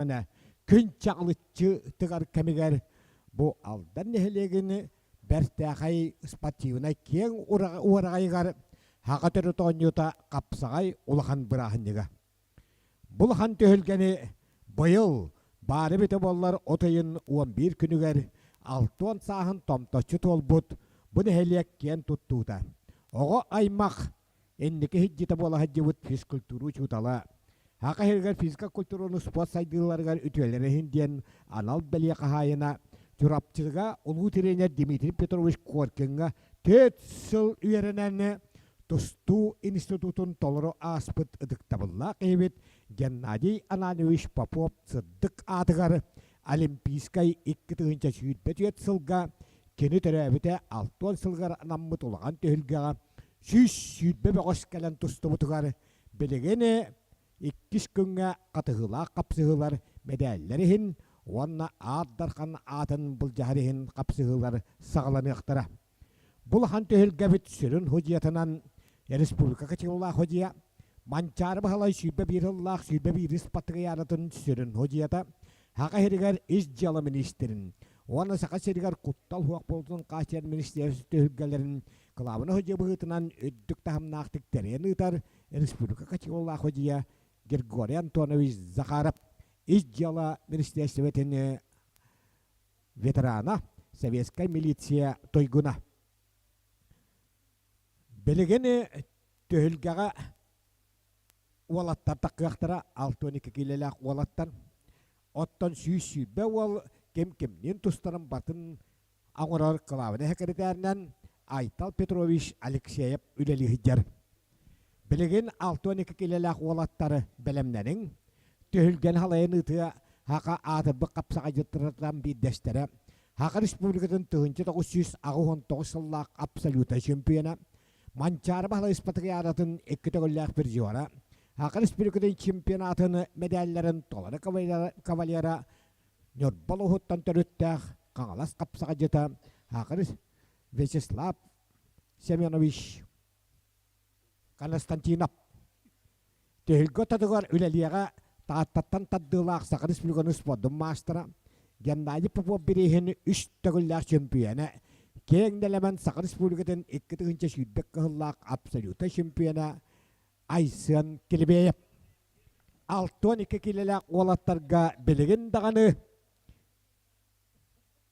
Күн чаҕылыччы тыгар кэмигэр бу Алдан нэһилиэгин бэртээхэй спортивнай киэҥ уораҕайыгар Саха төрүт оонньуута хапсаҕай улахан бырааһынньыга. Бу улахан түһүлгэни быйыл баары эбитэ буоллар от ыйын 11 күнүгэр 60 сааһын томточчу туолбут бу нэһилиэк киэн туттуута, оҕо аймах Инники сылдьыта буола сылдьыбыт физкультура учуутала, Саха сиригэр физика-культураны спорт сайдыыларыгар үтүөлэрэ иһин диэн анал бэлиэ хаһаайына Чурапчыга улуу тренер Дмитрий Петрович Коркиҥҥа 4 сыл үөрэнэн тустуу институтун толору ааспыт ытыктабыллаах киһибит Геннадий Ананьевич Попов сырдык аатыгар Олимпийскай 2024 сылга кини төрөөбүтэ 60 сылыгар анаммыт улахан түһүлгэҕэ 120 бөҕөс кэлэн тустубутугар билигин иккис күҥҥэ хатыһыылаах хапсыһыылар мэдээллэр иһин уонна Аар Дархан аатын былдьаһар иһин хапсыһыылар саҕаланыахтара. Бу улахан түһүлгэбит сүрүн судьуйатынан республика качаллаах судьуйа Манчаары Баһылай 121 сыллаах 121 спартакиадатын сүрүн судьуйата Саха сиригэр ис дьыала министрин уонна Саха сиригэр куттал суох буолуутун хааччыйар министиэристибэ түһүлгэлэрин кылаабынай судьуйа быһыытынан үрдүк таһымнаахтык тэрийэн ыытар республика качаллаах судьуйа Григорий Антонович Захаров ис дьыала министиэристибэтин ветерана, советскай милиция туйгуна. Билигин түһүлгэҕэ уолаттар такыахтара 62 киилэлээх уолаттар. Оттон 120 уол ким-кимниин тустарын батын оҥорор кылаабынай сэкирэтээринэн Айтал Петрович Алексеев үлэлии сылдьар. Билигин 62 киилэлээх уолаттары бэлэмнэниҥ, түһүлгэни халайан ыытыа Саха аатырбыт хапсаҕайдьыттарыттан биирдэстэрэ, Саха Республикатын 1989 сыллаах абсолютнай чемпиона, Манчаары Баһылай Спартакиадатын икки төгүллээх призера, Саха Республикатын чемпионатын медалларын толору кавалера, Ньурба улууһуттан төрүттээх Хаҥалас хапсаҕайдьыта Саха Вячеслав Семенович Константинов. Түһүлгэ ортотугар үлэлиэҕэ Тааттаттан тардыылаах Саха Республикатын спордун маастара Геннадий Попов бирииһин үс төгүллээх чөмпүйүөнэ, киэҥ нэлэмэн Саха Республикатын 2020 кыһыллаах абсолютнай чемпиона Айсен Килибеев. 62 киилэлээх уолаттарга билигин даҕаны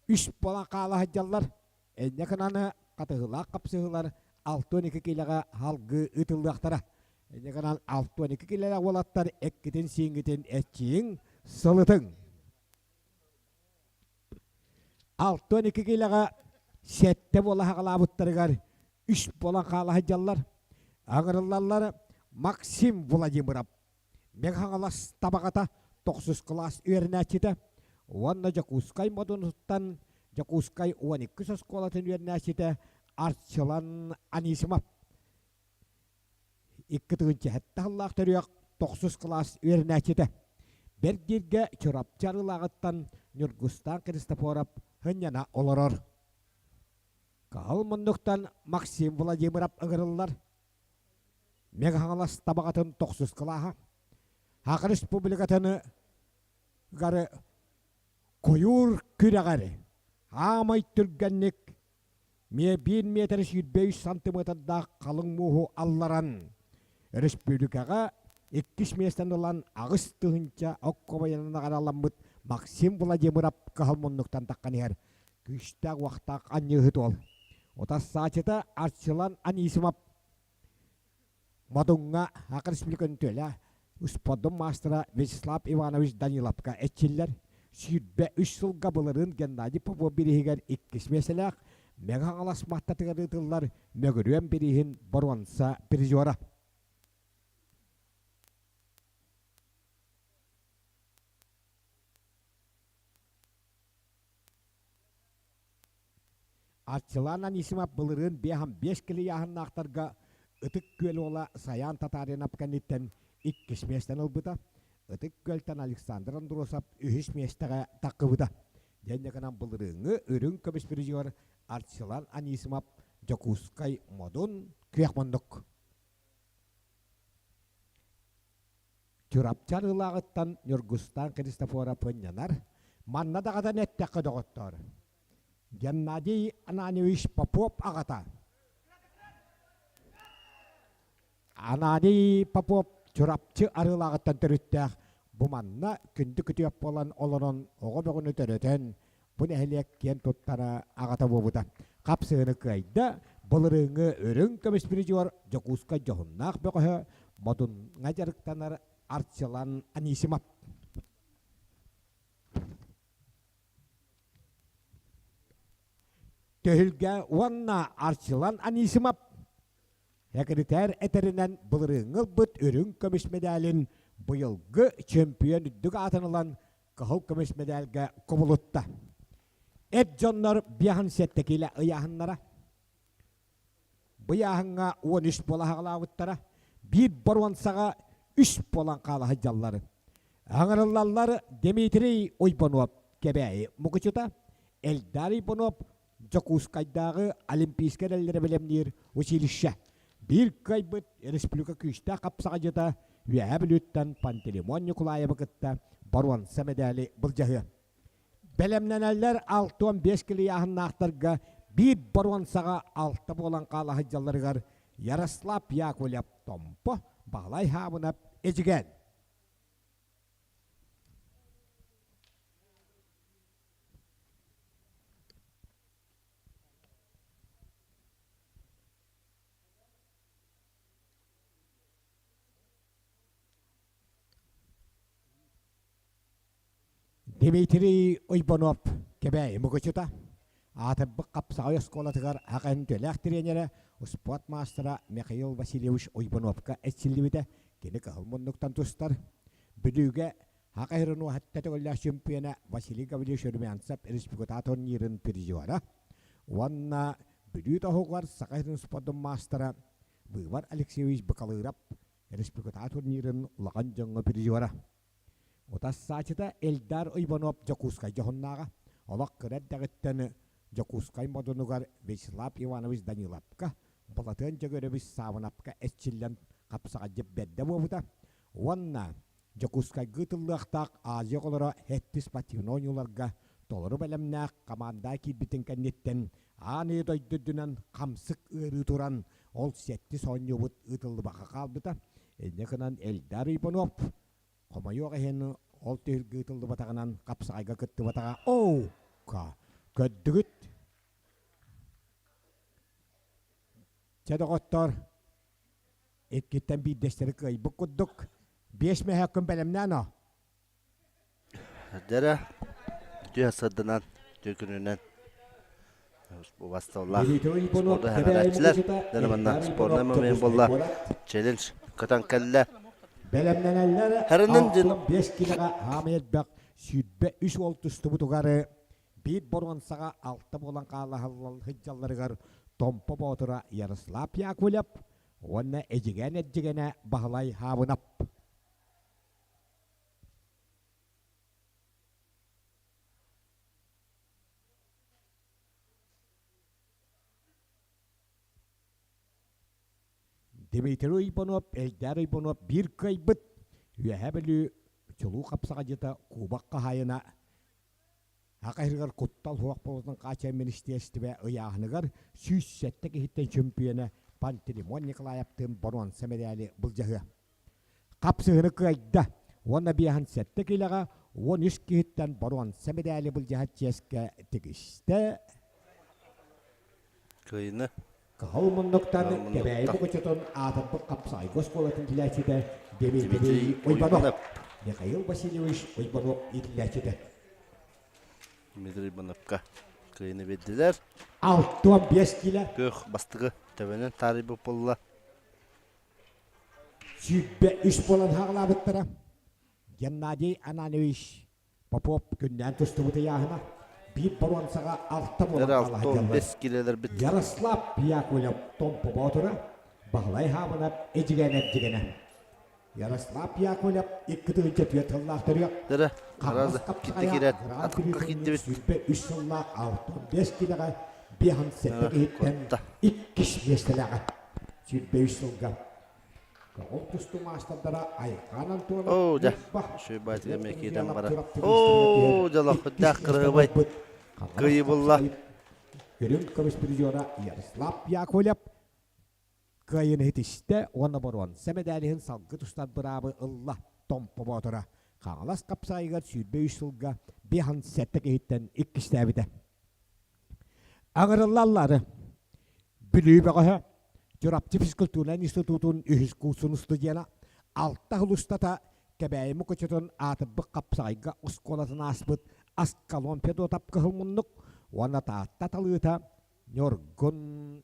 үс буолан хаала сылдьаллар. Инньэ гынан хатыһыылаах хапсыһыылар 62 киилэҕэ салгыы ыытыллыахтара. Инньэ гынан 62 киилэлээх уолаттар эккитин-сииҥҥитин эччийиҥ, сылытыҥ. 62 киилэҕэ сэттэ буола саҕалаабыттарыгар үс буолан хаала сылдьаллар. Аҥырыллаллар Максим Владимиров, Мэҥэ Хаҥалас Табаҕата тохсус кылаас үөрэнээччитэ уонна Дьокуускай Модунуттан Дьокуускай 12 оскуолатын үөрэнээччитэ Арчылан Анисимов. 2007 сыллаах төрүөх тохсус кылаас үөрэнээччитэ. Бэрдииргэ Чурапчы Арыылааҕыттан Ньургустаан Христофоров сынньана олорор. Кыһыл муннуктан Максим Владимиров ыҥырыллар. Мэҥэ Хаҥалас Табаҕатын тохсус кылааһа. Саха Республикатын гары куйуур күрэҕэр аамай түргэнник Миэ биир миэтэрэ 23 сантыметрдаах халыҥ мууһу алларан, өрөспүүбүлүкэҕэ иккис миэстэни ылан 8000 оккобайынан наҕарааламмыт Максим Владимиров кыһыл муннуктан таххан иһэр күүстээх-уохтаах анньыыһыт уол. Утарсааччыта Арчылан Анисимов Модуҥҥа Саха Республикатын үтүөлээх спордун маастара Вячеслав Иванович Даниловка эрчиллэр. 23 сылга былырыын Геннадий Попов бирииһигэр иккис миэстэлээх Мэҥэ Хаҥалас Маттатыгар ыытыллар Мөгүрүөн бирииһин боруонса призера. Арчылаан Анисимов былырыын 55 кило ыйааһыннаахтарга Ытык Күөл уола Саян Татаринов кэнниттэн иккис миэстэни ылбыта. Ытык Күөлтэн Александр Андросов үһүс миэстэҕэ таххыбыта. Дьэ гынан былырыыҥҥы үрүҥ көмүс призер Арчылан Анисимов Дьокуускай Модун күөх муннук. Чурапчы арыылааҕыттан Ньургустаан Христофоров ынньанар. Манна даҕатан эттэххэ доҕоттоор, Геннадий Ананьевич Попов аҕата Ананий Попов Чурапчы Арыылааҕыттан төрүттээх бу манна күндү күтүөп буолан олорон оҕо бөҕөнү төрөтөн бу нэһилиэк киэн туттара аҕата буолбута. Хапсыһыны кыайда, былырыыҥҥы үрүҥ көмүс призер Дьокуускай дьоһуннаах бөҕөһө Модунҥа дьарыктанар Арчылан Анисимов. Төһүлгэ уонна Арчылан Анисимов Сэкиритээр этэринэн, былырыыҥҥы ылбыт үрүҥ көмүс мэдээлин быйылгы чөмпүйүөн үрдүк аатын ылан кыһыл көмүс мэдээлгэ кубулутта. Эр дьоннор 57 киилэ ыйааһыннара. Быйааһыҥҥа 13 буола аҕалаабыттара, биир боруонсаҕа үс буолан хаала сылдьаллар. Аҥырыллаллар Дмитрий Уйбанов Кэбээйи Мукучута, Эльдар Уйбанов Дьокуускайдааҕы Олимпийскай эрэллэри бэлэмниир училище биир кыайбыт республика күүстээх хапсаҕайдьыта Үөһээ Бүлүүттэн Пантелеймон Ньукулаевы кытта боруонса мэдээли былдьаһыа. Бэлэмнэнэллэр 65 килийааһыннаахтарга биир боруонсаҕа алта буолан хаала сылдьалларыгар Ярослав Яковлев Томпо, Баһылай Хаабынап Эдьигээн. Дмитрий Уйбанов Кэбээйи Мукучута аатырбыт хапсаҕай оскуолатыгар аҕа төлөөх тренерэ, успуорт маастара Михаил Васильевич Уйбановка эрчиллибитэ. Кини кыһыл муннуктан тустар. Бүлүүгэ Саха сирин уоһатта төгүллээх чемпиона Василий Гаврильевич Румянцев республика турнирын призера уонна Бүлүү тоһугар Саха сирин спордун маастара Выбор Алексеевич Бакалыров республика турнирын улахан дьоҥҥо призера. Утассаачыта Эльдар Уйбанов Дьокуускай дьоһуннааҕа. Олох кыра эрдэҕиттэн Дьокуускай модунугар Вячеслав Иванович Даниловка, Былатыан Дьөгүөрэбис Саабынапка эрчиллэн хапсаҕайдьыт бэрдэ буолбута уонна Дьокуускайга ыытыллыахтаах Азия оҕолоро сэттис спортивнай оонньууларга толору бэлэмнээх хамаанда киирбитин кэнниттэн аан ийэ дойду үрдүнэн хамсык ыарыы туран, ол сэттис оонньуубут ыытыллыбакка хаалбыта. Инньэ гынан Эльдар Иванов хомойуох иһин ол түһүлгэ ыытыллыбатаҕынан хапсаҕайга кыттыбатаҕа. Оо, көрдүгүт? Чэ, доҕоттор, Иккиттэн биирдэстэри кыайбыт курдук, биэс мөһөөккүн бэлэмнээн о. Дэрэ, үтүө сырдынан, үтүө күнүнэн убасталлаах спорду хэҕэрээччилэр дьэ манна спорнай момент буолла челлендж көтөн кэллэ Бэлэмнэнэллэр Харынын дьин 65 килоҕа хаамай элбэх 23 уол тустубутугар биир боруонсаҕа алта буолан хаалаһаллал сылдьалларыгар Томпо Боотура Ярослав Яковлев уонна Эдьигээн эрдьигэнэ Баһылай Хаабынап. Дмитрий Уйбанов, Элдэр Уйбанов биир кыайбыт Үөһээ Бүлүү чулуу хапсаҕайдьыта Кубок хаһаайына Саха сиригэр куттал суох буолуутун хааччыйар министиэристибэ ыйааһыныгар 107 киһиттэн чөмпүйүөнэ Пантелеймон Николаевтыын боруонса мэдээли былдьаһыа. Хапсыһыны кыайда уонна биэһэн сэттэ киилэҕэ 13 киһиттэн боруонса мэдээли былдьаһар чиэскэ тигистэ. Кыайыны. Кыһыл муннуктан Кэбээйи Мукучутун аатырбыт хапсаайга оскуолатын иитиллээччитэ Дмитрий Уйбанов. Михаил Васильевич Уйбанов иитиллээччитэ. Дмитрий Уйбановка кыайыны биэрдилэр. 65 киилэ. Күөх бастакы төбөнөн таарыйбыт буолла. 23 буолан хаалаабыттара. Геннадий Ананьевич Попов күннээн тустубут ыйааһына биир боруонсаҕа алта буолан хаалаһыйаллар. Ярослав Яковлев Томпо Боотура, Баһылай Хаабынап Эдьигээн Эрдьигэнэ. Ярослав Яковлев икки тыһыынча түөрт сыллаах төрүөх, Хаҥалас хапсаҕайа Гран При 23 сыллаах 65 килэҕэ 57 киһиттэн иккис миэстэлээҕэ. 23 сылга. Көҕүл тустуу маастардара Айхаан Антонов Оо, дьэ, Ньурба үчүгэй баайытыгар Петр эмиэ киирэн Михайлов барар. Чурапчы быыстарыгар түһэн Оо, иккис дьолоххутдаах миэстэни кырыһыбай ылбыт Хаҥалас кыайыы булла. хапсаҕай үрүҥ көмүс призера Ярослав Яковлев кыайыыны ситистэ уонна боруонса мэдээлиһин салгыы тустар быраабы ылла Томпо Боотура Хаҥалас хапсаҕайыгар 23 сылга 57 киһиттэн иккистээбитэ. Аҥырыллаллары Бүлүү бөҕөһө Чурапчы физкультурнай институтун үһүс курсун студена алта сыл устата Кэбээйи Мукучутун аатырбыт хапсаҕайга оскуолатын ааспыт Аскалон Федотов кыһыл муннук уонна Таатта талыыта Ньургун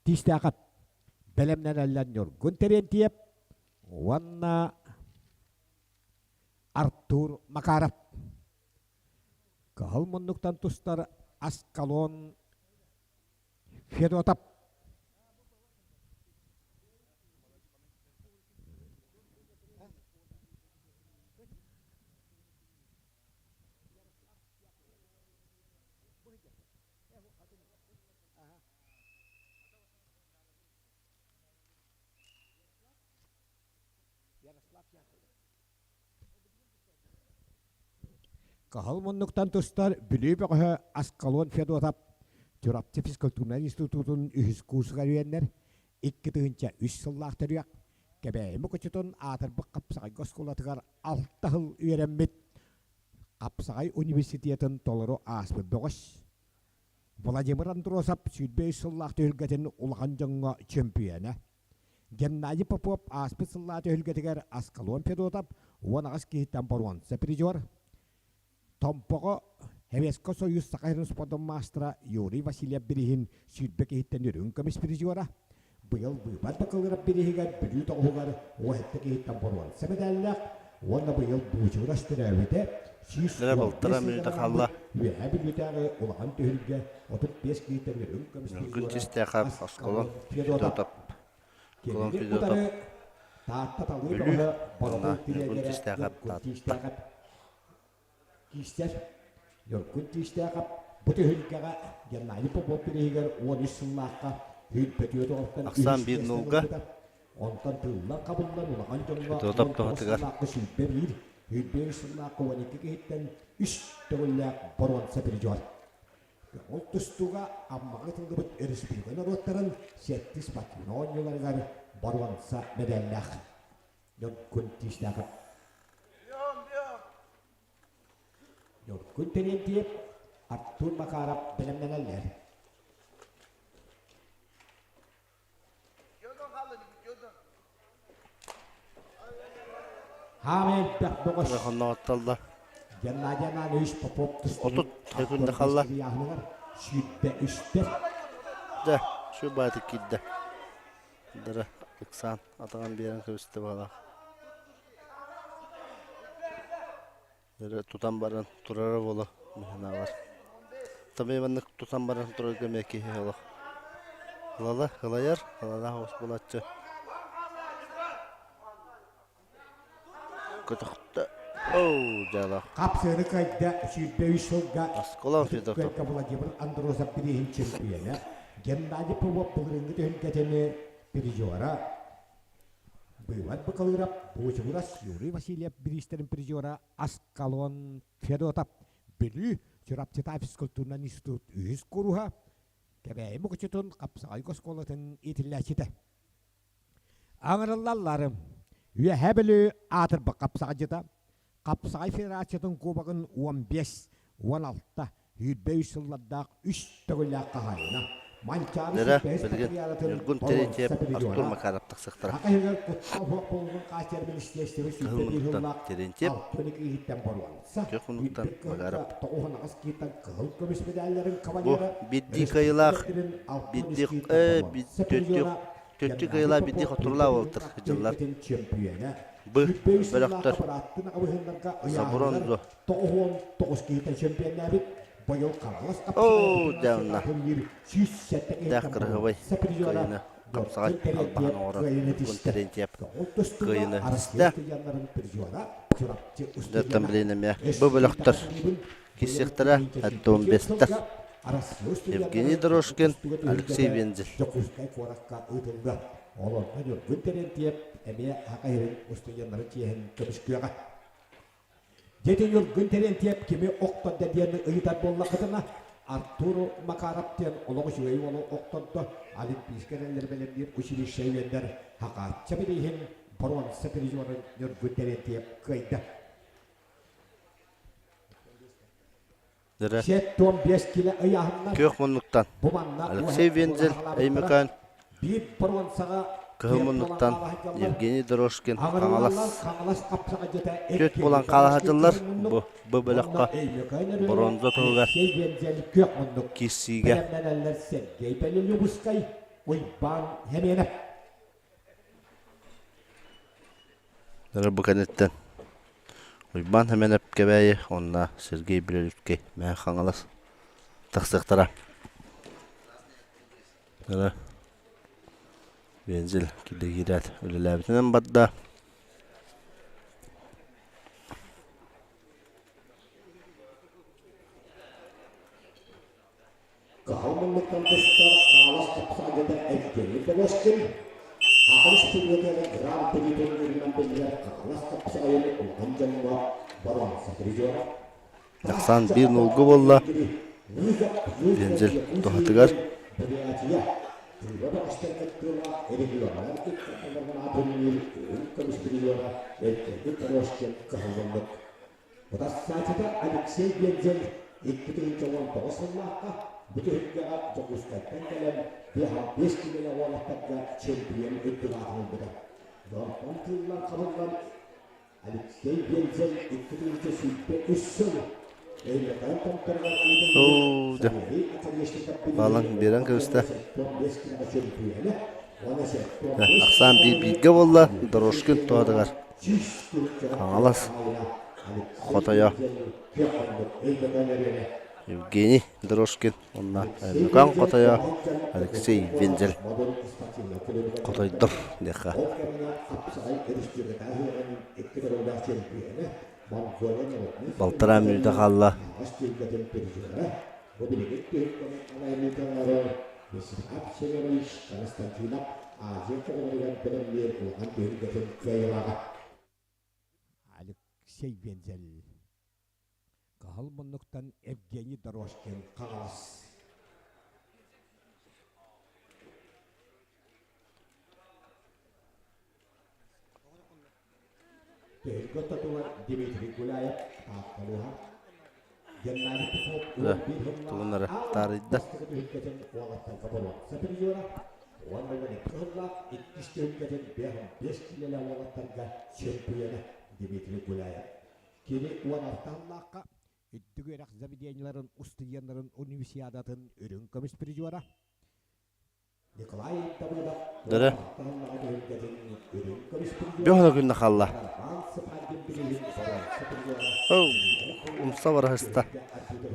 Тиистээхэп бэлэмнэнэллэр Ньургун Терентьев уонна Артур Макаров. Кыһыл муннуктан тустар Аскалон Федотов. Кыһыл муннуктан тустар Бүлүү бөҕөһө Аскалон Федотов Чурапчы физкультурнай институтун үһүс курсугар үөрэнэр, 2003 сыллаах төрүөх, Кэбээйи Мукучутун аатырбыт хапсаҕайга оскуолатыгар алта сыл үөрэммит, Хапсаҕай университетын толору ааспыт бөҕөс. Владимир Андросов 23 сыллаах түһүлгэтин улахан дьоҥҥо чөмпүйүөнэ. Геннадий Попов ааспыт сыллаах түһүлгэтигэр Аскалон Федотов 18 киһиттэн боруонса призер. Томпоҕо Советскай Союз Саха сирин спордун маастара Юрий Васильев бирииһин 20 киһиттэн үрүҥ көмүс призера. Быйыл быыбар бакылыырап бирииһигэр Бүлүү тоҕуһугар 17 киһиттэн боруонса мэдээллээх уонна быйыл Буучугурас төрөөбүтэ Эрэ 115 балтараа сылга мүнүүтэ анаммыт хаалла. Үөһээ Бүлүүтээҕи улахан түһүлгэ 35 киһиттэн үрүҥ көмүс Ньургун призера Чистээхэп, Аскалон Осколон Федотов. Федотов, Аскалон Кинини Федотов, утары Таатта талыы Бүлүү бөҕөһө уонна Боробул Ньургун тириэньэрэ Чистээхэп Ньургун Таатта. Тиистээхэп Киистэр Ньургун Тиистээхэп бу түһүлгэҕэ Геннадий Попов бирииһигэр 13 сыллаахха 104 оҕоттон Ахсаан үһүс биир миэстэни нулга ылбыта. Онтон тыыллан хабыллан улахан дьоҥҥо Федотов 19 туһатыгар сыллаахха 21, 25 сыллаахха 12 киһиттэн үс төгүллээх боруонса призер. Ол тустууга Аммаҕа ытыллыбыт өрөспүүбүлүкэ норуоттарын сэттис спортивнай оонньууларыгар боруонса мэдээллээх. Ньургун Тиистээхэп Ньургун Терентьев, Артур Макаров бэлэмнэнэллэр. Хаамай элбэх бөҕөс Хонноҕоттолло. Геннадий Ананьевич Попов Отут тустубут секунда Артур халла. ыйааһыныгар 23-тэр Дьэ, şu бааты киирдэ. Дара ыксаан атаҕын биэрэн кэбистэ баҕалаах. Эрэ тутан баран турара буолуо миһанаабар. Тамый маннык тутан баран турарга эмиэ киһи олох ылала ылайар, ылалаах оҕус буолааччы. Көтөхтө. Оу, дьаалаах. Хапсыаны кыайда 23 сылга Осколон Ытык Федотов. Күөлгэ Владимир Андросов бирииһин чемпиона Геннадий Попов былырыыҥҥы түһүлгэтини призера Быыбар Быкалыырап, Буучугурас Юрий Васильев бириистэрин призера Аскалон Федотов, Бүлүү Чурапчытаа физкультурнай институт үһүс кууруһа, Кэбээйи Мукучутун хапсаҕай оскуолатын иитиллээччитэ. Аҥырыллалларым Үөһээ Бүлүү аатырбыт хапсаҕайдьыта, Хапсаҕай федерациятын кубогын 15, 16, 23 сыллардаах үс төгүллээх хаһаайына, Манчаары Дэрэ, Сүүрбэһис билигин Патриаратын Ньургун боруонса Терентьев, Артур призера, Макаров тахсыахтара. Саха иһигэр куттал суох буолуутун хааччыйар министиэристибэ Кыһыл 21 муннуктан сыллаах Терентьев, 62 киһиттэн боруонса, күөх муннуктан 101 Макаров. кыһылга 98 киһиттэн кыһыл көмүс медалларын Бу кавалера, биирдии өрөспүүбүлүкэ кыайыылаах, сирин 63 биирдии киһиттэн э, боруонса төттү призера, төттү Геннадий кыайыылаах биирдии Попов хотуруулаах 21 уолаттар сылдьаллар. түһүлгэтин чөмпүйүөнэ, Б 23 сыллаах бөлөхтөр аппарааттын абыһыннарга ыйааһыныгар Забронзо. 99 киһиттэн чөмпүйүөннээбит, быйыл Хаҥалас хапсаҕай Оо, федерациятын дьэ онно турнир 107 дээх киһиттэн кыраһыабай боруонса призера кыайыыны хапсаҕай Ньургун албаһын Терентьев оҥорон кыайыыны Ньургун тистэ. Терентьев Көҕүл тустууга кыайыыны Арассыыйа тистэ. устудьуоннарын призера Чурапчы Дьэ, устудьуона билин эмиэ бу Өссө бөлөхтөр итэҕэтиибин быйыл киирсиэхтэрэ 2024 Аттон сылга Арассыыйа Евгений устудьуоннарын көҕүл Дорожкин, тустууга Алексей түһүлгэтэ Вензель. Дьокуускай куоракка ыытыллыа. Олорго Ньургун Терентьев. эмиэ Саха сирин устудьуоннарын чиэһин көмүскүөҕэ. Дьиэтин Ньургун Терентьев кими охтордо диэн ыйытар буоллаххытына, Артур Макаров диэн олох үчүгэй уолу охтордо, Олимпийскай эрэллэри бэлэмниир училище үөннэр Хахаачча бирииһин боруонса призерын Ньургун Терентьев кыайда. Дыры. 75 кило ыйааһыннар. Күөх муннуктан Бу манна Алексей Вензель Өймөкөөн биир боруонсаҕа Кыһыл муннуктан Евгений Дорожкин Хаҥалас Хаҥалас хапсаҕайдьыта түөрт буолан хаалаһадыллар бу бу бөлөххө боруонса туһугар Алексей Вензель күөх муннук киирсиигэ бэлэмнэнэллэр Сергей Белолюбскай Уйбаан Хеменов Бу кэнниттэн Уйбаан Хэмэнэп Кэбээйи уонна Сергей Белолюбскай Мэҥэ Хаҥалас тахсыахтара. Вензель киирдэ киирээт үлэлээбитинэн барда. Кыһыл муннуктан көстөр Хаҥалас тупсаҕайда Евгений Дорожкин, Саха Республикатын Гран-при турнирынан биллэр Хаҥалас тупсаҕайын улахан дьоҥҥо боруонса призера. Ахсаан биир нулга буолла. Вензель туһатыгар. Бурятия Тыыба бөҕөстөр кыттыылаах регионнар икки турнир үрүҥ көмүс призера Евгений Дорожкин кыһыллыммыт. Утарсааччыта Алексей Вензель 2019 сыллаахха бу түһүлгэҕэ Дьокуускайтан кэлэн 55 киилэлээх уолаттарга чемпион үрдүк аатын ылбыта. Дьонтон тыыллан-хабыллан Алексей Вензель 2023 сыл Өймөкөөн томторугар Оо, дьэ. Баалан биэрэн кэбистэ. Ахсаан биир бииргэ буолла Дорожкин туһатыгар. Хаҥалас хотойо Евгений Дорожкин уонна Өймөкөөн хотойо Алексей Вензель хотойдор диэххэ. Балтараа мүнүүтэ хаалла. Алексей Вензель Кыһыл муннуктан Евгений Дорожкин Хаҥалас Түһүлгэ ортотугар Дмитрий Гуляев Таатталыһа Геннадий Петров Тугуннары таарыйда. Бастакы түһүлгэтин уолаттарга боруонса призера уонна 12 сыллаах иккис түһүлгэтин 55 киилэлээх уолаттарга чемпиона Дмитрий Гуляев. Кини 16 сыллаахха үрдүк үөрэх заведениеларын устудьуоннарын универсиадатын үрүҥ көмүс призера Николай Давыдов Дөрө. Бөһөнө күннэ хаалла. Умса бараһыста.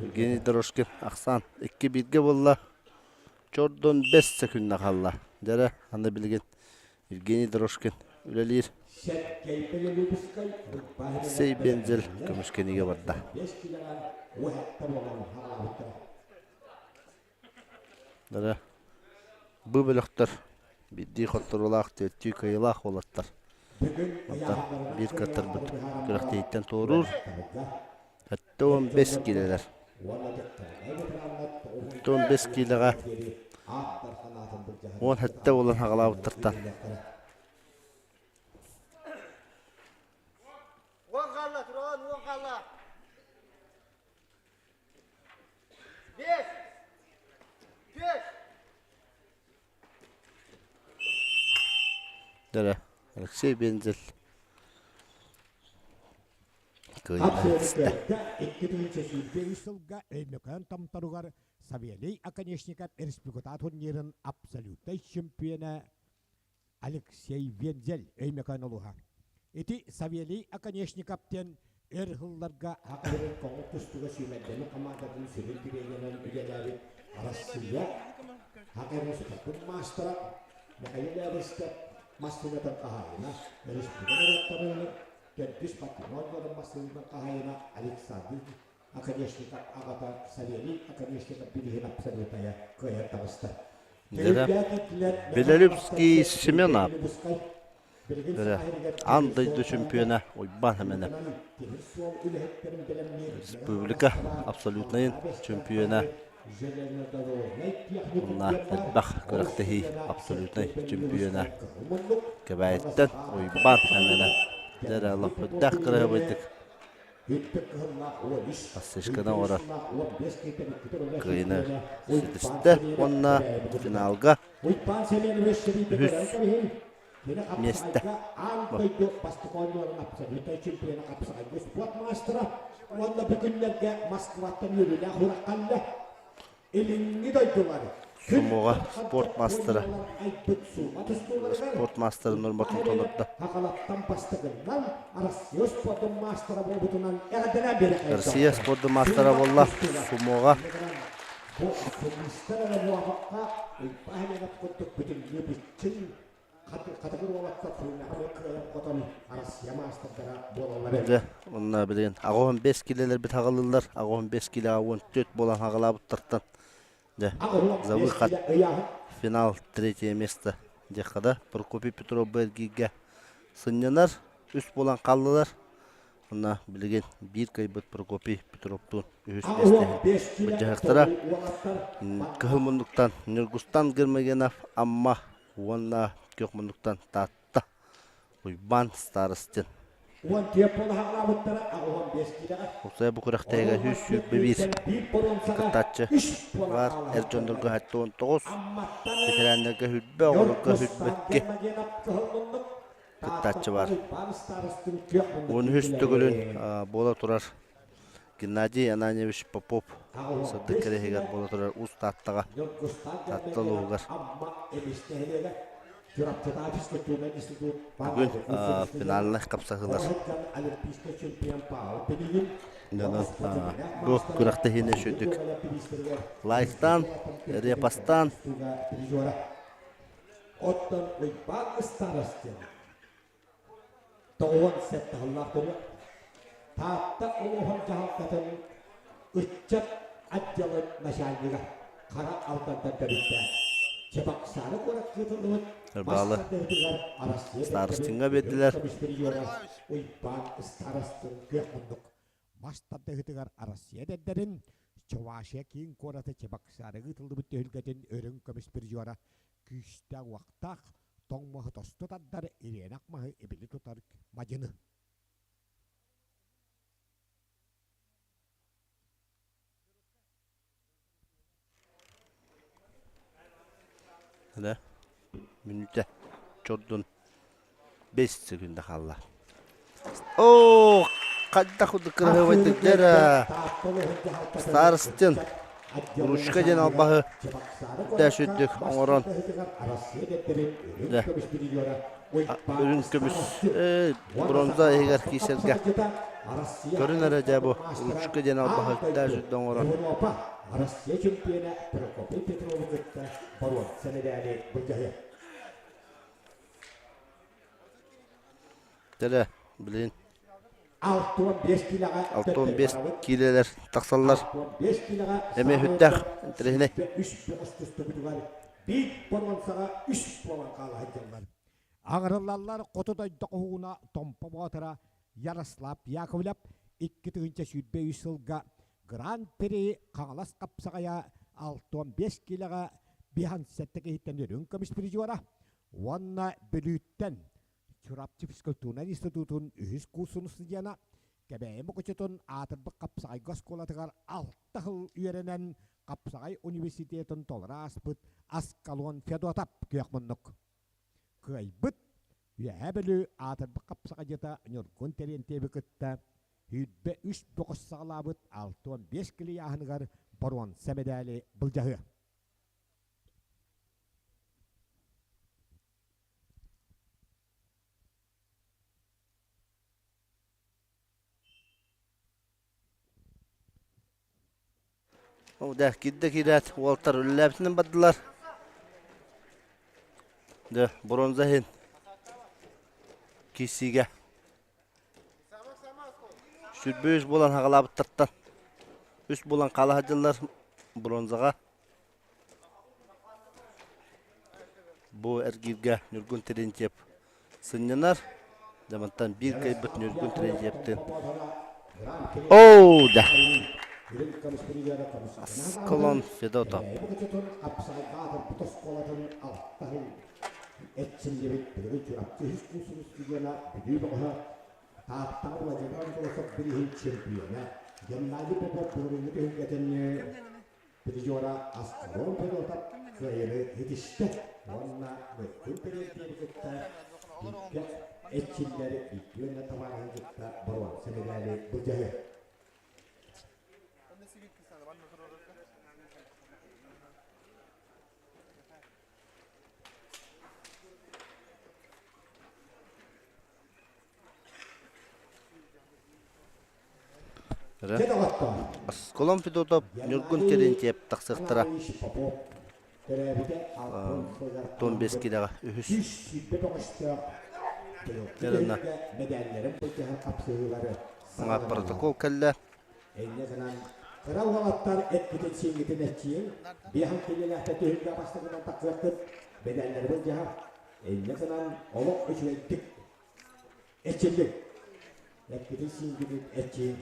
Евгений Дорожкин ахсаан икки бииргэ буолла. Чордон бэс секүннэ хаалла. Дьэрэ, аны билигин Евгений Дорожкин үлэлиир. Сей Бензель көмүскэнигэ барда. Дара бу бөлөхтөр биирдии хотторуулаах, түөртүү кыайыылаах уолаттар. Онтон биир кыаттарбыт күрэхтэһииттэн туоруур. 75 киилэлэр. 75 киилэҕэ 17 буолан хаҕалаабыттартан Уон хаалла, Туран, уон хаалла. Биэс! Түөрт! Дара Алексей Бензель кыайыыны ситистэ. 2023 сылга Өймөкөөн Томторугар Савелий Оконешников республиката турнирын абсолютнай чемпиона Алексей Вензель Өймөкөөн улууһа. Ити Савелий Оконешников диэн өр сылларга Саха Коҥу тустууга сүүмэрдэммит хамаандатын сүрүн тренеринэн үлэлээбит Арассыыйа Саха спордун маастара Михаил Эверстов массыынатын хаһаайына, республика норуоттарын төрдүс патриот массыынатын хаһаайына Александр Оконешников аҕата Савелий Оконешников билиһин абсолютая кыайан таҕыста. Белолюбский Семенов. Өрө аан дойду чемпиона Уйбаан Хэмэнэп. Республика абсолютнайын чемпиона. Онно элбэх күрэхтэһии абсолютнай чемпиона. Кэбээйиттэн Уйбаан Хэмэнэп. Дьэ эрэ олохпуттаах кыраһыбайдык Ассышканы оҥорор кыайыыны ситистэ уонна финалга үһүс миэстэ. Сумоҕа спорт маастара спорт маастарын норматын толордо. Россия спордун маастара буолла сумоҕа. Дьэ, онно билигин 85 килэлэрбит аҕалыллар. 85 килэҕэ 14 буолан аҕалаабыттартан дьэ, за выход финал третье место диэххэ да Прокопий Петров бу эргииргэ сынньанар. Үс буолан хааллылар. Онно билигин биир кыайбыт Прокопий Петровтуун үһүс миэстэһин былдьаһыахтара. Кыһыл муннуктан Ньургустан Гермогенов Амма уонна күөх муннуктан Таатта Уйбаан Старостин. Уопсайа бу күрэхтэһиигэ 121 кыттааччы баар. Эр дьоннорго 79, бэтэрээннэргэ 100, оҕолорго 102 кыттааччы баар. 13 төгүлүн буола турар Геннадий Ананьевич Попов сырдык кэрэһигэр буола турар Уус Тааттаҕа Таатта улууһугар бүгүн финальнай хапсаһыылар бу күрэхтэһиини үчүгдүк лайктаан, репостаан Оттон Уйбаан Ыстаарастын 97 сыллаах төрүөх Таатта улууһун дьаһалтатын ыччат отделын начальнига Хара Алдантан төрүттээх Чебоксары куорат ыытыллыбыт Ырбаалы Старостиҥҥа биэрдилэр. Уйбаан Старостин күөх муннук мас тардыһыытыгар Россия эдэрдэрин Чувашия киин куората Чебоксарыга ыытыллыбыт түһүлгэтин үрүҥ көмүс призера күүстээх-уохтаах тоҥ маһы тосту тардар ириэнэх маһы ибили тутар мадьыны. Һэ, мүнүүтэ чордун 5 секунда хаалла. Оо, хайдах курдук кыраһыабайдык дьэ Старостин ручка диэн албаһы дэш үрдүк оҥорон дьэ үрүҥ көмүс бронза иһигэр киирсэргэ көрүн эрэ дьэ бу ручка диэн албаһы дэш үрдүк оҥорон Россия чемпиона Прокопий Петрову кытта боруонса медали былдьаһыа. Дьэ, блин. 65 киилэҕэ 65 киилэлэр тахсаллар. Эмиэ сүрдээх интэриэһинэй. Үс бөҕөс тустубутугар биир боруонсаҕа үс буолан хаала сылдьаллар. Аҕырыллаллар хоту дойду хоһууна Томпо Боотура Ярослав Яковлев 2023 сылга Гран-при Хаҥалас хапсаҕайа 65 киилэҕэ 57 киһиттэн үрүҥ көмүс призера уонна Бүлүүттэн Чурапчы физкультурнай институтун үһүс курсун студена Кэбээйи Мукучутун аатырбыт хапсаҕайга оскуолатыгар алта сыл үөрэнэн Хапсаҕай университетын толоро ааспыт Аскалон Федотов күөх муннук кыайбыт. Үөһээ Бүлүү аатырбыт хапсаҕайдьыта Ньургун Терентьеви кытта 23 бөҕөс саҕалаабыт 65 килийааһыныгар боруонса мэдээли былдьаһыа. Ол дэ киирдэ киирээт уолтар үлэлээбитинэн бардылар. Дэ бронза иһин киирсиигэ 105 буолан хаҕалаабыттартан үс буолан хаала сылдьаллар бронзаҕа. Бу эргииргэ Ньургун Терентьев сынньанар. Дьэ мантан биир кыайбыт Ньургун Терентьевтыын. Оо, да. Аскалон Федотов. Тааттаҕа Владимир Андросов бирииһин чемпиона Геннадий Попов былырыыҥҥы түһүлгэтин призера Аскалон Федотов кыайыыны ситистэ уонна Ньургун Терентьеви кытта бииргэ эрчиллэр иккиэннэ табаарыһын кытта боруонса медали былдьаһыа. Осколон Федотов Ньургун Терентьев тахсыахтара. Том Бескидэҕэ үһүс. Дьарына. Саҥа протокол кэллэ. Инньэ гынан кыра уолаттар эккитин-сииҥҥитин эччийиҥ, биэһин киилэлээхтэ түһүлгэ бастакынан тахсыаххыт, бэдэллэри былдьаһар. Инньэ гынан олох үчүгэйдик эччиллиҥ. Эккитин-сииҥҥитин эччийиҥ.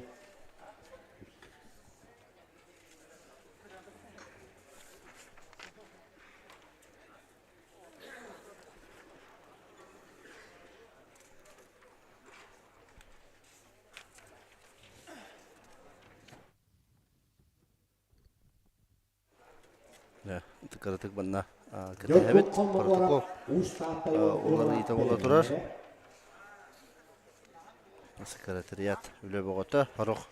Кыратык манна кэтэһэбит протокол уларыйыта буола турар. Секретариат үлэ бөҕөтө. Сорох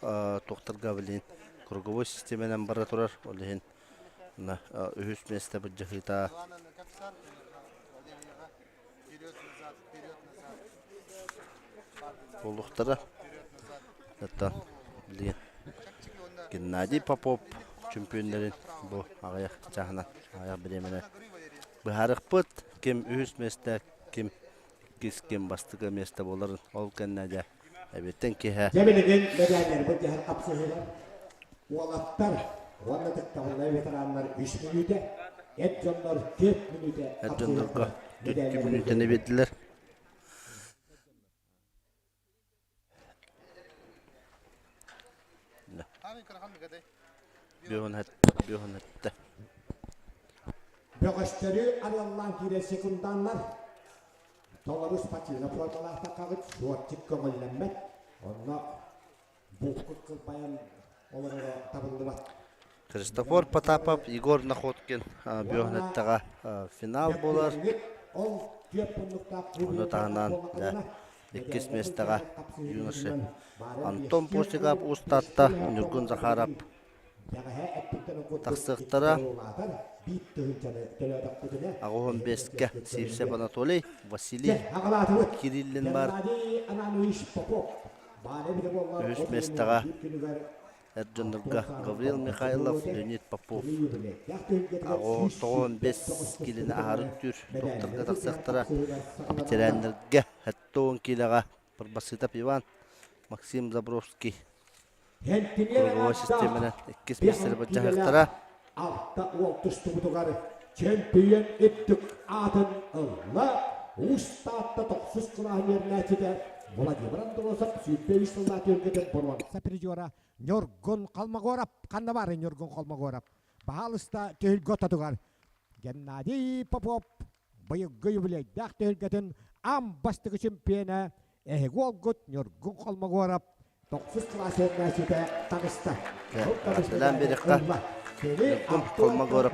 туохтарга билин круговой систиэмэнэн бара турар. Ол иһин үһүс миэстэ былдьаһыыта Буолуохтара. Оттон билигин Геннадий Попов чөмпүйүөннэрин бу аҕыйах чааһынан, аҕыйах бириэмэнэн быһаарыахпыт. Ким үһүс миэстэ, ким иккис, ким бастакы миэстэ буоларын ол кэннэ дьэ эбиттэн киэһэ Дьэ билигин мэдээллэрбит дьаһал хапсыһыылар уолаттар уонна ытыктабыллаах ветераннар үс мүнүүтэ, эр дьоннор түөрт мүнүүтэ эр дьоннорго хапсыһыахтара. түөрт Мэдээллэри мүнүүтэни былдьаһыылар. биэрдилэр. Бүөхүн Бөҕөстөрү арыаллаан киирэр секунданнар толору спортивнай формалаахтаххагыт суотчут көҥүллэммэт. Онно булкут кылбайан олороро табыллыбат. Христофор Потапов, Егор Находкин Бүөхүнэттэҕэ финал буолар. Ону таһынан иккис миэстэҕэ юноши Антон Постников Уус Таатта, Ньургун Захаров тахсыахтара. 85-кэ Сивцев Анатолий, Василий Кириллин бар. Үһүс миэстэҕэ эр дьоннорго Гаврил Михайлов, Леонид Попов 95 киилэни аһары үктүүр докторга тахсыахтара. Ветераннарга 70 киилэҕэ Барбасытов Иван, Максим Забровский круговой систиэмэнэн иккис миэстэни былдьаһыахтара. Алта уол тустубутугар чөмпүйүөн үрдүк аатын ылла. Уус Таатта тохсус кылааһын үөрэнээччитэ Владимир Андросов 23 сыллаах түһүлгэтин боруонса призера Ньургун Холмогоров. Ханна баарый Ньургун Холмогоров? Баһаалыста түһүлгэ ортотугар Геннадий Попов быйылгы юбилейдаах түһүлгэтин аан бастакы чемпиона эһиги уолгут Ньургун Холмогоров тохсус кылаас үөрэнээччитэ таҕыста. Эҕэрдэлээн биэриэххэ Ньургун Холмогоров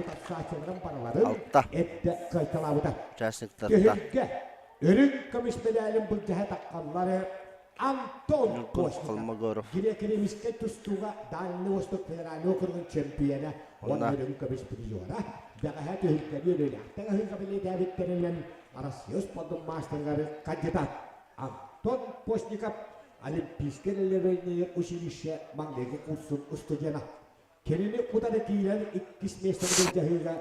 алта эрдэ кыайталаабыта. Участниктарда Түһүлгэ үрүҥ көмүс медалин былдьаһа таххаллары Антон Ньургун Постников Холмогоров греко-римскэй тустууга Дальний Восток федеральный округун чемпиона уонна Онна үрүҥ көмүс призера бэҕэһээ түһүлгэни өлүүлээхтик аһыыга бэлиэтээбиттэринэн Россия спордун маастарыгар кандидат Антон Постников Олимпийскай релевейное училище маҥнайгы курсун устудьуона. Кинини утары киирэн иккис миэстэни былдьаһыыга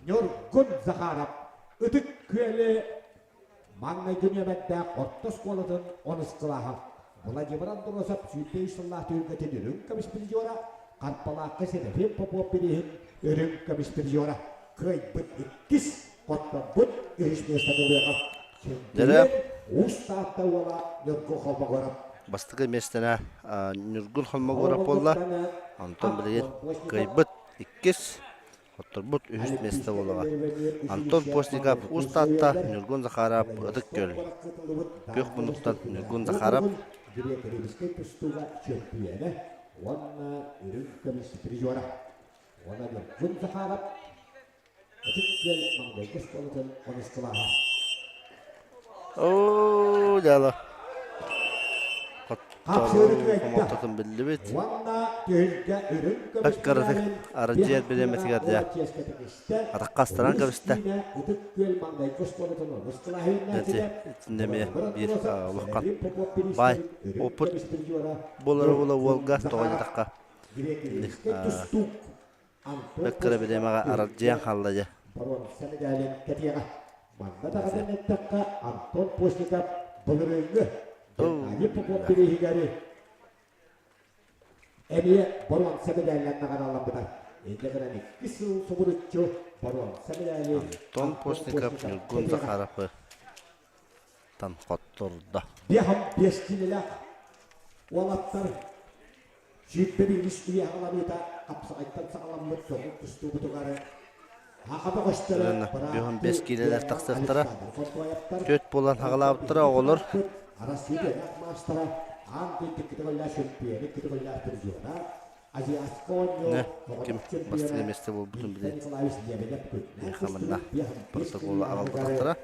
Ньургун Захаров Ытык Күөлү маҥнайгы нүөмэрдээх орто оскуолатын онус кылааһа Владимир Андросов 23 сыллаах түһүлгэтин үрүҥ көмүс призера, Харпалаахха Серафим Попов бирииһин үрүҥ көмүс призера кыайбыт иккис, хотторбут үһүс миэстэни ылыаҕа. Дьэрэ Чемпион. Уус Таатта уола Ньургун Холмогоров. Бастакы миэстэнэ Ньургун Холмогоров буолла. Онтон билигин кыайбыт иккис, хотторбут үһүс миэстэ буолуоҕа. Антон Постников Уус Таатта, Ньургун Захаров Ытык Күөл. Күөх муннуктан Ньургун Захаров. Грекорейскай тустууга чөмпүйүөнэ уонна үрүҥ көмүс призера. Уонна Ньургун Захаров Ытык Күөл маҥнайгы оскуолатын онус кылааһа. Оо, дьаала. Хотторуу биллибит. Уонна түһүлгэ үрүҥ көмүс Бэккарытык арыдьыйар бириэмэтигэр дьэ атахха астаран кэбистэ. Ытык Күөл маҥнайгы оскуолатын онус Ити итиннэ эмиэ биир улахан баай опыт буолара буола уолга тоҕо диэтэххэ Бэккэрэ бириэмэҕэ аралдьыйан хаалла дьэ. Боруонса мэдээлин кэтиэҕэ. Манна даҕатан эттэххэ, Антон Постников былырыыҥҥы Геннадий Попов бирииһигэр эмиэ боруонса мэдээлинэн наҕарааламмыта. Инньэ гынан икки сыл субуруччу боруонса мэдээли Антон Постников Ньургун Захаровы тан хоттордо. 55 киилэлээх уолаттар 21 үйэ аҕаланыыта хапсаҕайтан саҕаламмыт көҥүл тустуубутугар Бүһүн бэс киилэлэр тахсыахтара. Түөрт буолан хаҕалаабыттара оҕолор. Ким бастакы миэстэ буолбутун билин хаманна протоколу аҕалбатахтара.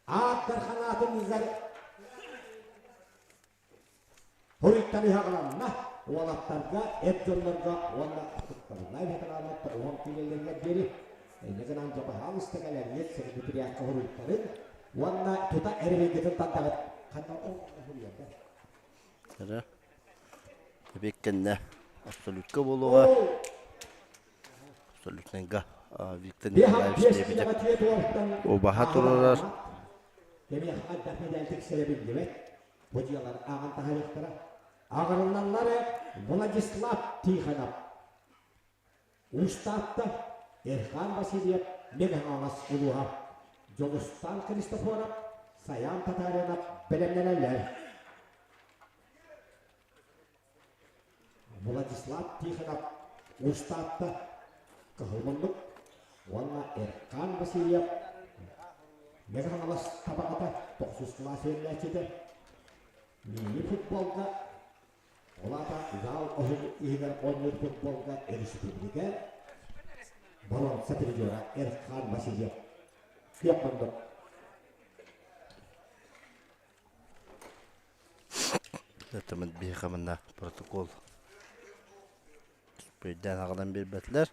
Ааттар ханаатын ыгар хоруйтан ыһаҕаланна уолаттарга, эр дьоннорго уонна туттарыллар ветераннар уон киилэлэригэр диэри инньэ гынан дьабаһаалыста кэлэргит секретариатка хоруйтарын уонна тута эрэбилгитин тардаҕыт ханна уһуруйардар. Эрэ. Эбиэккэннэ абсолютка буолуоҕа. Абсолютныйга Виктор Николаевич Лебедев убаһа турарар. Аҕырыллаллар Владислав Тихонов, Устаатта Эрхан Васильев Мэҥэ-Хаҥалас улууһа, Дьулустаан Христофоров, Саян Татаринов бэлэмнэнэллэр. Владислав Тихонов Устаатта Кыһыл муннук уонна Эркан Васильев Мэҥэ-Хаҥалас Табаҕата тохсус кылаас үөрэнээччитэ мини-футболга ол аата зал оһук иһигэр оонньуур футболга өрөспүүбүлүкэ боруонса призера Эрхан Васильев күөх муннук. Это биһиэхэ манна протокол өйдөөн аҕалан биэрбэтилэр.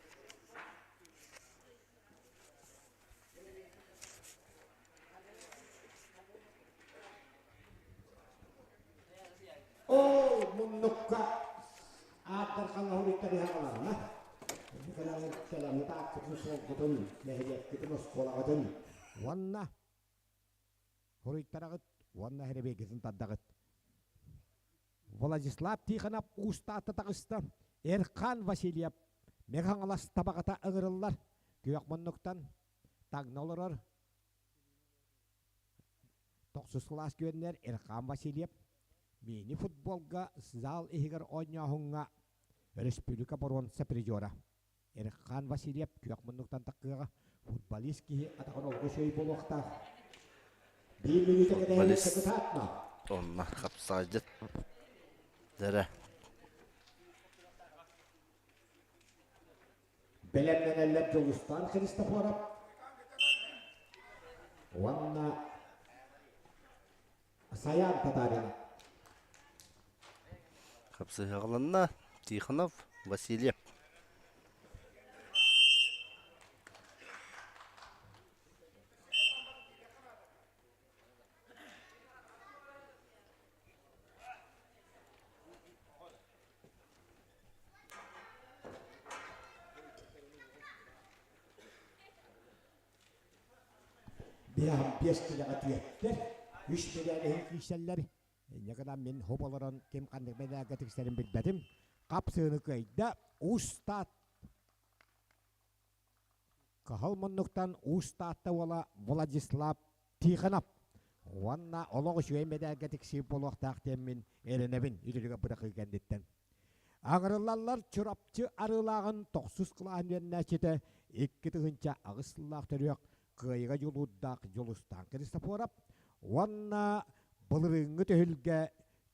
Ол муннукка ааттар хаҥаһуруйдар иһаҕаланна. Уонна Хоруйтараҕыт уонна эрэбиэгитин тардаҕыт. Владислав Тихонов уустаата таҕыста. Эрхан Васильев Мэҥэ-Хаҥалас табаҕата ыҥырыллар. Күөх муннуктан таҥна олорор тохсус кылаас күөннэр Эрхан Васильев мини-футболга зал иһигэр оонньооһуҥҥа өрөспүүбүлүкэ боруонса призера. Эрхан Васильев күөх муннуктан таххыаҕа футболист киһи атаҕын олус өй буолуохтаах. Биир мүнүүтэ кэтэһэн кытаатна. Онно хапсаайдьыт дэрэ. Бэлэмнэнэллэр Дьулустаан Христофоров уонна Саян Татарин. Хапсыһыаҕаланна Тихонов Васильев. Биэс килэҕэ түөттэр, үс мэдээлиһин киирсэллэр. Инньэ гынан мин хоп олорон ким ханнык мэдээлгэ тиксэрин билбэтим. Хапсыыны кыайда Устат. Кыһыл муннуктан Уус Таатта уола Владислав Тихонов уонна олох үчүгэй мэдээлгэ тиксии буолуохтаах диэммин эрэнэбин үтүлүгэ бырахыы кэнниттэн. Аҥырыллаллар Чурапчы Арыылааҕын тохсус кылааһын үөрэнээччитэ 2008 сыллаах төрүөх кыайыыга дьулуурдаах Дьулустаан Христофоров уонна былырыыҥҥы түһүлгэ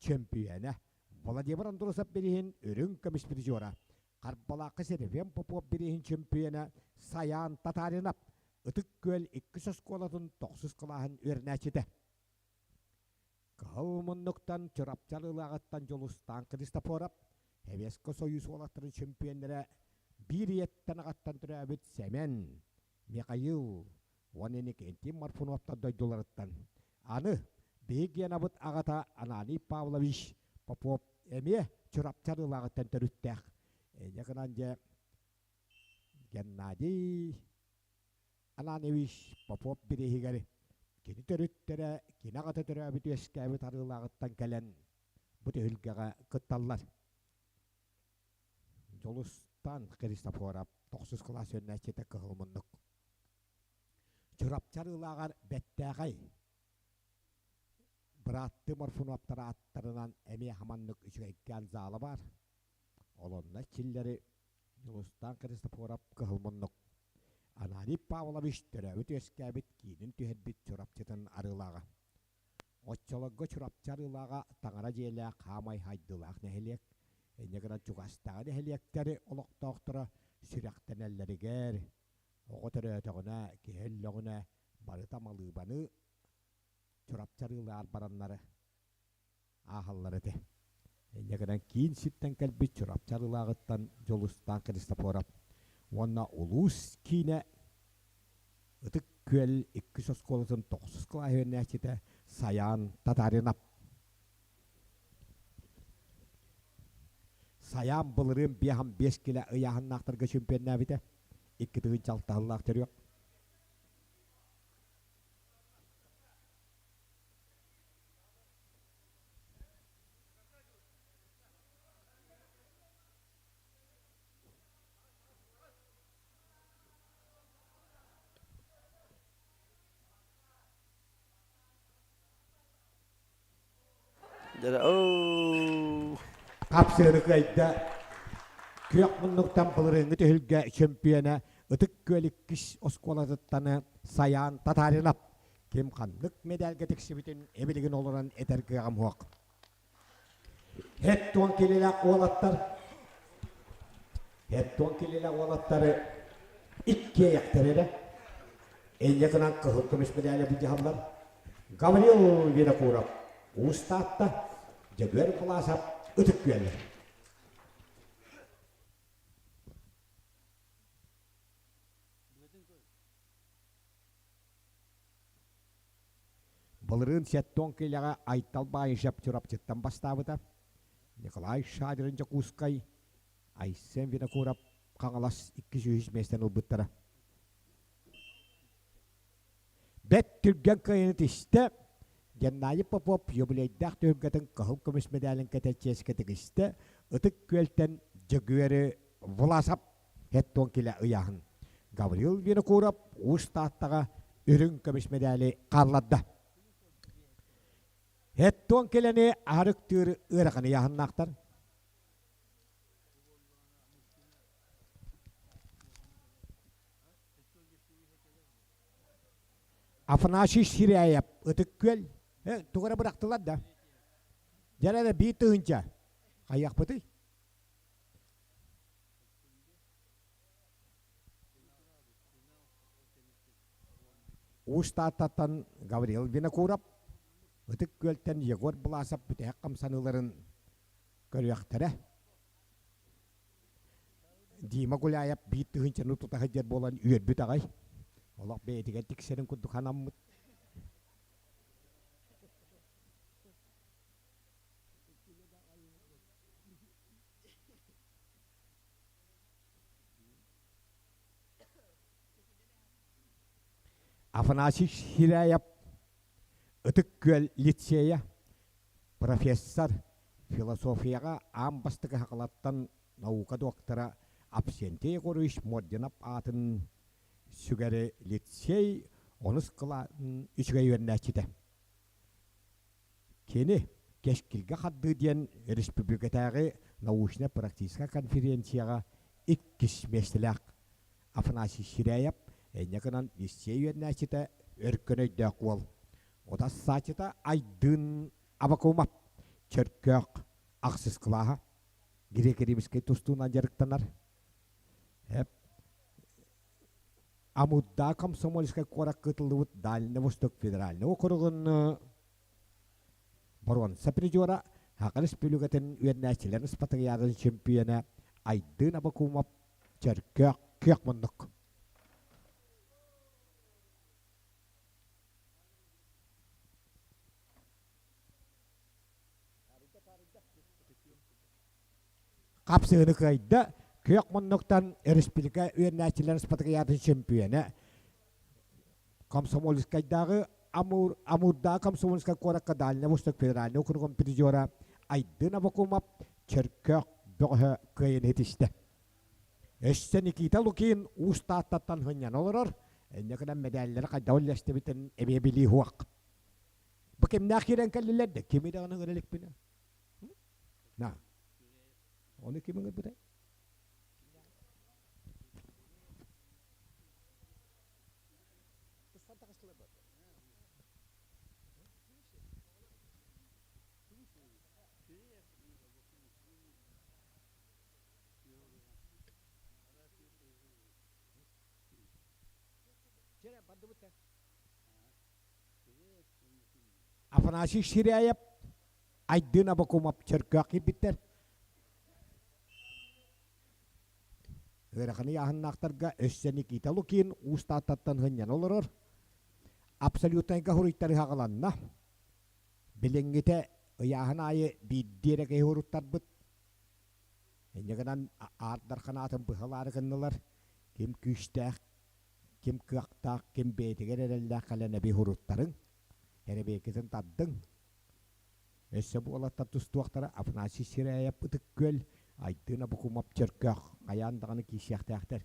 чөмпүйүөнэ Владимир Андросов бирииһин үрүҥ көмүс призера, Харбалаахха Серафим Попов бирииһин чөмпүйүөнэ Саян Татаринов, Ытык Күөл иккис оскуолатын тохсус кылааһын үөрэнээччитэ. Кыһыл муннуктан Чурапчы Арыылааҕыттан Дьулустаан Христофоров, Советскай Союз уолаттарын чөмпүйүөннэрэ биир ийэттэн аҕаттан төрөөбүт Сэмэн, Михаил уонна Иннокентий Марфуновтар дойдуларыттан. Аны биһиги Генабыт аҕата Ананий Павлович Попов эмиэ Чурапчы Арыылааҕыттан төрүттээх. Инньэ гынан дьэ Геннадий Ананьевич Попов бирииһигэр кини төрүттэрэ, кини аҕата төрөөбүт үөскээбит Арыылааҕыттан кэлэн бу түһүлгэҕэ кытталлар. Дьулустан Христофоров тохсус кылаас үөрэнээччитэ кыһыл муннук. Чурапчы Арыылааҕар бэттээхэй бырааттыы Морфуновтар ааттарынан эмиэ хаманнык үчүгэйкээн заала баар. Олонно чиллэри Дьулустаан Христофоров кыһыл муннук. Ананий Павлович төрөөбүт-үөскээбит киинин түһэрбит Чурапчытын Арыылааҕа. Оччолорго Чурапчы Арыылааҕа таҥара дьиэлээх хаамай хайдыылаах нэһилиэк, инньэ гынан чугастааҕы нэһилиэктэри олохтоохторо сүрэхтэнэллэригэр, оҕо төрөөтөҕүнэ, киһи өллөҕүнэ барыта малыыбаны Чурапчы Арыылааҕар бараннары ааһаллар этэ. Инньэ гынан киин сиртэн кэлбит Чурапчы Арыылааҕыттан Дьулустаан Христофоров уонна улуус киинэ Ытык Күөл иккис оскуолатын тохсус кылаас үөрэнээччитэ Сайаан Татаринов. Сайаан былырыын 55 килэ ыйааһыннаахтарга чемпионнаабыта. 2 6 сыллаах төрүөх. Хапсыаны кыайда. Күөх муннуктан былырыыҥҥы түһүлгэ чөмпүйүөнэ Ытык Күөл иккис оскуолатыттан Сайаан Татаринов Ким ханнык медальга тиксибитин эбилигин олорон этэр кыаҕым суох. Хэт-туон килилээх уолаттар Хэт-туон килилээх уолаттары иккиэйэхтэр эрэ. Инньэ гынан кыһыл көмүс медали былдьаһаллар. Гаврил Винокуров Уус Таатта, Дьөгүөр Власов Ытык Күөллэр. Былырыын Сеттон киилэҕэ Айтал Баишев Чурапчыттан бастаабыта. Николай Шадрин Дьокуускай, Айсен Винокуров Хаҥалас 203 миэстэни ылбыттара. Бэт түргэн кыайыыны тистэ, Геннадий Попов юбилейдаах түһүлгэтин кыһыл көмүс медалын кэтэ чиэскэ тигистэ, Ытык Күөлтэн Дьөгүөрү Власов Хэттон килэ ыйааһын. Гаврил Винокуров Уус Тааттаҕа үрүҥ көмүс мэдээли хаалларда. Хэттон килэни аһарыктыыр ыарахан ыйааһыннаахтар. Афанасий Сиряев Ытык Күөл тугу эрэ бырахтылар да. Дьэ эрэ биир тыһыынча. Хайыахпытый? Уус Тааттаттан Гаврил Винокуров, Ытык Күөлтэн Егор Власов бүтэһик хамсаныыларын көрүөхтэрэ. Дима Гуляев биир тыһыынчаны тута сылдьар буолан үөрбүт аҕай. Олох бэйэтигэр тиксэрин курдук санаммыт. Афанасий Хиряев Ытык Күөл лицейэ профессор, философияҕа аан бастакы сахалартан наука доктора Авсентий Егорович Мординов аатын сүгэри лицей онус кылааһын үчүгэй үөрэнээччитэ. Кини Кэскилгэ хардыы диэн республикатааҕы научно-практическай конференцияҕа иккис миэстэлээх Афанасий Ширяев инньэ гынан лицей үөрэнээччитэ өркөн өйдөөх уол. Утассааччыта Айдын Авакумов Чөркөөх ахсыс кылааһа греко-римскэй тустуунан дьарыктанар. Амудда Комсомольскай куоракка ыытыллыбыт Дальний Восток федеральнай округун боруонса призера, Саха Республикатын үөрэнээччилэрин спартакиадатын чемпиона Айдын Абакумов Чөркөөх күөх муннук. Хапсыһыны кыайда күөх муннуктан республика үөрэнээччилэрин спартакиадатын чемпиона Комсомольскайдааҕы Амур, Амурдааҕы Комсомольскай куоракка Дальний Восток федеральнай округун призера Айдын Абакумов Чөркөөх бөҕөһө кыайан иһитистэ. Өссө Никита Лукин Уус Тааттаттан сынньана олорор, инньэ гынан мэдээллэри хайдах үллэстибитин эмиэ билии суох. Бу кимнээх киирэн кэллилэр да, кими даҕаны ыҥыра иликпинэ. На. Ону ким ыҥырбытай? Афанасий Ширяев, Айдын Абакумов Чөркөөх киирбиттэр. Ыараханы ыйааһыннаахтарга өссө Никита Лукин Уус Тааттаттан сынньана олорор. Абсолютнайга хуруйтары хаҕаланна. Билиҥҥитэ ыйааһын аайы биирдии эрэ киһи уруттарбыт. Инньэ гынан Аар Дархан аатын быһалаары гыннылар. Ким күүстээх, ким кыахтаах, ким бэйэтигэр эрэллээх кэлэн эбии уруттарыҥ, эрэбиэккитин тардыҥ. Өссө бу уолаттар тустуохтара Афанасий Сирээйэп Ытык Күөл, Айдын Абукумов Чөркөөх хайаан даҕаны киирсиэхтээхтэр.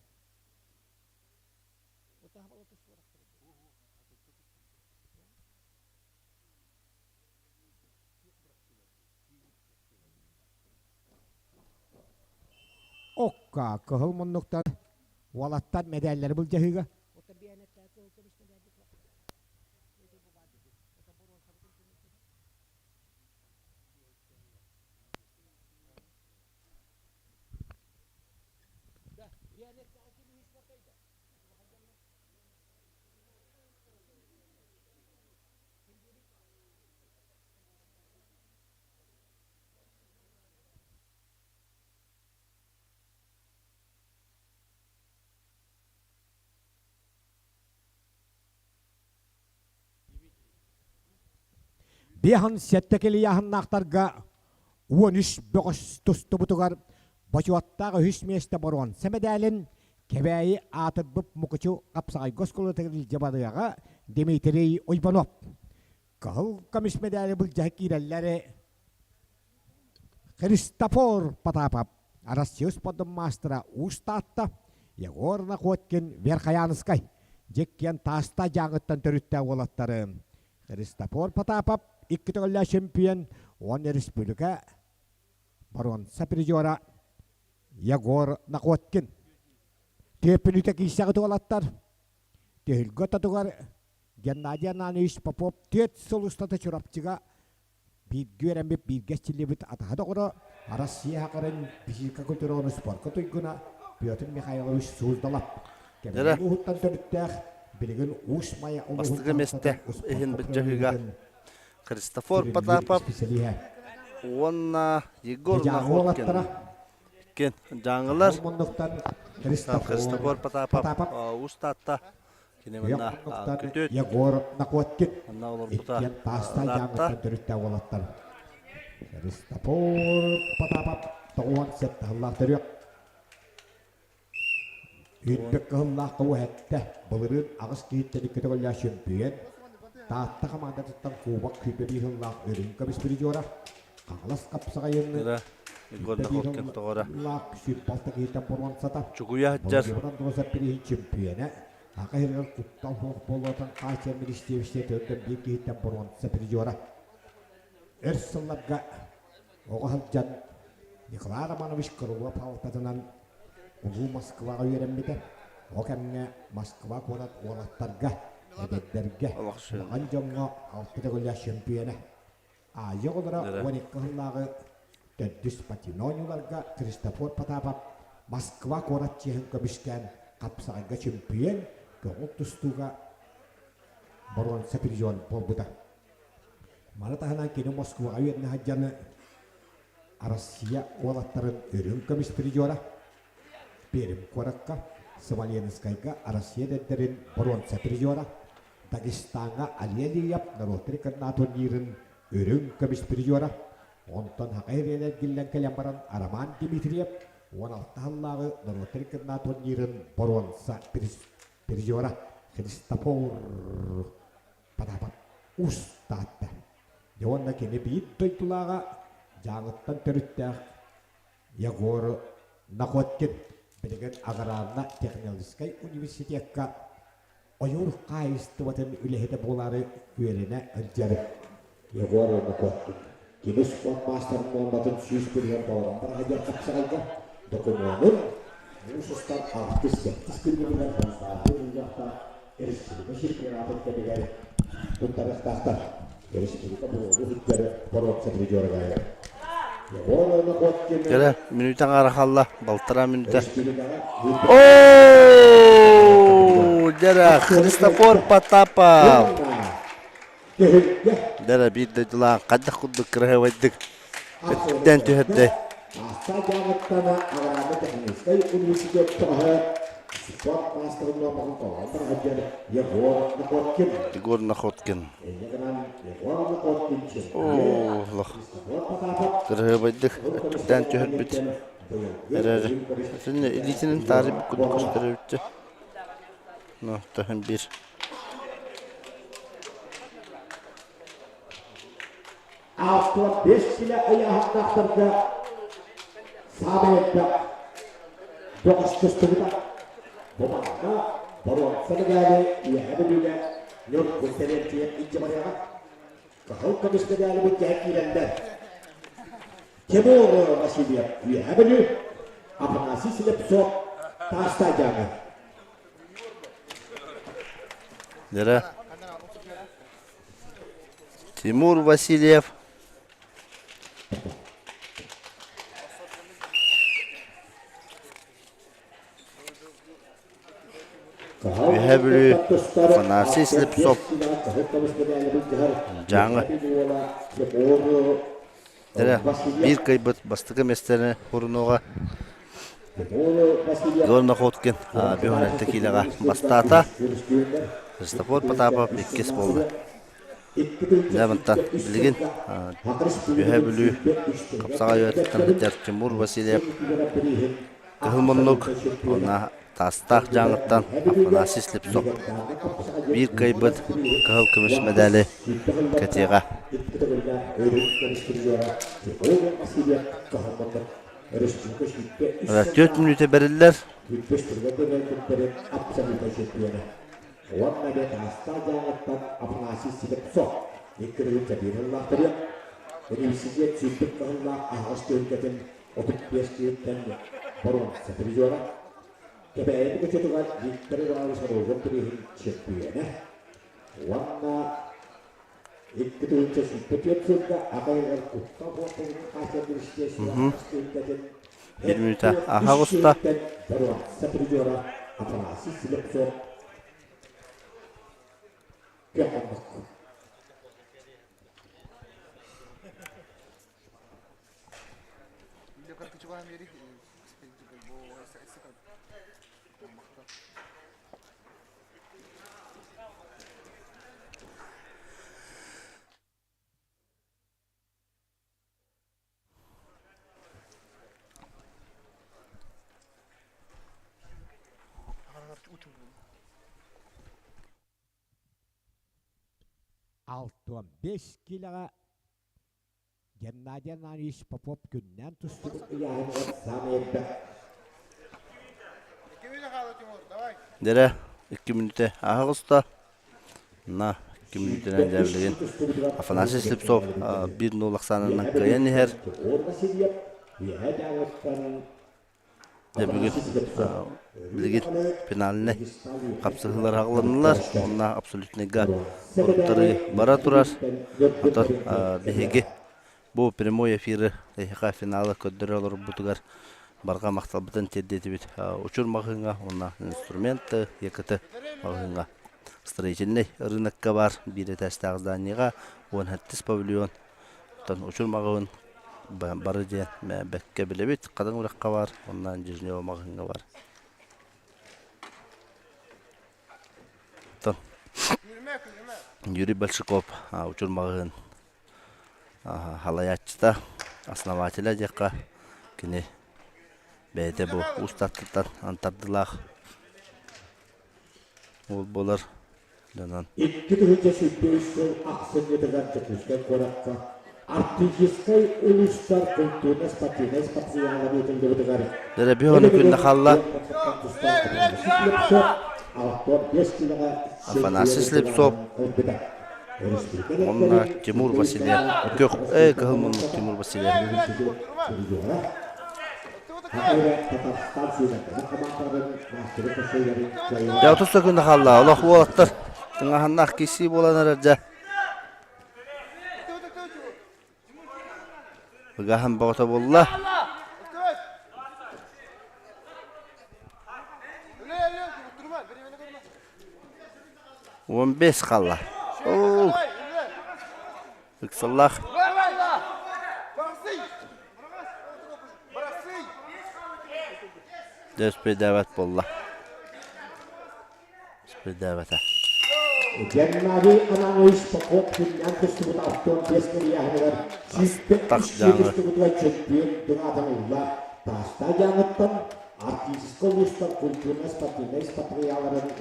Окка кыһыл муннуктар уолаттар мэдээллэри былдьаһыыга. Биэһин сэттэ килийааһыннаахтарга 13 бөҕөс тустубутугар бочуоттаах үһүс миэстэ боруонса мэдээлин Кэбээйи аатырбыт Мукучу хапсаҕайга оскуолатыгар илдьэ барыаҕа Дмитрий Уйбанов. Кыһыл көмүс мэдээли былдьаһа киирэллэр Христофор Потапов, Россия спордун маастара Уус Таатта, Егор Находкин Верхоянскай, Дьиккиэн Тааста дьааҥыттан төрүттээх уолаттары Христофор Потапов икки төгүллээх чемпион уонна республика боруонса призера Егор Находкин. Түөппүнүтэ киирсэҕит уолаттар. Түһүлгэ ортотугар Геннадий Ананович Попов түөрт сыл устата Чурапчыга бииргэ үөрэммит, бииргэ эрчиллибит атаһа доҕоро, Россия хакарын физика культураны спорка туйгуна Петр Михайлович Суздалов. Дьэрэ. Кэмин ууһуттан төрүттээх, билигин Уус Майа улууһун Бастакы миэстэ иһин былдьаһыыга Христофор Потапов уонна Егор Находкин иккиэн дьааҥылар. Христофор Потапов Уус Таатта Кини манна күтүт Егор Находкин манна олорбута иккиэн таастаах ыраатта. дьааҥыттан төрүттээх уолаттар. Христофор Потапов 97 сыллаах төрүөх. Үүрбэт кыһыллаах уһэтте былырыын аҕыс киһиттэн икки төгүллээх чөмпүйүөн, Таатта хамаандатыттан кубок күүрбэ биир сыллаах үрүҥ көмүс призера, Хаҥалас хапсаҕайын Ира Егор сүүрбэ биир Находкин тоҕоро сыллаах сүүрбэ алта киһиттэн боруонсата, чугуйа сылдьар Владимир Андросов бирииһин чөмпүйүөнэ. Аҕа иһигэр куттал суох буолуотун хааччыйар министиэристибэ төрдө биир киһиттэн боруонса призера. Өр сылларга оҕо сылдьан Николай Романович Крылов халтатынан Улуу Москваҕа үөрэммитэ. Ол кэмҥэ Москва куорат уолаттарга, эдэрдэргэ, улахан дьоҥҥо алта төгүллээх чөмпүйүөнэ. Азия оҕолоро 12 сыллааҕы төрдүс спортивнай оонньууларга Христофор Потапов Москва куорат чиэһин көмүскээн хапсаҕайга чөмпүйүөн, көҥүл тустууга боруонса призер буолбута. Маны таһынан кини Москваҕа үөрэнэ сылдьан Россия уолаттарын үрүҥ көмүс призера, Пермь куоракка, Смоленскайга Россия эдэрдэрин боруонса призера, Дагестаҥҥа Алия норуоттар иккардынан турнирын үрүҥ көмүс призера, онтон Хахай Эриэн эргиллэн кэлэн баран Роман Дмитриев 16 сыллааҕы норуоттар иккардынан турнирын боруонса призера Христофор Потапов устаатта. Дьэ уонна кини биир дойдулааҕа Дьааҥыттан төрүттээх Егор Находкин билигин аграрно-технологическай университекка ойуур хаһаайыстыбатын үлэһитэ буолаары үөрэнэ сылдьар Егор Находкин. Кини спорт маастарын нуорматын 100% толорон бара сылдьар хапсаҕайга докумуонун муус устар алтыс-сэттис күннэригэр Донбассы мунньахтаах республика чемпионатын кэмигэр туттарыахтаахтар. Республика буруолу сылдьар боруопса призерыгар Егор Находкин Кэлэ, мүнүүтэ аҥаара хаалла, балтараа мүнүүтэ. республикаҕа Оо, дьэрэ, Христофор Потапов! Түһүлгэ Дьэрэ, биир дойдулаах хайдах курдук кыраһыабайдык өттүктээн түһэрдэй. Таатта дьааҥыттан аграрно-техническай университет тоҕоһо спорт маастарын нуорматын толорон барар Егор Находкин. Егор Находкин. Инньэ гынан Егор Находкин Оо, олох кыраһыабайдык өттүктээн түһэрбит эрээри итиннэ илиитинэн таарыйбыт курдук көстөр эбит Ну, таһын биир. Ааспыт бэс килэ ыйааһыннаахтарга саамай элбэх бөҕөс көстүбүтэ. Бу манна боруонса мэдээли Үөһээ Бүлүүгэ Ньургун Тэрэнтийэн илдьэ барыаҕа. Кыһыл көмүс мэдээли былдьаһа киирэллэр. Тимур Васильев Үөһээ Бүлүү, Афанасий Слепцов Таастаах Дьааҥы. Дьэрэ. Тимур Васильев. Үөһээ Бүлүү Афанасий Слепцов Дьааҥы Эрэ биир кыайбыт бастакы миэстэни урунуоҕа Егор Находкин 56 киилэҕэ бастаата. Христофор Потапов иккис буолла. Дьэ мантан билигин Үөһээ Бүлүү хапсаҕай үөрэттэн сылдьар Тимур Васильев Кыһыл муннук уонна Таастаах Дьааҥыттан Афанасий Слепцов биир кыайбыт кыһыл көмүс мэдээли кэтиэҕэ. Түөрт мүнүүтэ бэриллэр. Уонна эмиэ Таастаах Дьааҥыттан Афанасий Слепцов икки тыһыынча университет сүүрбүт кыһыллаах аһаҕас түһүлгэтин 35 киһиттэн боруонса призера, Кэбээйи учетугар Виктор Иванович Рогов бирииһин чөмпүйүөнэ уонна 2024 сылга аҕа куттал буолбутун хааччах түһүлгэтин Биир мүнүүтэ аһа оҕуста. боруонса призера Афанасий Слепцов кыахтаммыт. 65 киилэҕэ Геннадий Ананьевич Попов күннээн тустубут ыйааһыныгар саамай элбэх Дэрэ. 2 мүнүүтэ ааһа оҕуста. На 2 мүнүүтэнэн дьэ билигин Афанасий Слепцов 1-0 ахсаанынан кыайан иһэр. Дьэ бүгүн билигин финальнай хапсыһыылар аҕылыннылар уонна абсолютныйга оруттары бара турар. Оттон биһиги бу прямой эфиры эһиэхэ финалы көрдөрө олорбутугар барҕа махталбытын тиэрдиэтибит. Учур маҕаһыыҥҥа уонна инструменты ЕКТ маҕаһыыҥҥа строительнай рынокка баар биир этээстээх зданиеҕа 17 павильон. Оттон Учур маҕаһыын бары диэн бэккэ билэбит. Хатыҥ үрэххэ баар уонна Дежнева маҕаһыыҥҥа баар. Оттон Юрий Большаков Учур маҕаһыын Халайааччыта, основателя диэххэ, кини бэйэтэ бу уус тардылаах уол буолар. Дьонон 2023 сыл ахсынньытыгар Дьокуускай куоракка Арктическай улуустар культурно-спортивнай спартакиадалар ыытыллыбытыгар Дөрөбү күннэ хаалла. Афанасий Слепцов уонна Тимур Васильев көх э кыһыл муннук Тимур Васильев Дьэ 30 секунда хаалла олох уолаттар тыҥаһаннаах киирсии буолан эрэр дьэ Ыгаһын бөҕөтө буолла. 15 хаалла. Оо. Ыксаллаах. Дьэ успейдээбэт буолла. Успейдээбэтэ. Геннадий Ананович Попов күннээн тустубут 65 ыйааһыныгар 105 тустубутугар чөмпүйүөн дыҥаатан ылла. Таастаа дьааҥыттан Арктическай улуустар культурнай-спортивнай спартакиадаларын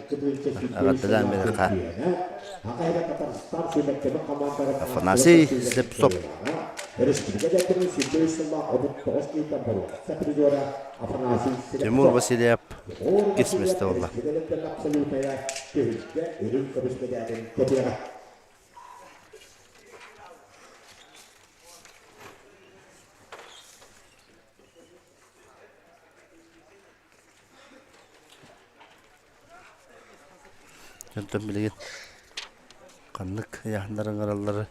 Эҕэрдэлээн биэриэххэ. Афанасий Слепцов. Тимур Васильев иккис миэстэ буолла. Онтон билигин ханнык ыйааһыннар ыҥыраллары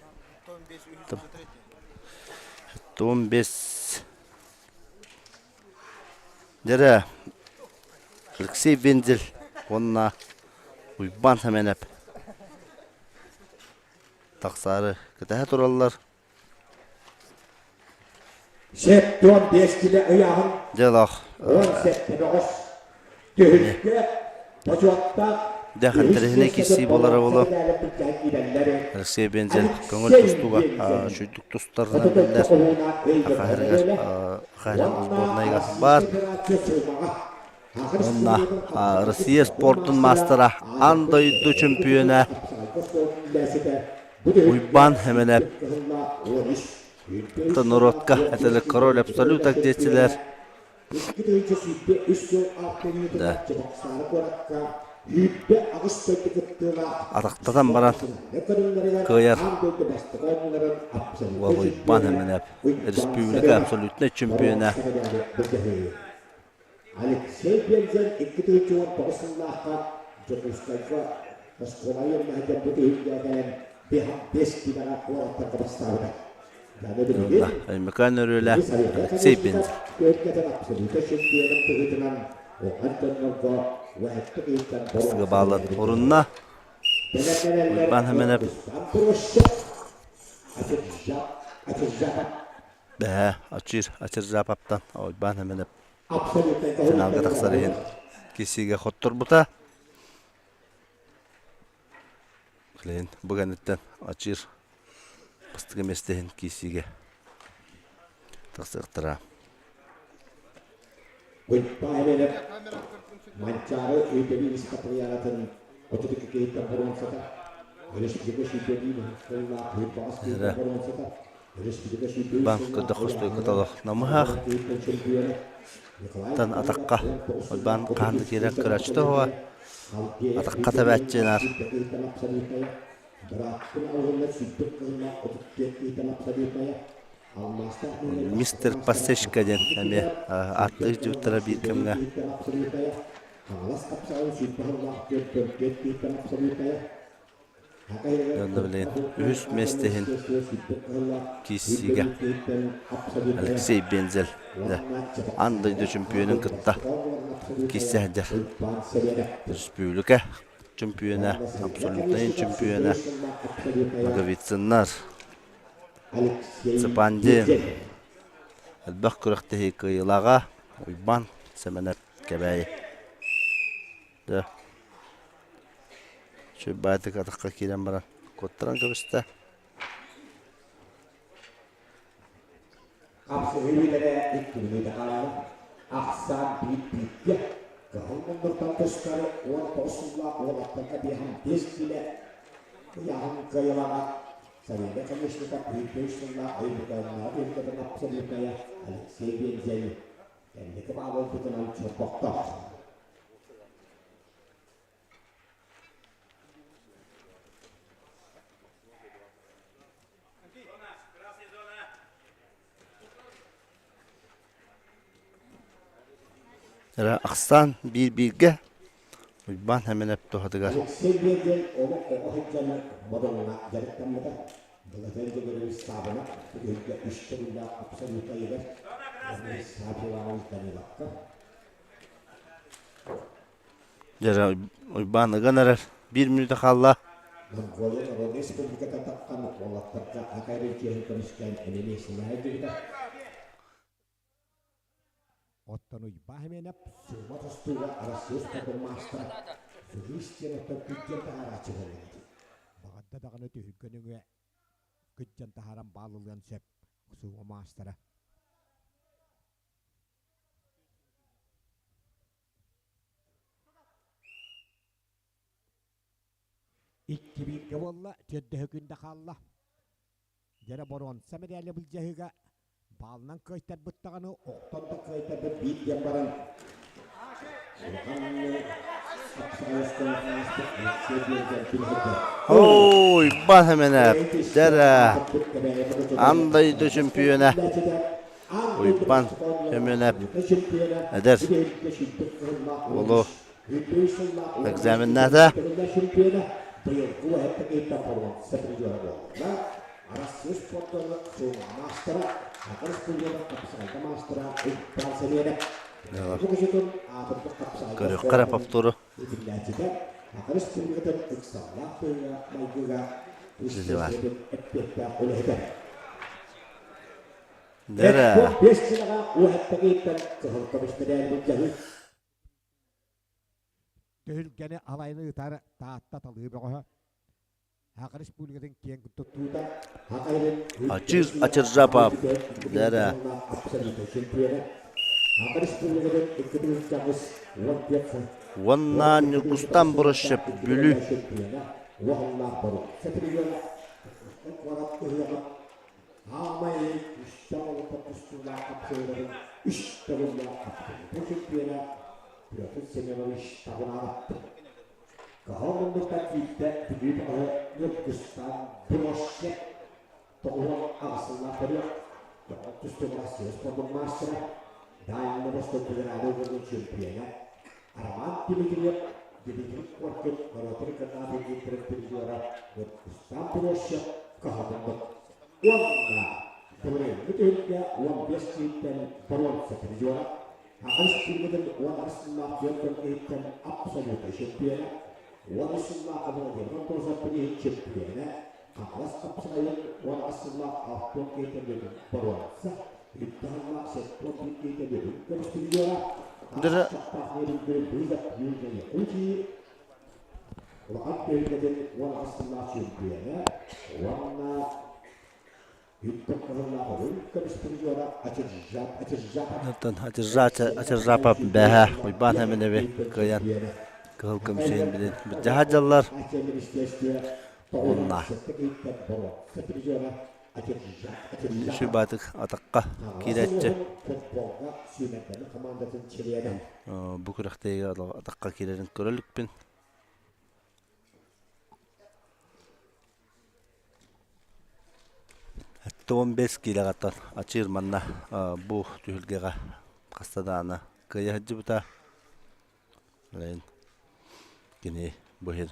15 Дьэрэ Алексей Вензель уонна Уйбаан Сэмэнэп тахсаары кэтэһэ тураллар. 75 килэ ыйааһын Дьэ олох 17 бөҕөс түһүлгэ бочуоттаах Дьэ интэриэһинэй киирсии буолара буолуо. Алексей Бензель көҥүл тустууга үчүгдүк тустарынан биллэр. Хаһырыгар Хаһырын сборнайыгар баар. Уонна Россия спордун маастара, аан дойду чөмпүйүөнэ Уйбаан Хэмэнэп норуотка этэлэ король абсолюта диэччилэр. Да. Атахтатан баран кыайар уол Уйбаан Хэмэнэп республика абсолютнай чемпиона. Алексей Пензен 2019 сыллаахха Дьокуускайга оскуола үөрэнэ сылдьарбыт иһин кэлэн 5 киилэҕэ уолаттарга бастаабыта. Өймөкөөн өрүөлэ Алексей Пензен. Сыгабаалан орунна. Уйбаан Хэмэнэп Бэһээ, Ачыыр, Ачыржаапаптан Уйбаан Хэмэнэп финалга тахсар иһин киирсиигэ хотторбута. Билигин бу кэнниттэн Ачыыр бастакы миэстэ иһин киирсиигэ тахсыахтара. Манчаары өйдөбүл испатриаратын отут киһиттэн боруонсата, өрөспүүбүлүкэ сүүрбэлии сыллаах Уйбаҕас киһиттэн боруонсата, Банк көрдөххө стойката олох намыһах. Тан атахха Уйбаан хаһан да киирэр көрөөччүтэ суоҕа. Атахха тэбээччи наар. Мистер Пасечка диэн эмиэ ааттыыр дьыбыттара биир кэмҥэ. Дьонно билигин үһүс миэстэ иһин киирсиигэ Алексей Бензель аан дойду чөмпүйүөнүн кытта киирсэ сылдьар. Республика чөмпүйүөнэ, абсолютнай чөмпүйүөнэ Ноговицыннар, Цыпандин элбэх күрэхтэһии кыайыылааҕа Уйбаан Сэмэнэп Кэбээйи. Дьэ, Сүрбаатык атахха киирэн баран куоттаран кэбистэ. Хапсыһыы үлэлэрэ иккилии хаалла. Ахсаан биир бииргэ. Кыһыл муннуктан көстөр 19 сыллаах уолаттарга биэһэн биэс киилэ ыйааһын кыайылаҕа Савелий Конечников биир сыллаах Өймөкөөннөөҕү үрдэтин абсолютнайа Алексей Бензель кэнники баалылбытынан чорбохтоох. Эрэ ахсаан биир-бииргэ Уйбаан Сэмэнэп туһатыгар. Алексей Бегин олох оҕо сылдьан Модоҥҥа дьарыктаммыта. Былатыан Дьөгүөрү Саабынап үһүггэ үс төгүллээх абсолютайыгар Сааб Иванович Даниловка. Дьэ, Уйбаан ыган эрэр. Биир мүнүүтэ хаалла. Монголия Народнай Республиката таххан уолаттарга АКР чиэһин көмүскээн эмиэ сылаайдыбыта. Оттон Уйбаа Хименов суома тустууга Арассыыйа спордун маастара Филипп Стеновтан күрдьэн таһаарааччы буоллаҕа. Баҕарда даҕаны түһүлгэ нөҥүө күрдьэн таһааран баал ылыан сөп суома маастара. Икки бииргэ буолла, төрдөһө күндэ хаалла. Дьэрэ боруонса мэдээлэ былдьаһыыга баалынан кыайтарбыт даҕаны, охтон да кыайтарбыт биир диэн баран Ой, Уйбан Хэмэнэп, дьэрэ, аан дойду чөмпүйүөнэ Уйбан Хэмэнэп эдэр уолу экзаменнаата. Көрүөххэ эрэ повтору. Дэрэ. Түһүлгэни алайны ыытар Таатта талыы бөҕөһө Саха Республикатын киэҥ туттуута Ачыр Ачыржапов дэрэ. Уонна Ньургустан Борощев Бүлүү. Аамай үстээх олоххо тустуулаах хапсыһыыларын үс төгүллээх хапсыһыы чөмпүйүөнэ Петр Семенович Табунанов. Кыһыл муннуктан киирдэ Бүлүү бөҕөһө Ньургустан Бросчек 98 сыллаах төрүөх, тоҕо тустууга Россия спордун маастара, Дальний Восток федеральнай уровень чемпиона Роман Дмитриев, Дмитрий Коркин норуотун кырнаатын дириэктэрин призера Ньургустан Бросчек кыһыл муннук. Уонна былырыыҥҥы түһүлгэ 15 сииттэн боруонса призера, аҕыс сүүрбэтин 18 сыллаах түөрт иһиттэн абсолютнай чемпиона, 13 сыллаах Владимир Андросов иһин чемпиона, Хаҥалас хапсаҕайын 18 сыллаах алтан киһитэ боруонса, үрдэ сыллаах 71 киһитэ көмүс призера, Дыры чахтаах нерюнгри вызов Южной Якутии, Улахан түһүлгэтин 18 сыллаах чөмпүйүөнэ уонна Юттан кыһыллаах өрүл көмүс призера Ачыржап Ачыржапов Оттон Ачыржапов бэһэ Уйбаан Хэмэнэби кыайан кыһыл көмүсүн билин былдьаһа дьаллар уонна Сүбаатык атахха киирээччи бу күрэхтэһиигэ атахха киирэрин көрө иликпин. 15 киилэҕиттэн ачыыр манна бу түһүлгэҕэ хаста даҕаны кыайа сылдьыбыта. Кини бу иһин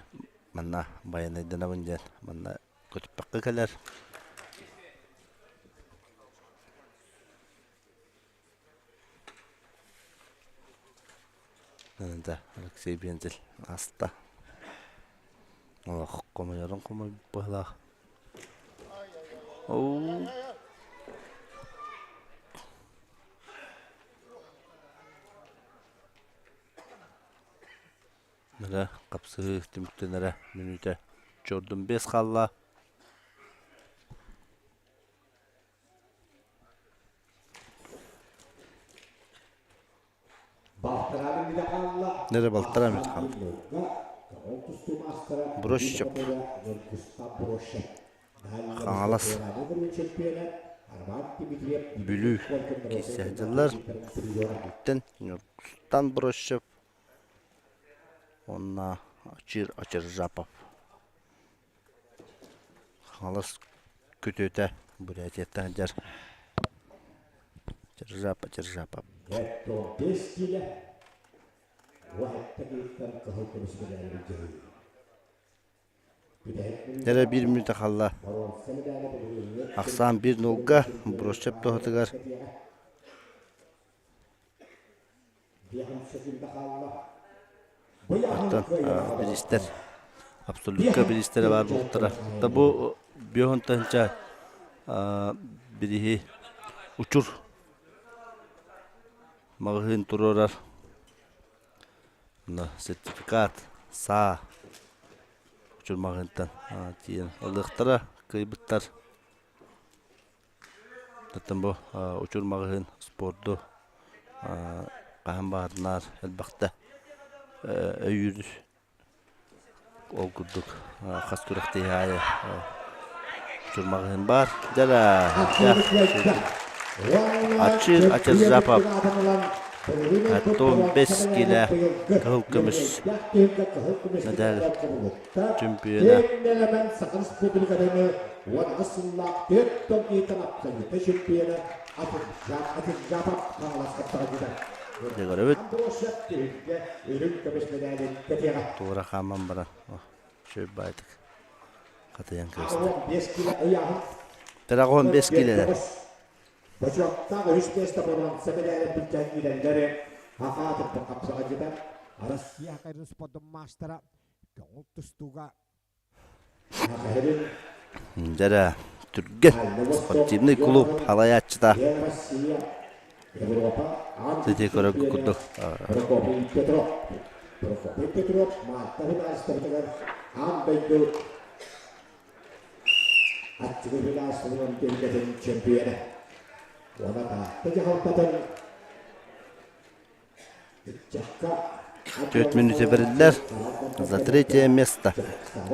манна байанайданабын диэн манна көтүппэккэ кэлэр. Да, Алексей Бензель аста. Олох хомуйарын хомуйбут быһыылаах. Оу. Мына хапсыһыы түмүктэнэрэ мүнүүтэ чордун бес хаалла. Нэрэ балтараа мүнүүтэ хаалла. Брощеп. Хаҥалас. Бүлүү киирсэ сылдьаллар. Бүлүүттэн Ньургустан Брощев уонна Ачир Ачиржапов. Хаҥалас күтүөтэ Бурятияттан сылдьар Чыржапа Чыржапа. Эрэ биир мүнүүтэ хаалла. Ахсаан биир нолга Бросчеп туһатыгар Оттон бириистэр абсолютка бириистэрэ баар буолуохтара. Да бу биоһун тыһынча бириһи учур маҕаһыын туруорар сертификат саа учур маҕаһыынтан тиийэн ылыахтара кыайбыттар. Оттон бу учур маҕаһыын спорду хаһан баҕарнаар элбэхтэ өйүүр ол курдук хас күрэхтэһии аайы учур маҕаһыын баар. Дьэ Аччыыр Ачыржапов 15 киилэ кыһыл көмүс медаль чөмпүйүөнэ. Нэлэмэн Саха Республикатыны уонна сыллаах түөрт томниитан абсолютнай чемпиона Атыржапов Хаҥалас хаптаҕайдыта. Дьэ көрөбүт. Андросов түһүлгэ үрүҥ көмүс медалин кэтиэҕэ. Туора хааман баран үчүгэй баайтык хатыйан кэбистэ. 5 кило ыйааһын. Терагон 5 килэлэр. Бочуоттаах үһүс миэстэ боруонса медалин билдьэн киирэллэри Хахаатыттан хапсаҕайдыта. Россия спордун маастара көҥүл тустууга Дьэрэ, Түргэн спортивный клуб салайааччыта сити көрөргө курдук Прокопий Петров. Прокопий Петров Маатта журналистарытыгар аан дойду аттыгы журналистарынан түөлбэтин чемпиона. Уонна Таатта дьаһалтатын Түөрт мүнүүтэ бэриллэр. За третье место.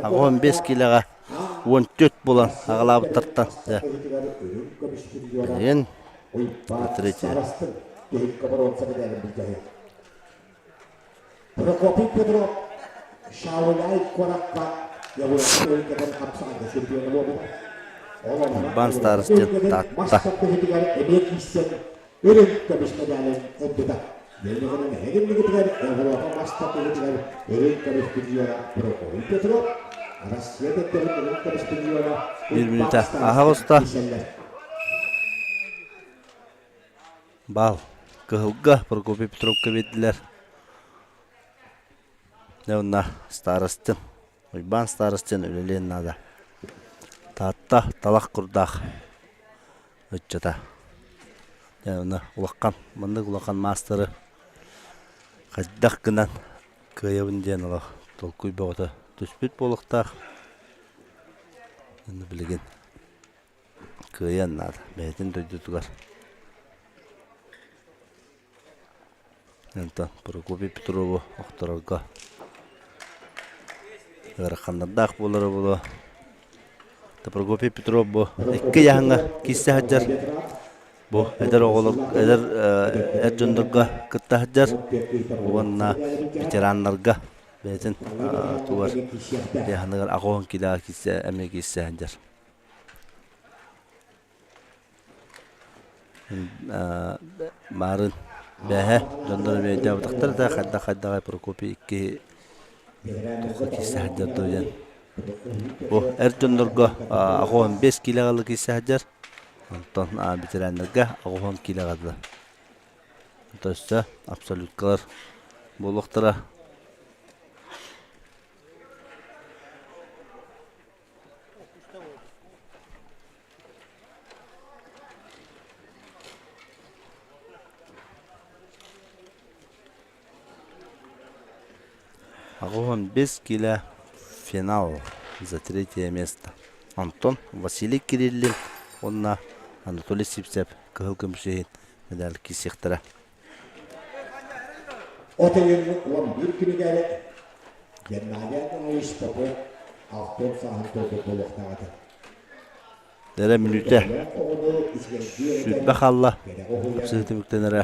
Аҕыс бес киилэҕэ 14 буолан аҕалаабыттартан. Билигин за третье. Прокопий Петров Шауляй куоракка Европа чемпиона буолбута. Урбан старостин Таатта. Үрүҥ көмүс медалын ылбыта. Мельниковын эһигиннигитигэр Европа бастакыгытыгар үрүҥ көмүс призера Прокопий Петров, Россия дэттэрин үрүҥ көмүс призера Биир мүнүүтэ аһа оҕуста. Бал. Кыһылга Прокопий Петровка биэрдилэр. Дьэ уонна старостин, Уйбаан старостин үлэлиэн наада. Таатта талах курдаах ыччата. Дьэ уонна улахан, маннык улахан маастары хайдах гынан кыайабын диэн олох толкуй бөҕөтө түспүт буолуохтаах. Аны билигин кыайыан наада бэйэтин дойдутугар. Онтон Прокопий Петрову охторорго ыараханнардаах буолара буолуо. Прокопий Петров бу икки ыйааһыҥҥа киирсэ сылдьар. Бу эдэр оҕолор эдэр эр дьоннорго кытта сылдьар уонна ветераннарга бэйэтин тугар ыйааһыныгар аҕыс уон киилэҕэ киирсэ эмиэ киирсэ сылдьар. Маарын бээһэ дьоннор эмиэйдээбэтэхтэр да хайдах хайдаҕай Прокопий икки туохха киирсэ сылдьар дуо диэн. Бу эр дьоннорго 85 киилэҕэ ыла киирсэ сылдьар. Онтон ветераннарга 80 киилэҕэ дылы. Онтон өссө абсолюткалар буолуохтара. 85 киилэ финал за третье место. Онтон Василий Кириллин уонна Анатолий Сивцев кыһыл көмүс иһин медаль киирсиэхтэрэ. От ыйын 11 күнүгэр Геннадий Антонович Попов алтын сааһын туолбут буолуохтаах этэ. Эрэ мүнүүтэ 20 хаалла. Ыпсыы түмүктэнэрэ.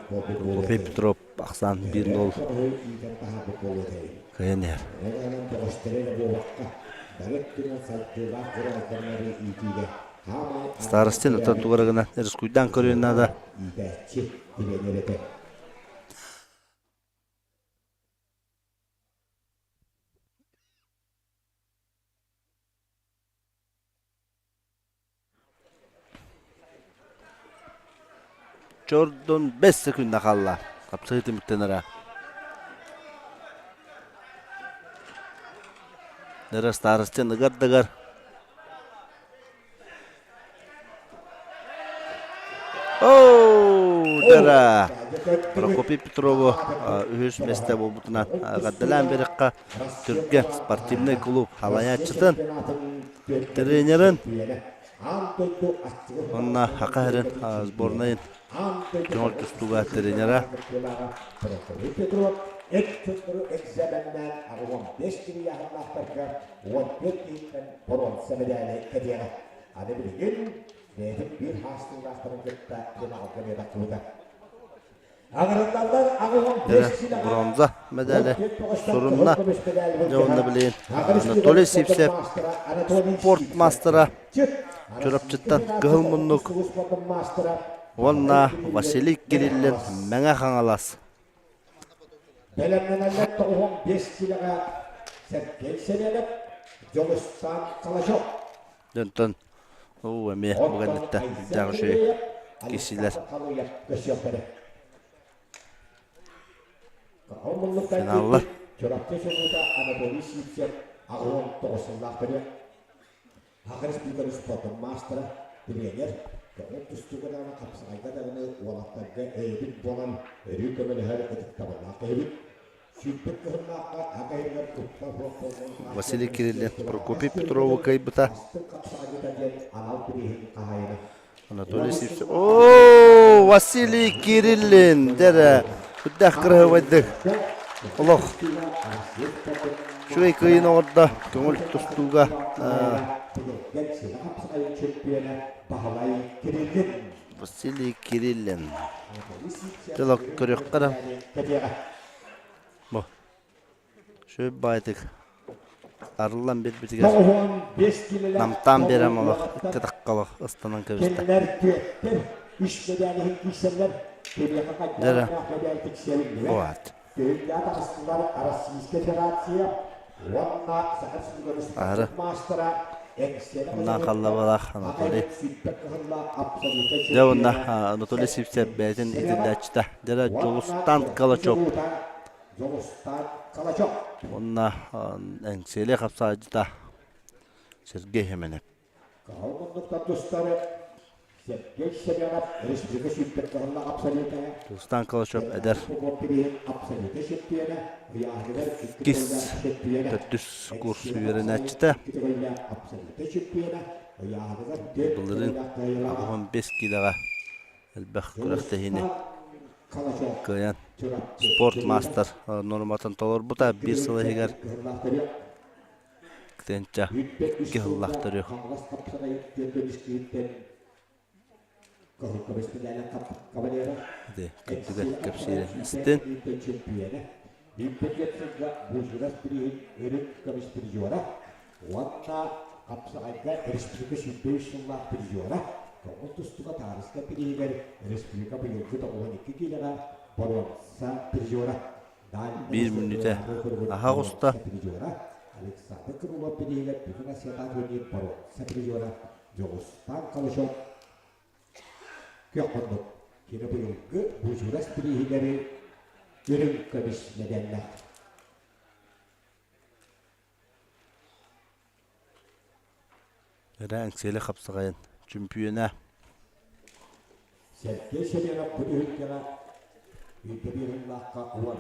Прокопий Петров ахсаан 1-0 кыайан иһэр. Старостин оттон тугу эрэ гынан рискуйдаан көрүөн наада. Чордун 5 секунда хаалла. Хапсыһыы түмүктэнэрэ. Нера старостин ыгар-дыгар. Оу, дара! Прокопий Петрову үһүс миэстэ буолбутунан эҕэрдэлээн биэрэххэ Түргэн спортивнай клуб салайааччытын, тренерин уонна Саха сирин сборнайын көҥүл тустууга тренера Бронза медали сурунна. Дьэ уонна билигин Анатолий Сивцев спорт маастара Чурапчыттан Кыһыл муннук уонна Василий Кириллин Мэҥэ Хаҥалас. Бэлэмнэнэллэр 95 килэҕэ Сергей Семенов, Дьулустаан Калачев. Дьонтон уу эмиэ буганнытта үрдээх үчүгэй киһилэр. Финаллар. Чурапчы чулуута Анатолий Сивцев 89 сыллаах төрүө. Саха Республикатын спордун маастара, тренер, көҥүл тустууга даҕаны хапсаҕайга даҕаны уолаттарга өйөбүл буолан өрүү көмөлөһөр ытыктабыллаах киһибит. Василий Кириллин Прокопий Петрову кыайбыта. Анатолий Сивцев. О, Василий Кириллин дэрэ үрдээх кыраһыбайдык. Олох үчүгэй кыайын оҥордо көҥүл тустууга. Василий Кириллин. Дьолок көрүөххэ да. Бу Сүр баайтык арыллан биэрбитигэр намтаан биэрэн олох икки таккалах ыстанан кэбистэ. Дьэ вот. Аһары Оннан халлабалаах Анатолий. Дьэ уонна Анатолий Сивцев бэйэтин итиллээччитэ. Дьэ Дьулустан Калачев. Уонна Эҥсиэли хапсаайдьыта Сергей Хеменев. Дьулустан Калачев эдэр иккис, төрдүс курс үөрэнээччитэ. Былырыын 85 киилэҕэ элбэх күрэхтэһиини кыайан спорт маастар нуорматын толорбута биир сыл иһигэр тыһыынча икки сыллаах төрүөх. Кырдьыга кэпсиирэ истин. Көҥүл тустууга таарыска бирииһигэр республика быйылгы 92 киилэҕэ боруонса призера Биир мүнүүтэ аһа оҕуста. Призера Александр Крылов бирииһигэр Бүтүн Россиятааҕы турнир боруонса призера Дьулустаан Калышев күөх муннук. Кини быйылгы Бужурас бирииһигэр үрүҥ көмүс мэдээллээх. Эрэ Эҥсиэли хапсаҕайын чөмпүйүөнэ. Сергей Семенов бу түһүлгэҕэ 101 сыллаахха уон,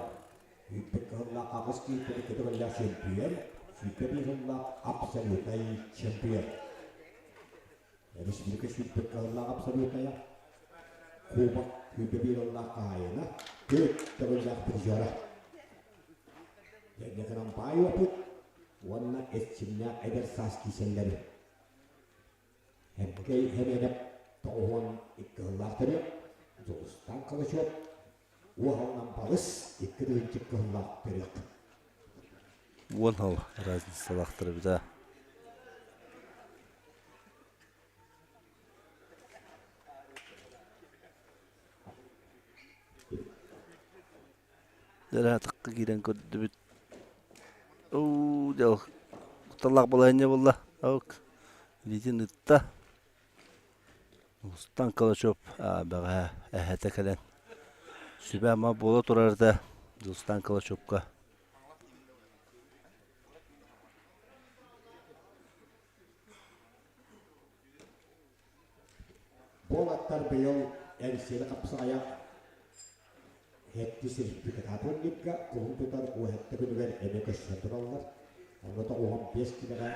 102 сыллаах аҕыс киирбит көтөҕүллээх чөмпүйүөн, 101 сыллаах абсолютнай чемпион. Республика 102 сыллаах абсолютная, Кубок 101 сыллаах хаһаайына, төрт төгүллээх призера. Дьэ гынан баай опыт уонна эрчимнээх эдэр саас киисэллэри. Эргэй Хэмиэнэп 92 сыллаах төрүөх, Дьулустаан Калачев уоһалынан балыс икки тыһыынча кыһыллаах төрүөх. Уон сыл разницалаахтар эбит аа. Дьэ киирэн көрдүбүт. Оо, дьэ кутталлаах балаһыанньа буолла. Ок, илиитин ытта. Устан Калачев бэҕэһээ эһэтэ кэлэн сүбэ-ама буола турарда Дьулустан Калачевка. Буолаттар быйыл Эҥсиэли хапсаҕайа Хэттис республикатааҕы турнирга кулун тутар уоһэтта күнүгэр эмиэ көрсөн тураллар. Онно 95 килэҕэ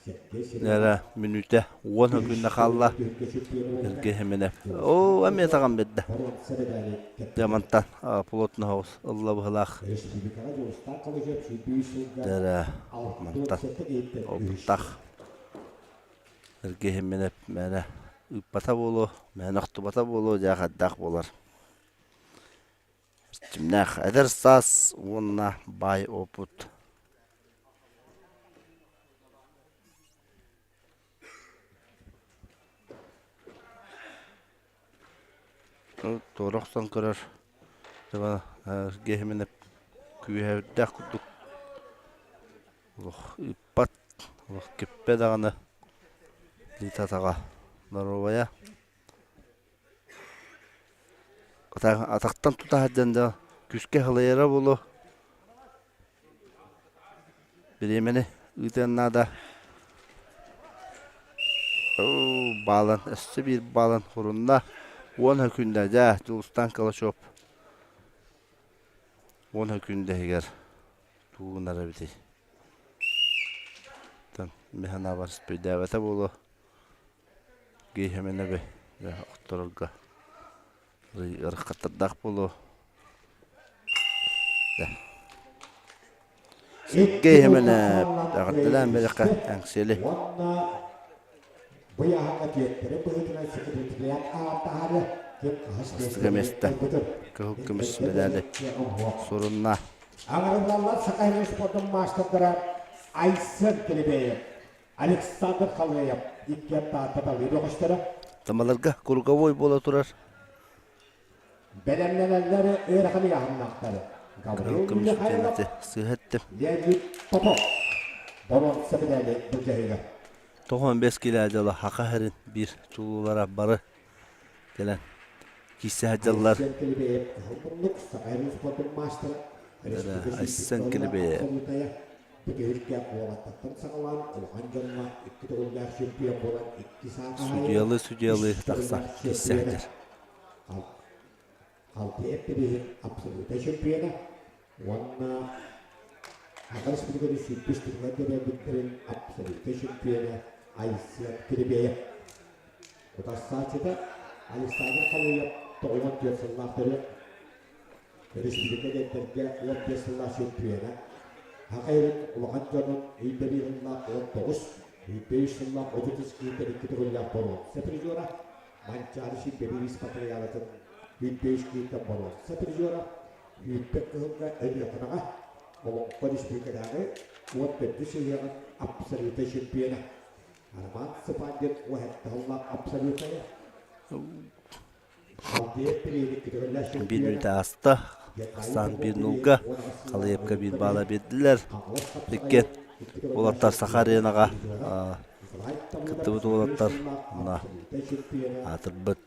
Сергей Эрэ Семенов мүнүүтэ уон күннэ хаалла. Эргэ Хименев. Оо, эмиэ таҕан биэрдэ. боруонса медали Дьэ кэппитэ. мантан плотно соҕус ылла быһылаах. Республикаҕа Дьулустаан Калычев 103 сылга Дьэ 67 мантан киһиттэн үһүс. опыттаах Эргэ Хименев мээнэ ыыппата буолуо, мээнэ охтубата буолуо дьэ хайдах буолар. Эрчимнээх эдэр саас уонна баай опыт. Туора охсон көрөр Гехименеп күүһэбиттээх курдук олох ыыппат, олох киппэ даҕаны илиитэ-атаҕа доруобайа. Атахтан тута сылдьан да күүскэ халыйара буолуо. Бириэмэни ыытыан наада. Баалан, өссө биир баалан хурунна. Уон күндэ дьэ Дьулустаан Калачев уон күндэ иһигэр тугунар эбитий? Мин санаабар өйдөөбөтө буолуо. Гиһэмэнэби охторорго ыарахаттардаах буолуо. Гиһэмэнэп эҕэрдэлээн биэриэххэ Эҥсиэли. Уонна быйаһаҥҥа диэттэрин быһыытынан секретариат ааттаһаары ким хаһыс Бастакы миэстэ кыһыл көмүс мэдээли сурунна. Аҥарыллаллар Саха сирин спордун маастардара Айсен Келебеев Александр Халыев иккиэн Таатта талыы бөҕөстөрө. Тамаларга круговой буола турар. Бэлэмнэнэллэр ыарахан ыйааһыннаахтар. Кыһыл Гаврил көмүс Михайлов, тиэмэти сыыһа эттим. Леонид Попов боруонса медали былдьаһыыга. 95 килэ дьола Хаха сирин биир чулуулара бары кэлэн киирсэ сылдьаллар. Айсен Келебеев кыһыл муннук Саха сирин спордун маастара, республика Айсен сүүрбүт Келебеев абсолютая Бүтэһиккэ уолаттартан саҕалаан улахан дьоҥҥо икки төгүллээх чемпион буолан икки саа хаһаайына, судьуйалыы үс судьуйалыы тахсан төгүллээх киирсэ чемпиона. сылдьар. Алты эппириһин абсолютнай чемпиона уонна Саха Республикатын сүүрбүс туһугар дэбээбиттэрин абсолютнай чемпиона Айсен Кирибеев. Утарсааччыта Александр Халыев 94 сыллаах төрүөх Республика эдэрдэргэ 15 сыллаах чемпиона, Саха сирин улахан дьонун өйдөбүл сыллаах 19, 105 сыллаах 33 киһиттэн икки төгүллээх боруонса призера, Манчаары сүүрбэ матырыйаалатын 105 киһиттэн боруонса призера, Үүппэт кыһылга Өлүөхүмэҕэ Олоҥхо республикатааҕы 14 сыһыаҕын абсолютнай чемпиона, Роман Цыпандин уоһэттэ сыллаах абсолютнайа, Биир мүнүүтэ ааста. Ахсаан биир нулга. Халыевка биир баала биэрдилэр. Иккиэн уолаттар Саха аренаҕа кыттыбыт уолаттар мына аатырбыт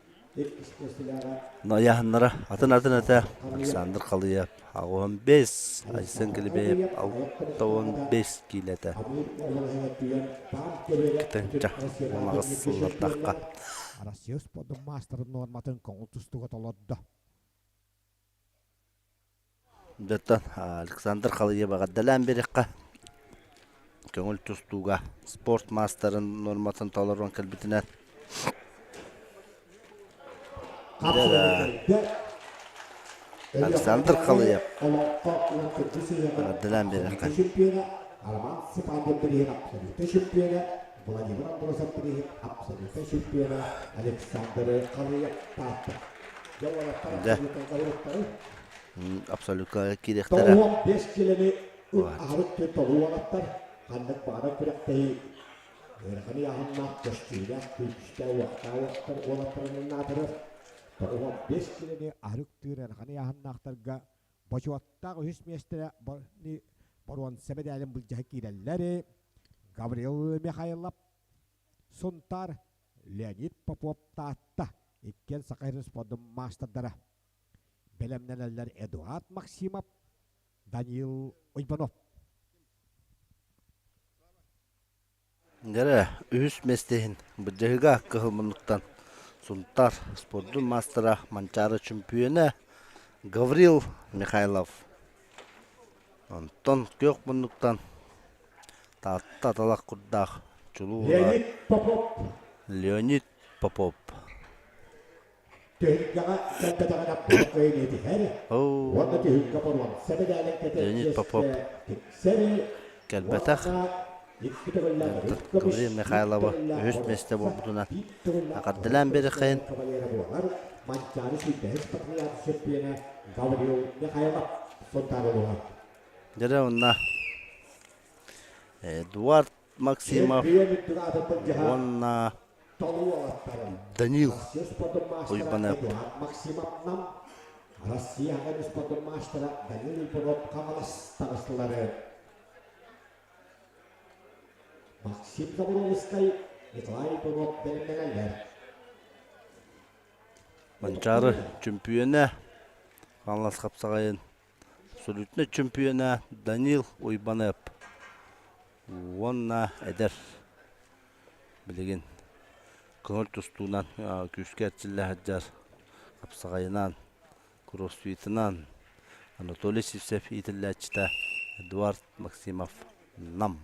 ыйааһыннара атын-атын этэ. Александр Халыев 85, Айсен Килибеев 65 киилэтэ. Кытынча 18 сыллардахха. Россия спордун маастарын нуорматын көҥүл тустууга толордо. Дьоттон Александр Халыев эҕэрдэлээн биэриэххэ. Көҥүл тустууга спорт маастарын нуорматын толорон кэлбитинэн. Александр Халыев эҕэрдэлээн биэриэххэ. Роман Степанов бирииһин абсолютнай чемпиона, Владимир Андросов бирииһин абсолютнай чемпиона Александр Халыев Таатта. Дьэ, абсолютка киириэхтэрэ. 95 килэни аһарык толуу уолаттар ханнык баҕарар күрэхтэһии ыарахан ыйааһыннаах көстүүлээх күүстээх уохтаах уолаттар уолаттарынан наатырар 95 килэни аһарык тыыр ыарахан ыйааһыннаахтарга бочуоттаах үһүс миэстэрэ боруонса мэдээлин былдьаһа киирэллэр Гаврил Михайлов Сунтаар Леонид Попов Таатта иккиэн Саха сирин спордун маастардара бэлэмнэнэллэр Эдуард Максимов, Даниил Уйбанов. Дьэрэ, үһүс миэстэ иһин былдьаһыыга кыһыл муннуктан Сунтаар спордун маастара Манчаары чөмпүйүөнэ Гаврил Михайлов. Онтон күөх муннуктан Таатта талах курдаах чулуу Леонид Попов Леонид Попов Түһүлгэҕэ кэлбэтэҕинэ кыайын этиһэр уонна түһүлгэ боруонса мэдээлин Леонид Попов тиксэр кэлбэтэх Гаврил Михайлова үһүс миэстэ буолбутунан эҕэрдэлээн биэриэххэйин. Манчаары сүүрбэһис патриот чемпиона Гаврил Михайлов Сунтаар Дьэрэ уонна Эдуард Максимов уонна Данил Уйбанов. Россия спордун маастара Данил Уйбанов Хаҥалас таҕыстылары. Максим Заборовскай, Николай Иванов бэлэмнэнэллэр. Манчаары чөмпүйүөнэ Хаҥалас хапсаҕайын абсолютнай чөмпүйүөнэ Данил Уйбаныап уонна эдэр билигин көҥүл тустуунан күүскэ эрчиллэ сылдьар хапсаҕайынан, кроссфитынан Анатолий Сивцев иитиллээччитэ Эдуард Максимов Нам.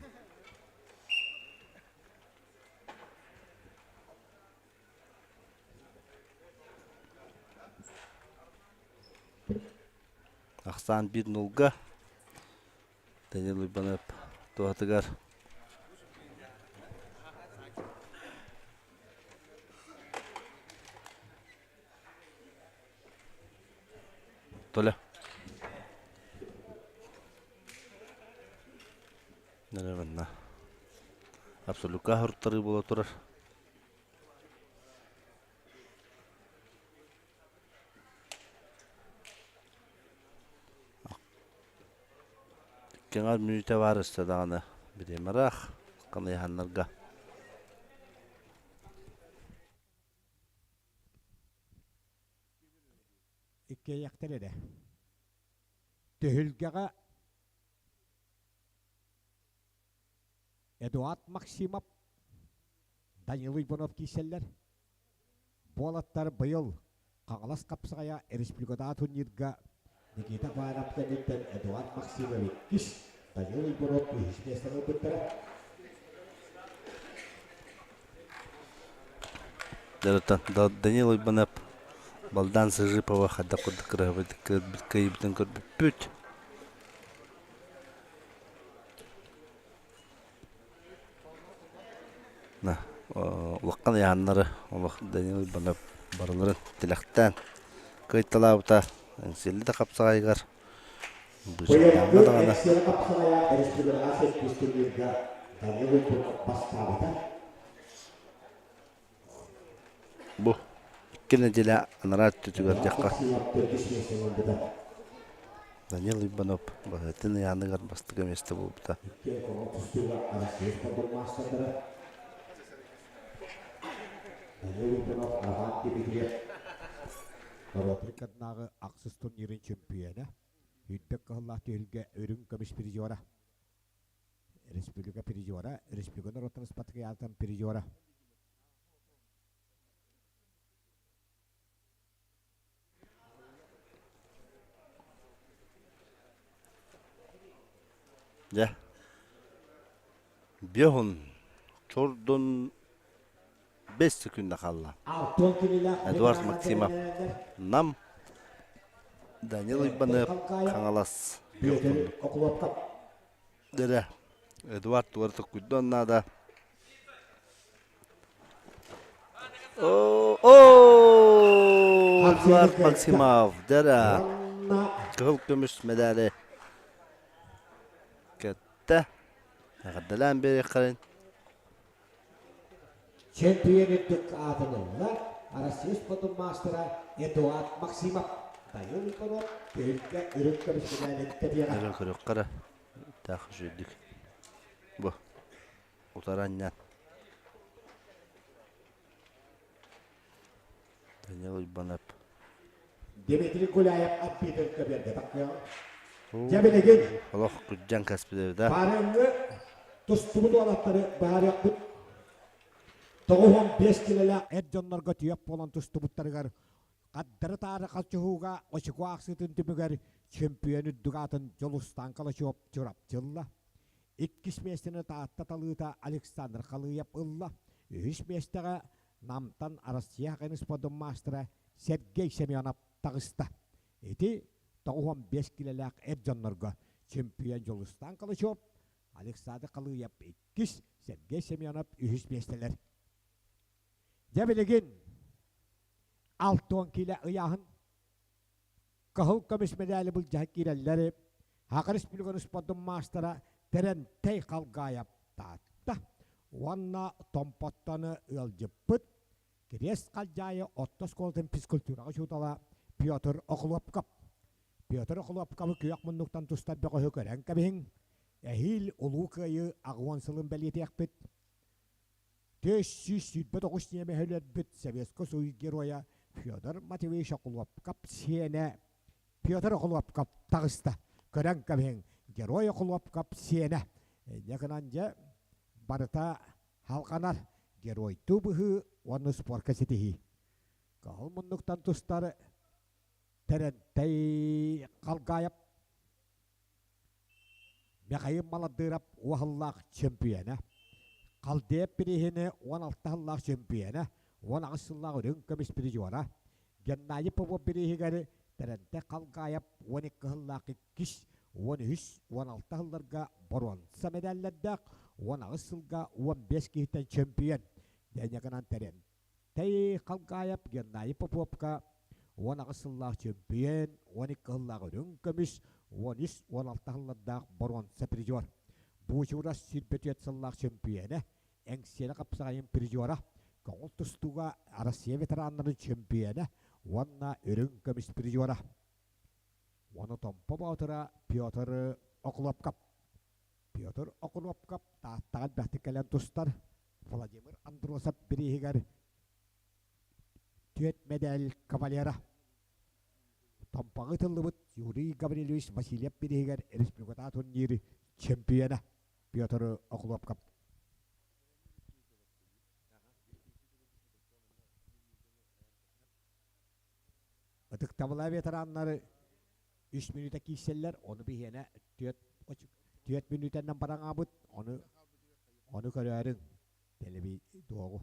Ахсаан биир нулга Данил Уйбанов туһатыгар Толя. Наверное, абсолютка хоруттарыы буола турар. Кэҥэр мүнүүтэ баар өссө даҕаны бириэмэрээх ханыйаһаннарга. Иккиэйэхтэр эрэ. Түһүлгэҕэ Эдуард Максимов, Данил Иванов киирсэллэр. Буолаттар быйыл Хаҥалас хапсаҕайа республикатааҕы турнирга Никита Хванов кэнниттэн Эдуард Максимов иккис, Данил Иванов үһүс миэстэни ылбыттара. Данил Уйбанов Балдан Сыжипова хайдах курдук кыайбытын көрбүппүт. Улахан ыйааннары олох Данил Иванов барыларын тилэхтээн кыайталаабыта Эҥсиэли да хапсаҕайыгар Быйылгы быычайдааҥҥа даҕаны Эҥсиэли хапсаҕайа республикаҕа сэттис турнирга Данил Иванов бастаабыта. Бу. Икки нэдиэлэ анараа өттүтүгэр диэххэ Данил Иванов баһыытын ыйааныгар бастакы миэстэ буолбута. Норуотунааҕы ахсыс турнирын чөмпүйүөнэ, үрдүк кыһыллаах түһүлгэ үрүҥ көмүс призера, республика призера, республика норуоттарын спартакиадатын призера. Дьэ, биэһун чордун бэс секунда хаалла. Эдуард Максимов Нам, Данил Уйбаныап Хаҥалас Дэрэ, Эдуард тугар токкуйдуон наада. О, Эдуард Максимов, дэрэ, кыһыл көмүс медали кэттэ. Эҕэрдэлээн биэриэххэрин. Чемпион үрдүк аатын ылла Россия спордун маастара Эдуард Максимов. Дайыл Иванов түһүлгэ үрүҥ көмүс медалин кэтиэҕэ. Өрө көрүөххэ эрэ. Таах үчүгэйдик. Бу. Утары анньан. Данил Уйбанов. Дмитрий Гуляев арбитр көбүөргэ таххыаҕа. Дьэ билигин Олох күрдьэн кэспит да. Барыҥҥы тустубут уолаттары баарыахпыт. 95 килэлээх эр дьоннорго түөх буолан тустубуттарыгар хардары-таары халчыһууга очко аахсыытын түмүгэр чемпион үрдүк аатын Дьулустаан Калачев Чурапчы ылла. Иккис миэстэни Таатта талыыта Александр Халыев ылла. Үһүс миэстэҕэ Намтан Россия хакейын спордун маастара Сергей Семенов таҕыста. Ити 95 килэлээх эр дьоннорго чемпион Дьулустаан Калачев, Александр Халыев иккис, Сергей Семенов үһүс миэстэлэр. Дьэ билигин 60 киилэ ыйааһын кыһыл көмүс мэдээли былдьаһа киирэллэри Саха Республикатын спордун маастара Тэрэнтэй Халгаев Таатта уонна Томпоттону ыалдьыппыт Кириэс Халдьаайы орто оскуолатын физкультураҕа учуутала Петр Охлопков. Петр Охлопковы күөх муннуктан тустар бөҕөһү көрөн кэбиһиҥ. Эһиил Улуу Кыайыы 80 сылын бэлиэтиэхпит. 429 ньиэмэһи өлөрбүт Советскай Союз Геройа Федор Матвеевич Охлопков сиэнэ Петр Охлопков таҕыста. Көрөн кэбиһиҥ, Герой Охлопков сиэнэ. Инньэ гынан дьэ барыта халҕанар геройдуу быһыы уонна спорка ситиһии. Кыһыл муннуктан тустар Тэрэнтэй Халгаев Михаил Маладыров уоһаллаах чөмпүйүөнэ, Халдеев бирииһини 16 сыллаах чөмпүйүөнэ, 18 сыллаах үрүҥ көмүс призера, Геннадий Попов бирииһигэр Тэрэнтэй Халгаев 12 сыллаах иккис, 13, 16 сылларга боруонса мэдээллэрдээх, 18 сылга 15 киһиттэн чөмпүйүөн. Диэн гынан Тэрэнтэй Халгаев Геннадий Поповка 18 сыллаах чөмпүйүөн, 12 сыллаах үрүҥ көмүс, 13-16 сыллардаах боруонса призер. Буучурас 24 сыллаах чөмпүйүөнэ, Эҥсиэли хапсаҕайын призера, көҥүл тустууга Россия ветераннарын чөмпүйүөнэ уонна үрүҥ көмүс призера. Уону Томпо Боотура Петр Оклопков. Петр Оклопков Тааттаҕа элбэхтик кэлэн тустар. Владимир Андросов бирииһигэр түөрт мэдээл кавалера. Томпоҕо ыытыллыбыт Юрий Гаврильевич Васильев бирииһигэр республикатааҕы турнир чемпиона Петр Охлопков. Ытыктабыла ветераннары үс мүнүүтэ киирсэллэр, ону биһиэнэ түөрт мүнүүтэннэн бараҥаабыт, ону көрөөрүҥ телевидуоҕу.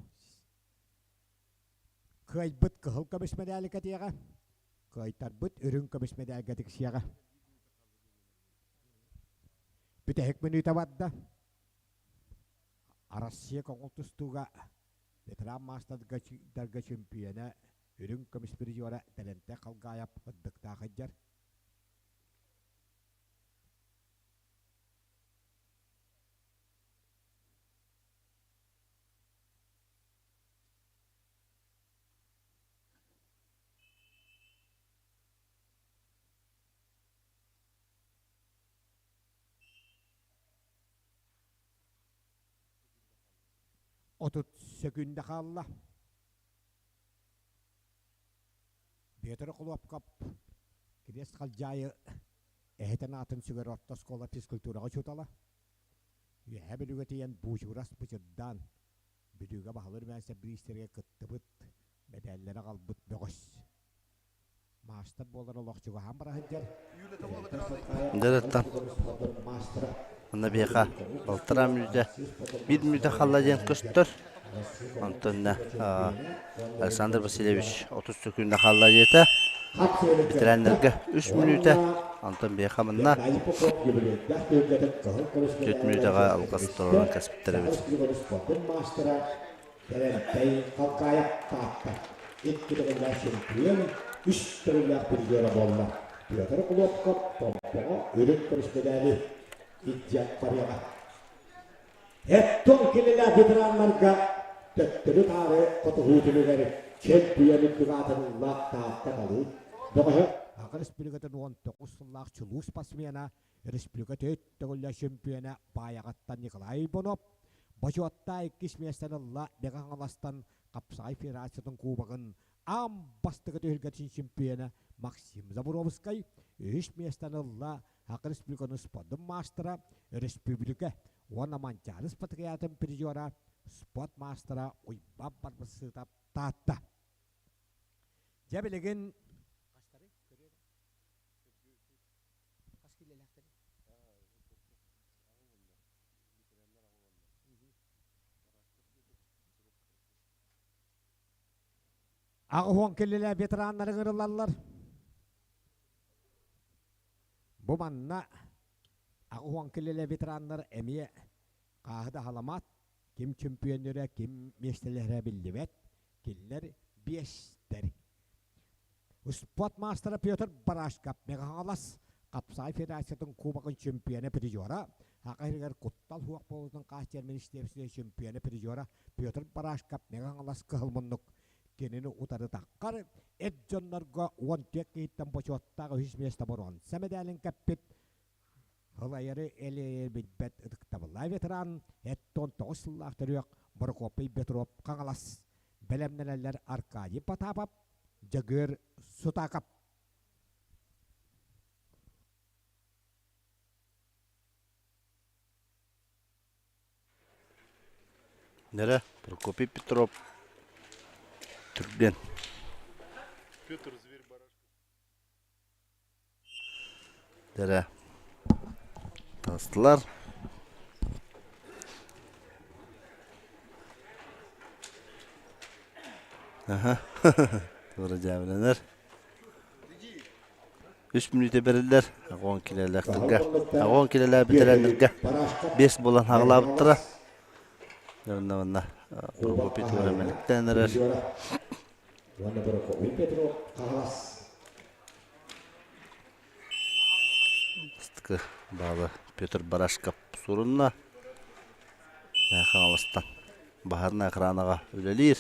Кыайбыт кыһыл көмүс мэдээли кэтиэҕэ, кыайтарбыт үрүҥ көмүс мэдээлгэ тиксиэҕэ. Бүтэһик мүнүүтэ барда. Россия көҥүл тустууга ветеран маастардарга чөмпүйүөнэ үрүҥ көмүс призера Тэрэнтэй Халгаев ырдыктаах сылдьар. 30 сөкүүндэ хаалла. Петр Охлопков Кириэс Халдьаайы эһэтин аатын сүгэр орто оскуола физкультураҕа учуутала. Үөһээ Бүлүүгэ тиийэн буучугурас бычырдаан Бүлүүгэ баһылыыр Мээсэ бириистэргэ кыттыбыт, мэдээллэри аҕалбыт бөҕөс. Маастар буолар олох чугаһаан бара сылдьар. Дырыттан. Онно биһиэхэ балтараа мүнүүтэ, биир мүнүүтэ хаалла диэн көстөр. Онтон Александр Васильевич 30 сөкүүндэ хаалла диэтэ. Ветераннарга үс мүнүүтэ, онтон биһиэхэ манна 4 мүнүүтэҕэ алҕас туруоран кэспиттэр эбит. Тэрэнтэй Халкаайап Таатта икки төгүллээх чемпион, үс төгүллээх призера буолла. Петр Кулопков Томпоҕо үрүҥ көмүс мэдээли илдьэ барыаҕа. Эттон кинилэр ветераннарга төттөрү-таары хотуһуу түмүгэр чемпион үрдүк аатын ылла Таатта талыы бөҕөһө. Саха Республикатын 19 сыллаах чулуу спортсмена, республика төрт төгүллээх чемпиона Баайаҕаттан Николай Иванов бочуоттаах иккис миэстэни ылла Мэҥэ Хаҥаластан Хапсаҕай Федерациятын кубогын аан бастакы түһүлгэтин чемпиона Максим Заборовскай үһүс миэстэни ылла Саха Республикатын спордун маастара, республика уонна Манчаары спартакиадатын призера, спорт маастара Уйбаан Барбасытов Таатта. Дьэ билигин Хас киилэлээхтэрий? Аҕыс киллилэ ветераннары ыҥырыллаллар. Бу манна 80 киллилэ ветераннар эмиэ хааһы да халамаат, ким чөмпүйүөннэрэ, ким миэстэлэһэрэ биллибэт, кинилэр биэстэр. Спорт маастара Петр Барашков Мэҥэ-Хаҥалас Хапсаҕай Федерациятын Кубогын чемпиона призера, Саха сиригэр куттал суох буолуутун хааччыйар министиэристибэ чемпиона призера Петр Барашков Мэҥэ-Хаҥалас кыһыл муннук кинини утары таххар эр дьоннорго 14 киһиттэн бочуоттаах үһүс миэстэ боруонса мэдээлин кэппит Ылайары элэйэр билбэт ытыктабыллаах ветеран, 79 сыллаах төрүөх Прокопий Петров Хаҥалас бэлэмнэнэллэр Аркадий Потапов, Дьөгүөр Сутаков. Нэрэ Прокопий Петров түргэн. Дэрэ таҕыстылар. Аха, туора дьаабыланар. Үс мүнүүтэ бэриллэр. Аҕон килэлээхтэргэ. Аҕон килэлээ бүтэрэллэргэ биэс буолан хаҕылаабыттара. Дьонно манна Прокопий туора мэликтээн эрэр. Уонна Прокопий Петров хаһаас. Бастакы баалы Петр Барашков сурунна. Хаҥаластан баһаарынай охранаҕа үлэлиир.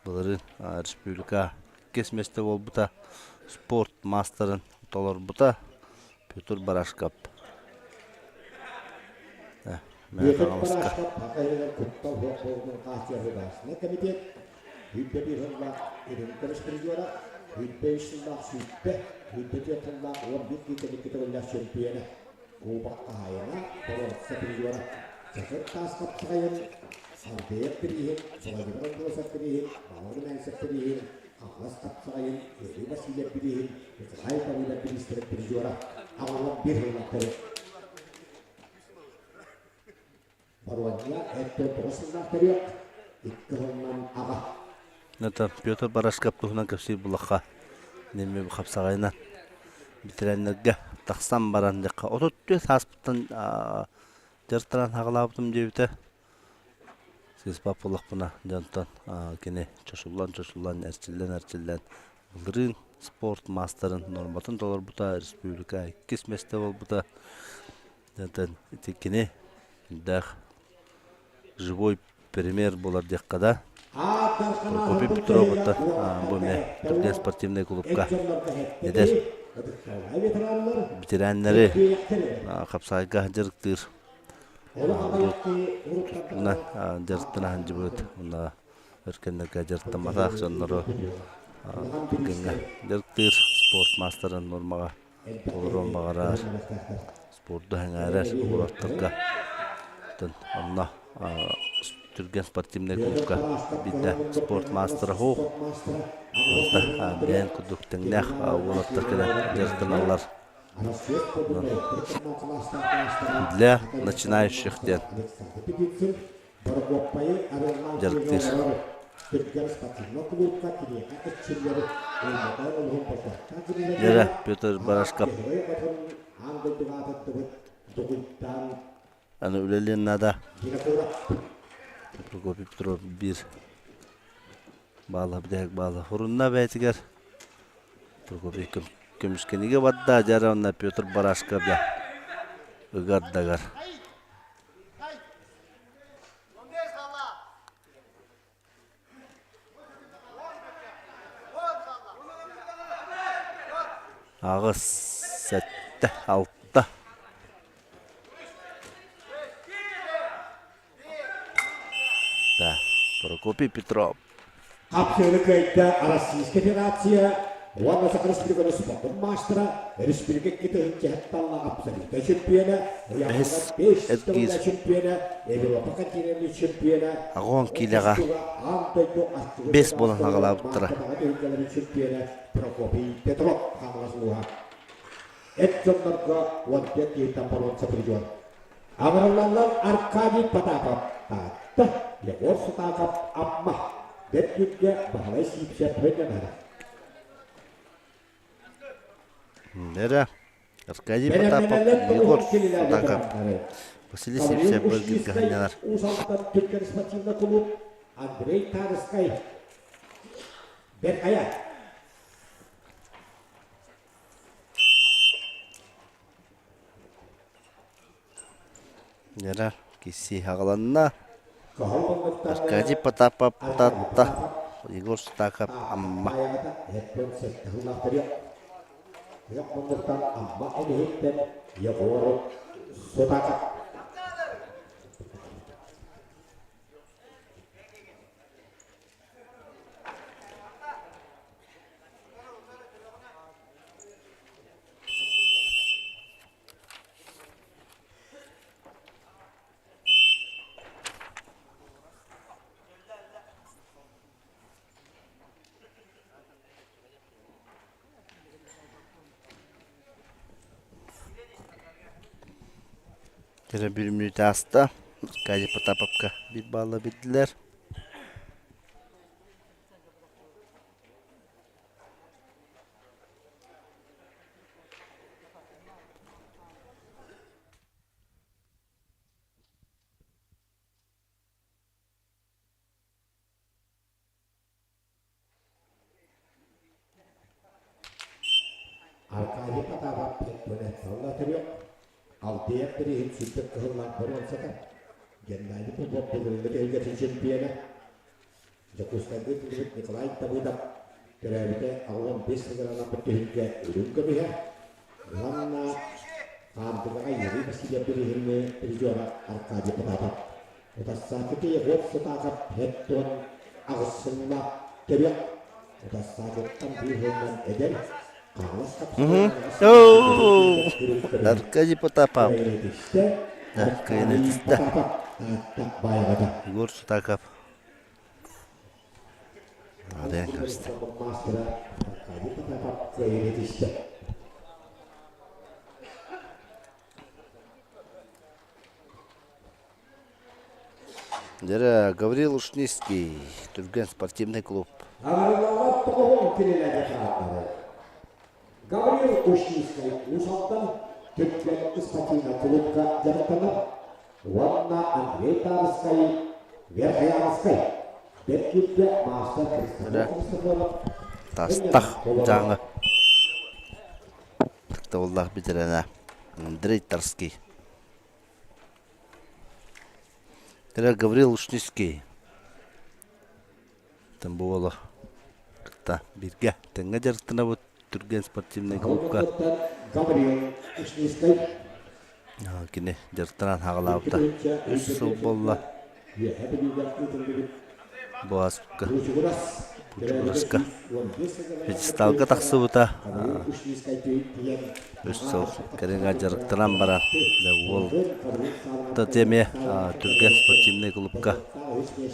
Былырыын республика иккис миэстэ буолбута. Спорт маастарын толорбута Петр Барашков. Петр Барашков Саха иһигэр куттал суох буолуутун хааччыйар Государственнай комитет 101 сыллаах Илин көмүс призера, 103 сыллаах сүүрбэ, 104 сыллаах 11 киитэликки төгүллээх чөмпүйүөнэ, Кубок хаһаайына, боруонса призера, Чакыр таас хапсаҕайын, Саргыйар бирииһин, Владимир Андросов бирииһин, Балаҕан Мээсэп бирииһин, Хаҥалас хапсаҕайын, Юрий Васильев бирииһин, Николай Давыдов бириистэрин призера, аҕалан биир сыллаахтары Боруонньа эрдэ тоҕус сыллаах төрүөх, икки сылынан аҕа. Это Петр Барашков туһунан кэпсиир булахха неме хапсаҕайынан ветераннарга тахсан баран дьахха 34 сааспыттан дьарыктанан хаҕалаабытым диэбитэ сыыспат буоллахпына дьонтон кини чочуллан-чочуллан эрчиллэн-эрчиллэн былырыын спорт маастарын норматын толорбута республика иккис миэстэ буолбута Онтон ити кини элбэх живой пример буолар диэххэ да Прокопий Петров бу эмиэ түргэн спортивнай клубка эдэр ветераннары хапсаайга дьарыктыыр. Урут тустуунан дьарыктана сылдьыбыт уонна өр кэмнэргэ дьарыктамматах дьоннору түргэҥҥэ дьарыктыыр спорт маастарын нуормаҕа толоруон баҕарар, спорду сэҥээрэр уолаттарга онно Түргэн спортивнай клубка биирдэ спорт маастара суох. Бэйэҥ курдук тэҥнээх уолаттар кэлэн дьарыктаналлар. Для начинающих диэн дьарыктыыр. Дьэрэ Петр Барашков Аны үлэлиэн наада. Прокопий Петров биир баала бүтэһик баала хурунна бэйэтигэр. Прокопий көмүскэнигэ барда, дьара онно Петр Барашков да ыгардагар. Аҕыс, сэттэ, алта. Да, Прокопий Петров. Хапсыыны кыайда Российская Федерация уонна Саха Республикатын спордун маастара, республика икки абсолютнай чемпиона, Бэһис бес эргиир чемпиона, Европа континентин чемпиона, Аҕон киилэҕэ бес буолан аҕалаабыттара. Чемпиона Прокопий Петров хаҥалас улууһа. Эт дьоннорго 15 киһиттэн боруонса призер. Абыраллаллар Аркадий Потапов Таатта, Егор Сутаков Амма, Бэрт Күргэ Баһылай Сиипсэп Хөннөнөрө. Эрэ Аркадий Потапов, Егор Сутаков, Василий Сивцев быргыгыһынньалар. Уус Алдан Түргэн спортивный клуб Андрей Тарскай Бэрт Хайа. Дьэрэ, кисси аҕаланна. Аркадий Потапов Таатта, Егор Сутаков Амма. Амма эниһиттэн Егор Сутаков. Кэрэ биир мүнүүтэ ааста. Аркадий Потаповка биир баалла биллилэр. Аркадий Потапов Петпунетталла төрүөх, Алтыйар бирииһин сүрдүк кыһыллаах боруонсата, Геннадий Попов былырыыҥҥы түһүлгэтин чемпиона, Дьокуускайга ыытыллыбыт Николай Давыдов төрөөбүтэ 85 сылыгар анаммыт түһүлгэ үрүҥ көмүһэ уонна Хаандыгаҕа Юрий Васильев бирииһини призера Аркадий Потапов. Утарсааччыта Егор Сутаков 78 сыллаах төрүөх. Утарсааччыттан биир сылынан эдэр Хаҥалас Аркадий Потапов. Кыайан Егор Сутаков. Наадыйан кэбистэ. Дьэрэ, Гаврил Ушницкий, Түргэн спортивный клуб. Гаврил Ушницкий Уус-Алдан Түргэн спортивный клубка дьарыктанар уонна Андрей Тарскай Верхоянскай Бэрт маастар Христофоров Тастах дьааҥы Ытыктабыллаах ветерана Андрей Тарский. Кэлэр Гаврил Ушницкий Тамбовола кытта бииргэ тэҥҥэ дьарыктанабыт Түргэн спортивнай клубка. Гаврил Ушницкий. Кини дьарыктанан хаҕалаабыта үс сыл буолла. Бу ааспыкка Пучугураска пьедесталга тахсыбыта. Үс сыл кэриҥэ дьарыктанан баран уол эмиэ Түргэн спортивнай клубка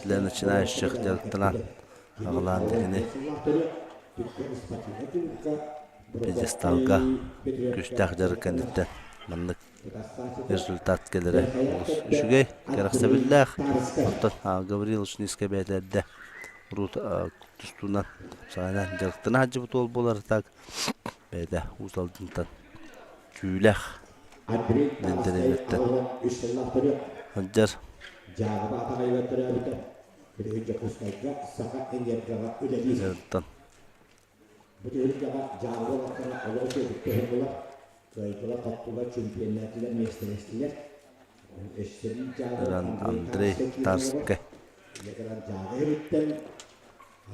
для начинающих дьарыктанан аҕалаан кини пьедесталга күүстээх дьарык кэнниттэн маннык результат кэлэрэ олус үчүгэй, кэрэхсэбиллээх. Оттон Гаврил Ушницкай бэйэтэ эрдэ урут тустуунан саҕанан дьарыктана сылдьыбыт уол буолар так бэйэтэ Уус Алдантан Түүлэх диэн дэриэбинэттэн сылдьар. Дьарыктан Бу түһүлгэҕэ дьааҥы уолаттара олох үчүгэйдик туһуннулар, кыайдылар-хоттулар, чемпионнаатылар, миэстэлэстилэр. Өссө биир дьааҥы Андрей Тарскай. Дьааҥы иһиттэн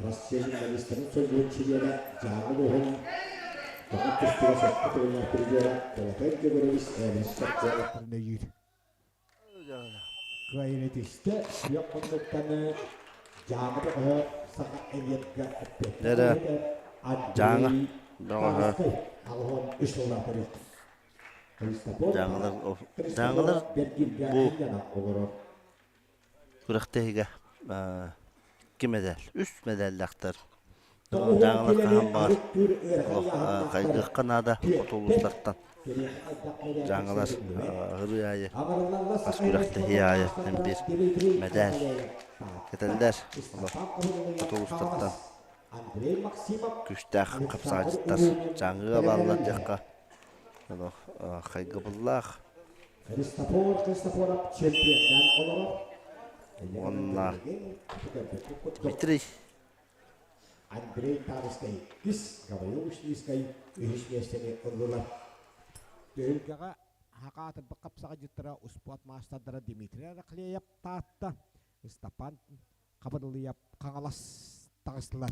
Россия журналистарын союһун чилиэнэ Дьааҥы улууһун тоҕо тустууга сэттэ төгүллээх призера Толотой Григорьевич Эверстов уолаттарын өйүүр. Кыайыыны түстэ, сүөх муннуктаны Дьааҥы бөҕөһө Саха Энергия Эрэ Дьааҥы Андрей бөҕөһө Тарскай 83 сыллаах төрүт. Христофор Дьааҥылар Христофор Дьааҥылар Бэргиргэ бу сынньана олорор. күрэхтэһиигэ икки мэдээл, үс мэдээллээхтэр. 90 Дьааҥылар киилэни хаһан баҕар арыттыыр ыарахан олох ыйааһыннаахтар хайгыахха наада хоту түөттэр улуустартан. Киниэхэ элбэх мэдээлгэ Дьааҥылар сэргиллибэт. ырыы аайы Аҕырыллаллар хас Саха күрэхтэһии Энергия аайы эн маастардара биир Дмитрий мэдээл Аркадьев Таатта, кэтэллэр. Олох Степан Хабырылыйа хоту улуустартан Хаҥалас, Андрей Максимов, күүстээх Александр хапсаҕайдьыттар Урумин Дьааҥыга бааллар бэлэмнэнэллэр. диэххэ олох хайгабыллаах. Христофор Христофоров чемпионнаан олорор. Уонна Дмитрий Андрей Тарскай иккис, Гаврил Ушницкай үһүс миэстэни ыллылар. Түһүлгэҕэ хакаатырбыт хапсаҕайдьыттара успуорт маастардара Дмитрий Рахлеев Таатта, Ыстапаан Хабырылыйап Хаҥалас таҕыстылар.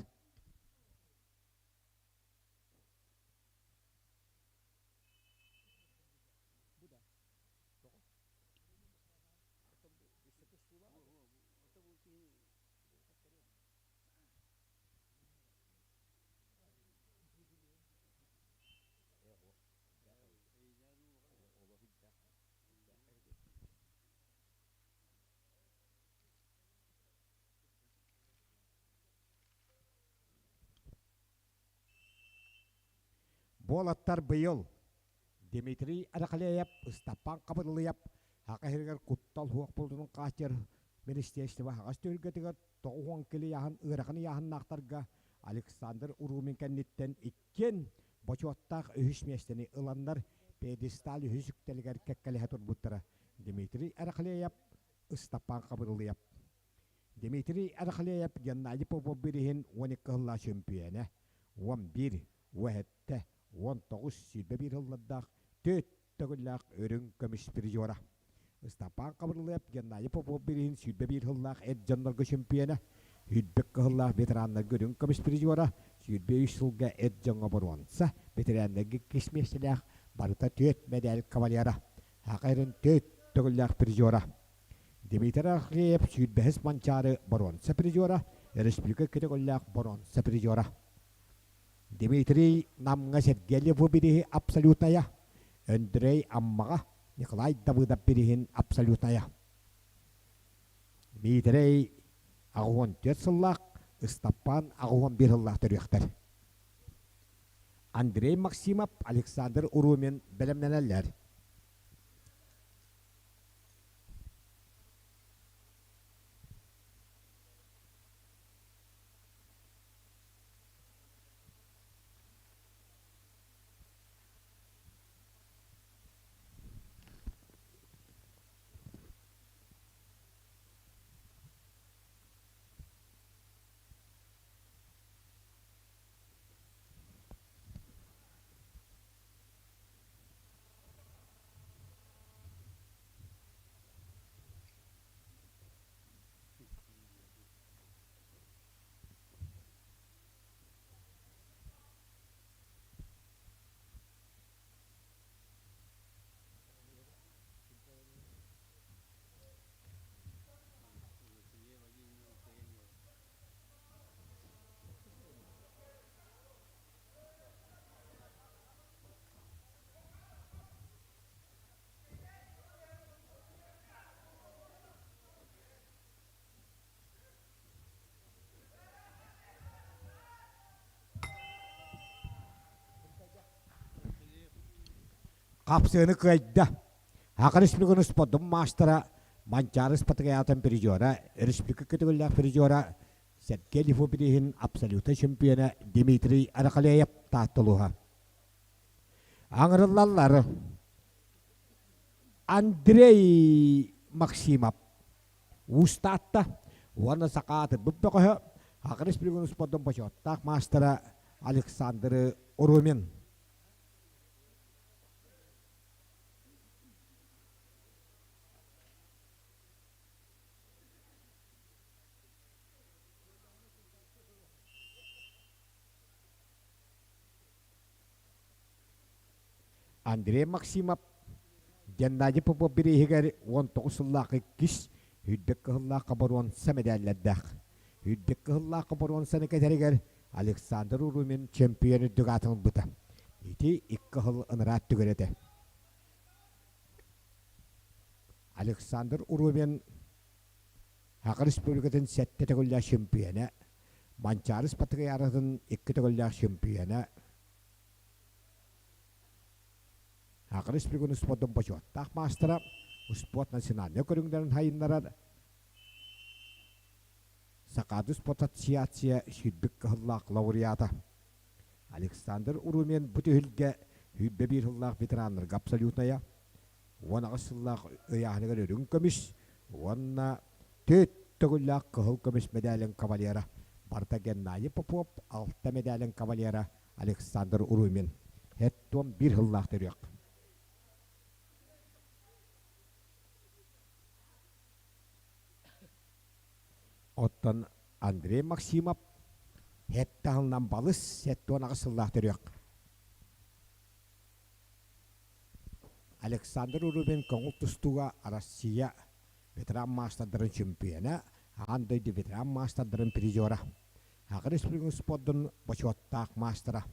Буолаттар быйыл Дмитрий Арахалеев, Ыстапаан Хабырылыйап Саха сиригэр куттал суох буолуутун хааччыйар министерство аһаҕас түһүлгэтигэр 90 кили ыйааһын ыарахан ыйааһыннаахтарга Александр Урумин кэнниттэн иккиэн бочуоттаах үһүс миэстэни ыланнар пьедестал үһүс үктэлигэр кэккэлэһэ турбуттара. Дмитрий Арахлеев, Ыстапаан Хабырылыйап. Дмитрий Арахлеев Геннадий Попов бирииһин 12 сыллаах чөмпүйүөнэ, 11, 17, 19 21 сыллардаах түөрт төгүллээх үрүҥ көмүс призера. Ыстапаан Хабырылыап Геннадий Попов бирииһин 21 сыллаах эр дьоннорго чөмпүйүөнэ, 22 кыһыллаах ветераннарга үрүҥ көмүс призера, 23 сылга эр дьоҥҥо боруонса, бэтэрээннэргэ иккис миэстэлээх, барыта түөрт мэдээл кавалера, Саха сирин түөрт төгүллээх призера. Дмитрий Архиев сүүрбэһис Манчаары боруонса призера, республика икки төгүллээх боруонса призера. Дмитрий Намҥа Сергееву бирииһи абсолютная, Андрей Аммаҕа Николай Давыдов бирииһин абсолютная. Дмитрий 84 сыллаах, Ыстаппаан 81 сыллаах төрүөхтэр. Андрей Максимов, Александр Урумин бэлэмнэнэллэр. Хапсыыны кыайда. Саха Республикатын спордун маастара, Манчаары спартакиадатын призера, республика көтүгүллээх призера Сергей Лифу бирииһин абсолютнай чемпиона Дмитрий Арахалеев Таатта улууһа. Аҥырыллаллар Андрей Максимов Уус Таатта уонна саха аатырбыт бөҕөһө Саха Республикатын спордун бочуоттаах маастара Александр Румин. Андрей Максимов Геннадий Попов бирииһигэр 19 сыллаах иккис үрдүк кыһыллаахха боруонса мэдээллэрдээх. Үрдүк кыһыллаахха боруонсаны кэтэригэр Александр Урумин чемпион үрдүк аатын ылбыта. Ити икки сыл ыныраа өттүгэр этэ. Александр Урумин Саха Республикатын сэттэ төгүллээх чемпиона, Манчаары Спартакиадатын икки төгүллээх чемпиона, Саха Республикатын спордун бочуоттаах маастара, спорт национальнай көрүҥнэрин сайыннарар Сахаады спорт ассоциация сүүрбүк кыһыллаах лауреата. Александр Урумин бу түһүлгэ 21 сыллаах ветераннарга абсолютная, 18 сыллаах ыйааһыныгар үрүҥ көмүс уонна түөрт төгүллээх кыһыл көмүс мэдээлин кавалера, барыта Геннадий Попов алта мэдээлин кавалера Александр Урумин. Хэттуон биир сыллаах төрүөх. Оттон Андрей Максимов сэттэ сылынан балыс 78 сыллаах төрүөх. Александр Рубин көҥүл тустууга Россия ветеран маастардарын чемпиона, аан дойду ветеран маастардарын призера, Саха Республикатын спордун бочуоттаах маастара.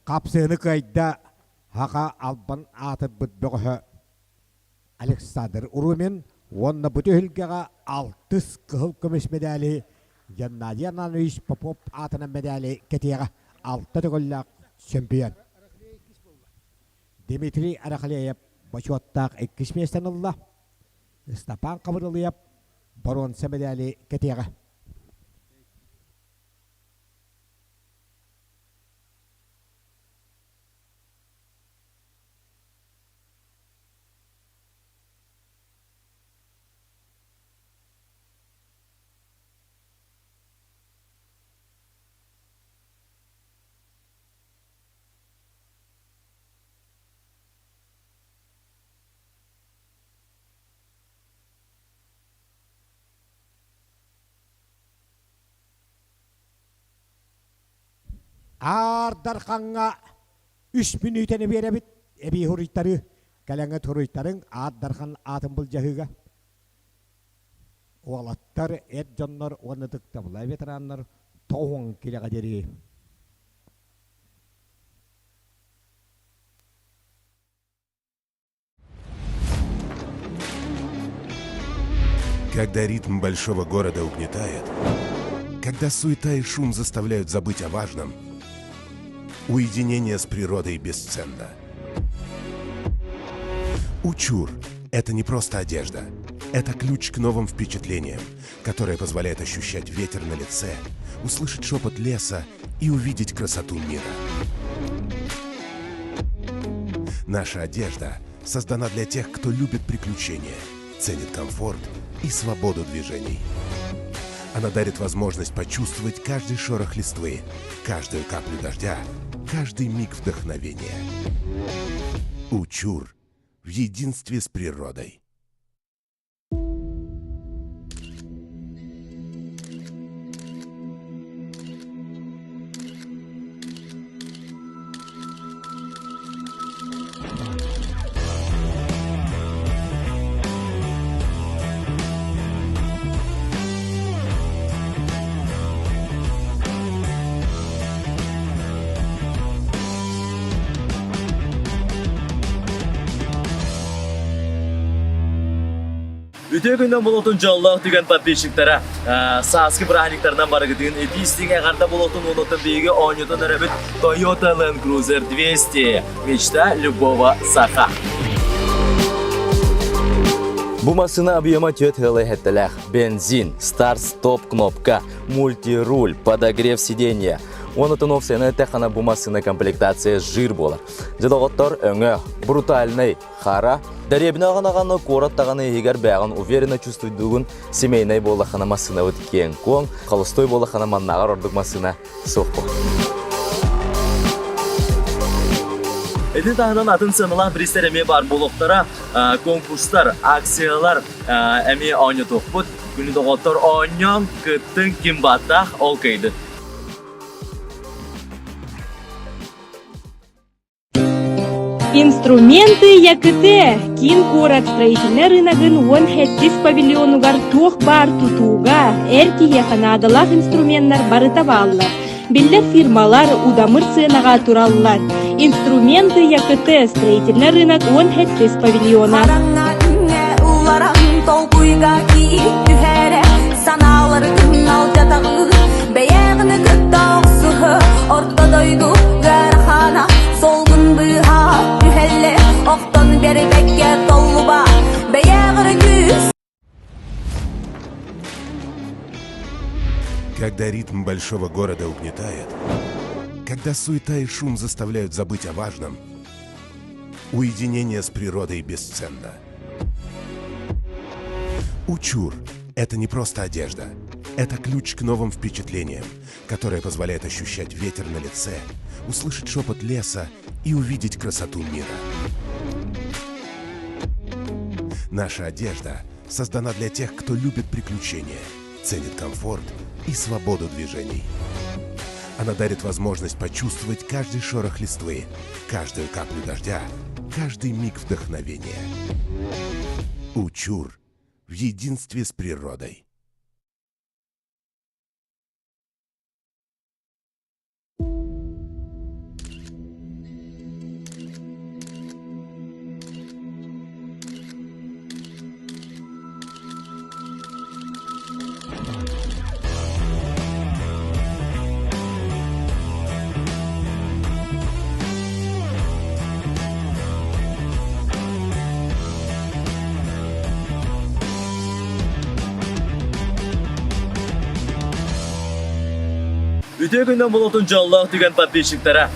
Хапсыыны кыайда Саха албан аатырбыт бөҕөһө Александр Румин уонна бу түһүлгэҕэ алтыс кыһыл көмүс мэдээли Геннадий Ананович Попов аатынан мэдээли кэтиэҕэ алта төгүллээх чемпион. Дмитрий Арахалеев бочуоттаах иккис миэстэни ылла. Степан Хабырылыйап боруонса мэдээли кэтиэҕэ. Аар Дархаҥҥа үс мүнүүтэни биэрэбит эбии хуруйтарыы. Кэлэҥҥэ туруйтарыҥ Аар Дархан аатын былдьаһыыга. Уолаттар, эр дьоннор уонна ытыктабыллаах ветераннар тоҕуҥ килэҕэ диэри. Когда ритм большого города угнетает, когда суета и шум заставляют забыть о важном, уединение с природой бесценно. Учур – это не просто одежда. Это ключ к новым впечатлениям, которая позволяет ощущать ветер на лице, услышать шепот леса и увидеть красоту мира. Наша одежда создана для тех, кто любит приключения, ценит комфорт и свободу движений. Она дарит возможность почувствовать каждый шорох листвы, каждую каплю дождя, каждый миг вдохновения. Учур в единстве с природой. Үтүө күннэн болотун дьоллоох түгэн подписчиктара сааскы бырааһынньыктарынан барыгытын итии истиҥ эҕэрдэ болотун уонуттан биһиги оонньотон эрэбит Toyota Land Cruiser 200 мечта любого саха. Бу массыына объема түөрт ыалы эһэттэлээх. Бензин, старт-стоп кнопка, мультируль, подогрев сиденья. Онотон опцияны эттэххинэ бу массыына комплектация жир буолар. Дьэ доҕоттор, өҥө, брутальный, хара. Дэриэбинэ аҕан куорат даҕаны иһигэр бэйэҕин уверенно чувствуйдуугун семейнай буоллаххына массыынабыт киэҥ-куоҥ, холостой буоллаххына маннааҕар ордук массыына суох буолар. Ити таһынан атын сыаналаах бириистэр эмиэ баар буолуохтара. Конкурстар, акциялар эмиэ оонньотуохпут. Күнү доҕоттор оонньоон, кыттыҥ, ким бааттаах, ол кыайдын. Инструменты ЯКТ киин куорат строительнай рыногын уон сэттис павильонугар туох баар тутууга эр киһиэхэ наадалаах инструменнар барыта бааллар. Биллэр фирмалар удамыр сыанаҕа тураллар. Инструменты ЯКТ строительнай рынок уон сэттис павильона. Хараҥа күҥҥэ ылларан толкуйга киит түһэрэ санаалары алдьатаҕын бэйэҕин кытта охсуһа орто дойду ыарахана солгун быыһа түһэллэ охтон бэрбэккэ толлуба бэйэҕэр күүс Когда ритм большого города угнетает, когда суета и шум заставляют забыть о важном, уединение с природой бесценно. Учур – это не просто одежда. Это ключ к новым впечатлениям, которая позволяет ощущать ветер на лице, услышать шепот леса и увидеть красоту мира. Наша одежда создана для тех, кто любит приключения, ценит комфорт и свободу движений. Она дарит возможность почувствовать каждый шорох листвы, каждую каплю дождя, каждый миг вдохновения. Учур в единстве с природой. Үтүө күннэн болотун дьоллоох түгэн подписчиктара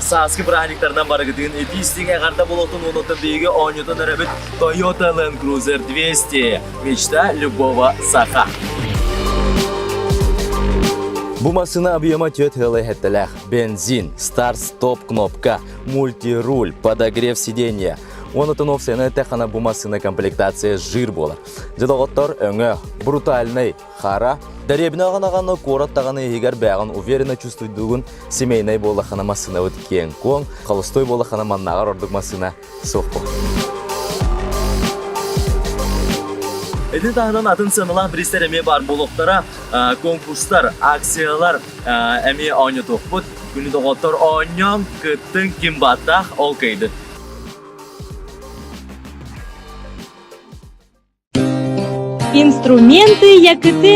сааскы бырааһынньыктарынан барыгытын итии истиҥ эҕэрдэ болотун уонуттан биһиги оонньотон эрэбит Toyota Land Cruiser 200 мечта любого саха. Бу массыына объема түөрт ыалы эһэттэлээх. Бензин, старт-стоп кнопка, мультируль, подогрев сиденья. Онотон опцияны эттэххинэ бу массыына комплектация жир буолар. Дьэ доҕоттор, өҥө, брутальный, хара. Дэриэбинэ аҕан куорат даҕаны иһигэр бэйэҕин уверенно чувствуйдуугун семейнай буоллаххына массыынабыт киэҥ-куоҥ, холостой буоллаххына маннааҕар ордук массыына суох буолар. Ити таһынан атын сыаналаах бириистэр эмиэ баар буолуохтара. Конкурстар, акциялар эмиэ оонньотуохпут. Күнү доҕоттор оонньоон, кыттыҥ, ким бааттаах, ол кыайдын. Инструменты ЯКТ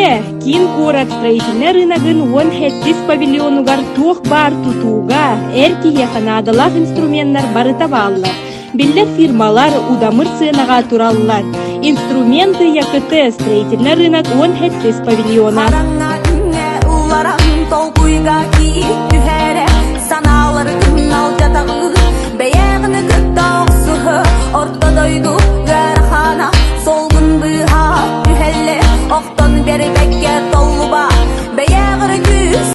киин куорат строительнай рыногын уон сэттис павильонугар туох баар тутууга эр киһиэхэ наадалаах инструменнар барыта бааллар. Биллэр фирмалар удамыр сыанаҕа тураллар. Инструменты ЯКТ строительнай рынок уон сэттис павильона. Хараҥа күҥҥэ ылларан толкуйга киит түһэрэ санаалары алдьатаҕын бэйэҕин кытта охсуһа орто дойду ыарахана солгун быыһа түһэллэ охтон бэрбэккэ толлуба бэйэҕэр күүс.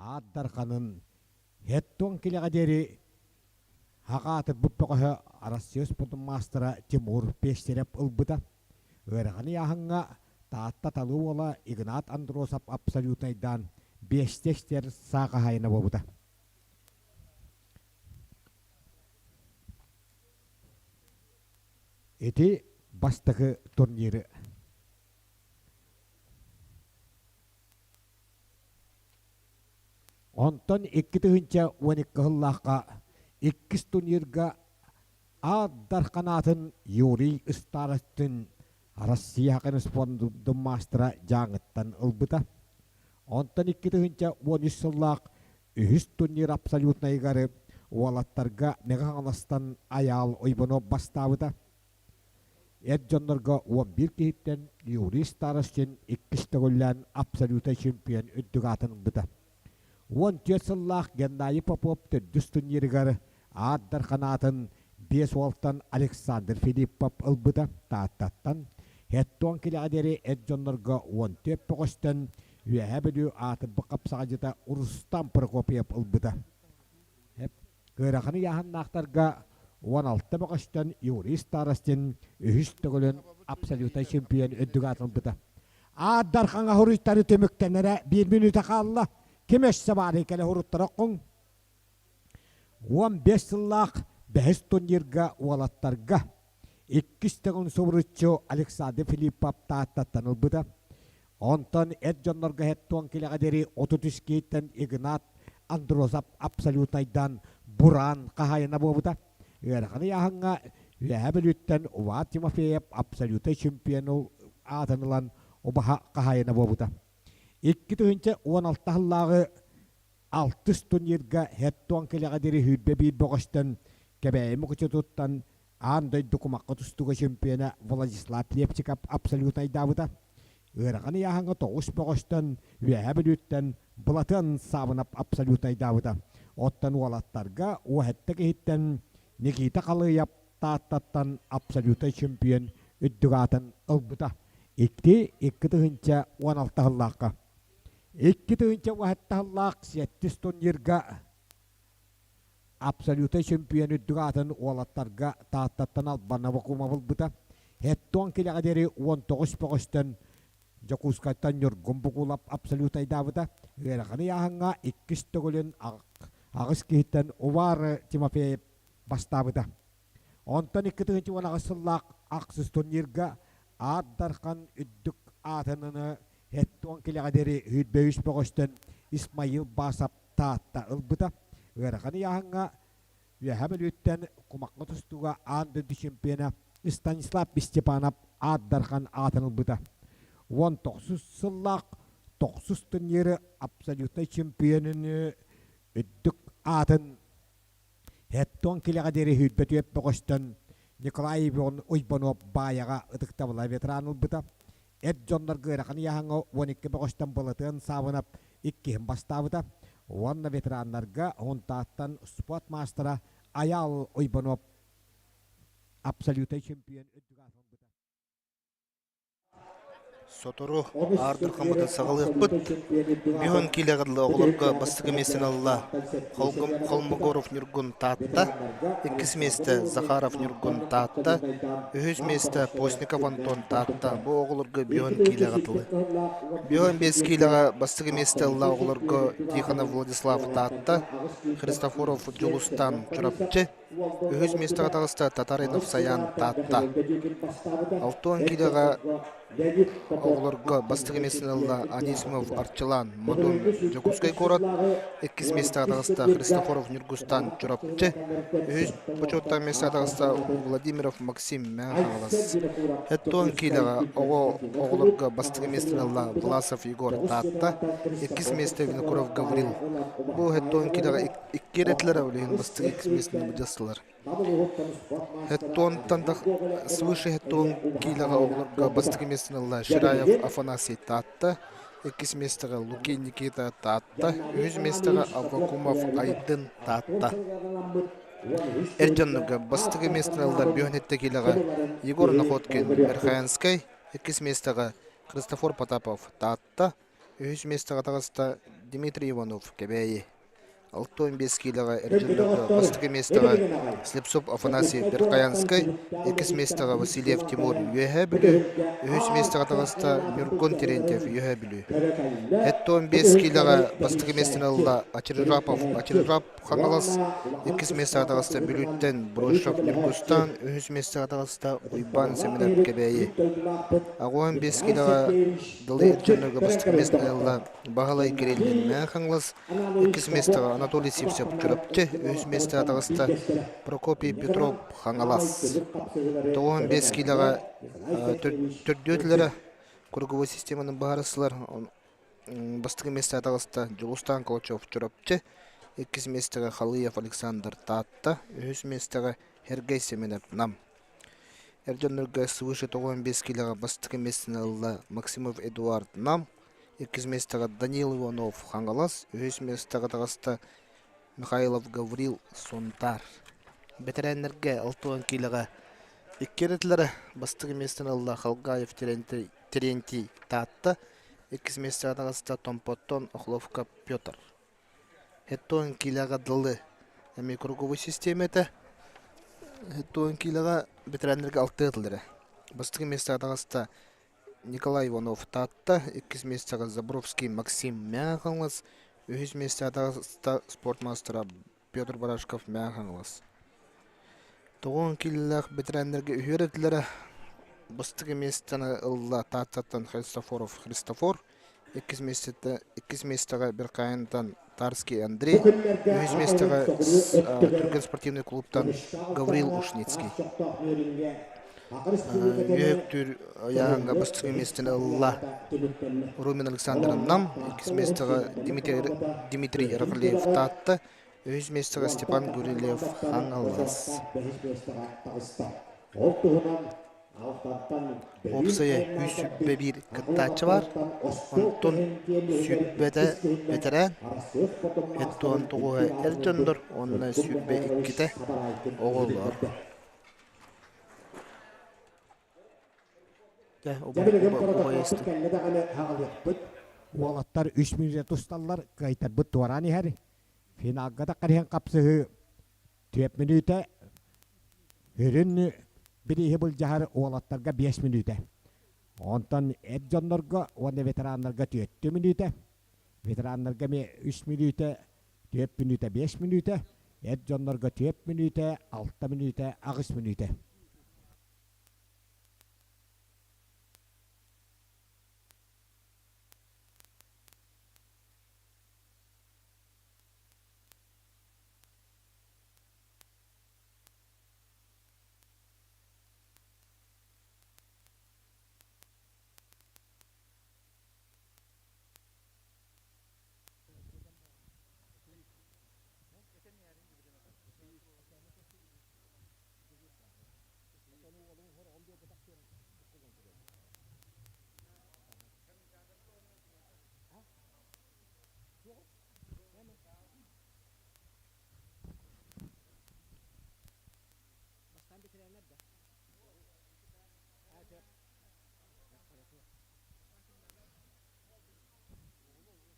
Аат Дарханын Хеттон килэҕэ диэри хаҕаатырбыт бөҕөһө Арассыыйа спордун маастара Тимур Пестерев ылбыта. Ыарахан ыйааһыҥҥа Таатта талыы уола Игнат Андросов абсолютнайдаан биэстэ истэр саа хаһаайына буолбута. Ити бастакы турниры Онтон 2012 сыллаахха иккис турнирга Аат Дархан аатын Юрий Старостин Россия корреспондентын маастара Дьааҥыттан ылбыта. Онтон 2013 сыллаах үһүс турнир абсолютнайыгар уолаттарга Мэҥэ Хаҥаластан Айаал Ойбонов бастаабыта. Эр дьоннорго 11 киһиттэн Юрий Старостин иккис төгүллээн абсолютнай чемпион үрдүк аатын ылбыта. 14 сыллаах Геннадий Попов төрдүс турнирыгар Аат Дархан аатын биэс уолтан Александр Филиппов ылбыта. Тааттаттан Хеттон килэҕэ диэри эр дьоннорго 14 бөҕөстөн Үөһээ Бүлүү аатырбыт хапсаҕайдьыта Рустам Прокопьев ылбыта. Ыарахан ыйааһыннаахтарга 16 бөҕөстөн Юрий Старостин үһүс төгүлүн абсолютнай чемпион үрдүк аатын ылбыта. Аат Дархаҥа хоруйтары түмүктэнэрэ биир мүнүүтэ хаалла. Ким өссө баарый кэлэ хоруттара хоҥ. 15 сыллаах бэһис турнирга уолаттарга иккис төгүл субуруччу Александр Филиппов Тааттаттан ылбыта. Онтон эр дьоннорго хеттуон килэҕэ диэри 33 киһиттэн Игнат Андросов абсолютнайдан Буран хаһаайына буолбута. Ыарахан ыйааһыҥҥа Үөһээ Бүлүүттэн Увар Тимофеев абсолютнай чемпион аатын ылан убаһа хаһаайына буолбута. 2016 сыллааҕы алтыс турнирга хеттуон килэҕэ диэри сүүрбэ биир бөҕөстөн Кэбээйи Мукучутуттан аан дойду кумахха тустууга чемпиона Владислав Лепчиков абсолютнайдаабыта. Ыарахан ыйааһыҥҥа тоҕус бөҕөстөн Үөһээ Бүлүүттэн Былатыан Саабынап абсолютнайдаабыта. Оттон уолаттарга уоһэтте киһиттэн Никита Халыйап Тааттаттан абсолютнай чемпион үрдүк аатын ылбыта. Икки 2016 сыллаахха. 2017 сыллаах сэттис турнирга абсолютнай чемпион үрдүк аатын уолаттарга Тааттаттан Албан Аввакумов ылбыта. Хеттон килэҕэ диэри 19 бөҕөстөн Дьокуускайтан Ньургун Бугулап абсолютайдаабыта. Ыарахан ыйааһыҥҥа иккис төгүлүн аҕыс киһиттэн Увар Тимофеев бастаабыта. Онтон 2018 сыллаах ахсыс турнирга Аат Дархан үрдүк аатыныны Хеттон килэҕэ диэри сүүрбэ үс бөҕөстөн Исмаил Басов Таатта ылбыта. Ыарахан ыйааһыҥҥа Үөһээ Бүлүүттэн кумахха тустууга аан дойду чемпиона Станислав Степанов Аат Дархан аатын ылбыта. 19 сыллаах тохсус турниры абсолютнай чемпионун үрдүк аатын Хеттон килэҕэ диэри сүүрбэ түөрт бөҕөстөн Николай Уйбанов Баайаҕа ытыктабыла ветеран ылбыта. Эр дьоннорго ыарахан ыйааһыҥҥа 12 бөҕөстөн Былатыан Саабынап иккиһин бастаабыта. Уонна ветераннарга Һунтааттан спорт маастара Айаал Уйбанов абсолютнай чемпион үрдүк аатын ылбыта. Сотору аардырхаммытын саҕалыахпыт. Бүһүн киилэҕэ оҕолорго бастакы миэстэни ылла Холмогоров Ньургун Таатта, иккис миэстэ Захаров Ньургун Таатта, үһүс миэстэ Постников Антон Таатта. Бу оҕолорго бүһүн киилэҕэ тылы. Бүһүн биэс киилэҕэ бастакы миэстэ ылла оҕолорго Тихонов Владислав Таатта, Христофоров Дьулустан Чурапчы, Үһүс миэстэҕэ таҕыста Татаринов Саян Таатта. Алтуон киилэҕэ оҕолорго бастакы миэстэни ылла Анисимов Арчылаан Модун Дьокуускай куорат, иккис миэстэҕэ таҕыста Христофоров Ньургустан Чурапчы, үһүс бочуоттаах миэстэҕэ таҕыста Владимиров Максим Мэҥэ Хаҥалас. Хэттуон киилэҕэ оҕо оҕолорго бастакы миэстэни ылла Власов Егор Таатта, иккис миэстэ Винокуров Гаврил. Бу хэттуон киилэҕэ икки эрэтилэр билигин бастакы иккис миэстэни былдьастылар. Хеттуонтан да свыше хеттуон киилэҕэ оҕолорго бастакы миэстэни ылла Шираев Афанасий Таатта, иккис миэстэҕэ Лукин Никита Таатта, үһүс миэстэҕэ Аввакумов Айдын Таатта. Эр дьоннорго бастакы миэстэни ылла Бүөнэттэ киилэҕэ Егор Находкин Верхоянскай, иккис миэстэҕэ Христофор Потапов Таатта, Үһүс миэстэҕэ таҕыста Дмитрий Иванов, Кэбээйи. 65 киилэҕэ эрчиллэргэ бастакы миэстэҕэ Слепцов Афанасий Верхоянскай, иккис миэстэҕэ Васильев Тимур Үөһээ Бүлүү, үһүс миэстэҕэ таҕыста Ньургун Терентьев Үөһээ Бүлүү. 75 киилэҕэ бастакы миэстэни ылла Ачиржапов Ачиржап Хаҥалас, иккис миэстэҕэ таҕыста Бүлүүттэн Бросов Ньургустан, үһүс миэстэҕэ таҕыста Уйбаан Сэмэнэп Кэбээйи. 85 киилэҕэ Дылы эр дьоннорго бастакы миэстэни ылла Баһылай Кириллин Мэҥэ Хаҥалас, иккис миэстэҕэ Анатолий Сивцев Чурапчы, үһүс миэстэҕэ таҕыста Прокопий Петров Хаҥалас. 95 киилэҕэ төрдүөтүлэрэ круговой системаны быһаарыстылар. Бастакы миэстэҕэ таҕыста Дьулустаан Колчев Чурапчы, иккис миэстэҕэ Халыев Александр Таатта, үһүс миэстэҕэ Сергей Семенов Нам. Эр дьоннорго свыше 95 киилэҕэ бастакы миэстэни ылла Максимов Эдуард Нам, иккис миэстэҕэ Данил Иванов Хаҥалас, үһүс миэстэҕэ таҕыста Михайлов Гаврил Сунтаар. Бэтэрээннэргэ 60 киилэҕэ икки эрэтилэрэ бастакы миэстэни ылла Халгаев Терентий Таатта, иккис миэстэҕэ таҕыста Томпоттон Охловка Петр. Хеттон киилэҕэ дылы эмиэ круговой систиэмэтэ. Хеттон киилэҕэ бэтэрээннэргэ алтыа этилэрэ. Бастакы миэстэҕэ таҕыста Николай Иванов Таатта, иккис миэстэҕэ Забровский Максим Мэҥэ Хаҥалас, үһүс миэстэҕэ таҕыста спорт маастара Петр Барашков Мэҥэ Хаҥалас. 90 киилэлээх бэтэрээннэргэ үһүөр этилэрэ. Бастакы миэстэни ылла Тааттаттан Христофоров Христофор, иккис миэстэтэ иккис миэстэҕэ Беркаинтан Тарский Андрей, үһүс миэстэҕэ Түргэн спортивнай клубтан Гаврил Ушницкий. Үөһүктүүр ыйааһыҥҥа бастакы миэстэни ылла Румин Александр Нам, иккис миэстэҕэ Дмитрий Ярофлеев Таатта, үһүс миэстэҕэ Степан Гурилев Хаҥалас. Уопсайа 121 кыттааччы баар, онтон сүүрбэтэ бэтэрээн, 79 эр дьоннор уонна 22 оҕолор. Уолаттар үс мүнүүтэ тусталлар, кыайтарбыт туораан иһэр. Финалга да иһэн хапсыһыы түөрт мүнүүтэ, үрүн бирииһи былдьаһар уолаттарга биэс мүнүүтэ. Онтон эр дьоннорго уонна ветераннарга түөртүү мүнүүтэ, ветераннарга эмиэ үс мүнүүтэ, түөрт мүнүүтэ, биэс мүнүүтэ, эр дьоннорго түөрт мүнүүтэ, алта мүнүүтэ, аҕыс мүнүүтэ.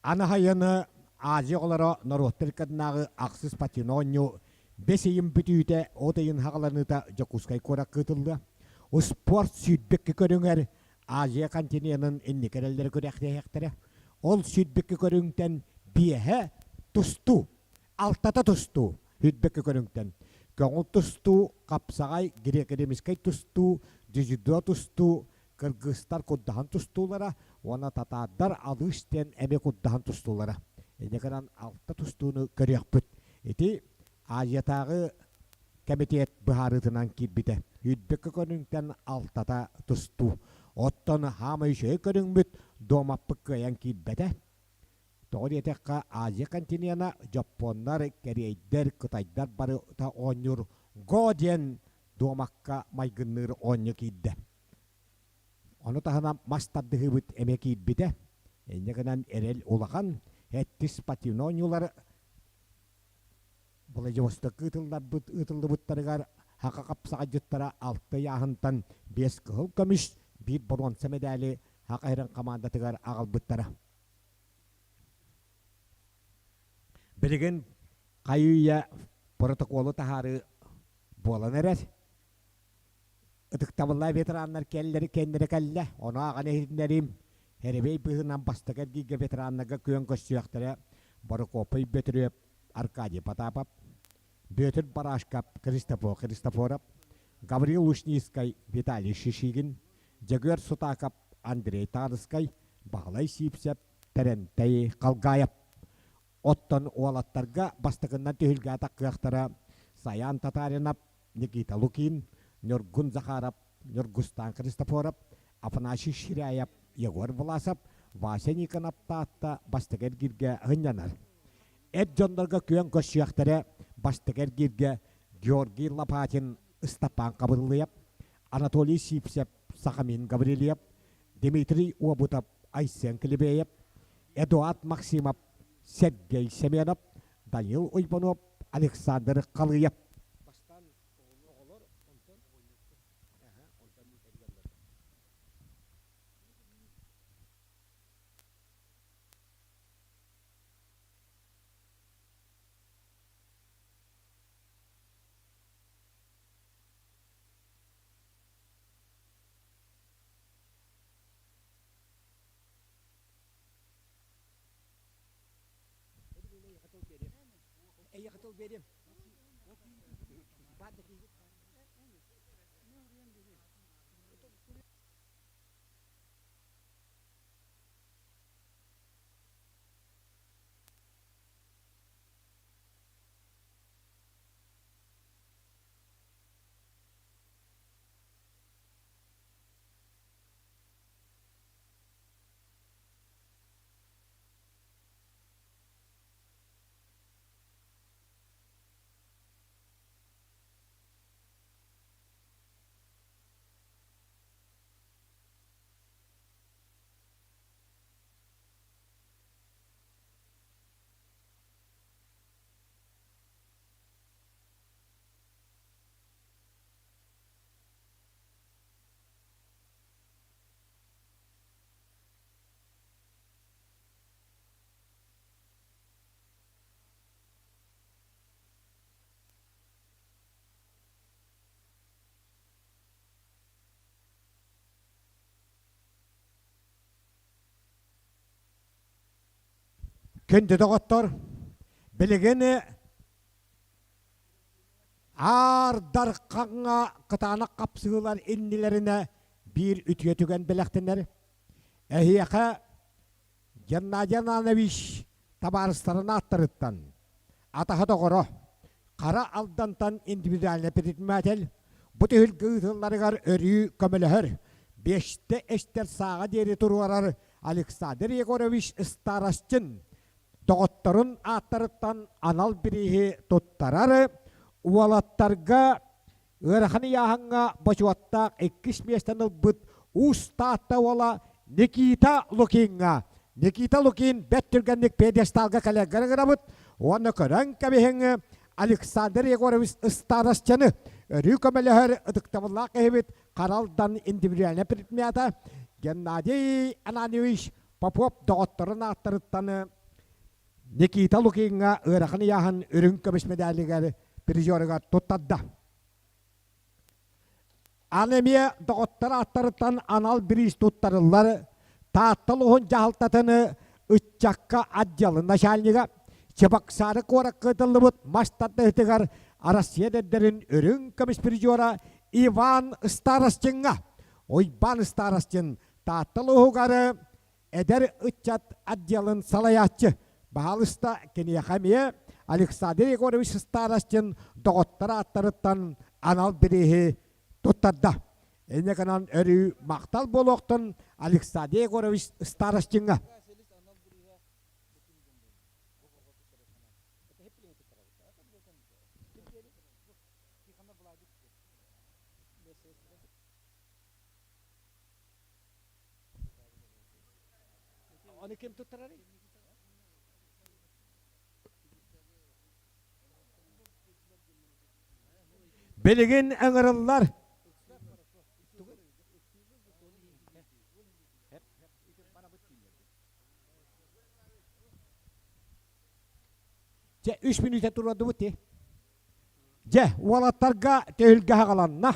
Аны сайыны Азия оҕолоро норуоттар ыккардынааҕы ахсыс патино оонньуу бэс ыйын бүтүүтэ, от ыйын саҕаланыыта Дьокуускай куоракка ыытыллыа. Успуорт сүүрбэккэ көрүҥэр Азия континенын инники эрэллэрэ күрэхтэһиэхтэрэ. Ол сүүрбэккэ көрүҥтэн биэһэ тустуу, алтата тустуу сүүрбэккэ көрүҥтэн. Көҥүл тустуу, хапсаҕай, греко-римскэй тустуу, дзюдо тустуу, кыргызтар курдаһан тустуулара уонна татаардар алыыс диэн эмиэ курдаһан тустуулара. Инньэ гынан алта тустууну көрүөхпүт. Ити Азиятааҕы кэмитиэт быһаарыытынан киирбитэ. Үрдүкү көрүҥтэн алтата тустуу. Оттон хаамай үчүгэй көрүҥмүт дуомаппыт кыайан киирбэтэ. Тоҕо диэтэххэ, Азия континена дьоппуоннар, кэриэйдэр, кытайдар барыта оонньуур Го диэн дуомакка майгынныыр оонньуу киирдэ. Ону таһынан мас тардыһыыбыт эмиэ киирбитэ. Инньэ гынан эрэл улахан, эттис спортивнай оонньуулар Владивостокка ыытылларбыт ыытыллыбыттарыгар Хака хапсаҕайдьыттара алта ыйааһынтан биэс кыһыл көмүс, биир боруонса мэдээли Хака Һирин хамаандатыгар аҕалбыттара. Билигин хайыы-үйэ протоколу таһаарыы буолан эрэр. Ытыктабыллаах ветераннар кэллэри кэннэрэ кэллэ. Ону ааҕан иһитиннэриим. Эребей быһыынан бастакы эргииргэ ветераннарга күөн көрсүөхтэрэ Борокуоппай Бөтүрүөп, Аркадий Потапов, Бүөтүр Барашков, Христофор Христофоров, Гаврил Лушницкай, Виталий Шишигин, Дьөгүөр Сутаков, Андрей Тарскай, Баһылай Сиипсэп, Тэрэнтэй Халгаев. Оттон уолаттарга бастакыннан түһүлгэ атаххыахтара Саян Татаринов, Никита Лукин, Ньургун Захаров, Ньургустаан Христофоров, Афанасий Ширяев, Егор Власов, Вася Никонов Таатта бастакы эргииргэ сынньанар. Эр дьоннорго күөн көрсүөхтэрэ бастакы эргииргэ Георгий Лопатин, Ыстапаан Хабырылыйап, Анатолий Сивцев, Сахамин Гаврильев, Дмитрий Обутов, Айсен Клебеев, Эдуард Максимов, Сергей Семенов, Данил Уйбанов, Александр Халыев. Күндү доҕоттор, билигин Аар Дархаҥҥа кытаанах хапсыһыылар иннилэринэ биир үтүө түгэн бэлэхтэнэр. Эһиэхэ Геннадий Ананович табаарыстарын ааттарыттан атаһа доҕоро, Хара Алдантан индивидуальный предприниматель бу түһүлгэ ыытылларыгар өрүү көмөлөһөр, биэстэ эстэр сааҕа диэри туруорар Александр Егорович Старостин доҕотторун ааттарыттан анал бирииһи туттарар, уолаттарга ыарахан ыйааһыҥҥа бочуоттаах иккис миэстэни ылбыт Уус Таатта уола Никита Лукиҥҥа. Никита Лукин бэрт түргэнник пьедесталга кэлэргэр ыҥырабыт уонна көрөн кэбиһиҥ Александр Егорович Старостины өрүү көмөлөһөр ытыктабыллаах киһибит Харалдан индивидуальнай предмета Геннадий Ананьевич Попов доҕотторун ааттарыттан Никита Лукиҥҥа ыарахан ыйааһын үрүҥ көмүс мэдээлигэр призерыгар туттарда. Аны эмиэ доҕоттор ааттарыттан анал бириис туттарыллар Таатта улууһун дьаһалтатын ыччакка отделын начальнига Чебоксары куоракка ыытыллыбыт мас тардыһыытыгар Россия эдэрдэрин үрүҥ көмүс призера Иван Старостиҥҥа Уйбаан Старостин Таатта улууһугар эдэр ыччат отделын салайааччы баһаалыста киниэхэ эмиэ Александр Егорович Старостин доҕоттор ааттарыттан анал бирииһи туттарда. Инньэ гынан өрүү махтал буолуохтун Александр Егорович Старостиҥҥа. Ону ким туттарарый? Билигин ыҥырыллар. Дьэ, үс мүнүүтэ туруордубут дии. Дьэ, уолаттарга түһүлгэ аҕаланна.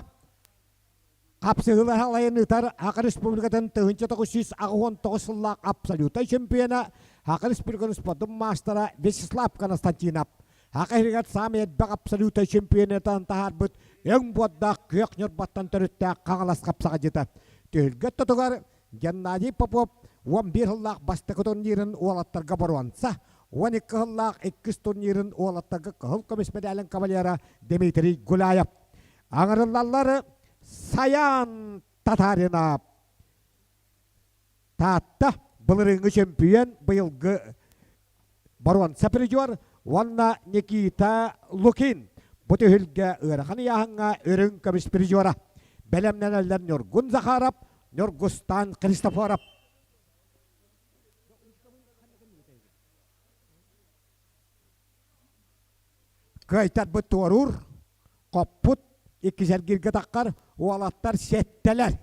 Хапсыһыылар алайын ыытар Саха Республикатын 1989 сыллаах абсолютнай чемпиона, Саха Республикатын спордун маастара Вячеслав Константинов. Саха иһигэр саамай элбэх абсолютнай чемпионатан таһаарбыт өҥ буордаах күөх Ньурбаттан төрүттээх Хаҥалас хапсаҕайдьыта. Түһүлгэ ортотугар Геннадий Попов 11 сыллаах бастакы турнирын уолаттарга боруонса, 12 сыллаах иккис турнирын уолаттарга кыһыл көмүс мэдээлин кавалера Дмитрий Гуляев. Аҥырыллаллар Саян Татарина Таатта былырыыҥҥы чөмпүйүөн быйылгы боруонса призер уонна Никита Лукин бу түһүлгэ ыарахан ыйааһыҥҥа үрүҥ көмүс призера. Бэлэмнэнэллэр Ньургун Захаров, Ньургустан Христофоров. Кыайтарбыт туоруур, хоппут иккис эргииргэ таххар уолаттар сэттэлэр.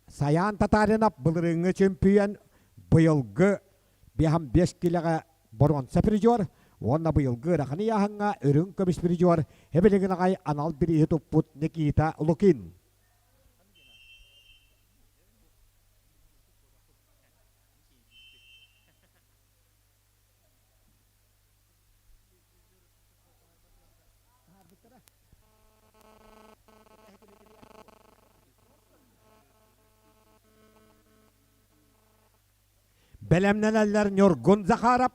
Сайаан Татаринов былырыыҥҥы чөмпүйүөн быйылгы 55 килэҕэ боруонса призер уонна быйылгы ыарахан ыйааһыҥҥа үрүҥ көмүс призер эбилигин аҕай анал бирииһи туппут Никита Лукин. Бэлэмнэнэллэр Ньургун Захаров,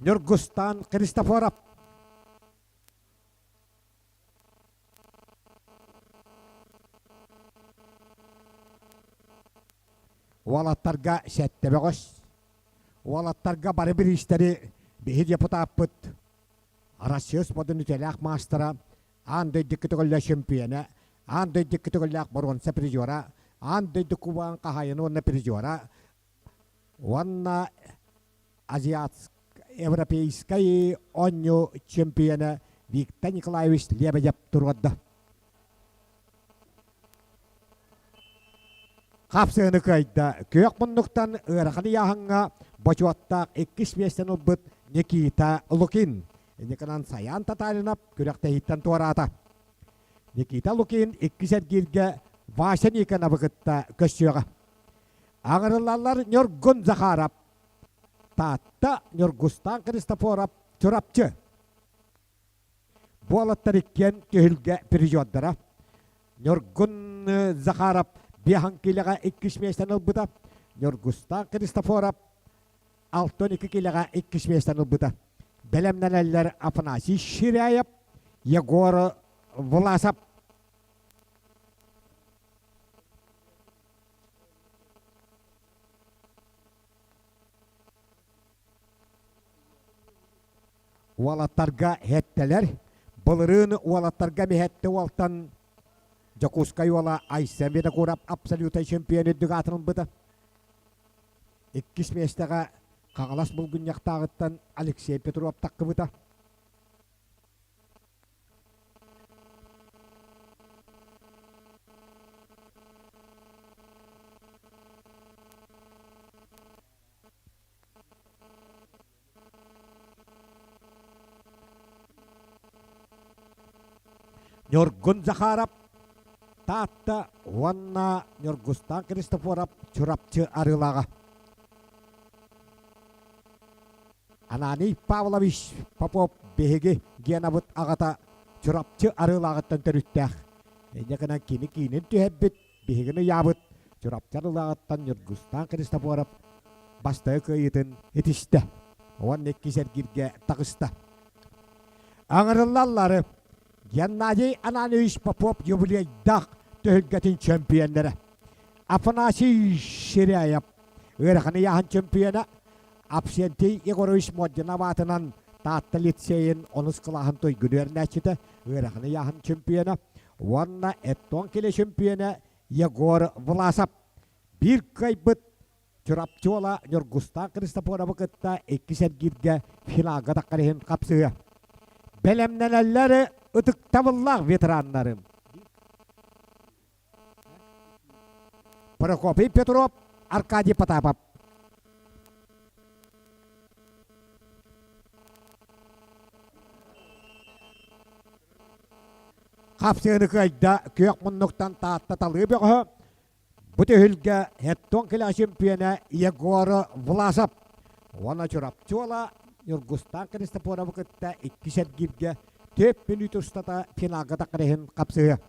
Ньургустан Христофоров. Уолаттарга сэттэ бөҕөс. Уолаттарга бары бириистэри биһи депутаппыт Россия спордун үтүөлээх маастара, аан дойду көтөҕүллэр чемпиона, аан дойду көтөҕүллээх боруонса призера, аан дойду кубогын хаһаайына уонна призера уонна азиатскай европейскай оонньуу чемпиона Виктор Николаевич Лебедев туруорда. Хапсыһыны кыайда. Күөх муннуктан ыарахан ыйааһыҥҥа бочуоттаах иккис миэстэни ылбыт Никита Лукин. Никонан Саян Татаринов күрэхтэһииттэн туораата. Никита Лукин иккис эргииргэ Вася Никоновы кытта көрсүөҕэ. Аҥырыллаллар Ньургун Захаров, Таатта Ньургустаан Христофоров, Чурапчы. Буолаттар иккиэн түһүлгэ призердара. Ньургун Захаров биэһэн киилэҕэ иккис миэстэни ылбыта. Ньургустаан Христофоров 62 киилэҕэ иккис миэстэни ылбыта. Бэлэмнэнэллэр Афанасий Ширяев, Егор Власов. Уолаттарга эһэттэлэр. Былырыын уолаттарга эмиһэтти уолтан Дьокуускай уола Айсен Винокуров абсолютнай чемпион үрдүк аатын ылбыта. Иккис миэстэҕэ Хаҥалас Булгунньахтааҕыттан Алексей Петров таххыбыта. Ньургун Захаров Таатта уонна Ньургустаан Христофоров Чурапчы Арыылааҕа. Ананий Павлович Попов биһиги Генабыт аҕата Чурапчы Арыылааҕыттан төрүттээх. Инньэ гынан кини киинин түһэрбит, биһигини ыйаабыт Чурапчы Арыылааҕыттан Ньургустаан Христофоров бастакы кыайыытын итистэ уонна иккис эргииргэ таҕыста. Аҥырыллаллары Геннадий Ананьевич Попов юбилейдаах түһүлгэтин чөмпүйэннэрэ Афанасий Ширяев ыарахан ыйааһын чөмпүйэнэ Авсентий Егорович Мординов аатынан Таатта лицейин онус кылааһын туйгун үөрэнээччитэ, ыарахан ыйааһын чөмпүйэнэ уонна Эттон килэ чөмпүйэнэ Егор Власов биир кыайбыт Чурапчы уола Ньургустаан Христофоровы кытта иккис эргииргэ финалга таххар иһин хапсыһыа. Бэлэмнэнэллэр ытыктабыллаах ветераннарым. Прокопий Петров, Аркадий Потапов. Хапсыаны кыайда күөх муннуктан Таатта талыы бөҕөһө. Бу түһүлгэ Хеттон килэ чемпиона Егор Власов уонна Чурапчы уола Ньургустаан Христофоровы кытта иккис эргииргэ 4 мүнүүт устата финалга таххар иһин хапсыһыа.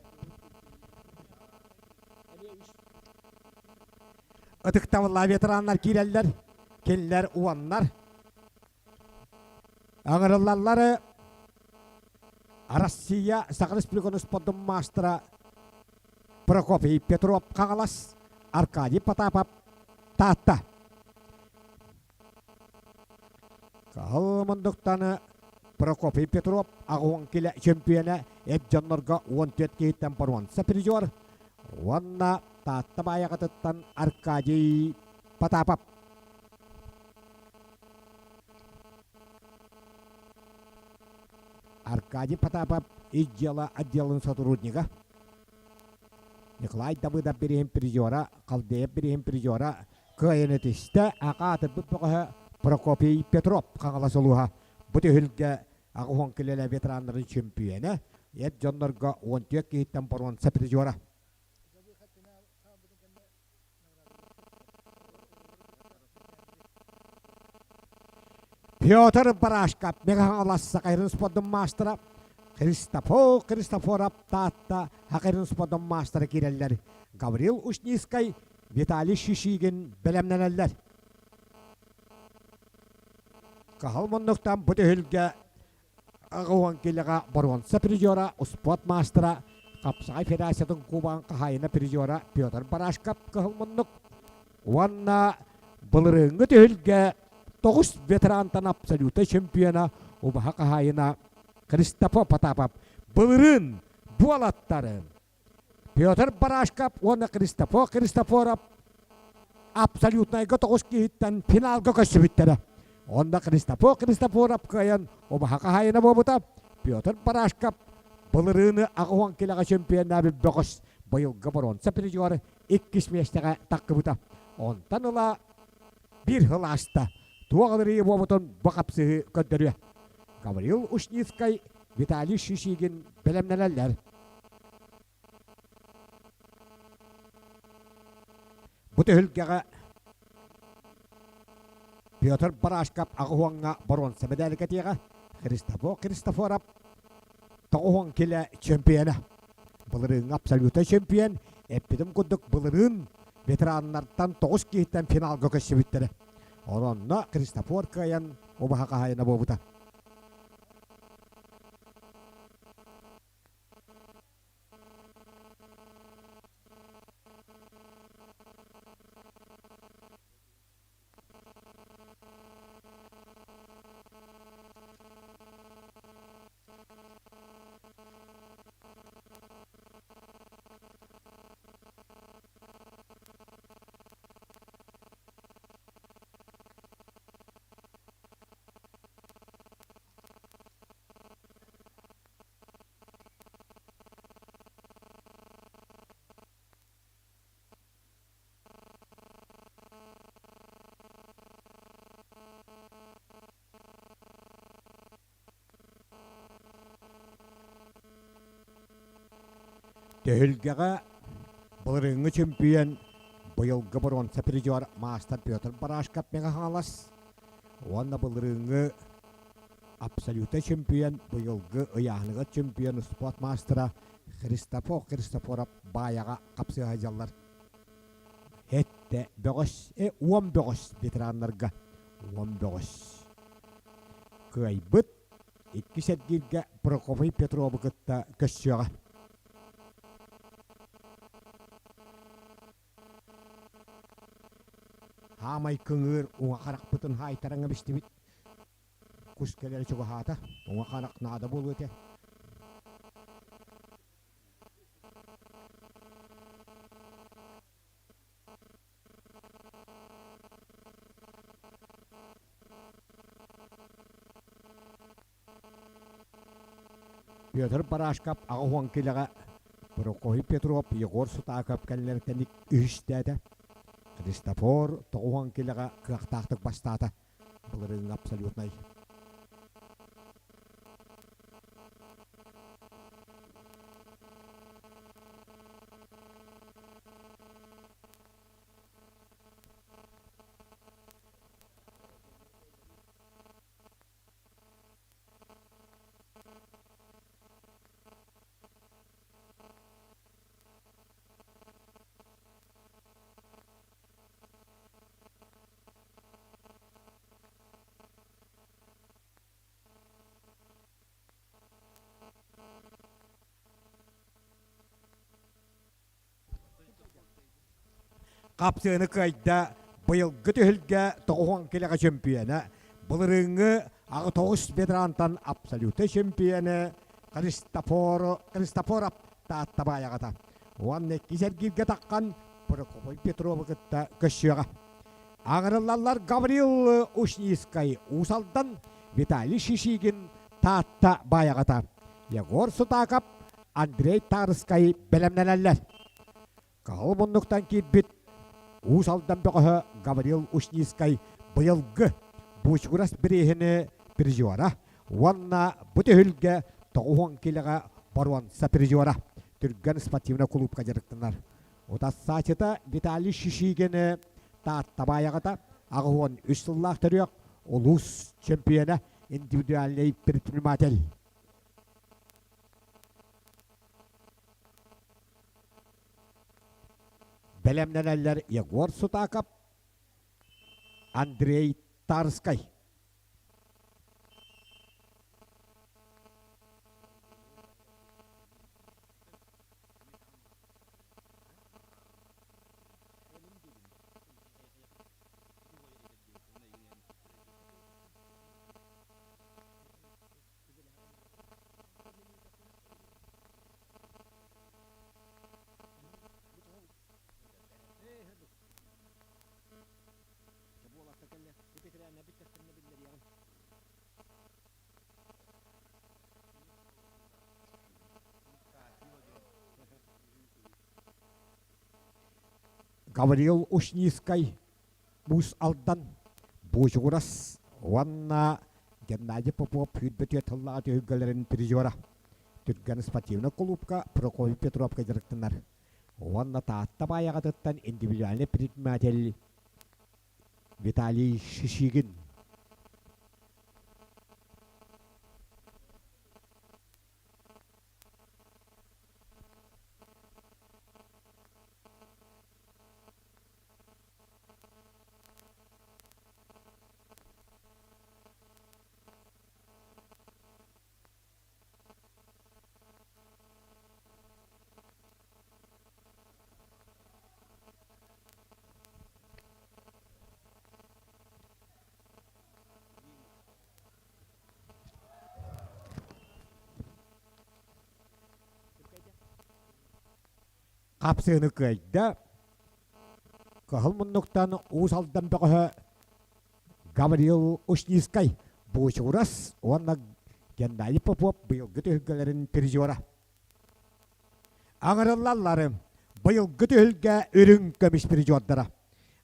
Ытыктабыллаах ветераннар киирэллэр, кинилэр уоннар. Ыҥырыллаллар Россия Саха Республикатын спордун маастара Прокопий Петров Хаҥалас, Аркадий Потапов Таатта. Кыһыл мундуктаны Прокопий Петров аҕыс килэ чөмпүйэнэ эр дьоннорго 14 киһиттэн боруонса призер уонна Таатта Баайаҕатыттан Аркадий Потапов. Аркадий Потапов ис дьыала отделын сотруднига. Николай Давыдов бириһин призера, Халдеев бириһин призера кыайан этистэ, аҕа аатырбыт бөҕөһө Прокопий Петров Хаҥалас улууһа бу түһүлгэ 80 килэлэ ветераннарын чөмпүйүөнэ, эр дьоннорго 14 киһиттэн боруонса призера. Петр Барашков Мэҥэ-Хаҥалас Сахайрын спордун маастара, Христофор Христофоров Таатта Хахайрын спордун маастара киирэллэр. Гаврил Ушницкай, Виталий Шишигин бэлэмнэнэллэр. Кыһыл муннуктан бу түһүлгэ 80 килэҕэ боруонса призера, успуорт маастара, хапсаҕай федерациятын кубогын хаһаайына призера Петр Барашков кыһыл муннук уонна былырыыҥҥы түһүлгэ тоҕус ветерантан абсолютнай чемпиона убаһа хаһаайына Христофор Потапов былырыын буолаттары Петр Барашков уонна Христофор Христофоров абсолютнайга тоҕус киһиттэн финалга көрсүбүттэрэ. Онно Христофор Христофоров кыайан убаһа хаһаайына буолбута. Петр Барашков былырыыны 80 килэҕэ чемпионнаабыт бөҕөс быйылгы боруонса призеры иккис миэстэҕэ таххыбыта. Онтон ыла биир сыл ааста. Туох ылырыы буолбутун бу хапсыһыы көрдөрүө. Гаврил Ушницкай, Виталий Шишигин бэлэмнэнэллэр. Бу түһүлгэҕэ Петр Барашков аҕыс уоҥҥа боруонса мэдээли кэтиэҕэ, Христофор Христофоров 90 килэ чемпиона. Былырыыҥҥы абсолютнай чемпион, эппитим курдук былырыын ветераннартан тоҕус киһиттэн финалга көрсүбүттэрэ. Онно Христофор кыайан убаһа хаһаайына буолбута. Түһүлгэҕэ былырыыҥҥы чөмпүйүөн, быйылгы боруонса призер маастар Петр Барашков Мэҥэ Хаҥалас уонна былырыыҥҥы абсолютнай чөмпүйүөн, быйылгы ыйааһыныгар чөмпүйүөн спорт маастара Христофор Христофоров Баайаҕа хапсыһа сылдьаллар. Эттэ бөҕөс, уон бөҕөс ветераннарга уон бөҕөс. Кыайбыт иккис эргииргэ Прокопий Петрову кытта көрсүөҕэ. Хаамай кыҥыыр уҥа харахпытын хаайтараҥа бистибит. Кус кэлэрэ чугаһаата, уҥа харах наада буолуо этэ. Петр Барашков 80 килэҕэ Прокопий Петров, Егор Сутаков кэллэриттэн үһүстээтэ. Христофор 90 килэҕэ кыахтаахтык бастаата. Былырыыҥҥы абсолютнай. Хапсыаны кыайда быйылгы түһүлгэ 90 килэҕэ чөмпүйэнэ, былырыыҥҥы 9 ветерантан абсолютнай чөмпүйэнэ Христофор Христофоров Таатта баайаҕата уонна иккис эргииргэ таххан Прокопий Петровы кытта көрсүөҕэ. Аҥырыллаллар Гаврил Ушницкай Уус Алдан, Виталий Шишигин Таатта баайаҕата, Егор Сутаков, Андрей Тарскай бэлэмнэнэллэр. Кыһыл муннуктан киирбит Уус Алдан бөҕөһө Гаврил Ушницкай быйылгы Бучугурас бирииһини призера уонна бу түһүлгэ 90 килэҕэ боруонса призера Түргэн спортивнай кулуупка дьарыктанар. Утассаачыта Виталий Шишигини Таатта баайаҕата 83 сыллаах төрүөх улуус чөмпүйүөнэ индивидуальный предприниматель. Бэлэмнэнэллэр Егор Сутаков, Андрей Тарскай. Гаврил Ушницкай Уус Алдан, Буучугурас уонна Геннадий Попов сүүрбэ тыллаах түһүлгэлэрин призера. Түргэн спортивнай кулуупка Прокопий Петровка дьарыктанар. Уонна Таатта Баайаҕатыттан индивидуальный предприниматель Виталий Шишигин. Хапсыыны кыайда. Кыһыл муннуктан Уус Алдан бөҕөһө Гаврил Ушницкай, Буучугурас уонна Геннадий Попов быйылгы түһүлгэлэрин призера. Аҥырыллаллары быйылгы түһүлгэ үрүҥ көмүс призердара.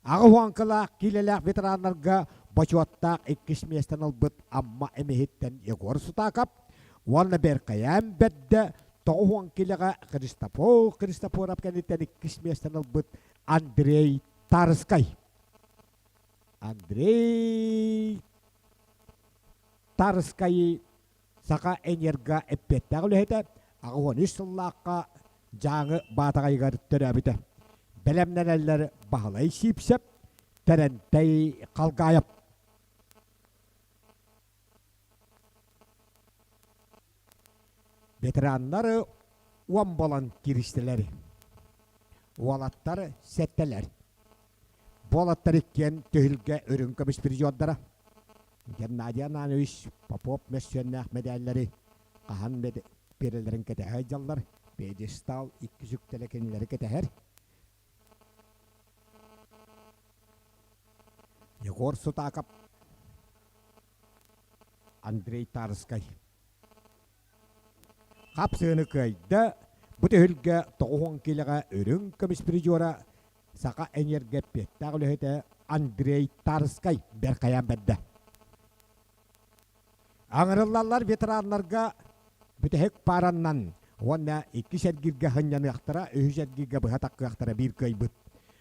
Аҕа уоҥкалаах киилэлээх ветераннарга бочуоттаах иккис миэстэни ылбыт Амма эмиһиттэн Егор Сутаков уонна Беркайаан Бэрдэ 90 килэҕэ Христофор Христофоров кэнниттэн иккис миэстэни ылбыт Андрей Тарскай. Андрей Тарскай Саха Энерго эппиэттээх үлэһитэ 83 сыллаахха Дьааҥы Баатаҕайыгар төрөөбүтэ. Бэлэмнэнэллэр Баһылай Сиипсэп, Тэрэнтэй Халгаайап. Ветераннар уон буолан кииристилэр. Уолаттар сэттэлэр. Буолаттар иккиэн түһүлгэ үрүҥ көмүс призердара. Геннадий Ананович Попов мөссүөннээх мэдээллэри хаһан биэрэллэрин кэтэһэ сылдьаллар. Пьедестал икки сүктэлэ кинилэри кэтэһэр. Егор Сутаков, Андрей Тарскай. Хапсыаны кыайда. Бу түһүлгэ 90 киилэҕэ үрүҥ көмүс призера Саха энергия эппиэттээх үлэһитэ Андрей Тарскай бэркайаан бэрдэ. Аҥырыллаллар ветераннарга бүтэһик паараннан уонна иккис эргииргэ сынньаныахтара, үһүс эргииргэ быһа таккыахтара биир кыайбыт.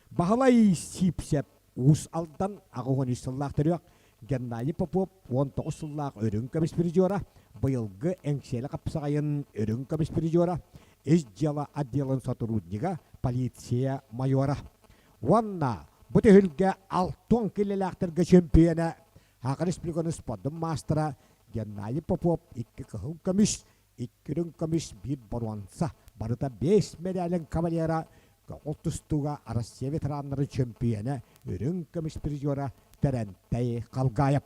Баһылай Сиипсэп Уус Алдан 83 сыллаах төрүөх, Геннадий Попов 19 сыллаах үрүҥ көмүс призера, быйылгы Эҥсиэли хапсаҕайын үрүҥ көмүс призера, ис дьыала отделын сотруднига, полиция майора. Уонна бу түһүлгэ 60 килэлээхтэргэ чөмпүйэнэ Саха Республикатын спордун маастара Геннадий Попов икки кыһыл көмүс, икки үрүҥ көмүс, биир боруонса, барыта биэс мэдээлин кавалера. Көҕүл тустууга Россия ветераннарын чөмпүйүөнэ, үрүҥ көмүс призера Тэрэнтэй Халгаев.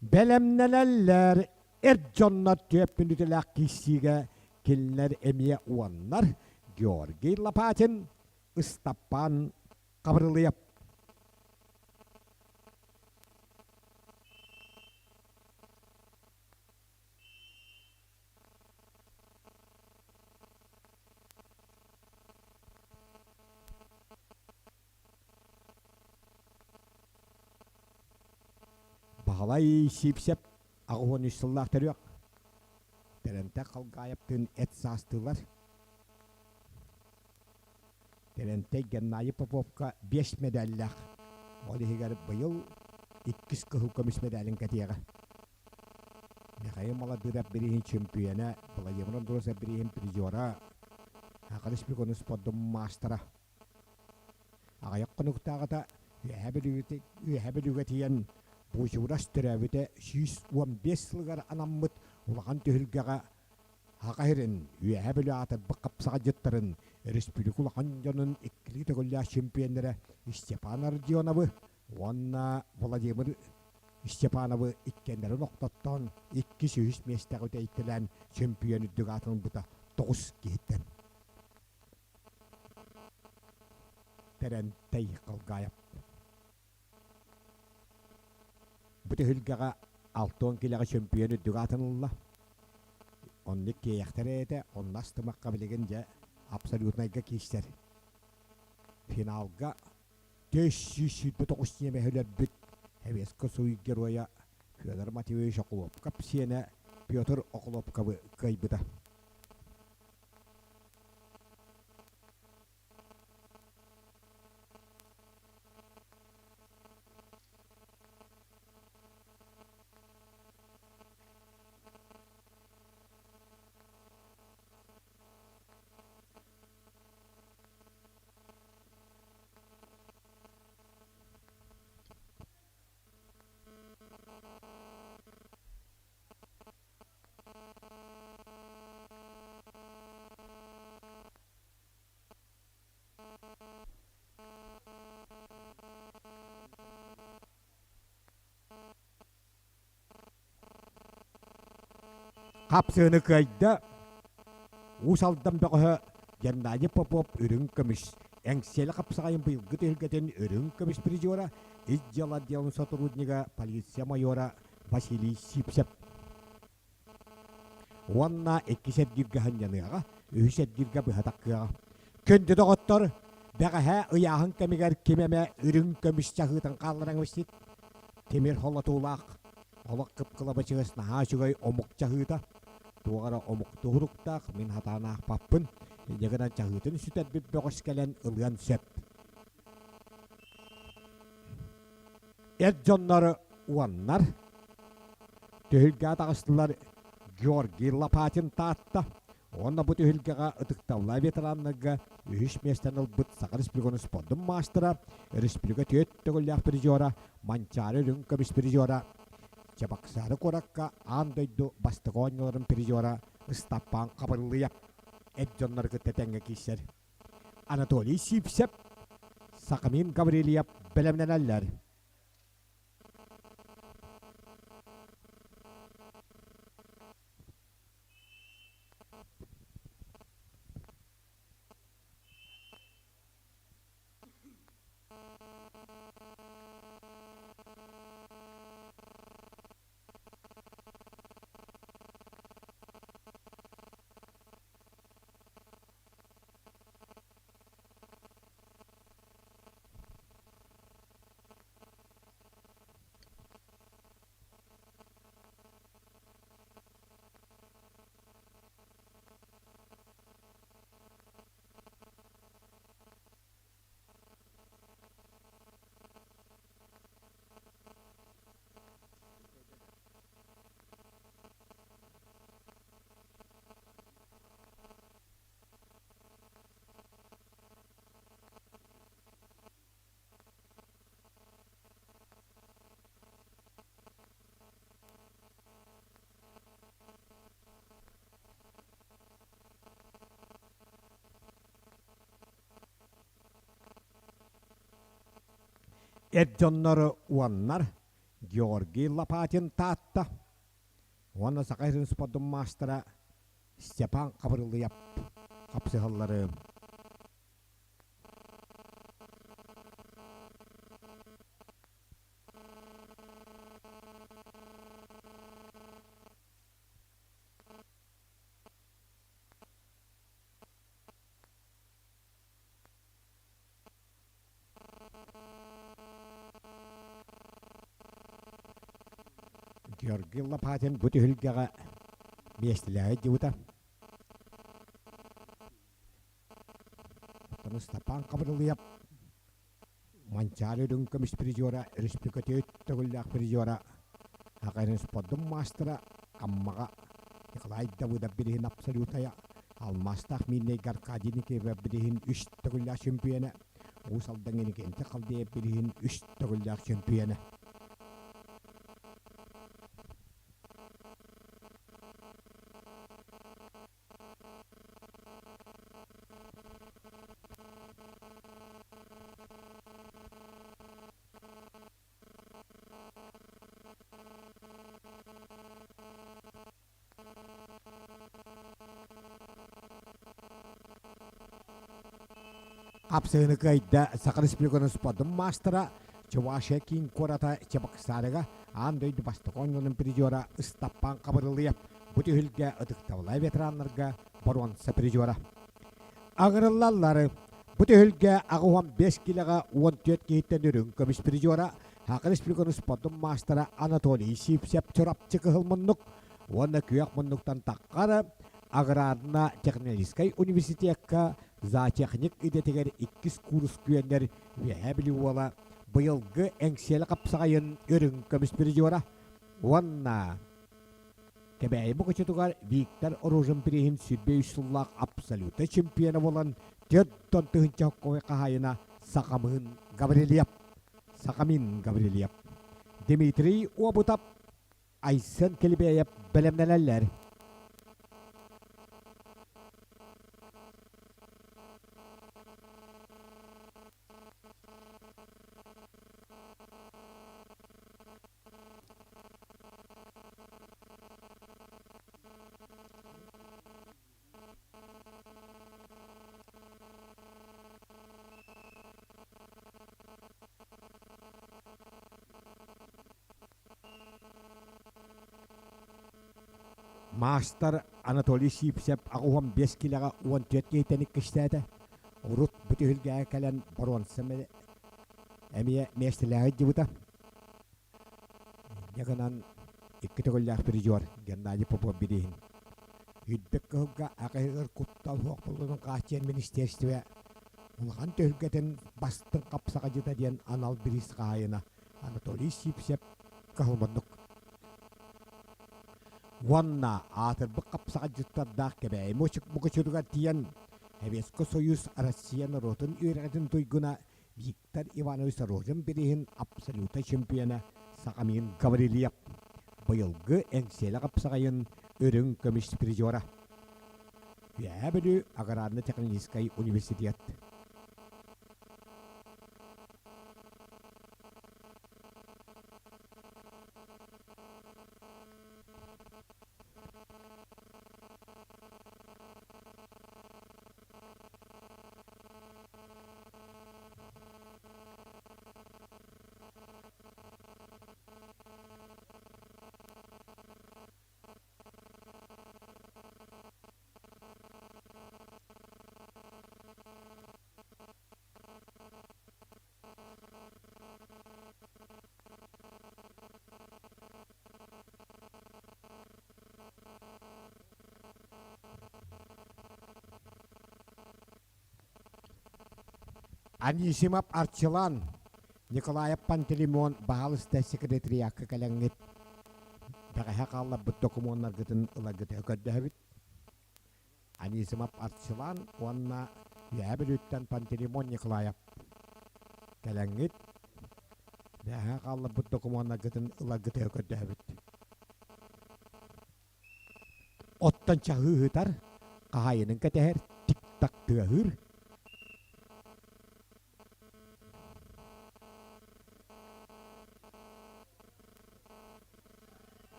Бэлэмнэнэллэр эр дьоннор түөрт мүнүүтэлээх киирсиигэ кинилэр эмиэ уоннар Георгий Лопатин, Ыстаппаан Хабырылыйап. Баһылай Сиипсэп 83 сыллаах төрүөх. Тэрэнтэй Халгаевтыын эт саастыылар. Тэрэнтэй Геннадий Поповка биэс мэдээллээх. Ол иһигэр быйыл иккис кыһыл көмүс мэдээлин кэтиэҕэ. Михаил Маладыров бирииһин чөмпүйүөнэ, Владимир Андросов бирииһин призера, Саха Республикатын спордун маастара. Аҕыйах хонуктааҕыта Үөһээ Бүлүүгэ тиийэн Буучугурас төрөөбүтэ 115 сылыгар анаммыт улахан түһүлгэҕэ Саха сирин Үөһээ Бүлүү аатырбыт хапсаҕайдьыттарын, өрөспүүбүлүкэ улахан дьонун иккилии төгүллээх чемпионнара Степан Родионовы уонна Владимир Степановы иккиэннэрин охтоттоон иккис-үһүс миэстэҕэ үтэйтэлээн чөмпүйүөн үрдүк аатын ылбыта тоҕус киһиттэн. Тэрэнтэй Халгаев. Бу түһүлгэҕэ 60 килэҕэ чөмпүйүөн үрдүк аатын ылла. Оннук киэйэхтэрэ этэ, онно астымахха билигин дьэ абсолютнайга киирсэр. Финалга 429 ньиэмэһи өлөрбүт Советскай Союз Геройа Федор Матвеевич Охлопков сиэнэ Петр Охлопковы кыайбыта. Хапсыыны кыайда Уус Алдан бөҕөһө Геннадий Попов үрүҥ көмүс, Эҥсиэли хапсаҕайын быйылгы түһүлгэтин үрүҥ көмүс призера, ис дьыала отделын сотруднига, полиция майора Василий Сипсев. Уонна иккис эргииргэ сынньаныаҕа, үһүс эргииргэ быһа таххыаҕа. Күндү доҕоттор, бэҕэһээ ыйааһын кэмигэр ким эмэ үрүҥ көмүс чаһыытын хаалларан эбит. Тимир холотуулаах Олох кып-кылабачыгас наһаа үчүгэй омук чаһыыта. Туох эрэ омук туһуруктаах, мин хатаан аахпаппын. Инньэ гынан чаһыытын сүтэрбит бөҕөс кэлэн ылыан сөп. Эр дьоннор уоннар түһүлгэҕэ таҕыстылар Георгий Лопатин Таатта уонна бу түһүлгэҕэ ытыктабыллаах ветераннарга үһүс миэстэни ылбыт Саха Республикатын спордун маастара, республика түөрт төгүллээх призера Манчаары үрүҥ көмүс призера, Чебоксары куоракка аан дойду бастакы оонньууларын призера Ыстаппаан Хабырылыйап эр дьоннору кытта тэҥҥэ киирсэр. Анатолий Сивцев, Сахамин Гаврильев бэлэмнэнэллэр. Эр дьоннору уоннар Георгий Лопатин Таатта уонна Саха сирин спордун маастара Степан Хабырылыйап хапсыһаллары. Георгий Лопатин бу түһүлгэҕэ миэстэлээҕи дьыбыта. Оттон Ыстапаан Хабырылыйап Манчаары үрүҥ көмүс призера, республика төгүллээх призера, Хакайрын спордун маастара Аммаҕа Николай Давыдов билиһин абсолютная, алмаастаах Миирнэйгэ Аркадий Никифоров билиһин үс төгүллээх чөмпүйүөнэ, Уус Алдан Иннокентий Халдеев билиһин үс төгүллээх чөмпүйүөнэ. Хапсыһыыны кыайда Саха Республикатын спордун маастара Чувашия киин куората Чебоксарыга аан дойду бастакы оонньууларын призера Ыстаппаан Хабырылыйап Бу түһүлгэ ытыктабылай ветераннарга боруонса призера. Аҕырыллаллары бу түһүлгэ 85 килэҕэ 14 киһиттэн үрүҥ көмүс призера Саха Республикатын спордун маастара Анатолий Сивцев Чурапчы кыһыл муннук уонна күөх муннуктан таххар аграрно-технологическай университекка зоотехник идэтигэр иккис курс күөннэр Үөһээ Бүлүү уола быйылгы Эҥсиэли хапсаҕайын үрүҥ көмүс призера уонна Кэбээйи Мукучутугар Виктор Рожин бирииһин 23 сыллаах абсолютнай чемпиона буолан 40 000 хоккой хаһаайына Сахамыын Гаврильев. Сахамин Гаврильев. Дмитрий Обутов, Айсен Килбеев бэлэмнэнэллэр. Маастар Анатолий Сивцев 85 килэҕэ 14 киһиттэн иккистээтэ. Урут бу түһүлгэҕэ кэлэн боруонса эмиэ миэстэлээҕи дьыбыта. Инньэ гынан икки төгүллээх призер Геннадий Попов бирииһин Үрдүк кыһылга аҕыйыгар куттал суох буолуутун хааччыйар министиэристибэ улахан түһүлгэтин бастыҥ хапсаҕайдьыта диэн анал бириис хаһаайына Анатолий Сивцев кыһыл Уонна аатырбыт хапсаҕайдьыттардаах Кэбээйи Мукучутугар тиийэн Советскай Союз Россия норуотун үөрэҕин туйгуна Виктор Иванович Рожин бирииһин абсолютнай чемпиона Сахамин Гаврильев быйылгы Эҥсиэли хапсаҕайын үрүҥ көмүс призера. Үөһээ Бүлүү аграрно-техническай университет. Анисимов Арчылан, Николаев Пантелеймон баһаалыста секретариакка кэлэҥҥит бэҕэһээ хаалларбыт докумуоннаргытын ыларгытыгар көрдөһөбүт. Анисимов Арчылан уонна Үөһээ Бүлүүттэн Пантелеймон Николаев кэлэҥҥит бэҕэһээ хаалларбыт докумуоннаргытын ыларгытыгар көрдөһөбүт. Оттон чаһыы ыытар, хаһаайынын кэтэһэр, тик-так тыаһыыр.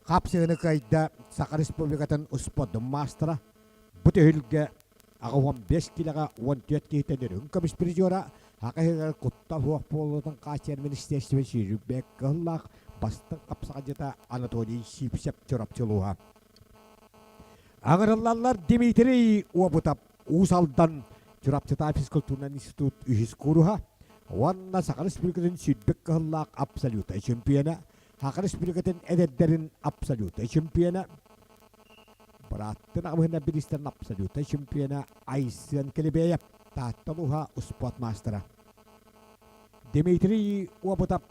Хапсыһыны кыайда Саха Республикатын успуордун маастара. Бу түһүлгэ 85 килэҕэ 14 киһиттэн үрүҥ көмүс призера, Саха иһигэр куттал суох буолуутун хааччыйар министиэристибэ сүүрбэ кыһыллаах бастыҥ хапсаҕайдьыта Анатолий Сивцев Чурапчы улууһа. Аҥырыллаллар Дмитрий Уобутап Уус Алдан Чурапчытаа физкультурнай институт үһүс кууруһа уонна Саха Республикатын сүүрбэ кыһыллаах абсолютнай чемпиона, Саха Республикатын эдэрдэрин абсолютнай чемпиона, бырааттын аҕабыһына бириистэрин абсолютнай чемпиона Айсен Келебеев, Таатта улууһа успуорт маастара. Дмитрий Уобутап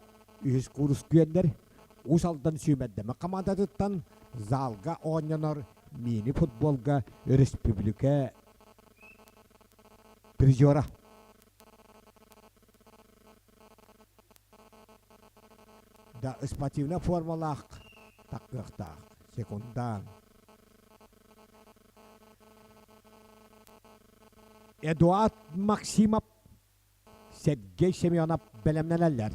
үһүс куурус күөннэр Уус Алдан сүүмэрдэмэ хамаандатыттан залга оонньонор мини-футболга өрөспүүбүлүкэ призера. Да спортивнай формалаах таккыахтаах секундаан. Эдуард Максимов, Сергей Семенов бэлэмнэнэллэр.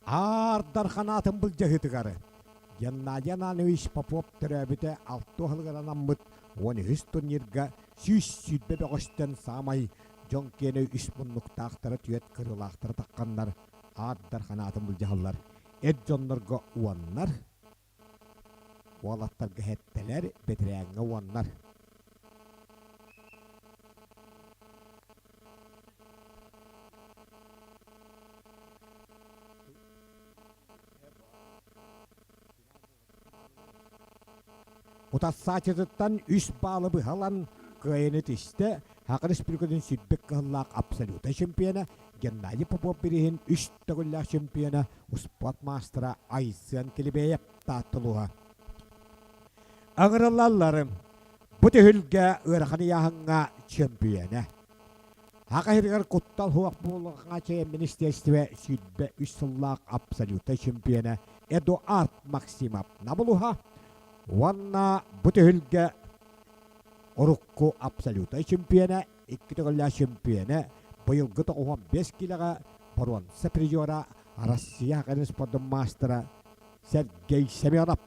Аар Дархан аатын былдьаһыытыгар Геннадий Ананович Попов төрөөбүтэ алта уһалыгар анаммыт 13 турнирга 120 бөҕөстөн саамай дьон киэнэ үс муннуктаахтара түөрт кырыылаахтара тахханнар Аар Дархан аатын былдьаһаллар. Эр дьоннорго уоннар, уолаттарга сэттэлэр, бэтэрээҥҥэ уоннар. Утарсааччытыттан үс баалы быһалан кыайыны түстэ Саха Республикатын сүүрбэ кыһыллаах абсолютнай чемпиона Геннадий Попов бирииһин үс төгүллээх чемпиона, успуорт маастара Айсен Килибеев Таатта улууһа. Ыҥырыллаллар. Бу түһүлгэ ыарахан ыйааһыҥҥа чөмпүйүөнэ. Саха сиригэр куттал суох буолуохха министиэристибэ 23 сыллаах абсолютнай чемпиона Эдуард Максимов Набылуһа уонна бу түһүлгэ урукку абсолютнай чемпиона, икки төгүллээх чемпиона, быйылгы 95 килэҕэ боруонса призера Россия Саха спордун маастара Сергей Семенов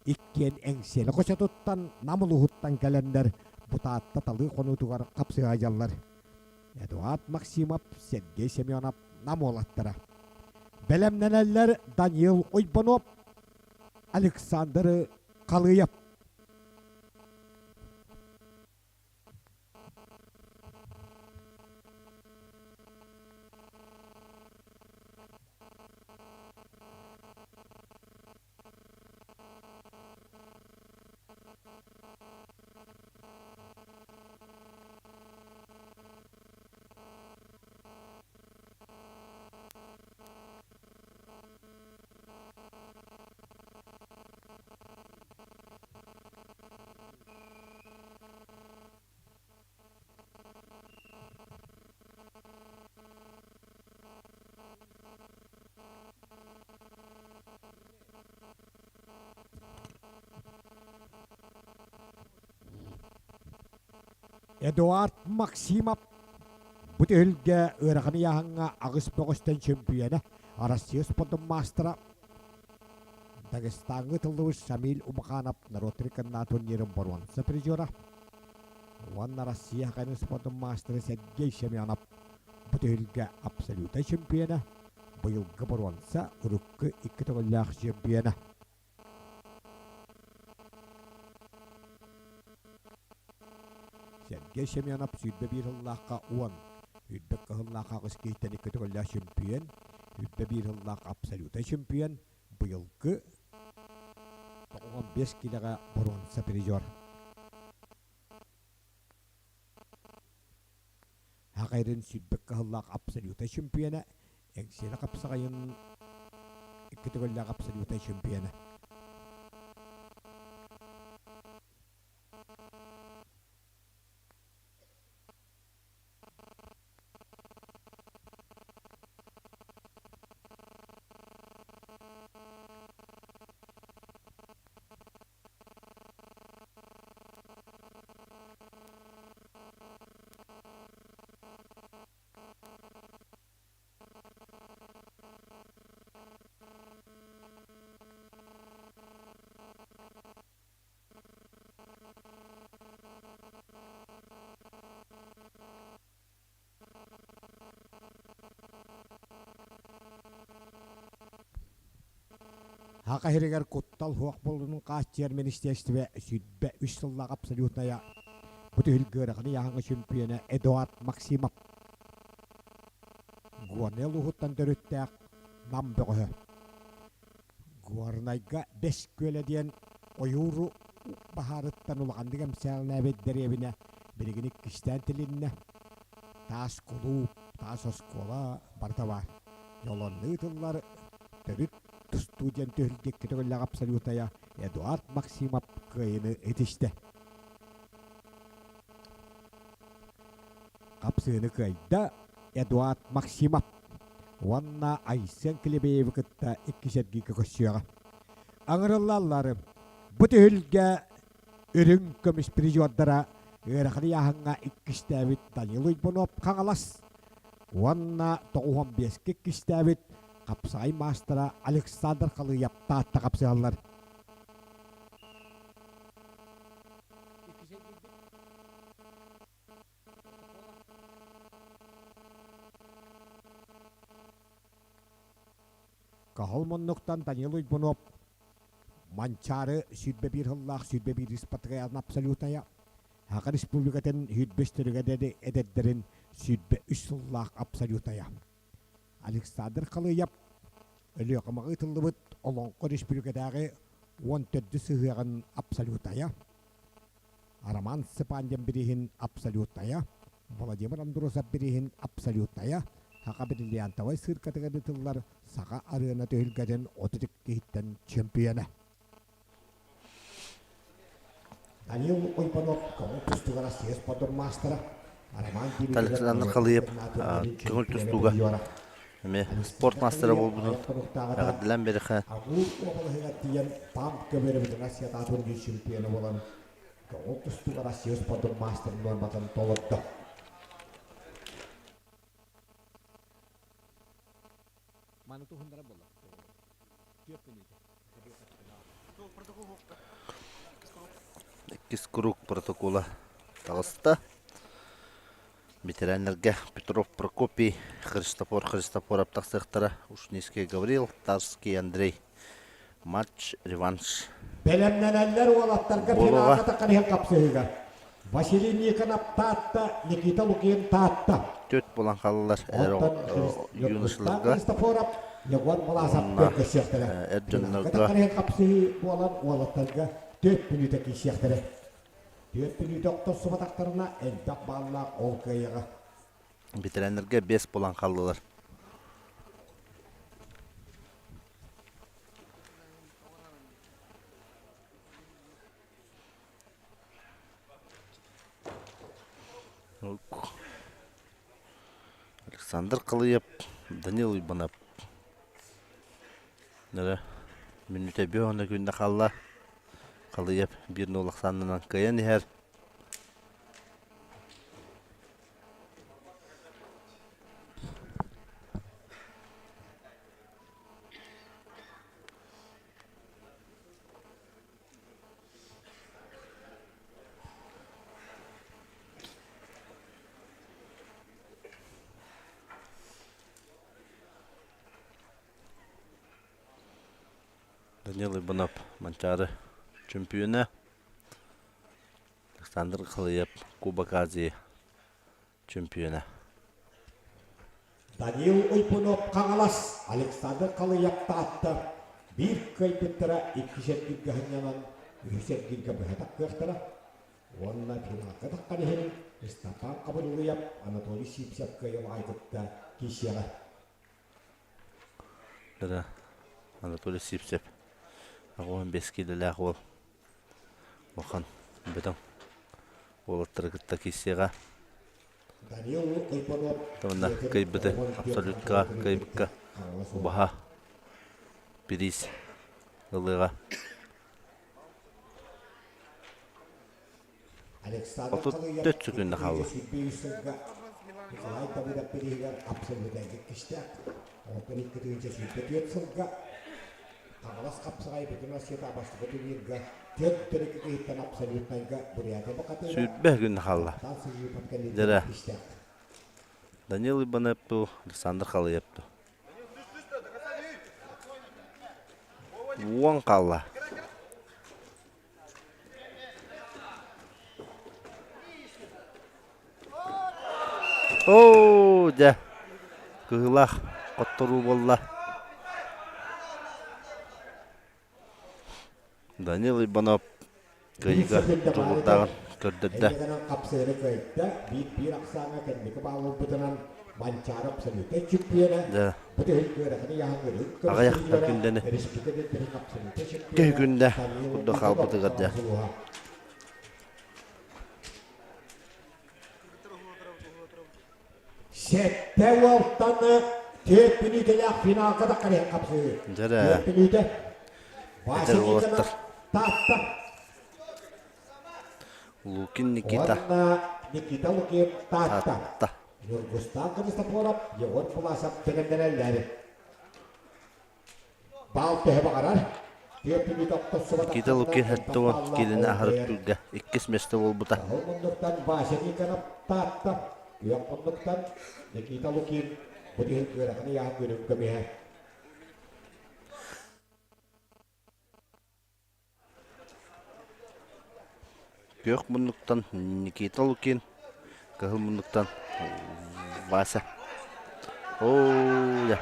иккиэн Эҥсиэли хочотуттан Нам улууһуттан кэлэннэр бу Таатта талыы хонуутугар хапсыһа Эдуард Максимов, Сергей Семенов Нам уолаттара. Бэлэмнэнэллэр Даниил Уйбанов, Александр Халыев. Эдуард Максимов бу түһүлгэ ыарахан ыйааһыҥҥа аҕыс бөҕөстөн чөмпүйүөнэ, Россия спордун маастара, Дагестаҥҥа ыытыллыбыт Шамиль Умаханов норуот рекорднаах турнирын боруонса призера уонна Россия хакайын спордун маастара Сергей Семенов бу түһүлгэ абсолютнай чемпиона, быйылгы боруонса урукку икки төгүллээх чемпиона. Сергей Семенов 21 сыллаахха 10, үрдүк кыһыллаах аҕыс киһиттэн икки төгүллээх чемпион, 21 сыллаах абсолютнай чемпион, быйылгы 95 килэҕэ боруонса призер. Хахайрын сүүрбэккэ сыллаах абсолютнай чемпиона. Эҥсиэли хапсаҕайын икки төгүллээх абсолютнай чемпиона. Саха сиригэр куттал суох буолуутун хааччыйар министиэристибэ 23 сыллаах абсолютная бу түһүлгэ ыарахан ыйааһыҥҥа чөмпүйүөнэ Эдуард Максимов Горнай улууһуттан төрүттээх Нам бөҕөһө. Горнайга Бэс Күөлэ диэн ойууру баһаарыттан улаханнык эмсэҕэлээбит дэриэбинэ билигин иккистээн тилиннэ. Таас кулууп, таас оскуола барыта баар. Дьолоннуу ыытыллар төрүт тустуу диэн түһүлгэ икки төгүллээх абсолютная Эдуард Максимов кыайыыны итистэ. Хапсыыны кыайда Эдуард Максимов уонна Айсен Клебееви кытта иккис эргииргэ көрсүөҕэ. Аҥырыллаллар бу түһүлгэ үрүҥ көмүс призердара ыарахан ыйааһыҥҥа иккистээбит Данил Уйбунов Хаҥалас уонна 95-ке иккистээбит хапсаҕай маастара Александр Халыев Таатта хапсыһаллар. Каһыл муннуктан Данил Уйбунов Манчаары 21 сыллаах 21 испатыгайаан абсолютная Саха Республикатын 105 эдэрдэрин 103 сыллаах абсолютная Александр Халыев Өлүөхүмэҕэ ыытыллыбыт Олоҥхо Республикатааҕы 14 сыһыаҕын абсолютая Роман Степандин бирииһин абсолютная, Владимир Андросов бирииһин абсолютная, Саха бриллиантовай сыыркатыгар ыытыллар Саха арыана түһүлгэтин 32 киһиттэн чемпиона. Данил Ойбонов көҥүл тустууга Россия спордун маастара, Роман Александр Халыев көҥүл тустууга эмиэ спорт маастара буолбутун эҕэрдэлээн биэриэххэ. Амур уобалаһыгар тиийэн ПАМ көбүөрүбүт Россия таатун чемпиона буолан көҥүл тустууга Россия спордун маастарын нуорматын толордо. Маны туһуннара буолла. Иккис круг протокола таҕыста. Ветераннарга Петров Прокопий, Христофор Христофоров тахсыахтара, Ушницкий Гаврил, Тарский Андрей. Матч реванш. Бэлэмнэнэллэр уолаттарга Буолуоҕа. финалга таххан иһэн хапсыһыыга. Василий Никонов Таатта, Никита Лукин Таатта. Түөрт буолан хааллылар эр Оттон юношаларга Христофоров Егор Маласов уонна көрсүөхтэрэ. эр Финалга дьоннорго таххан иһэн хапсыһыы буолан уолаттарга түөрт мүнүүтэ киирсиэхтэрэ. Түөрт мүнүүтэ охторсубатахтарына элбэх бааллаах ол кыайыаҕа. Ветераннарга биэс буолан хааллылар. Александр Калыев, Данил Уйбанов. Нөрө мүнүүтэ бүө күннэ хаалла. Халыев биир нуол ахсаанынан кыайан иһэр. Данил Иванов Манчаары чөмпүйүөнэ, Александр Халыев Кубок Азии чөмпүйүөнэ. Данил Уйбунов Хаҥалас, Александр Халыев Таатта биир кыайбыттара иккис эргииргэ сынньанан, үһүс эргииргэ быһа тахсыахтара. Уонна финалга таххан иһин Ыстапаан Хабырылыйап Анатолий Сивцев кыайыылааҕы кытта киирсиэҕэ. Дара Анатолий Сивцев 85 киилэлээх уол улахан бөдөҥ уолаттары кытта киирсиэҕэ. Уонна кыайбыты абсолютка кыайбыкка убаһа бириис ылыаҕа. 34 секунда хаалла. Николай Давыдов бирииһигэр абсолютнайга иккистээх. Онтон 224 сылга Хаҥалас хапсаҕай бүтүн Россията бастакы турнирга түөрт төрүкү киһиттэн абсолютнайга Бурятия бухатыыра Сүүрбэ күн хаалла. Таптаан Сыжипов кэнниттэн Дьэрэ. иккистээх. Данил Иванов дуу, Александр Халыев дуу. Уон хаалла. Оо, дьэ, кыһыылаах хотторуу буолла. Данил Иванов кыайыыга дьулуурдааҕын көрдөрдө. Эйигинэн хапсыыры кыайда, биир-биир ахсааҥҥа кэнники баалларбытынан Манчаары абсолютнай чемпиона, Дьэ, бу түһүн ыарахан ыйааһыҥҥа аҕыйах көрүстүлэр, күндэни республика дэттэрин абсолютнай Киһи чемпиона күндэ Данил курдук Николов хаалбытыгар дьэ. сулуһа. Сэттэ уолтан түөрт мүнүүтэлээх финалга да қарайан хапсыы. Дьэрэ. Түөрт мүнүүтэ. Вася Эдэр уолаттар. Никонов Таатта. Лукин Никита. Уонна Никита Лукин Таатта. Таатта. Ньургустаан Христофоров, Егор Власов бэлэмнэнэллэр. Баал төһө баҕарар. Түөрт мүнүүтэ охтосубатахтарына Никита Лукин элбэх 70 бааллаах киилэни ол аһарар кыайар. түлгэ иккис миэстэ буолбута. Кыһыл муннуктан Вася Никонов Таатта. Күөх муннуктан Никита Лукин бу түһүн ыарахан ыйааһын күнүн көмүһэ. Күөх муннуктан Никита Лукин, кыһыл муннуктан Вася. Оо, дьэ.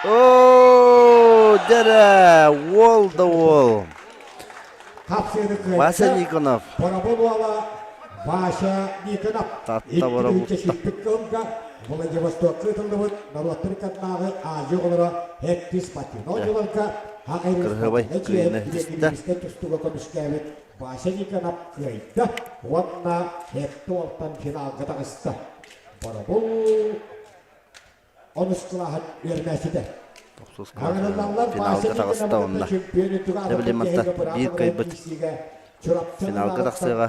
Оо, дьэрэ, уол да уол. Хапсыыны кыайда. Вася Никонов. Боробул уола Вася Никонов. Татта Икки боробулта. сүүрбүт кылга Владивостокка ыытыллыбыт норуоттар ыккардынааҕы Азия оҕолоро Хэппи спортивнай оонньууларга Кырыһыбай Хаҥайры кыайыыны ситистэ. Кириэскэ тустууга көмүскээбит Вася Никонов кыайда уонна Хэппи уолтан финалга таҕыста. Боробул онус кылааһын үөрэнээччитэ. Тохсус кылаас финалга таҕыста онно. Дэ биир кыайбыт финалга тахсыаҕа.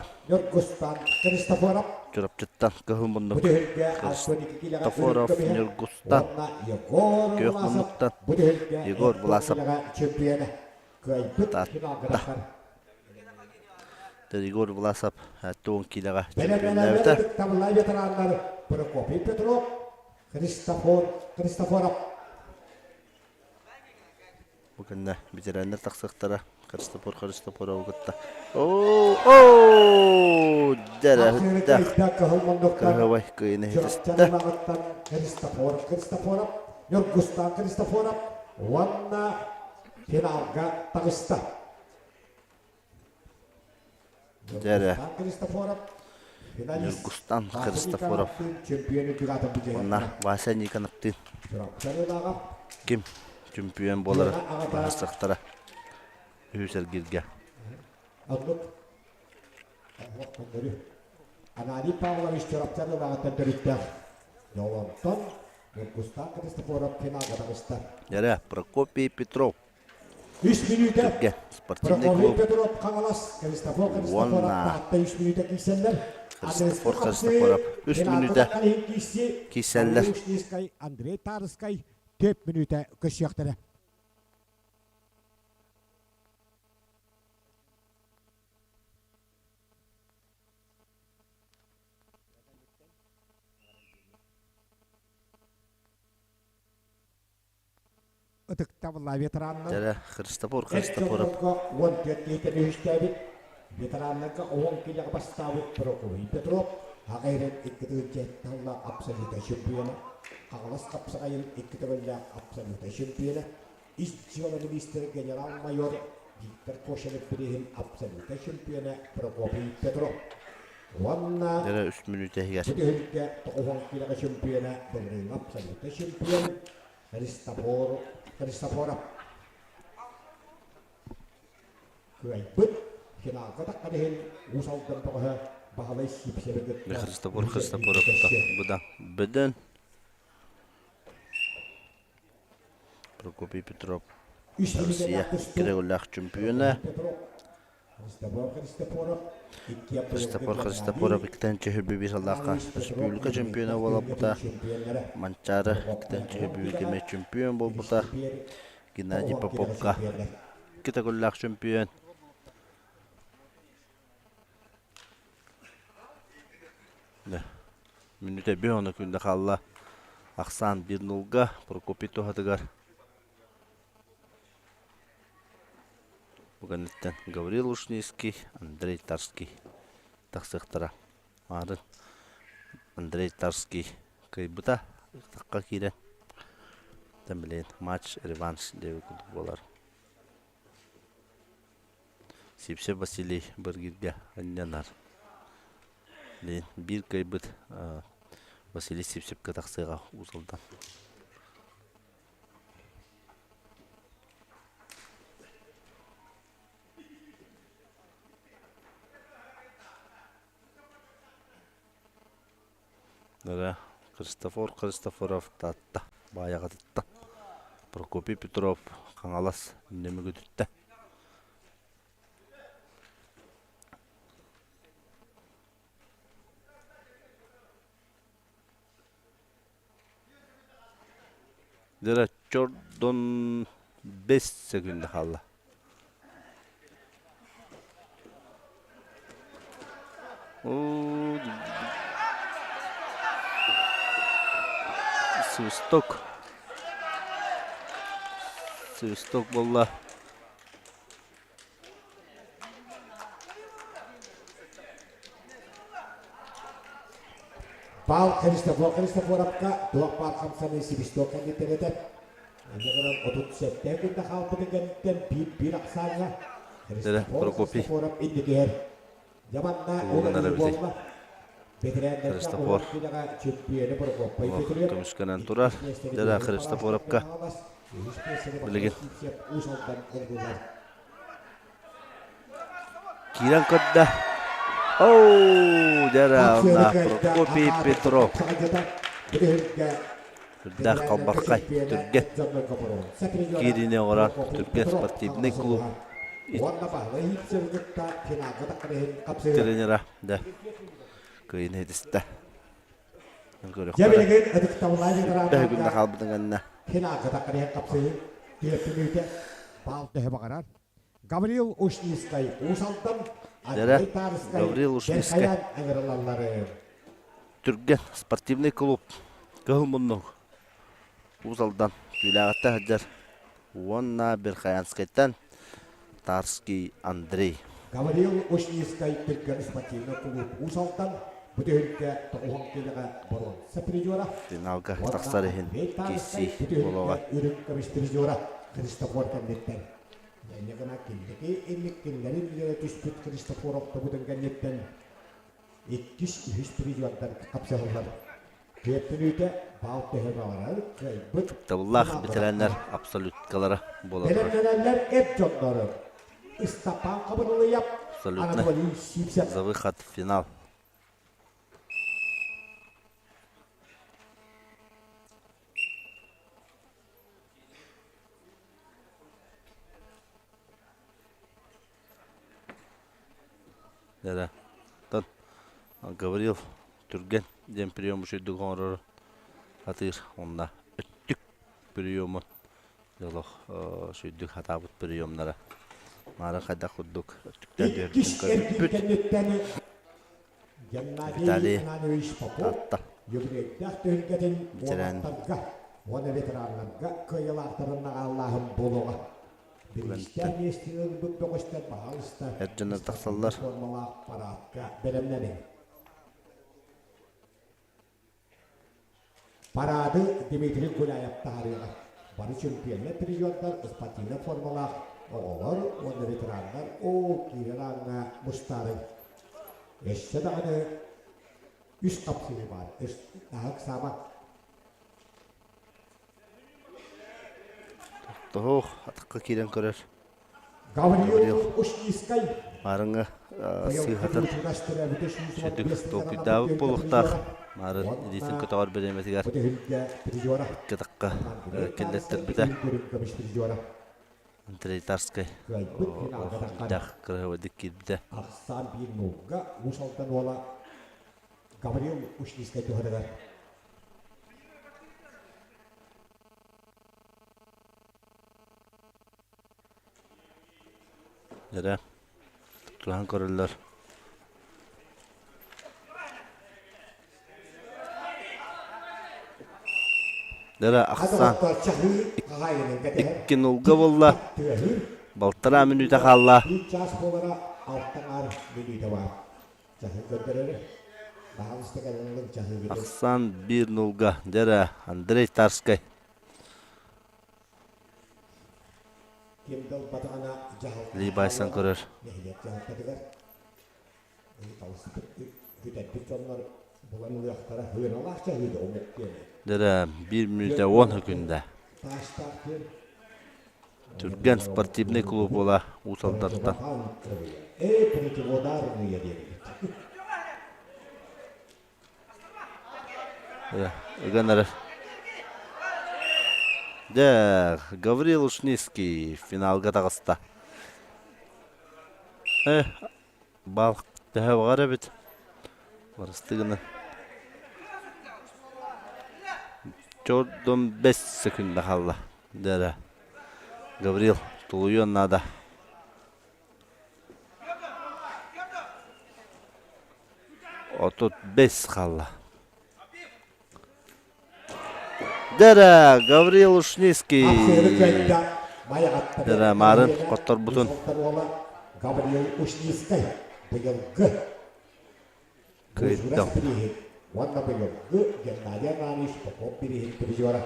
Чурапчыттан кыһыл муннук Христофоров Ньургустан күөх муннуктан Егор Власов Таатта. Егор Власов 70 киилэҕэ чемпионнаабыта. Прокопий Петров, Христофор Христофоров. Бу кэннэ ветераннар тахсыахтара Христофор Христофорову кытта. Оо, оо, дьэрэһиттээх кыһабай кыйын иһитистэ. Христофор Христофоров, Ньургустан Христофоров уонна финалга таҕыста. Дьэрэ. Ньургустан Христофоров уонна Вася Никоновтыын ким чөмпүйүөн буолара быһаарсыахтара үһүс эргииргэ. Ананий Павлович Чурапчан ылааҕыттан төрүттээх. Дьолонтон Ньургустан Христофоров финалга таҕыста. Дьэрэ, Прокопий Петров Үс мүнүүтэ Түргэн спортивный Прокопий клуб Петров Хаҥалас, Христофор Христофоров уонна Таатта үс мүнүүтэ киирсэллэр. Христофор Христофоров үс мүнүүтэ киирсэллэр. Андрей Тарскай 4 мүнүүтэ көрсүөхтэрэ. Ытыктабыллаах ветераннар Дьэрэ Христофор эр Христофоров дьоннорго 14 киһиттэн үһүстээбит, ветераннарга 10 киилэҕэ бастаабыт Прокопий Петров аҕа ирэн икки тыһыынча тыллаах абсолютнай чемпиона, Хаҥалас хапсаҕайын икки төгүллээх абсолютнай чемпиона, ис дьыала министрэ генерал-майор Виктор Кошелев бирииһин абсолютнай чемпиона Прокопий Петров уонна Дьэрэ үс мүнүүтэ иһигэр бу түһүлгэ 90 киилэҕэ чемпиона, былырыыҥҥы абсолютнай чемпион. Христофор Христофоров кыайбыт. Финалга таххан иһин Уус Алдан бөҕөһө Баһылай Сипсеви кытта Христофор Христофоров быдан бөдөн Прокопий Петров Россия кирегуллаах чемпиона Христофор Христофоров иккитэн чөһүрбү сыллаахха республика чемпиона буолбута Манчаары иккитэн чөһүрбү кэмэ чемпион буолбута Геннадий Поповка икки төгүллээх чемпион Мүнүүтэ биир ону күндэ хаалла. Ахсаан биир нулга Прокопий туһатыгар. Бу кэнниттэн Гаврил Ушницкий, Андрей Тарский тахсыахтара. Маарын Андрей Тарский кыайбыта тахха киирэн. Тэн матч реванш диэбит курдук буолар. Сипсев Василий Быргиргэ анньанар. Биир кыайбыт Василий Сипсевка тахсыаҕа Уус Алдан. Христофор Христофоров Таатта Баайаҕатыттан Прокопий Петров Хаҥалас Нөмүгүтүттэн Дьэ чордон бэс секунда хаалла. Свисток. Свисток буолла. Пал Христофор Христофоровка туох баар хамсаныы свисток кэнниттэн этэр. Инньэ гынан 37 күндэ хаалбытын кэнниттэн биир-биир ахсааҥҥа Христофор Прокопий Христофоров инникиһэр. Дьэ манна Тугунан уларыйыы эбитий? буолла. Бэтэрээннэргэ Христофор улахан киинэҕэ чөмпүйүөнү Прокопий олох Петров, көмүскэнэн турар. иккис миэстэни Дьэ Бүөтүр Христофоровка Хаҥалас, үһүс миэстэни Баһылай билигин Сивцев Уус Алдан ыллылар. Киирэн көрдө. Оу, дьэ Хапсыаны на кыайда Прокопий аҕаата Петров. хапсаҕайдьыта Бүтэһиккэ Үрдээх бэтэрээннэргэ халбархай, чөмпүйүөнэ түргэн дьоннорго боруонса призера киириини оҥорон Прокопий Түргэн Петров спортивный Хаҥалас клуб улууһа уонна Баһылай Сивцевы кытта финалга таххан иһин хапсыһыа. тренера да кыайыыны ситистэ. Дьэ Көрүөххэ билигин ытыктабыллаах Сүрдээх күннэ ветераннарга хаалбытын кэннэ финалга таххан иһин хапсыһыы түөрт баал төһө баҕарар Гаврил Ушницкай Уус Алдан, Дьэрэ Андрей Тарскай Гаврил Ушницкай Бэрхайаан ыҥырылаллары. Түргэн спортивный клуб Кыһыл муннук Уус Алдан Түүлээҕиттэн сылдьар уонна Верхоянскайтан Тарский Андрей. Гаврил Ушницкай Түргэн спортивный клуб Уус Алдан бу түһүлгэ тоҕуһун киилэҕэ боруонса призера Финалга уонна тахсар иһин Андрей Тарскай киирсии бу түһүлгэ буолуоҕа. үрүҥ көмүс призера Христофор кэнниттэн Инньэ гына кинилэри инник кинилэри үлэлэ түспүт Христофор охтобутун кэнниттэн иккис, үһүс призердар хапсыһаллар. Түөртүнүүтэ баал төһө баҕарар кыайбыт Табыллаах финалга бэтэрээннэр тахсар. абсолюткалара буола турар. Бэлэмнэнэллэр эр дьоннору Ыстапаан Хабырылыйап, Абсолютно Анатолий Сивцев. за выход в финал. Да-да. Оттон Гаврил түргэн диэн прием үчүгдүк оҥорор атыыр уонна өттүк приемун олох үчүгдүк хатаабыт приемнара маары хайдах курдук өттүктэн түһэрбитин Иккис эргин көрбүппүт. кэнниттэн Геннадий Виталий Иванович Попов Таатта юбилейдаах түһүлгэтин ветеран уолаттарга уонна ветераннарга кыайыылаахтарын наҕааллааһын буолуоҕа. Бириистээх миэстэни ылбыт бөҕөстөр баһаалыста эр дьоннор спортивнай тахсаллар. формалаах параадка бэлэмнэниҥ. Параады Дмитрий Гуляев таһаарыаҕа. Бары чемпионнар, призердар, спортивнай формалаах оҕолор уонна ветераннар оо киирэр ааҥҥа мустаарыҥ. Өссө даҕаны үс хапсыһыы баар. Өс наһаа ыксаама. Тоһуох атахха киирэн көрөр. Гаврил Ушницкай Маарыҥҥа сыыһатын сүрдүк толкуйдаабыт буолуохтаах. Маарын илиитин көтөҕөр бириэмэтигэр икки атахха киллэттэрбитэ. Андрей Тарскай элбэх кыраһыабайдык киирбитэ. Ахсаан биир нуулга Уус Алдан уола Гаврил Ушницкай туһатыгар. Эрэ тутуһан көрөллөр. Дара ахсаан икки нулга буолла. Балтараа мүнүүтэ хаалла. Чаас буолара алтаҥаар мүнүүтэ баар. Чаһыы көрдөрөрө. Баһаалыста кэлэн чаһыыгытын. Ахсаан биир нулга. Дара Андрей Тарскай. Ким да ылбатаҕына дьаһалта Либайсан көрөр. Нэһилиэк дьаһалтатыгар бүтэрбит дьоннор булан ылыахтара ыаналаах чаһыыда омук диэни. Дэрэ биир мүнүүтэ уон хөкүндэ. Таастаах диэн Түргэн спортивный клуб буола Уус Алдантан. Э, противоударные диэбит. Ыган эрэр. Дьэ, Гаврил Ушницкий финалга таҕыста. Э, бал төһө баҕар эбит. Барысты гына. Чордон бэс секунда хаалла. Дьэ, Гаврил, тулуйуон наада. 35 хаалла. Дэрэ, Гаврил Ушницкий. Дэрэ, Марын хотторбутун. Гаврил Ушницкай быйылгы Кыайдым. Уонна быйылгы Геннадий Ананьевич Попов бирииһин призера.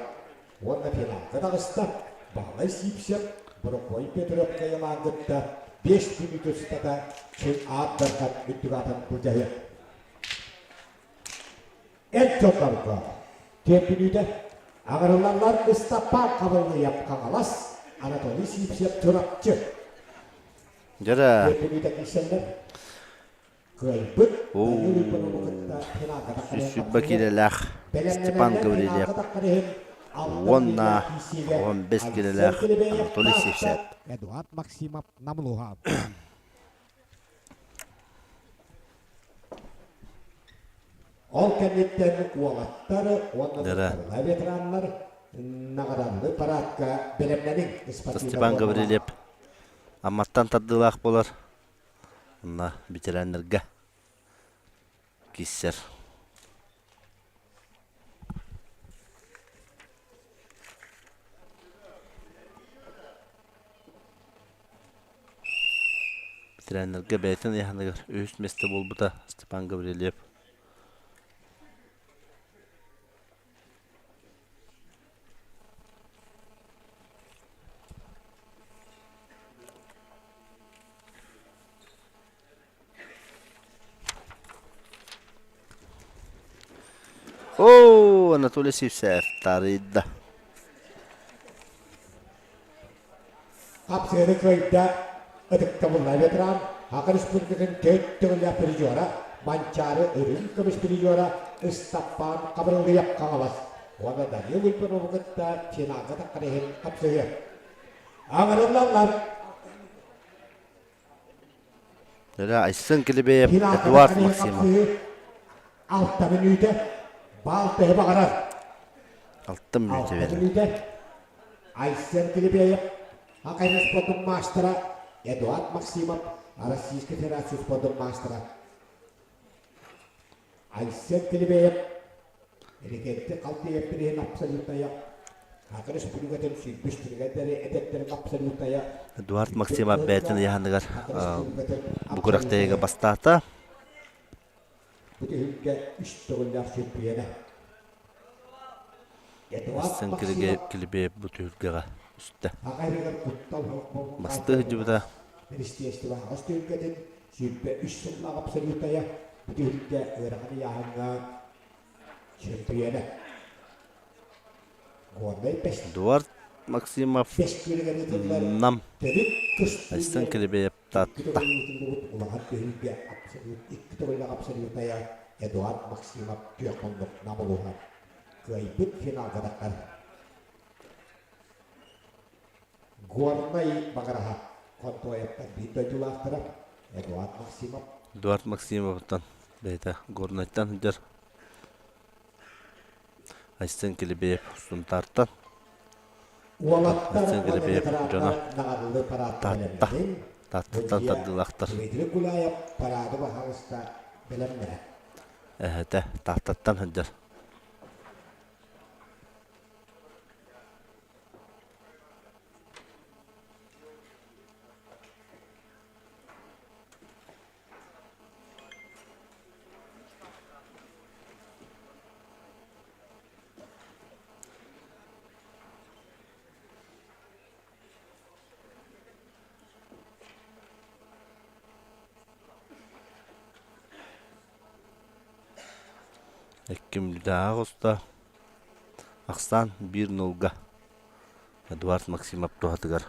Уонна финалга таҕыста Баһылай Сивцев, Борокуой Петров кыайылаан кытта 5 мүнүүтэ устата чын аат дархан үрдүк аатын былдьаһыа. Эр дьоннорго түөрт мүнүүтэ аҕырыллаллар Ыстапаан Хабыллыйап Хаҥалас, Анатолий Сивцев Чурапчы. Дьэрэ. Түөрт мүнүүтэ киирсэллэр. Кыайбыт Данил Ипанову кытта финалга Сүүс киилэлээх Степан Гаврильев уонна 15 киилэлээх Анатолий Сивцев. Эдуард Максимов Намлуха. Ол кэнниттэн уолаттар уонна ветераннар наҕарааданы параадка бэлэмнэниҥ. Степан Гаврильев Амматтан тардыылаах буолар. Онно ветераннарга киирсэр. Ветераннарга бэйэтин ыйааһыныгар үһүс миэстэ буолбута Степан Гаврильев. Оо, Анатолий Сивцев таарыйда. Хапсыаны кыайда ытыктабыллаах ветеран, Саха Республикатын төрт төгүллээх призера, Манчаары үрүҥ көмүс призера Ыстаппаан Хабырыллыйап Хаҥалас уонна Данил Уйбанову кытта финалга таххан иһин хапсыһыа. Аҥарыллаллар. Эрэ Айсен Килибеев, Эдуард Максимов. Алта мүнүүтэ, баал төһө баҕарар. Алта мүнүүтэ берер. Айсен Килибеев, Академия спордун маастара Эдуард Максимов, Российская Федерация спордун маастара. Айсен Килибеев, Рекетти халтыйа иһин абсолютная Эдуард Максимов бэйэтин ыйааһыныгар бу күрэхтэһиигэ бастаата. Айсен Килибеев бу түһүлгэҕэ үстэ. Бастыы сылдьыбыта. Эдуард Максимов Нам Айсен Килибеев Таатта. Эдуард Максимов күөх Нам улууһа кыайбыт финалга таххар. Горнай Баҕараһа Контоевтар биир дойдулаахтара Эдуард Максимов. Эдуард Максимовтан бэйэтэ Горнайтан сылдьар Айсен Килибеев Сунтаартан Уолаттар Айсен уонна Килибеев дьоно ветераннар наҕарылы параадка Таатта бэлэмнэнин, Тааттаттан Судьуйа тардыылаахтар Дмитрий Гуляев параады баһаалыста бэлэмнэнэ. Эһэтэ Тааттаттан сылдьар Эккимдээх уста ахсаан биир нолга Эдуард Максимов туһатыгар.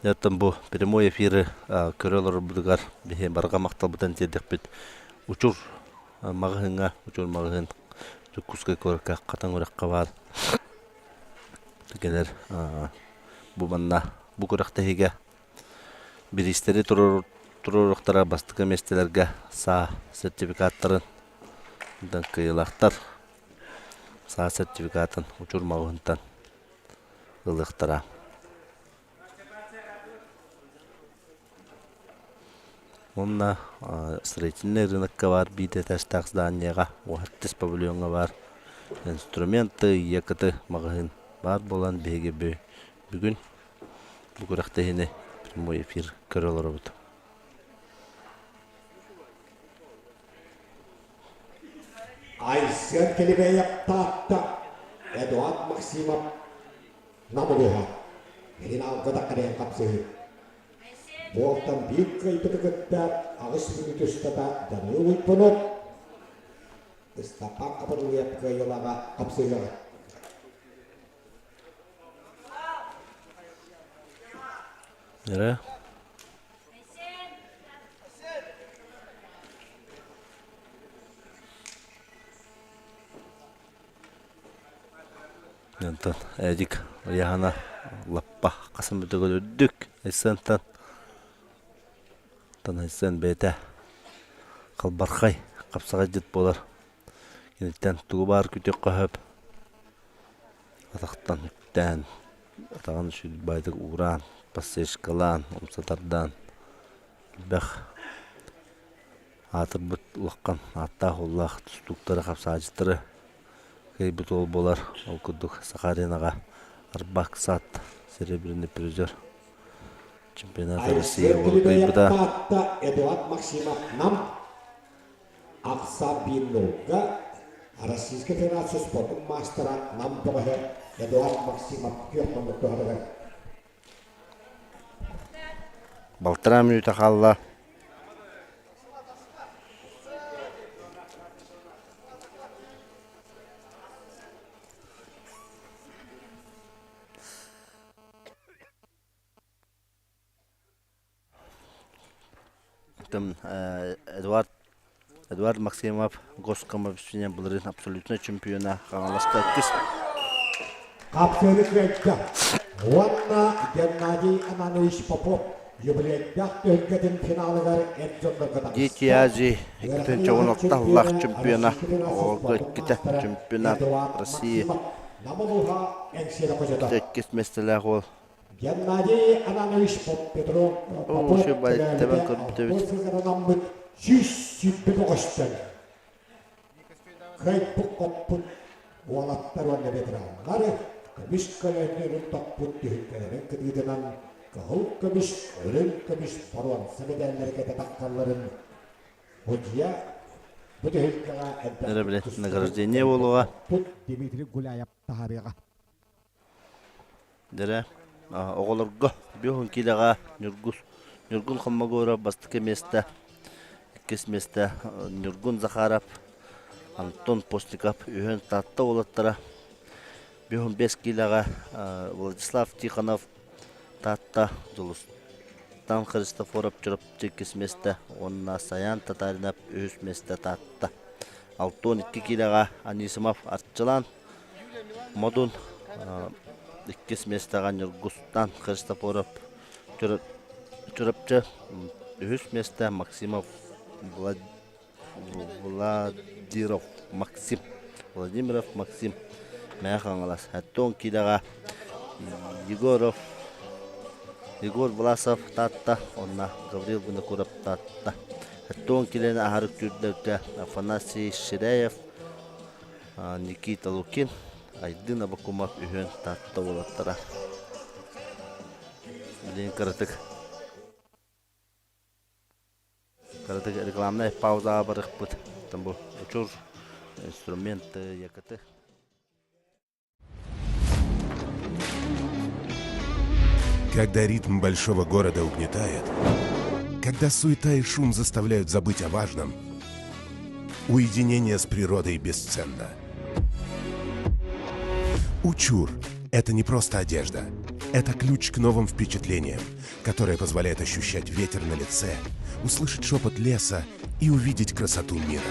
Оттон бу прямой эфиры көрө олорорбутугар биһи барҕа махталбытын тиэрдэхпит. Учур маҕаһыыҥҥа, Учур маҕаһыын Дьокуускай куоракка Хатаҥ үрэххэ баар. Кэлэр бу манна бу күрэхтэһиигэ бириистэри туруоруохтара бастакы миэстэлэргэ саа сертификаттарын кыайыылаахтар саа сертификатын Учур маҕаһыынтан ылыахтара. Уонна строительнай рынокка баар биир этажтаах зданияҕа уһаттыс павильоҥҥа баар инструменты, ЕКТ маҕаһыын баар буолан биһиги бүгүн бу күрэхтэһиини прямой эфир көрө олоробут. Айсен Килибеев Таатта, Эдуард Максимов Нам улууһа. Финалга да кэлэн хапсыһыы. Буолтан биир кыайбыты кытта аҕыс мүнүүтэ устата Данил Уйбунов Ыстапаан Хабырылыйап кыайыылааҕа хапсыһыаҕа. Эрэ. Онтон Эдик ыйаһана лаппа хасым бүтүгэр үрдүк Айсентан Тан Айсен бэйэтэ халбархай хапсаҕайдьыт буолар. Киниттэн тугу баар күтүөххэ сөп. Атахтан үктээн, атаҕын үчүгэйдик уураан, подсечкалаан, умса тардаан элбэх аатырбыт улахан ааттаах-уоллаах тустууктары, хапсааччыттары кыайбыт уол буолар. Ол курдук Саха аренаҕа Арбак Сад серебряный призер чемпионата России Айсен буолан Килибеев кыайбыта. Таатта Эдуард Максимов Нам Ахса Биннуга Российскай Федерация спордун маастара Нам бөҕөһө Эдуард Максимов күөх хоннук туһатыгар. Балтараа мүнүүтэ хаалла. Эдуард Эдуард Максимов госкомобүсүнэн былырыын абсолютнай чемпиона Хаҥаласка иккис. Хапсыһыны кыайда уонна Геннадий Ананович Попов юбилейдаах түһүлгэтин финалыгар эр дьоннорго таҕыста. Дети Азии 2016 сыллаах чемпиона, оҕолорго иккитэ чемпионат России иккис миэстэлээх уол Геннадий Ананович Петров Оо, үчүгэй тэбэн көрбүт эбит. сылганаммыт 120 көстөн кыайбыт-хоппут уолаттар уонна ветераннар көмүс көлөөннөрүн топпут түһүлгэлэрин кытыытынан кыһыл көмүс, үрүҥ көмүс боруонса мэдээллэри кэтэ таххалларын судья бу түһүлгэҕэ Эрэ билэ награждение буолуоҕа. Дмитрий Гуляев таһаарыаҕа. Дэрэ оҕолорго биэс киилэҕэ Ньургус Ньургун Холмогоров бастакы миэстэ, иккис миэстэ Ньургун Захаров, Антон Постников үһүөн Таатта уолаттара 55 киилэҕэ Владислав Тихонов Таатта Дьулустан Христофоров Чурапчы иккис миэстэ уонна Саян Татаринов үһүс миэстэ Таатта 62 киилэҕэ Анисимов Арчылаан Модун иккис миэстэҕэ Ньургустан Христофоров Чурапчы үһүс миэстэ Максимов Владимиров Максим Владимиров Максим Мэҥэ Хаҥалас Аттон киилэҕэ Егоров Егор Власов Таатта уонна Гаврил Винокуров Таатта Аттон киилэни аһары түүрдэргэ Афанасий Ширяев Никита Лукин Айдын Абакумов үһүөн Таатта уолаттара Билигин кыратык Кыратык рекламнай паузаҕа барыахпыт. Там бу учур инструменты якоты. Когда ритм большого города угнетает, когда суета и шум заставляют забыть о важном, уединение с природой бесценно. Учур – это не просто одежда. Это ключ к новым впечатлениям, которая позволяет ощущать ветер на лице, услышать шепот леса и увидеть красоту мира.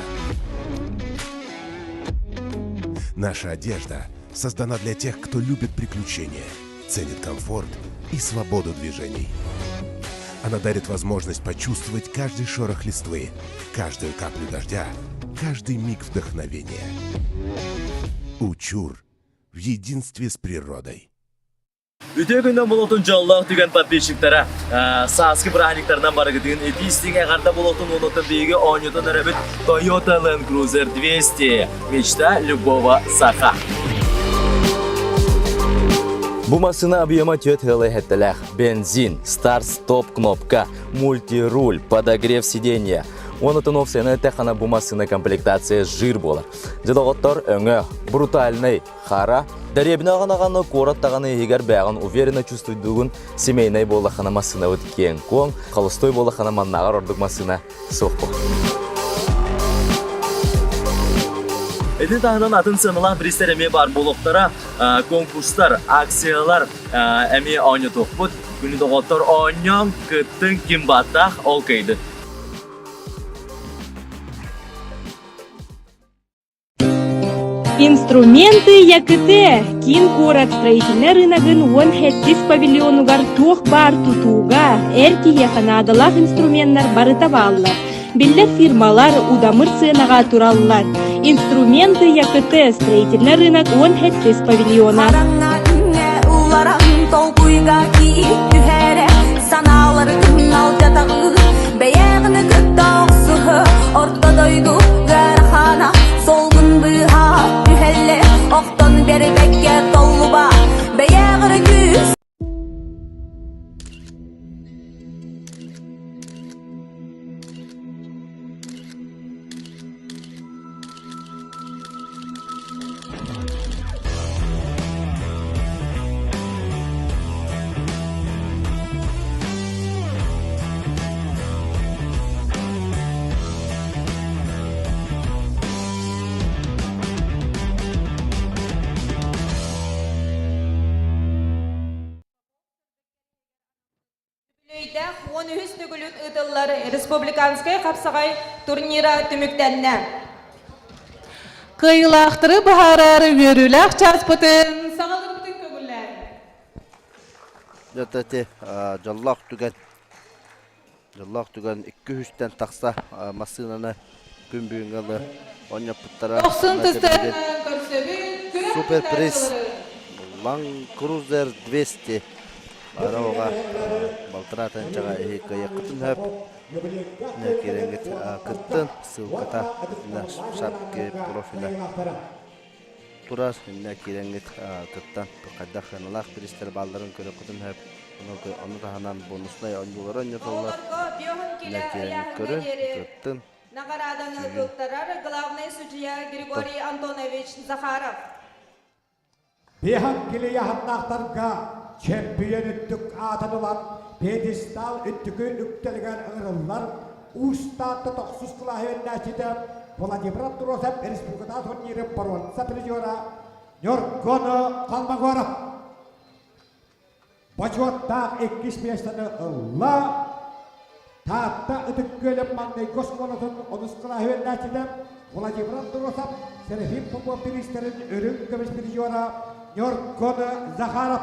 Наша одежда создана для тех, кто любит приключения, ценит комфорт и свободу движений. Она дарит возможность почувствовать каждый шорох листвы, каждую каплю дождя, каждый миг вдохновения. Учур в единстве с природой. Үтүө күннэн болотун дьоллоох түгэн подписчиктара сааскы бырааһынньыктарынан барыгытыгын итии истиҥ эҕэрдэ болотун уонуттан биһиги оонньотон эрэбит Toyota Land Cruiser 200 мечта любого саха. Бу массыына объема түөрт ыалы эһэттэлээх. Бензин, старт-стоп кнопка, мультируль, подогрев сиденья. Онотон опцияны эттэххинэ бу массыына комплектация жир буолар. Дьэ доҕоттор, өҥө брутальный Хара, дэриэбинэ аҕанаҕаны куорат даҕаны иһигэр бээҕин уверенно чувствуйдуугун семейнай буоллаххына массыынабыт киэҥ-куоҥ, холостой буоллаххына маннааҕар ордук массыына суох буолар. Ити таһынан атын сыаналаах бириистэр эмиэ баар буолуохтара. Конкурстар, акциялар эмиэ оонньотуохпут. Күнү доҕоттор оонньооҥ, кыттыҥ, ким бааттаах, ол кыайдын. Инструменты ЯКТ киин куорат строительнай рыногын уон сэттис павильонугар туох баар тутууга, эр киһиэхэ наадалаах инструменнар барыта бааллар. Биллэр фирмалар удамыр сыанаҕа тураллар. Инструменты ЯКТ строительнай рынок уон сэттис павильона. Хараҥа күҥҥэ ылларан толкуйга киит түһэрэ санааларгын алдьатаҕын бэйэҕин кытта охсуһа орто дойду ыарахана солгун быыһа түһэллэр охтон биэрбэккэ толлуба бэйэҕэр күүс Үбүлүөйдээх 13 төгүлүн ыытыллар республиканскай хапсаҕай турнира түмүктэннэ. Кыайыылаахтары быһаарар үөрүүлээх чааспытын саҕалыырбытын көҥүллээн. Дьэ ити дьоллоох түгэн дьоллоох түгэн икки үстэн тахса массыынаны күн бүгүҥҥэ ылы оонньоппуттара Дохсун тыстыһынан көрсөбүт, күрэх Суперприз кыттааччылары. Land Cruiser 200 Бароҕа балтараа тыһыынчаҕа иһи кыайыаххытын сөп. Киирэҥҥит кыттын, ссылката шапки профиля турар. Иннэ киирэҥҥит кыттан хайдах сыаналаах бириистэр баалларын көрүөххүтүн сөп. Ону таһынан бонуснай оонньуулары оонньотоллор. Иннэ киирэҥҥит көрүн, кыттын. Наҕарааданы туттарар главный судья Григорий Антонович Захаров. Биһан килийаһаттаахтарга чемпион үрдүк аатын ылан пьедестал үрдүкү үктэлигэр ыҥырыллар Уус Таатта тохсус кылааһы үөрэнээччитэ Владимир Андросов республикатааҕы турнирын боруонса призера Ньургун Холмогоров Бочуоттаах иккис миэстэни ылла Таатта Ытык Күөлүн маҥнайгы оскуолатын онус кылааһы үөрэнээччитэ Владимир Андросов, Серафим Попов бириистэрин үрүҥ көмүс призера Ньургун Захаров.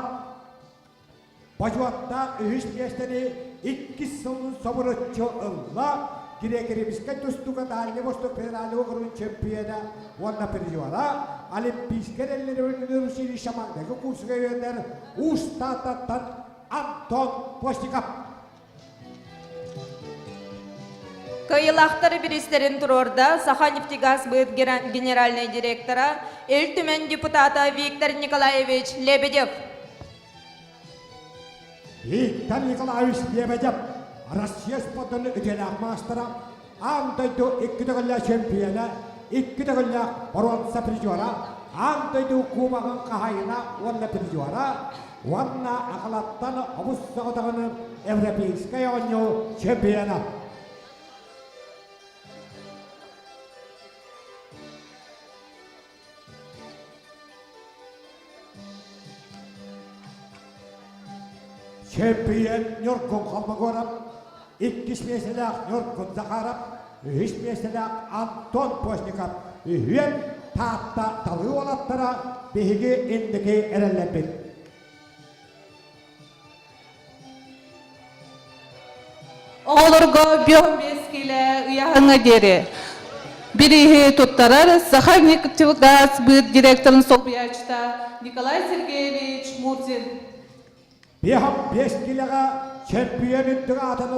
Бочуоттаах үһүс миэстэни иккис сылын собуруччу ылла Греко-римскэй тустууга Дальний Восток федеральный округун чемпиона уонна призера Олимпийскай эрэллэрин училище маҥнайгы курсуга үөрэнэр Уус Тааттаттан Антон Постников. Кыайыылаахтар бириистэрин туруорда Саханефтегазсбыт генеральнай директора, Ил Түмэн депутата Виктор Николаевич Лебедев. Виктор Николаевич Лебедев Россия спордун үтүөлээх маастара, аан дойду икки төгүллээх чемпиона, икки төгүллээх боруонса призера, аан дойду кубогын хаһаайына уонна призера, уонна Акылаттан обус соҕотоҕун Европейскай оонньуу чемпиона. Чемпион Ньургун Холмогоров, иккис миэстэлээх Ньургун Захаров, үһүс миэстэлээх Антон Постников, үһүөн Таатта талыы уолаттара биһиги инники эрэллэрбит. Оҕолорго 5 киилэ ыйааһыҥҥа диэри бирииһи туттарар Саха нефтегаз быыт директорын солбуйааччыта Николай Сергеевич Мурзин. Биэһэм биэс киилэҕэ чемпион үрдүк аатын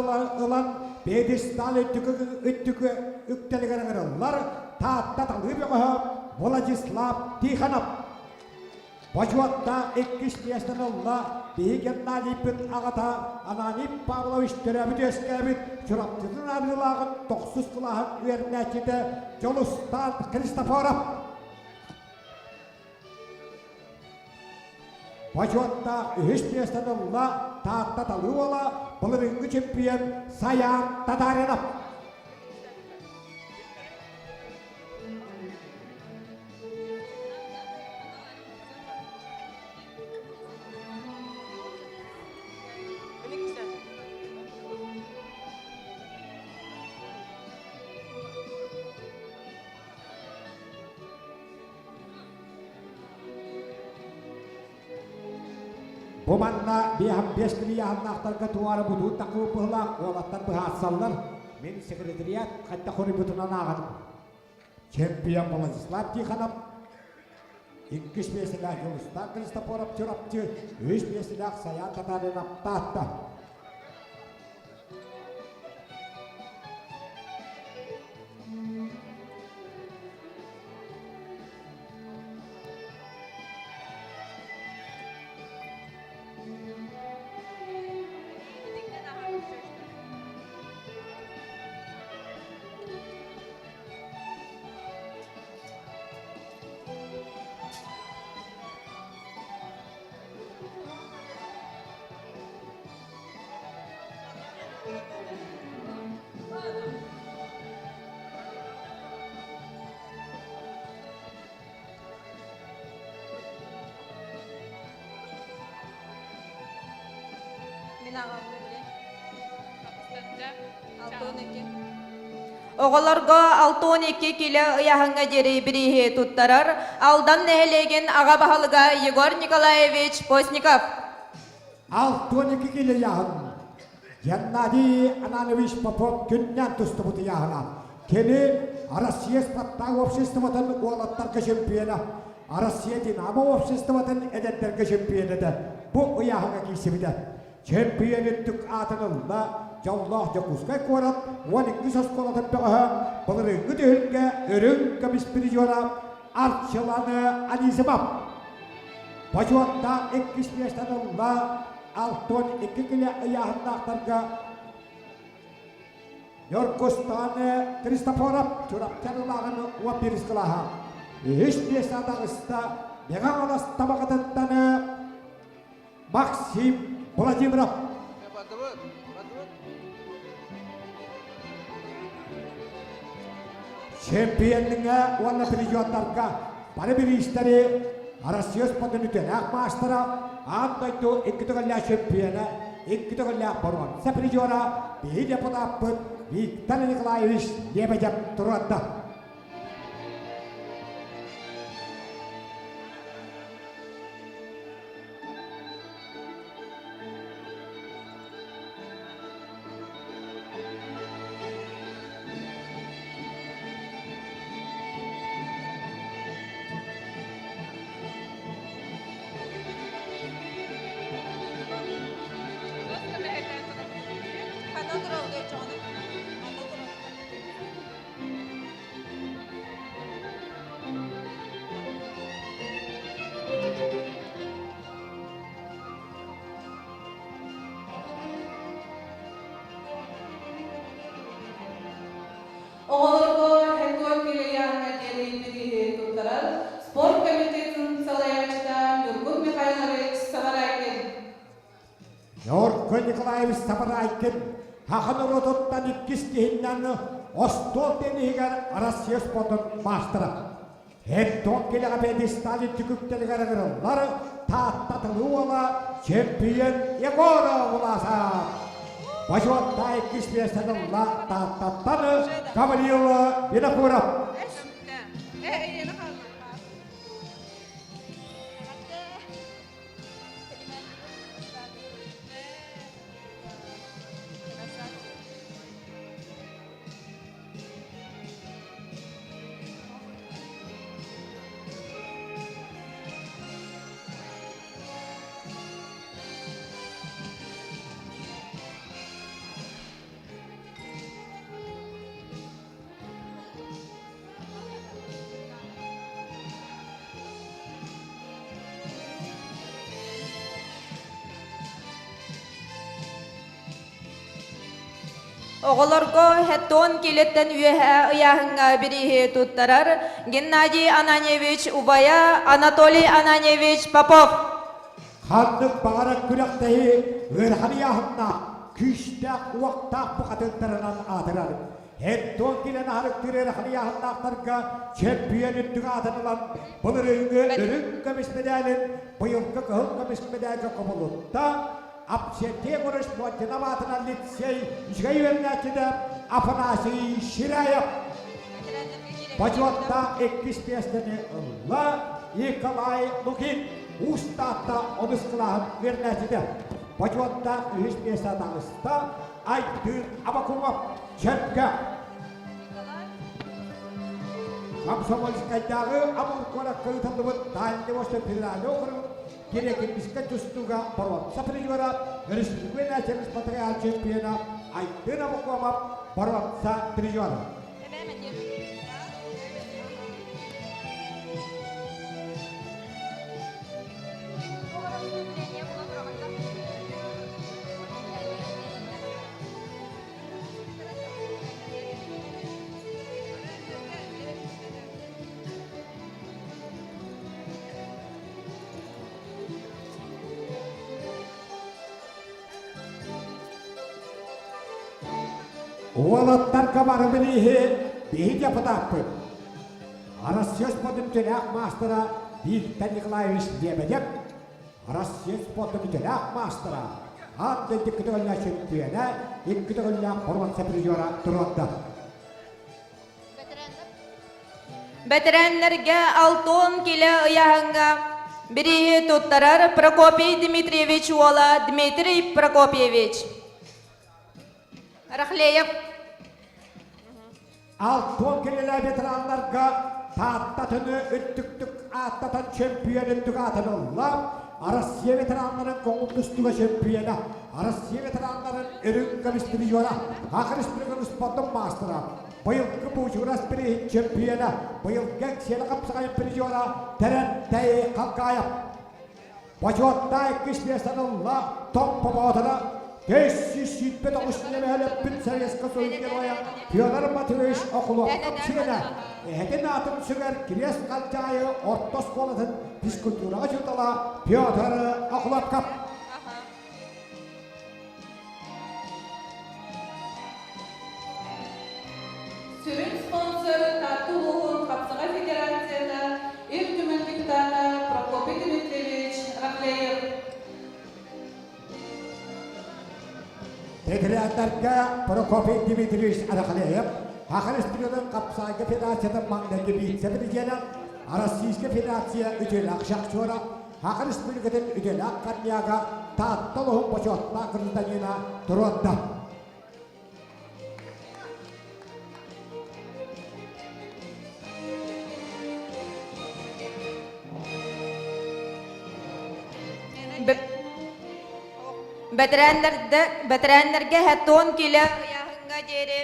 ылан пьедестал үрдүкү үрдүкү үктэлигэр ыҥырыллар Таатта талыы бөҕөһө Владислав Тихонов. Бочуоттаах иккис миэстэни ылла биһи Геннадийбыт аҕата Ананий Павлович төрөөбүт-үөскээбит Чурапчытын арыылааҕын тохсус кылааһын үөрэнээччитэ Дьулустаан Христофоров. Бочуоттаах үһүс миэстэни ылла Таатта талыы уола былырыыҥҥы чемпион Саян Татаринов. Бу манна биэс килийааннаахтарга туара бутуун такыы быһылаах уолаттар быһаарсаллар. Мин секретариат хайдах хоруйбутунан ааҕаным. Чемпион Владислав Тихонов, иккис миэстэлээх Юлустан Христофоров Чурапчы, үһүс миэстэлээх Саян Татаринов Таатта. Мин аҕам Оҕолорго 62 кило ыйааһыҥҥа диэри бирииһи туттарар Алдан нэһилиэгин аҕа баһылыга Егор Николаевич Постников. 62 кило ыйааһын. Геннадий Ананович Попов күннээн тустубут ыйааһына. Кини Россия спартак обществотын уолаттарга чемпиона, Россия Динамо обществотын эдэрдэргэ чемпионата бу ыйааһыҥҥа киирсибитэ. Чемпион үрдүк аатын ылла дьоллоох Дьокуускай куорат 12 оскуолатын бөҕөһө былырыыҥҥы түһүлгэ үрүҥ көмүс призера Арчыланы Анисимов. Бочуоттаах иккис миэстэни ылла 62 килэ ыйааһыннаахтарга Ньургустааны Христофоров Чурапчан ылааҕын 11 кылааһа. Үһүс миэстэ таҕыста Мэҥэ Хаҥалас Табаҕатыттан. Максим Владимиров. Чемпионҥа уонна призердарга бары бириистэри Россия спордун үтүөлээх маастара, аан дойду икки төгүллээх чемпиона, икки төгүллээх боруонса призера, биһиги депутаппыт Виктор Николаевич Лебедев туруорда. Оҕолорго Хэтуон Килэйээҥҥэ диэри бирииһи туттарар спорт комитетын салайааччыта Ньургун Михайлович Сабарайкин. Ньургун Николаевич Сабарайкин саха норуотуттан иккис киһиннэн остуол тенниһигэр Россия спордун маастара. Хэтуон килэҕэ пьедестал түкүктэлигэр ыҥырыллар Таатта тылы уола чемпион Егоров Власов. Бочуоттай иккис миэстэни ылла Тааттаттан Гаврил Винокуров. Оҕолорго хеттон килеттен үөһэ ыйааһыҥҥа бирииһи туттарар Геннадий Ананьевич убайа Анатолий Ананьевич Попов. Ханнык баҕарар күрэхтэһии ыарахан ыйааһыннаах, күүстээх, уохтаах бухатыырдарынан аатырар. Хеттон килэн аһарыктыыр ыарахан ыйааһыннаахтарга чемпион үрдүк аатын ылан, былырыыҥҥы үрүҥ көмүс мэдээлин быйылгы кыһыл көмүс мэдээлгэ кубулутта Апсетегорыч Модинов аатынан лицей үчүгэй үөрэнээччитэ Афанасий Ширяев бочуоттаах иккис миэстэни ылла Николай Лукин Уус Таатта онус кылааһын үөрэнээччитэ. Бочуоттаах үһүс миэстэ таҕыста Айдыын Абакумов Чөркө. Комсомольскайдааҕы Амур куоракка ыытыллыбыт Дальний Восток федеральный округ Кириэкирбискэ тустууга боруонса призера, өрөспүүбүлүкэ сервис материал чемпиона Айдын Абакумов боруонса призера. Уолаттарга бары билииһи биһи депутаппыт. Россия спордун үтүөлээх маастара Виктор Николаевич Лебедев, Россия спордун үтүөлээх маастара, аан дойду көтөҕүллээх чөмпүйүөнэ, икки төгүллээх боруонса призера туруорда. Бэтэрээннэргэ Алтон килэ ыйааһыҥҥа бирииһи туттарар Прокопий Дмитриевич уола Дмитрий Прокопьевич. Рахлеев. Алтон килэлээ ветераннарга Тааттатыны үрдүктүк ааттатан чемпион үрдүк аатын ылла. Россия ветераннарын көҥүл тустууга чемпиона, Россия ветераннарын үрүҥ көмүс призера, Саха Республикатын спордун маастара, быйылгы Буучурас бирииһин чемпиона, быйылгы Эҥсиэли хапсаҕайын призера Тэрэнтэй Халкаев. Бочуоттаах иккис миэстэни ылла Томпо Боотура, 529 ньэмэһэлэппит Советскай Союз Геройа Федор Матвеевич Охлопков сиэнэ, эһэтин аатын сүгэр Кириэс Халдьаайы орто оскуолатын физкультураҕа учуутала Петр Охлопков. Ветераннарга Прокопий Дмитриевич Арахалеев Саха Республикатын хапсаайга Федерациятын маҥнайгы вице-президенэ, Российскай Федерация үтүөлээх шахтера, Саха Республикатын үтүөлээх коньяга Таатта олоһун бочуоттаах гражданина туруорда. Бэтэрээннэргэ хэтон килэ ыйааһыҥҥа диэри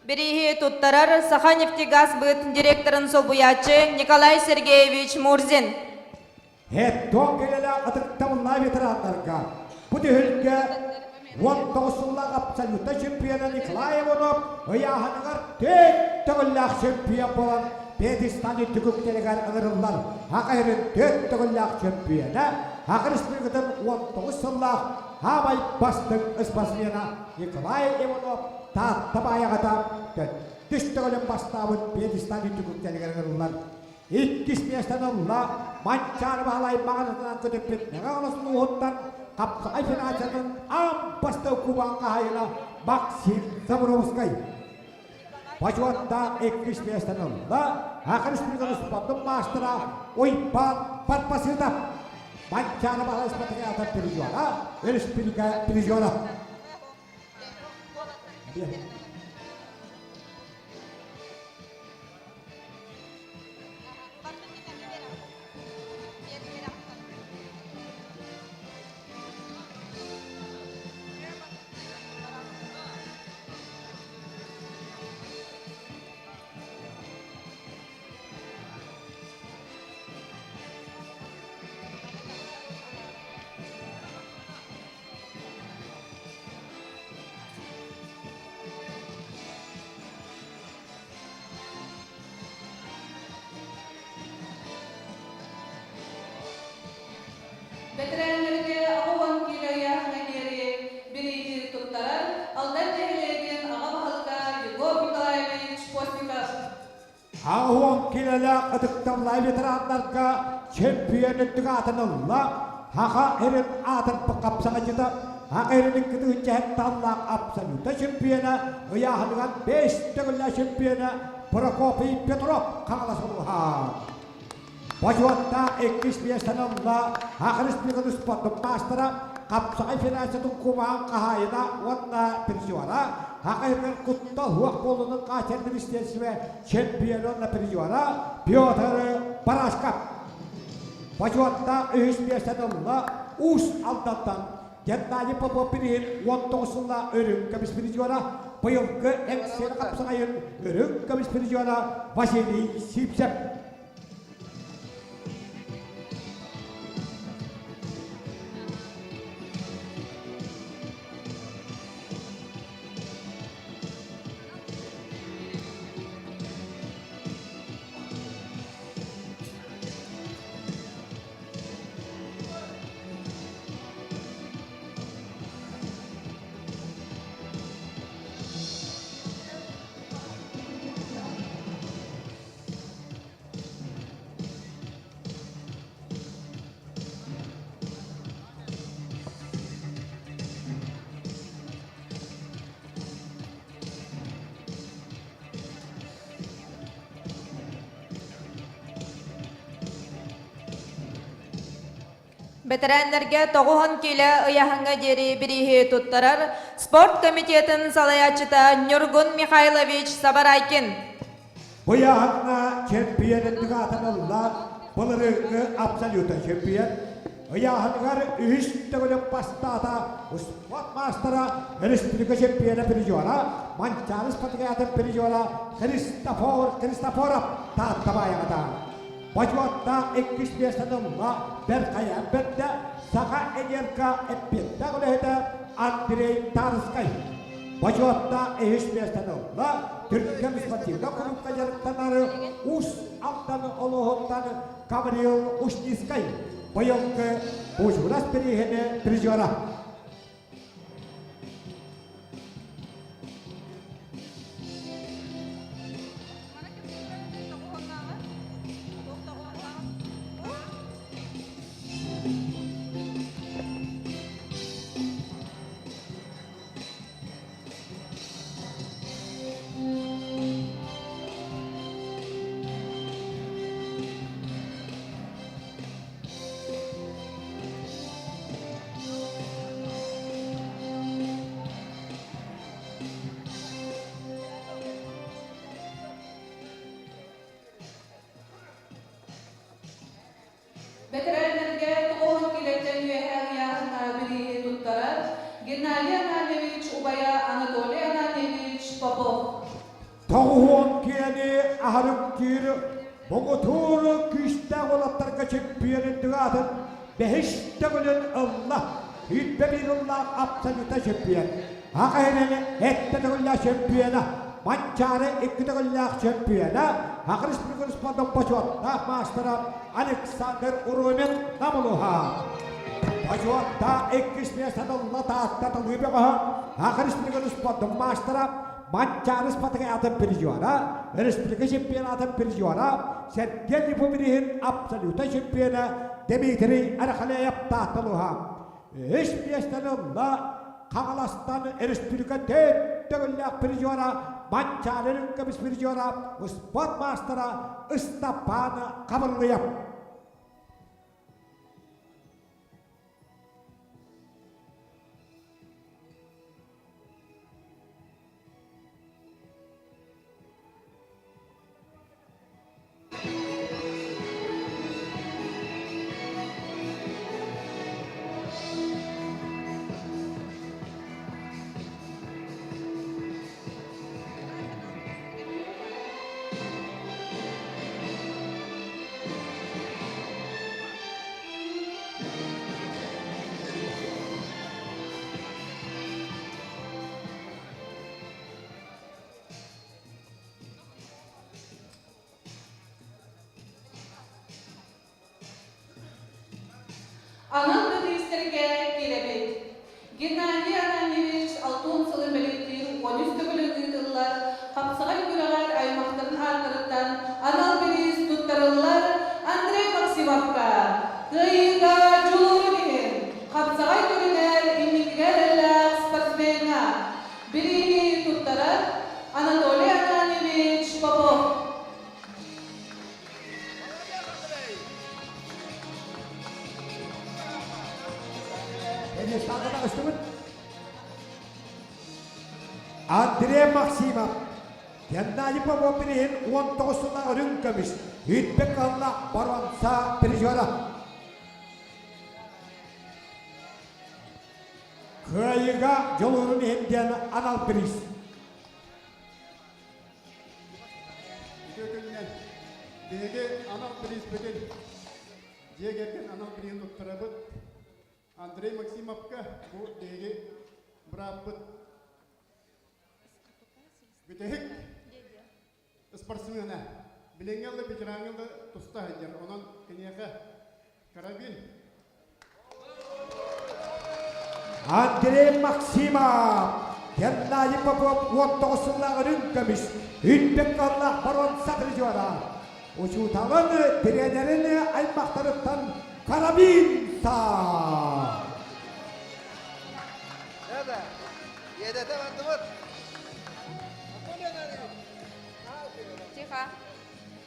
бирииһи туттарар Саханефтегаз быт директорын солбуйааччы Николай Сергеевич Мурзин. Хэтон килэлээх ытыктабыллаах ветераннарга бу түһүлгэ 19 сыллаах абсолютно чемпиона Николай Иванов ыйааһыныгар төрт төгүллээх чемпион буолан пьедестал түгүктэригэр ыҥырыллар Саха сирин төрт төгүллээх чөмпүйэнэ, Саха Республикатын 19 сыллаах саамай бастыҥ спортсмена Николай Иванов Таатта Баайаҕата төрдүс төгүлүн бастаабыт пьедестал түгүктэригэр ыҥырыллар. Иккис миэстэни ылла Манчаары Баһылай маҕанатынан көтүппүт Мэҥэ Хаҥалас улууһуттан хапсаҕай федерациятын аан бастакы кубогын хаһаайына Максим Заборовскай. Бочуоттаах иккис миэстэни ылла Саха Республикатын спордун маастара Уйбаан Парпасытов. Манчаары Баһылай спартакиадатын призера, республика призера. Бэтэрээннэргэ 80 киилэ ыйааһыҥҥа диэри бирииһи туттарар Алдан нэһилиэгин аҕа баһылыга Егор Николаевич Постников. 80 киилэлээх ытыктабыллаах ветераннарга чемпион үрдүк аатын ылла Саха сирин аатын хапсаҕайдьыта Саха сирин кытыыччаһын таллаах абсолютно чемпиона ыйааһыныгар бэс төгүллээх чемпиона Прокопий Петров Хаҥалас улууһа. Бочуоттаах иккис миэстэни ылла Саха Республикатын спордун маастара, хапсаҕай федерациятын кубогын хаһаайына уонна призера, Саха сиригэр куттал суох буолуутун хааччар министиэристибэ чемпиона уонна призера Петр Барашков. Бочуоттаах үһүс миэстэни ылла Уус Алдантан Геннадий Попов билигин 19 сыллаах үрүҥ көмүс призера, быйылгы Эҥсиэли хапсаҕайын үрүҥ көмүс призера Василий Сивцев. Бэтэрээннэргэ 90 киилэ ыйааһыҥҥа диэри бирииһи туттарар спорт комитетын салайааччыта Ньургун Михайлович Сабарайкин. Бу ыйааһыҥҥа чемпионаттык аатын ылла былырыыҥҥы абсолютно чемпион. Ыйааһыныгар үһүс төгүлүн бастаата спорт маастара, республика чемпиона призера, Манчаары спартакиадатын призера Христофор Христофоров Таатта баайаҕата. Бочуоттаах иккис миэстэни ылла Бэрт Хайаан бэрдэ Саха Энерго эппиэттээх үлэһитэ Андрей Тарскай. Бочуоттаах үһүс миэстэни ылла Түргэн спортивнай кулуупка дьарыктанар Уус Алдан улууһуттан Гаврил Ушницкай быйылгы Бужурас бирииһини призера. Геннадий Ананьевич убайа Анатолий Ананьевич Попов. Тоҕуһуон киэни аһарыктыыр муҥутуур күүстээх уолаттарга чемпионун атын бэһис төгүлүн ылла. Үүтбэ биир ыллаах абсолюта чемпион. Аҕа иһинэн эттэ төгүллээх чемпиона, Манчаары икки төгүллээх чемпиона, Аҕа Республика спордун бочуоттаах маастара Александр Урумин Намылуха. Бочуоттаах иккис миэстэни ылла Таатта талыы бөҕөһө, Аҕа Республика спордун маастара Манчаары спартакиадатын призера, республика чемпионатын призера, Сергей Липумирихин абсолютнай чемпиона Дмитрий Арахалеев Таатталуха. Үс миэстэни ылла Хаҥаластан республика төрт төгүллээх призера, Манчаары көмүс призера, спорт маастара Ыстапаан Хабыллыев. Анал бириистэргэ киирэбит. Геннадий Ананьевич алтын сылын бэлиэтиир 13 төгүлүн ыытыллар хапсаҕай күрэҕэр аймахтарын ааттарыттан анал бириис туттарыллар Андрей Максимовка Кыайыыга дьулуурун иһин хапсаҕай көрүҥэр инникигэ эрэллээх спортсмеҥҥа бирииһи туттарар Анатолий Ананьевич Попов. Андрей Максимов Геннадий Попов билигин 19 сыллаах үрүҥ көмүс, үрбэк кыһаллаах боруонса призера. Кыайыыга дьолуурун иһин диэн анал приз. Үтүө күнүнэн биһиги анал приспитин дьиэ кэргэн анал приһин туттарабыт. Андрей Максимовка бу биһиги бырааппыт бүтэһик спортсмена. Билиҥҥи ылла ветераҥҥа ылла туста сылдьар. Онон киниэхэ карабин. Андрей Максимов Геннадий Попов 19 сыллаах үрүҥ көмүс, үрбэк кыаллаах боруонса призера. Учууталын, тренерин аймахтарыттан карабин саа. Да-да. Иэдэтэ бардыбыт. Тихо.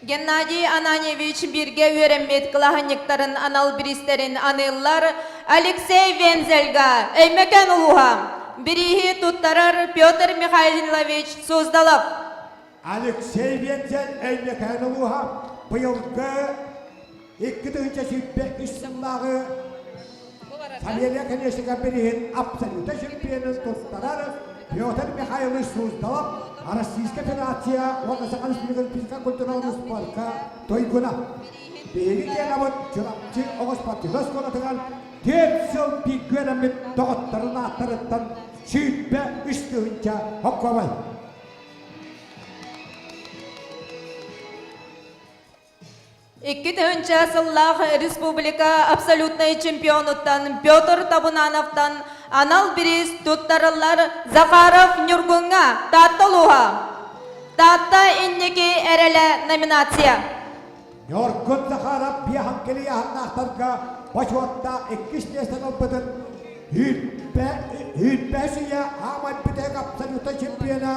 Геннадий Ананьевич бииргэ үөрэммит кылаһынньыктарын анал бириистэрин аныыллар Алексей Вензельга, Өймөкөөн улууһа. Бирииһи туттарар Петр Михайлович Суздалов. Алексей Вензель Өймөкөөн улууһа быйылгы 2023 сыллааҕы Фамилия Колесников бирииһин абсолютнай чемпионун туттарар Петр Михайлович Суздалов Российская Федерация уонна Саха Республикатын физкультураларын спорка туйгуна. Биһиги киэнэбит Чурапчы оҕо спортивнай оскуолатыгар түөрт сыл бииргэ үөрэммит доҕотторун ааттарыттан 23 тыһыынча хоккуобай. 2000 сыллаах республика абсолютнай чемпионуттан Петр Табунановтан анал бириис туттарыллар Захаров Ньургуҥҥа Таатта улууһа. Таатта инники эрэлэ номинация. Ньургун Захаров биэһэн кэлиэһэннаахтарга бочуоттаах иккис миэстэни ылбытын Үүрбэ сүйэ аамай бүтэһик абсолютнай чемпиона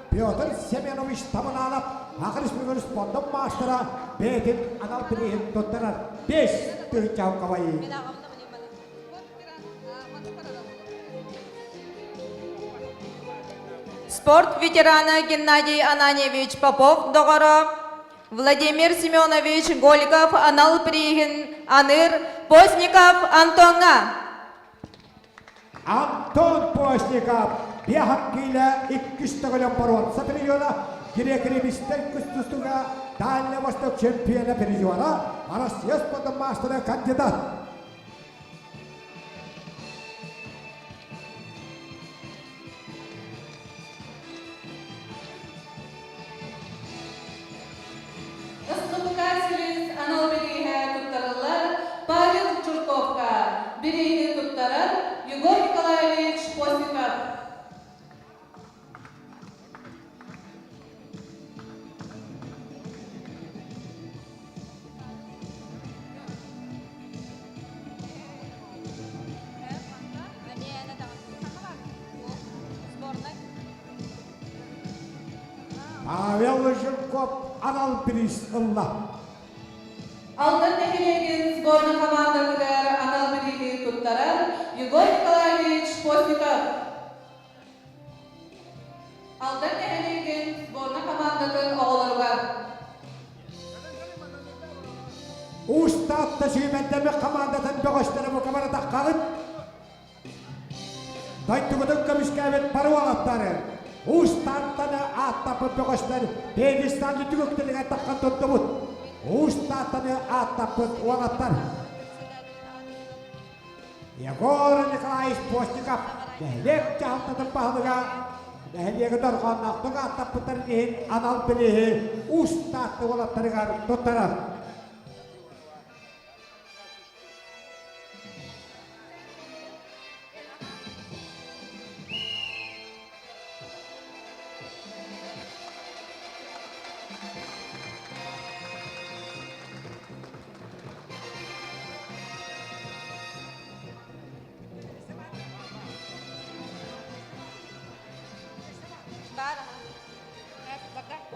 Петр Семенович Тамананов Саха Республикатын спордун маастара бэйэтин анал бирииһин туттарар 5 тыһыынча хабайы. Спорт ветерана Геннадий Ананьевич Попов доҕоро Владимир Семенович Голиков анал прииһин аныыр Постников Антоҥҥа. Антон Постников биэһэн киилэ иккис төгүлүн боруонса призера, грек-римистэр тустууга Дальний Восток чемпиона призера, Россия спордун маастара кандидат. СХПК силис анал бирииһэ туттарыллар Павел Чурковка, бирииһи туттарар Егор Николаевич Постников. Павел Жирков анал бириис ылла. Алдан нэһилиэгин сборнай хамаандатыгар анал бирииһи туттарар Егор Николаевич Постников. Алдан нэһилиэгин сборнай хамаандатын оҕолоругар. Уус Таатта сүүмэрдэммит хамаандатын бөҕөстөрө бука баратаххаҕыт. Дойдугутун көмүскээбит бары уолаттары Уус Тааттаны ааттаппыт бөҕөстөр пьедесталны түгүктэригэр таххан туттубут. Уус Тааттаны ааттаппыт уолаттар Егор Николаевич Постников нэһилиэк дьаһалтатын баһылыга нэһилиэги дорҕоонноохтук ааттаппыттарын иһин анал билиһи Уус Таатта уолаттарыгар туттарар.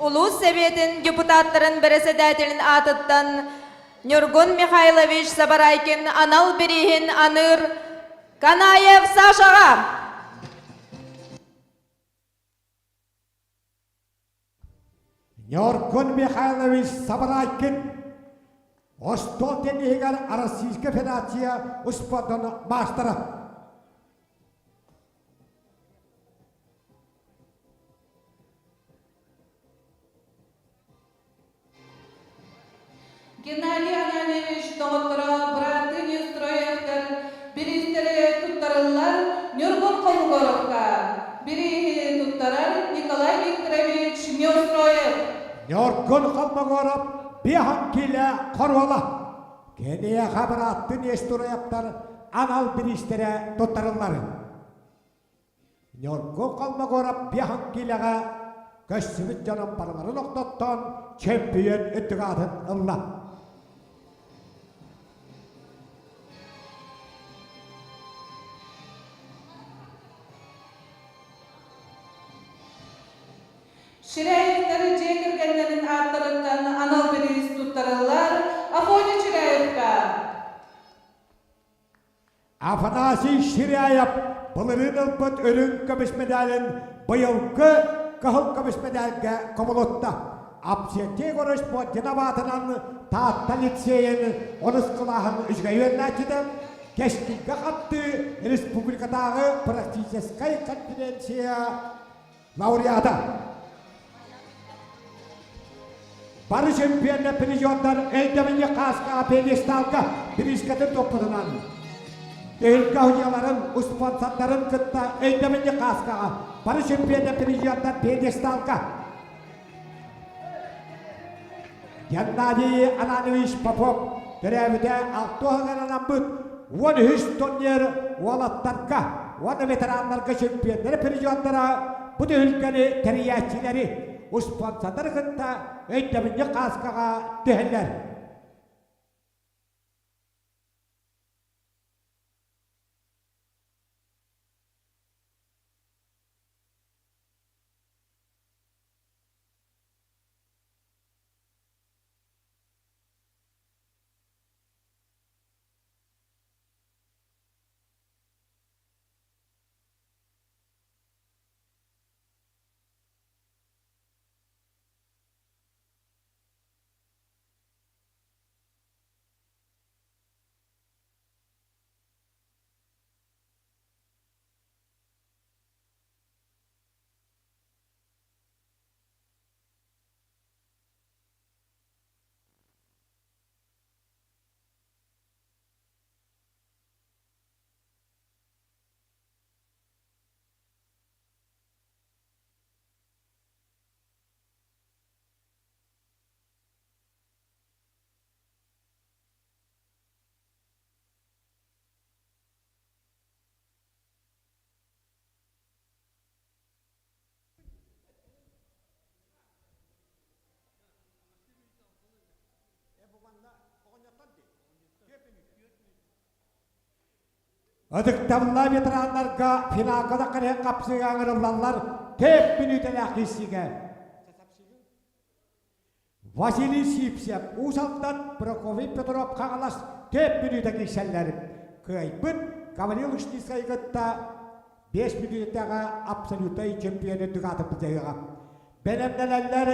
Улуус Сэбиэтин депутаттарын бэрэсэдээтэлин аатыттан Ньургун Михайлович Сабарайкин анал бирииһин аныыр Канаев Сашаҕа! Ньургун Михайлович Сабарайкин остуол тенниһигэр Российскай Федерация успуордун маастара. Геннадий Ананьевич доҕотторо бырааттыы Неустроевтар бириистэри туттарыллар Ньургун Холмогоровка, бирииһи туттарар Николай Викторович Неустроев. Ньургун Холмогоров биэһэн киилэ хоруола. Киниэхэ бырааттыы Неустроевтар анал бириистэрэ туттарыллар. Ньургун Холмогоров биэһэн киилэҕэ көссүбүт дьонун барыларын охтоттон чөмпүйүөн үрдүк аатын ылла. Ширяевтары дьиэ кэргэннэрин ааттарыттан анал бириис туттарыллар Афоня Чиряевка. Афанасий Ширяев былырыын ылбыт үрүҥ көмүс медалын быйылгы кыһыл көмүс медальга кубулутта. Авксентий Егорович Поддинов аатынан Таатта лицейин онус кылааһын үчүгэй үөрэнээччитэ, Кэскилгэ хаттыы республикатааҕы практическай конференция лауреата. Бары чемпионнар призердар өйдөбүнньүк хааска пьедесталга бириискэтин туппутунан Түһүлгэ судьяларын, успуонсардарын кытта өйдөбүнньүк хааскаҕа бары чемпионнар призердар пьедесталга Геннадий Ананович Попов төрөөбүтэ алтыһыгар анаммыт 13 турнир уолаттарга уонна ветераннарга чемпионнары призердара бу түһүлгэни тэрийээччилэри успуонсардары кытта өйдөбүнньүк хааскаҕа түһэллэр. Ытыктабыллаах ветераннарга финалга да кэлэн хапсыыга ыҥырыллаллар тэп мүнүүтэлээх киирсиигэ. Василий Сивцев, Уус Алдан, Прокопий Петров Хаҥалас тэп мүнүүтэ киирсэллэр. Кыайбыт Гаврил Ушницкай кытта 5 мүнүүтэҕэ абсолютнай чемпион үрдүк аатын былдьаһыаҕа. Бэлэмнэнэллэр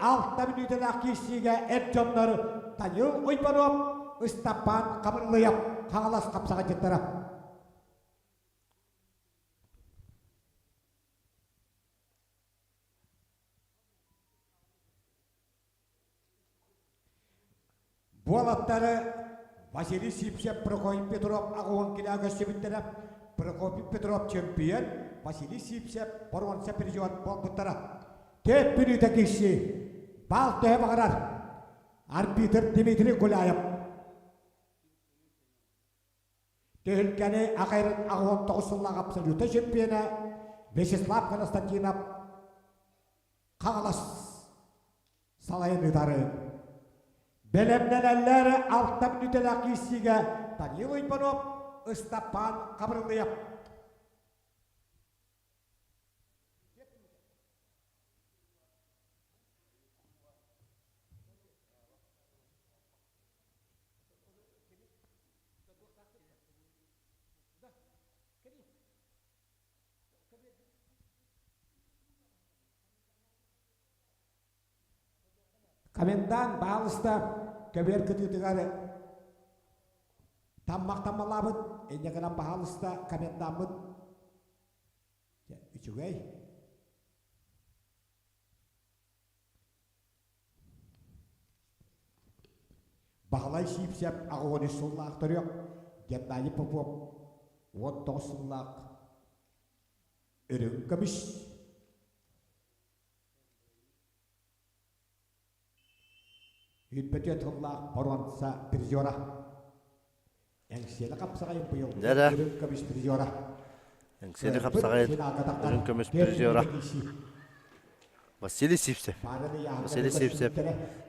6 мүнүүтэлээх киирсиигэ эр дьоннор Данил Уйбанов, Ыстапаан Хабырлыйап Хаҥалас хапсаҕайдьыттара. Буолаттары Василий Сивцев, Прокопий Петров аҕыһын килээ көрсүбүттэрэ. Прокопий Петров чемпион, Василий Сивцев боруонса призер буолбуттара. Тэп бүлүүтэ киирсии. Баал төһө баҕарар. Арбитр Дмитрий Гуляев. Түһүлгэни АХР 89 сыллаах абсолютнай чемпиона Вячеслав Константинов Хаҥалас салайан ыытары. Бэлэмнэнэллэр алта мүнүүтэлээх киирсиигэ Данил Уйбанов, Ыстапаан Хабырыллыйап. Комендант баалыста көбүөр кытыытыгар таммах таммалаабыт, инньэ гынан баһаалыста комендаммыт үчүгэй. Баһылай Сиипсэп 83 сыллаах төрүөх, Геннадий Попов 19 сыллаах үрүҥ көмүс. Үүрбэтиэ тыллаах боруонса призера. Эҥсиэли хапсаҕайын быйыл үрүҥ көмүс призера. Эҥсиэли хапсаҕайын үрүҥ көмүс призера. Василий Сивцев. Василий Сивцев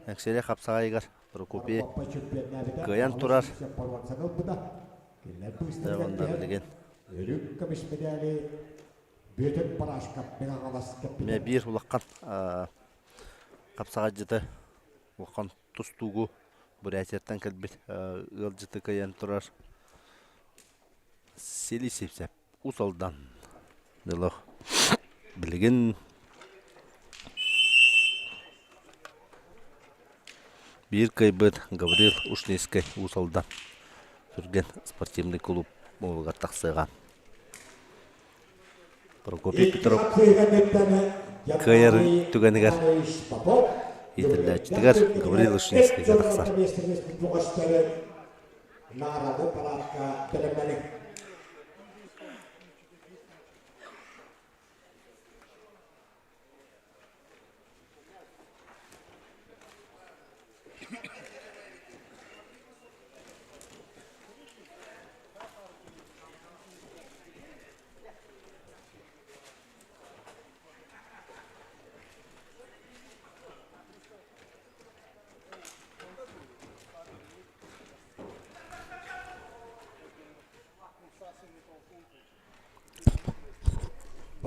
Эҥсиэли хапсаҕайыгар Прокопий кыайан турар. Онно билигин Үрүҥ көмүс медали Бүөтүр Парашков Мэҥэ Эмиэ биир улахан хапсаҕайдьыты улахан тустуугу Бурятияттан кэлбит ыалдьыты кыайан турар Сили Сивцев Уус Алдан дылы билигин биир кыайбыт Гаврил Ушницкай Уус Алдан Түргэн спортивный клуб уолугар тахсыаҕа. Прокопий Петров кыайар түгэнигэр иитиллээччитигэр Гаврил Ушницкайга тахсар.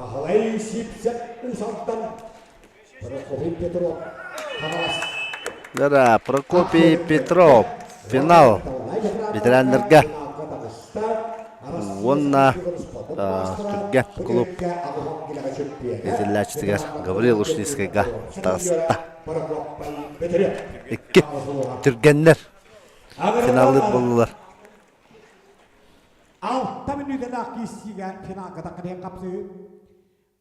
Баһылай Сивцев Уус Алдан Прокопий Петров Хаҥалас Да, Прокопий Петров финал ветераннарга уонна Түргэн клуб иитиллээччитигэр Гаврил Ушницкайга таҕыста. Икки түргэннэр финаллыыр буоллулар. Алта мүнүүтэлээх киирсиигэ финалга тахханыан хапсыы.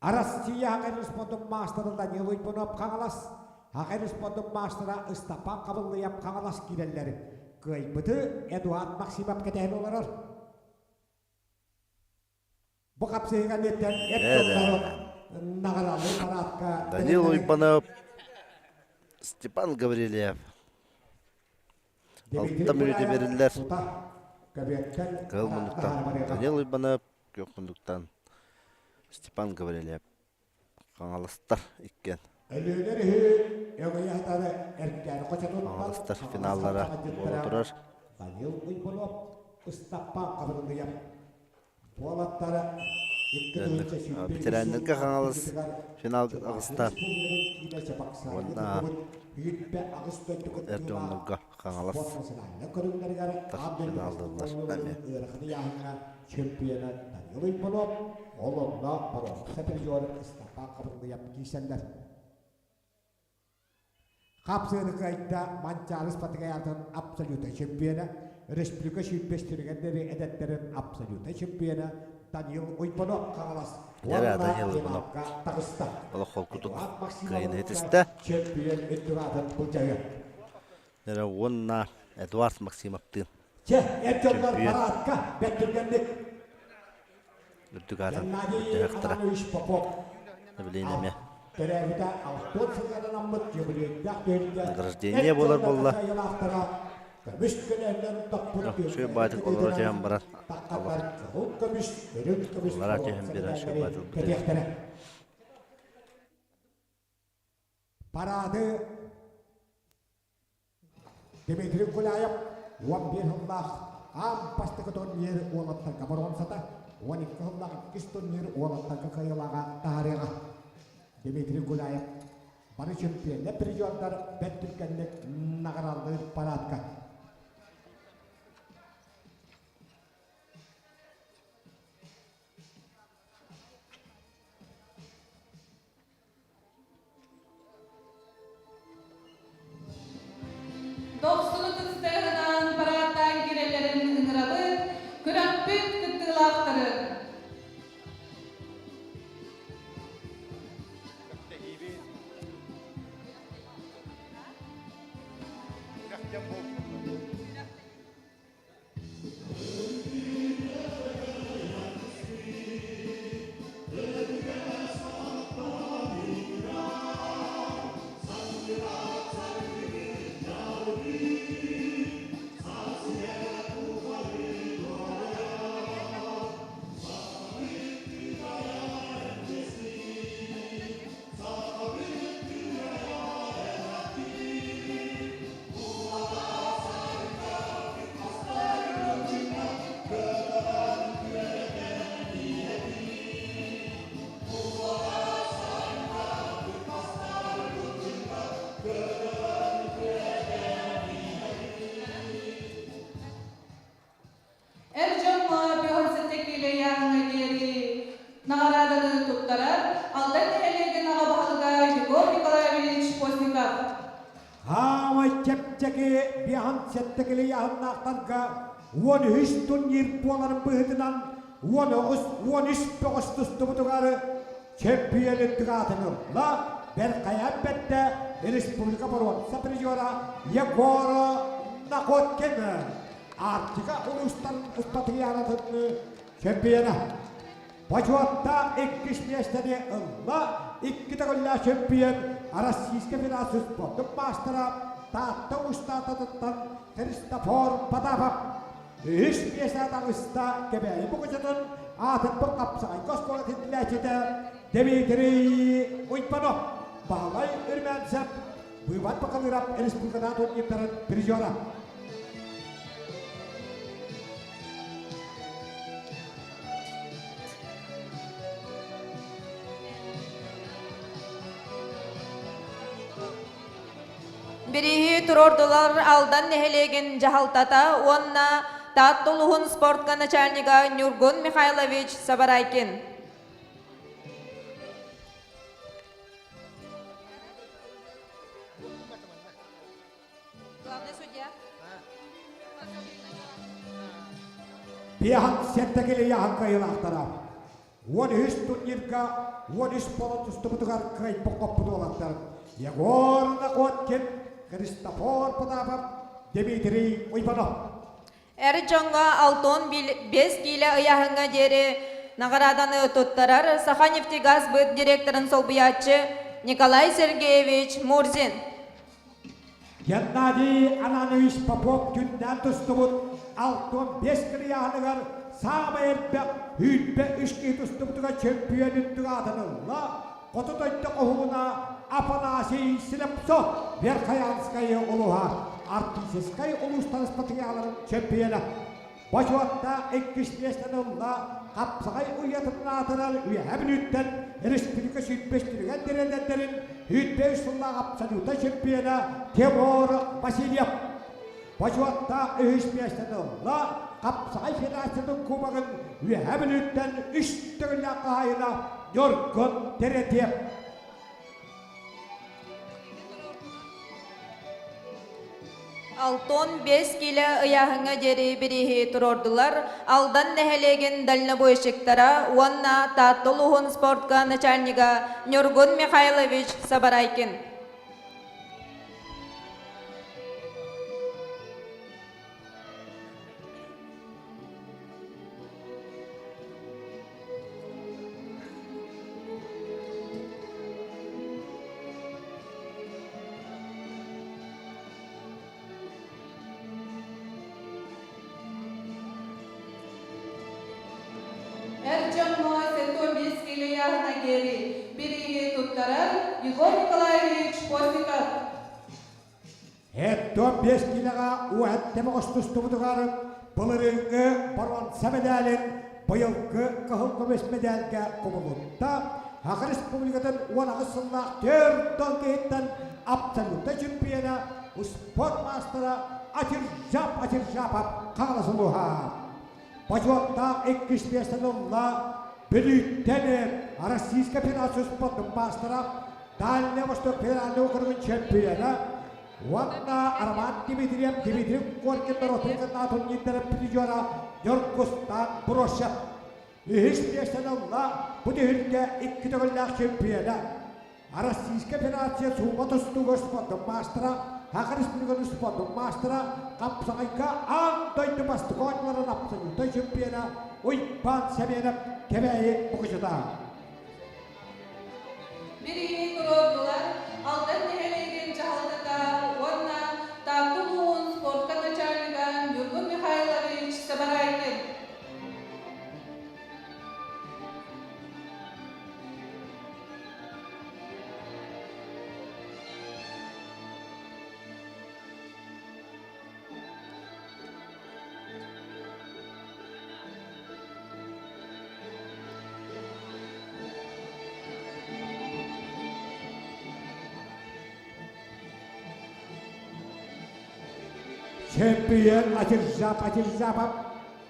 Россия Аҕа спордун маастара Данил Уйбунов Хаҥалас, Аҕа спордун маастара Ыстапаан Хабыллыйап Хаҥалас киирэллэр. Кыайбыты Эдуард Максимов кэтэһэн олорор. Бу хапсыһыыга миэттэн эт дьоннору наҕаралыы параадка Данил Уйбанов, Степан Гаврильев. Алта мүнүүтэ бериллэр. Кыһыл муннуктан Данил Уйбанов, күөх муннуктан Степан Гаврильев. Хаҥаластар иккиэн. Өлүөнэр үһү өҥөйө сатары эркээни хочотуттан Хаҥаластар финаллара буола турар. Данил Уйбанов, Ыстаппаан Хабырылыйап. Ветераннарга Хаҥалас финал аҕыста уонна эр дьоннорго Хаҥалас финаллыыллар эмиэ. Чемпиона Данил Уйбанов, ол онно боруонса призер Ыстапаан Хабырылыйап киирсэллэр. Хапсыаны кыайда Манчаары Спартакиадатын абсолютнай чемпиона, республика сүүрбэстэригэр диэри эдэрдэрин абсолютнай чемпиона Данил Уйбанов Хаҥалас Дьэ, Данил Уйбанов таҕыста. Олох холкутук кыайыыны ситистэ. Чемпион үрдүк аатын былдьаһыа. Дьэ, уонна Эдуард Максимовтыын Чэ, эр дьоннор параадка бэрт түргэнник. Үрдүк аатын Геннадий үрдүһэхтэрэ. Иванович Попов. Билин эмиэ. Төрөөбүтэ 60 сылынан аммыт юбилейдаах түһүлгэ Награждение буолар буолла. Көмүс көлөһүнэн тохпут Шөй баатык олоро түһэн баран кыһыл көмүс, үрүҥ көмүс Олоро түһэн биэрэн шөй баатык кэтиэхтэрэ. Парады Дмитрий Гуляев 11 сыллаах аан бастакы турнир уолаттарга боруонсата, 12 сыллаах иккис турнир уолаттарга кыайыылааҕа таһаарыаҕа. Дмитрий Гуляев бары чемпионнар призердар бэрт түргэнник наҕараллыыр парадка. Дохсуну тыстыаһынан парааттаан киирэллэрин ыҥырабыт, күрэхпит кыттыылаахтарын. Эр дьоҥҥо бөҕөрсөтө киилэйээҕиҥэ диэри наҕарааданы туттарар Алдан нэһилиэгин аҕа баһылыга Егор Николаевич Постников. Хаамай чэпчэки биаһын сэттэ килийаһыннаахтарга 13 турнир буоларын быһыытынан 19 13 бөҕөс тустубутугар чемпион үрдүк аатын ылла Бэркайаан бэрдэ республика боруонса призера Егор Находкин Арктика улуустарын ыспатыйаанатын чемпиона. Бочуоттаах иккис миэстэни ылла икки төгүллээх чемпион Российскай Федерация спордун маастара Таатта устаататыттан Христофор Потапов. Үһүс миэстэ таҕыста Кэбээйи Мукучутун аатырбыт хапсаҕайга оскуола тиллээччитэ Дмитрий Уйбанов. Баһылай Үрмэнсэп Быыбар Бакалырап республикатааҕы турнирдарын призера. Бирииһи туруордулар Алдан нэһилиэгин дьаһалтата уонна Таатта улууһун спортка начальнига Ньургун Михайлович Сабарайкин. Главный судья. Пиахан сэттэкили яхан кыайыылаахтара. 13 турнирга 13 болон тустубутугар кыайбыт хоппут уолаттар Егор Находкин, Христофор Потапов, Дмитрий Уйбанов. Эр дьоҥҥо алтон бес киилэ ыйааһыҥҥа диэри наҕарааданы туттарар Саханефтегазбыт директорын солбуйааччы Николай Сергеевич Мурзин. Геннадий Ананович Попов күннээн тустубут 65 кырыйааһыныгар саамай элбэх 23 киһи тустубутугар чөмпүйүөн үрдүк аатын ылла. Хоту дойду хоһууна Афанасий Слепцов Верхоянскай улууһа Арктическай улуустар спартакиадаларын чөмпүйүөнэ. Бочуоттаах иккис миэстэни ылла Хапсаҕай уйатын аатырар Үөһээ Бүлүүттэн республика сүүрбэстэригэр тирэнэрдэрин 105 сыллаах абсолютнай чемпиона Тимур Васильев. Бочуоттаах үһүс миэстэни ылла Хапсаҕай Федерациятын Кубогын Үөһээ Бүлүүттэн үс төгүллээх хаһаайына Ньургун Теретьев. Алтон 5 киилэ ыйааһыҥҥа диэри бирииһи туруордулар Алдан нэһилиэгин дальнобойщиктара уонна Таатта улууһун спортка начальнига Ньургун Михайлович Сабарайкин. Эр дьоҥҥо 75 киилэ ыйааһына диэри бирииһи туттарар Егор Николаевич Постников. Эттон 5 киилэҕэ уһэттэ бөҕөс тустубутугар былырыыҥҥы боруонса мэдээлин быйылгы кыһыл көмүс мэдээлгэ кубулутта. Саха Республикатын 18 сыллаах төрт киһиттэн абсолютнай чемпиона, спорт маастара Атиржап Атиржапов Хаҥалас улууһа. Бочуоттаах иккис миэстэни ылла Бүлүүттэн Российскай Федерация спордун маастара, Дальний Восток федеральный округун чемпиона уонна Роман Дмитриев Дмитрий Коркин норуотун кытта турнирдарын призера Ньургустан Бросев. Үһүс миэстэни ылла бу түһүлгэ икки төгүллээх чемпиона, Российскай Федерация суума тустууга спордун маастара, Саха Республикатын спордун маастара, хапсаҕайга аан дойду бастакы оонньууларын абсолютнай чемпиона Уйбаан Сэмиэнэп Кэбээйи Мукучута. Бирииһи туруордулар Алдан нэһилиэгин дьаһалтата уонна Таатта улууһун спортка начальнига Ньургун Михайлович Сабарайкин. Чемпион Атиржап Атиржапов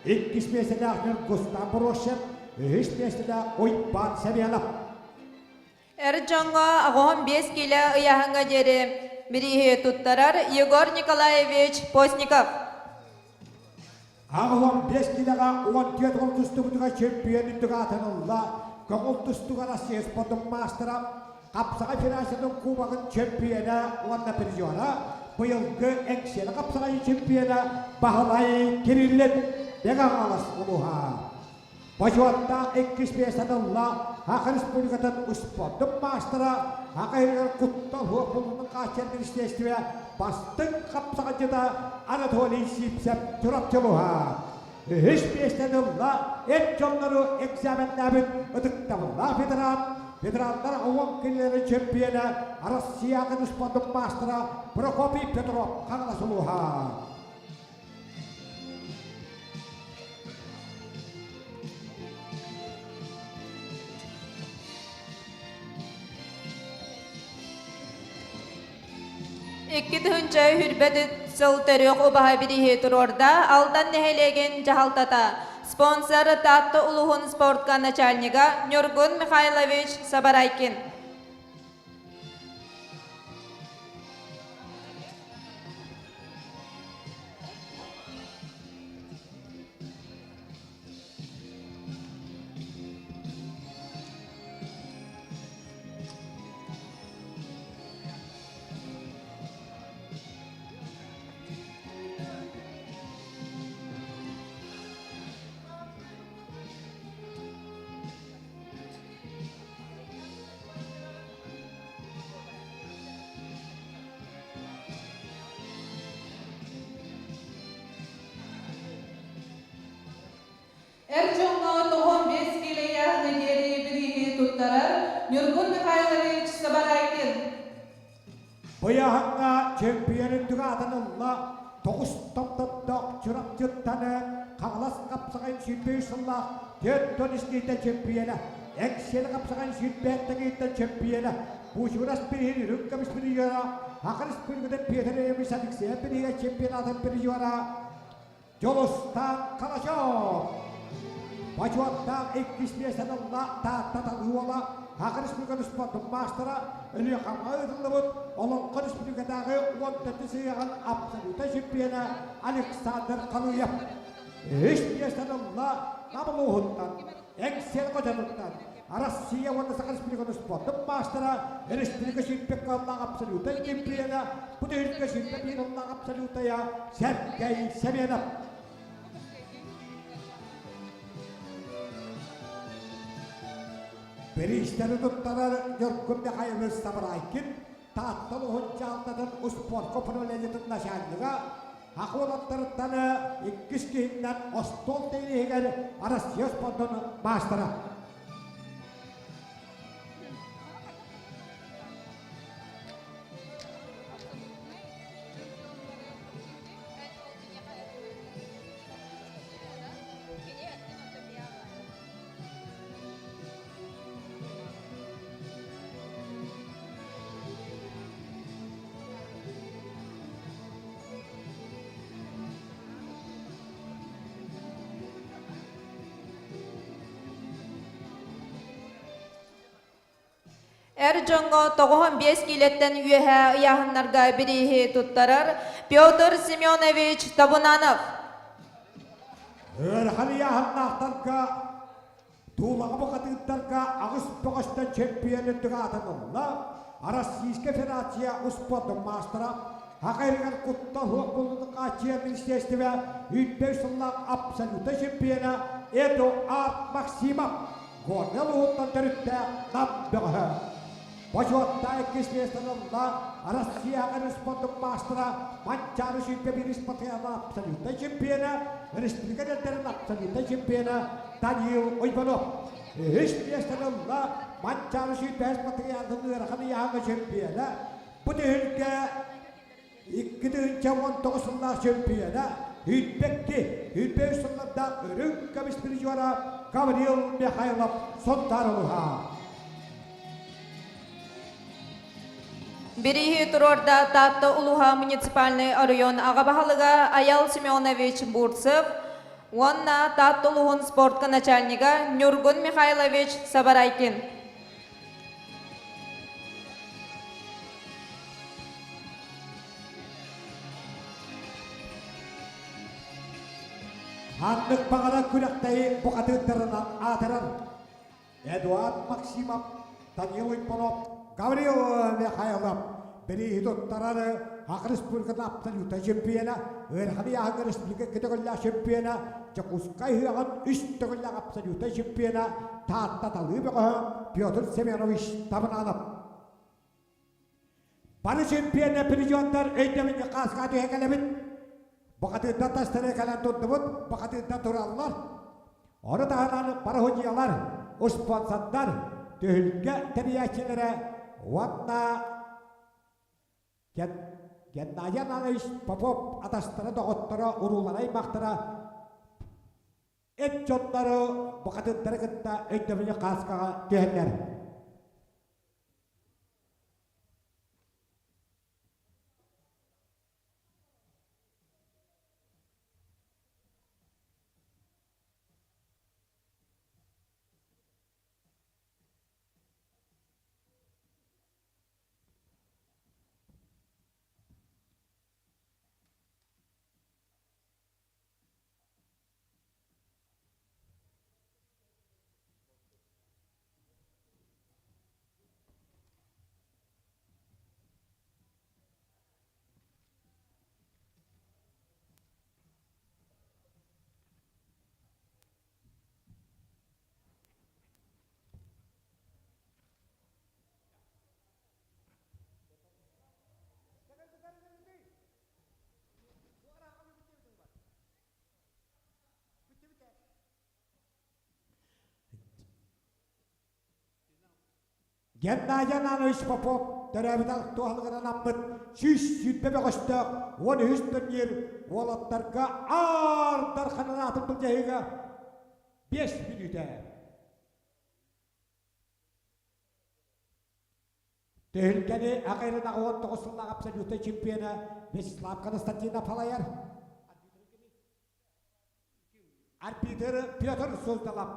иккис миэстэлээх Ньургустан Бросев, үһүс миэстэлээх Уйбаан Семенов. Эр дьоҥҥо 85 киилэ ыйааһыҥҥа диэри бирииһи туттарар Егор Николаевич Постников. 85 киилэҕэ 14 гол тустубутугар чемпион үрдүк аатын ылла. Көҕүл тустууга Россия спордун маастара, Хапсаҕай Федерациятын Кубогын чемпиона уонна призера, быйылгы Эҥсиэли хапсаҕайын чемпиона Баһылай Кириллин Мэҥэ Хаҥалас улууһа. Бочуоттаах иккис миэстэни ылла Саха Республикатын успуордун маастара, Саха иһигэр куттал суох буолуутун хааччыйар министиэристибэ бастыҥ хапсаҕайдьыта Анатолий Сивцев Чурапчы улууһа. Үһүс миэстэни ылла эр дьоннору экзаменнаабыт ытыктабыллаах ветеран, ветераннар уон килэлэрин чемпиона, Россияҕа успуордун маастара Прокопий Петров Хаҥалас улууһа. Икки тыһыынча үрбэт сыл төрүөх убаһа бирииһи туруорда Алдан нэһилиэгин дьаһалтата. Спонсор Таатта улууһун спортка начальнига Ньургун Михайлович Сабарайкин. Эр дьоҥҥо тоҕон биэс киилэ ыйааһыны диэри бирииһи туттарар Ньургун Михайлович Сабарайкин. Быйаһыҥҥа чемпион үрдүк аатын ылла тоҕус томтотдоох Чурапчыттан. Хаҥалас хапсаҕайын 23 сыллаах 43 киһиттэн чөмпүйүөнэ, Эҥсиэли хапсаҕайын 27 киһиттэн чөмпүйүөнэ, Буучугурас бирииһин үрүҥ көмүс призера, Саха Республикатын Петр Ильич Алексеев бирииһэ чемпионатын призера Дьулустаан Калачев. Бочуоттаах иккис миэстэни ылла Таатта Талыы уола, Саха Республикатын спордун маастара, Өлүөхүмэҕэ ыытыллыбыт Олоҥхо Республикатааҕы 14 ыһыаҕын абсолютнай чемпиона Александр Халыев. Үһүс миэстэни ылла Нам улууһуттан, Эҥсиэли хочотуттан Россия уонна Саха Республикатын спордун маастара, республика чемпионнаах абсолютнай чемпиона, бу түһүлгэ 21 сыллаах абсолютая Сергей Семенов. Бириистэри туттарар Ньургун Михайлович Сабарайкин Таатта улууһун дьаһалтатын успуорка управлениетын начальнига Саха уолаттарыттан иккис киһиннэн остуол тенниһигэр Россия спордун маастара. Эр дьоҥҥо 95 киилэттэн үөһээ ыйааһыннарга бирииһи туттарар Петр Семенович Табунанов. Ыарахан ыйааһыннаахтарга Туулаҕа бухатыырдарга аҕыс бөҕөстөн чемпион үрдүк аатын ылла. Российскай Федерация успуордун маастара, Саха иһигэр куттал суох буолуутун хааччыйар министиэристибэ 105 сыллаах абсолютнай чемпиона Эдуард Максимов Горнай улууһуттан төрүттээх Нам бөҕөһө. Бочуоттаах иккис миэстэни ылла Россияҕа спордун маастара Манчаары сүүрбэ биирис Батыйаана абсолютнай чемпиона, республика эдэрдэрин абсолютнай чемпиона Даниил Уйбанов. Үһүс миэстэни ылла Манчаары сүүрбэһис Батыйаанын ыарахан ыйааһыҥҥа чемпиона. Бу түһүлгэ 2019 сыллаах чемпиона 102, 105 сыллардаах үрүҥ көмүс призера Гаврил Михайлов Сунтаар улууһа. Бирииһи туруорда Таатта улууһа муниципальнай оройуон аҕа баһылыга Аял Семенович Бурцев уонна Таатта улууһун спортка начальнига Ньургун Михайлович Сабарайкин. Ханнык баҕарар күрэхтэһии бухатыырдарынан аатырар. Эдуард Максимов, Данил Уйбанов, Гаврил Михайлов бирииһи туттарар Саха Республикатын абсолютнай чемпиона, Ыарахан ыйааһыҥҥа республика икки төгүллээх чемпиона, Дьокуускай ыһыаҕын үс төгүллээх абсолютнай чемпиона Таатта талыы бөҕөһө Петр Семенович Табананов. Бары чемпиона призердар өйдөбүнньүк хааска түһэ кэлэбит. Бухатыырдар тастары кэлэн турдубут, бухатыырдар тураллар. Ону таһынан пароходиялар, успуонсардар, түһүлгэ тэрийээччилэрэ уонна Геннадий Иванович Попов атастара, доҕотторо, уруулара, аймахтара эт дьоннору бухатыырдары кытта өйдөбүнньүк хааскаҕа түһэллэр. Геннадий Иванович Попов. төрөөбүт туһалыгар анаммыт 120 бөҕөстөөх 13 турнир уолаттарга Аар Дархан аатын былдьаһыыга 5 мүнүүтэ. Түһүлгэни Аҕа 19 сыллаах абсолютнай чемпиона Вячеслав Константинов салайар. Арбитр Петр Суздалов,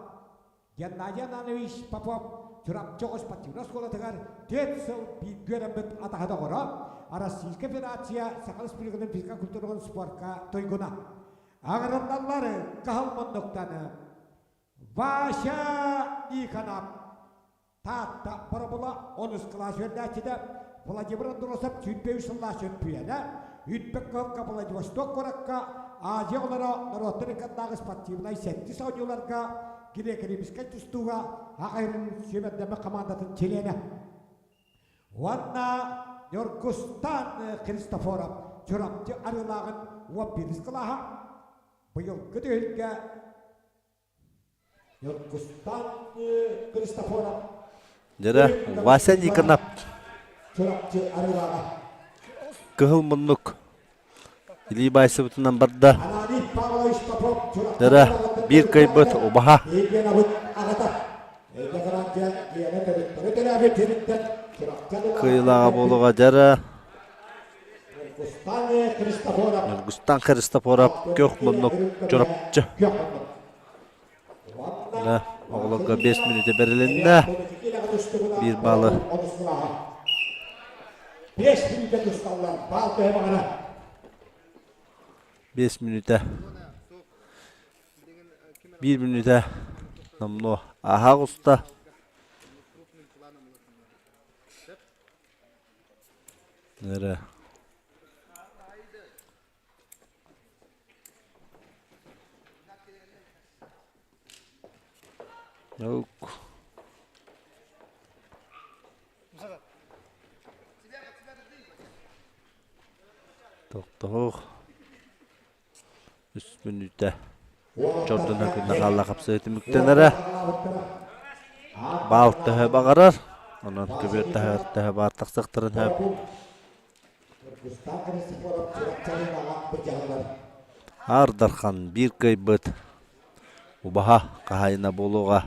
Геннадий Ананович Попов Чурапчы оҕо спортивнай оскуолатыгар 4 сыл бииргэ үөрэммит атаһа доҕоро, Российскай Федерация Саха Республикатын физкультуратын спорка туйгуна. Аҕырыллаллар кыһыл муннуктаны Вася Никонов Таатта Боробула онус кылаас үөрэнээччитэ Владимир Андросов 23 сыллаах чөмпүйүөнэ, Үрбэк кыһылга Владивосток куоракка Азия оҕолоро норуоттар ыккардааҕы спортивнай сэттис оонньууларга греко-римскэй тустууга аҕайрын сүүмэрдэммит хамаандатын чилиэнэ. Уонна Ньургустан Христофоров Чурапчы Арыылааҕын 11 кылааһа быйылгы түһүлгэ Ньургустан Христофоров Дьэрэ, Вася Никонов кыһыл муннук илии баайсыбытынан барда. Дьэрэ, биир кыайбыт убаһа. Кыайыылааҕа буолуоҕа дьэрэ. Ньургустан Христофоров көх муннук Чурапчы. Да, оҕолорго 5 мүнүүтэ бэрилиннэ. Биир баалы. 5 мүнүүтэ тусталлар. Баал төһө баҕара. 5 мүнүүтэ. Биир мүнүүтэ номнуо аһаах уста. Эрэ. Yok. Тохтоох. Үс мүнүүтэ. Чордуна күннэ хаалла хапсыы түмүктэнэрэ. Баал төһө баҕарар, онон көбүөр төһө баар тахсыахтарын сөп. Аар Дархан биир кыайбыт убаһа хаһаайына буолуоҕа.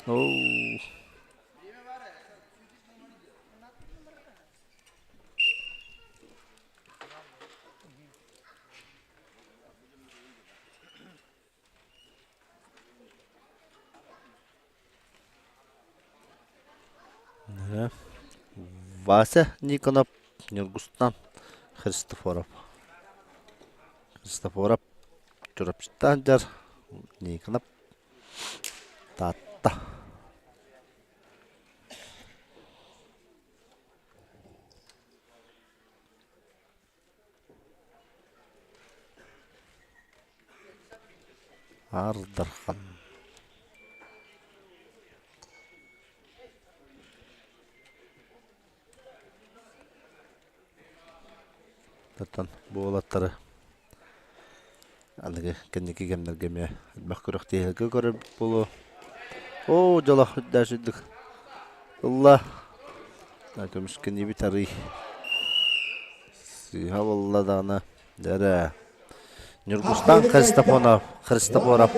Оо. Вася Никонов, Ньургустан Христофоров. Христофоров Чурапчыттан дьар Никонов Таатта. Аар Дархан Оттон бу уолаттары аныгы кэнники кэмнэргэ эмиэ элбэх күрэхтэһиигэ көрөр буолуо. Оо, дьоло үрдээх үрдүк ылла. Көмүскэниибит арый. Сыыһа буолла даҕаны. Дьэ Ньургустан Христофонов, Христофоров.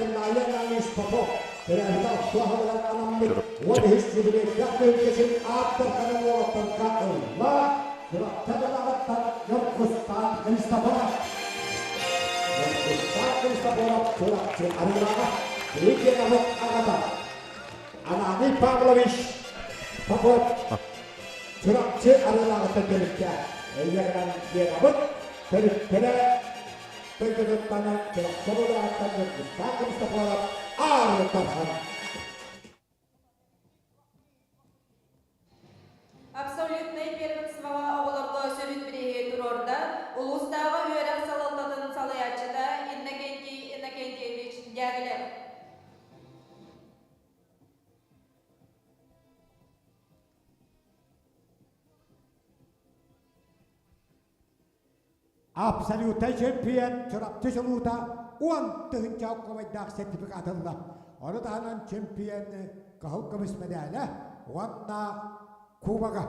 Ананий Павлович Попов Чурапчы арыылааҕыттан төрүттээх. Эйиэхэнэн Генабыт төрүттэрэ дойдутуттан Чурапчы арыылааҕыттан Ньургустаах Христофоров Аар Дархан. Абсолютнай первенствоҕа оҕолорго сүрүн бирииһи туруорда улуустааҕы үөрэх салалтатын салайааччыта Иннокентий Иннокентьевич Дягилев. Абсолютнай чемпион Чурапчы чулуута 10 000 кубайдаах сертификат ылла. Ону таһынан чемпион кыһыл көмүс мэдээлэ уонна Кубога.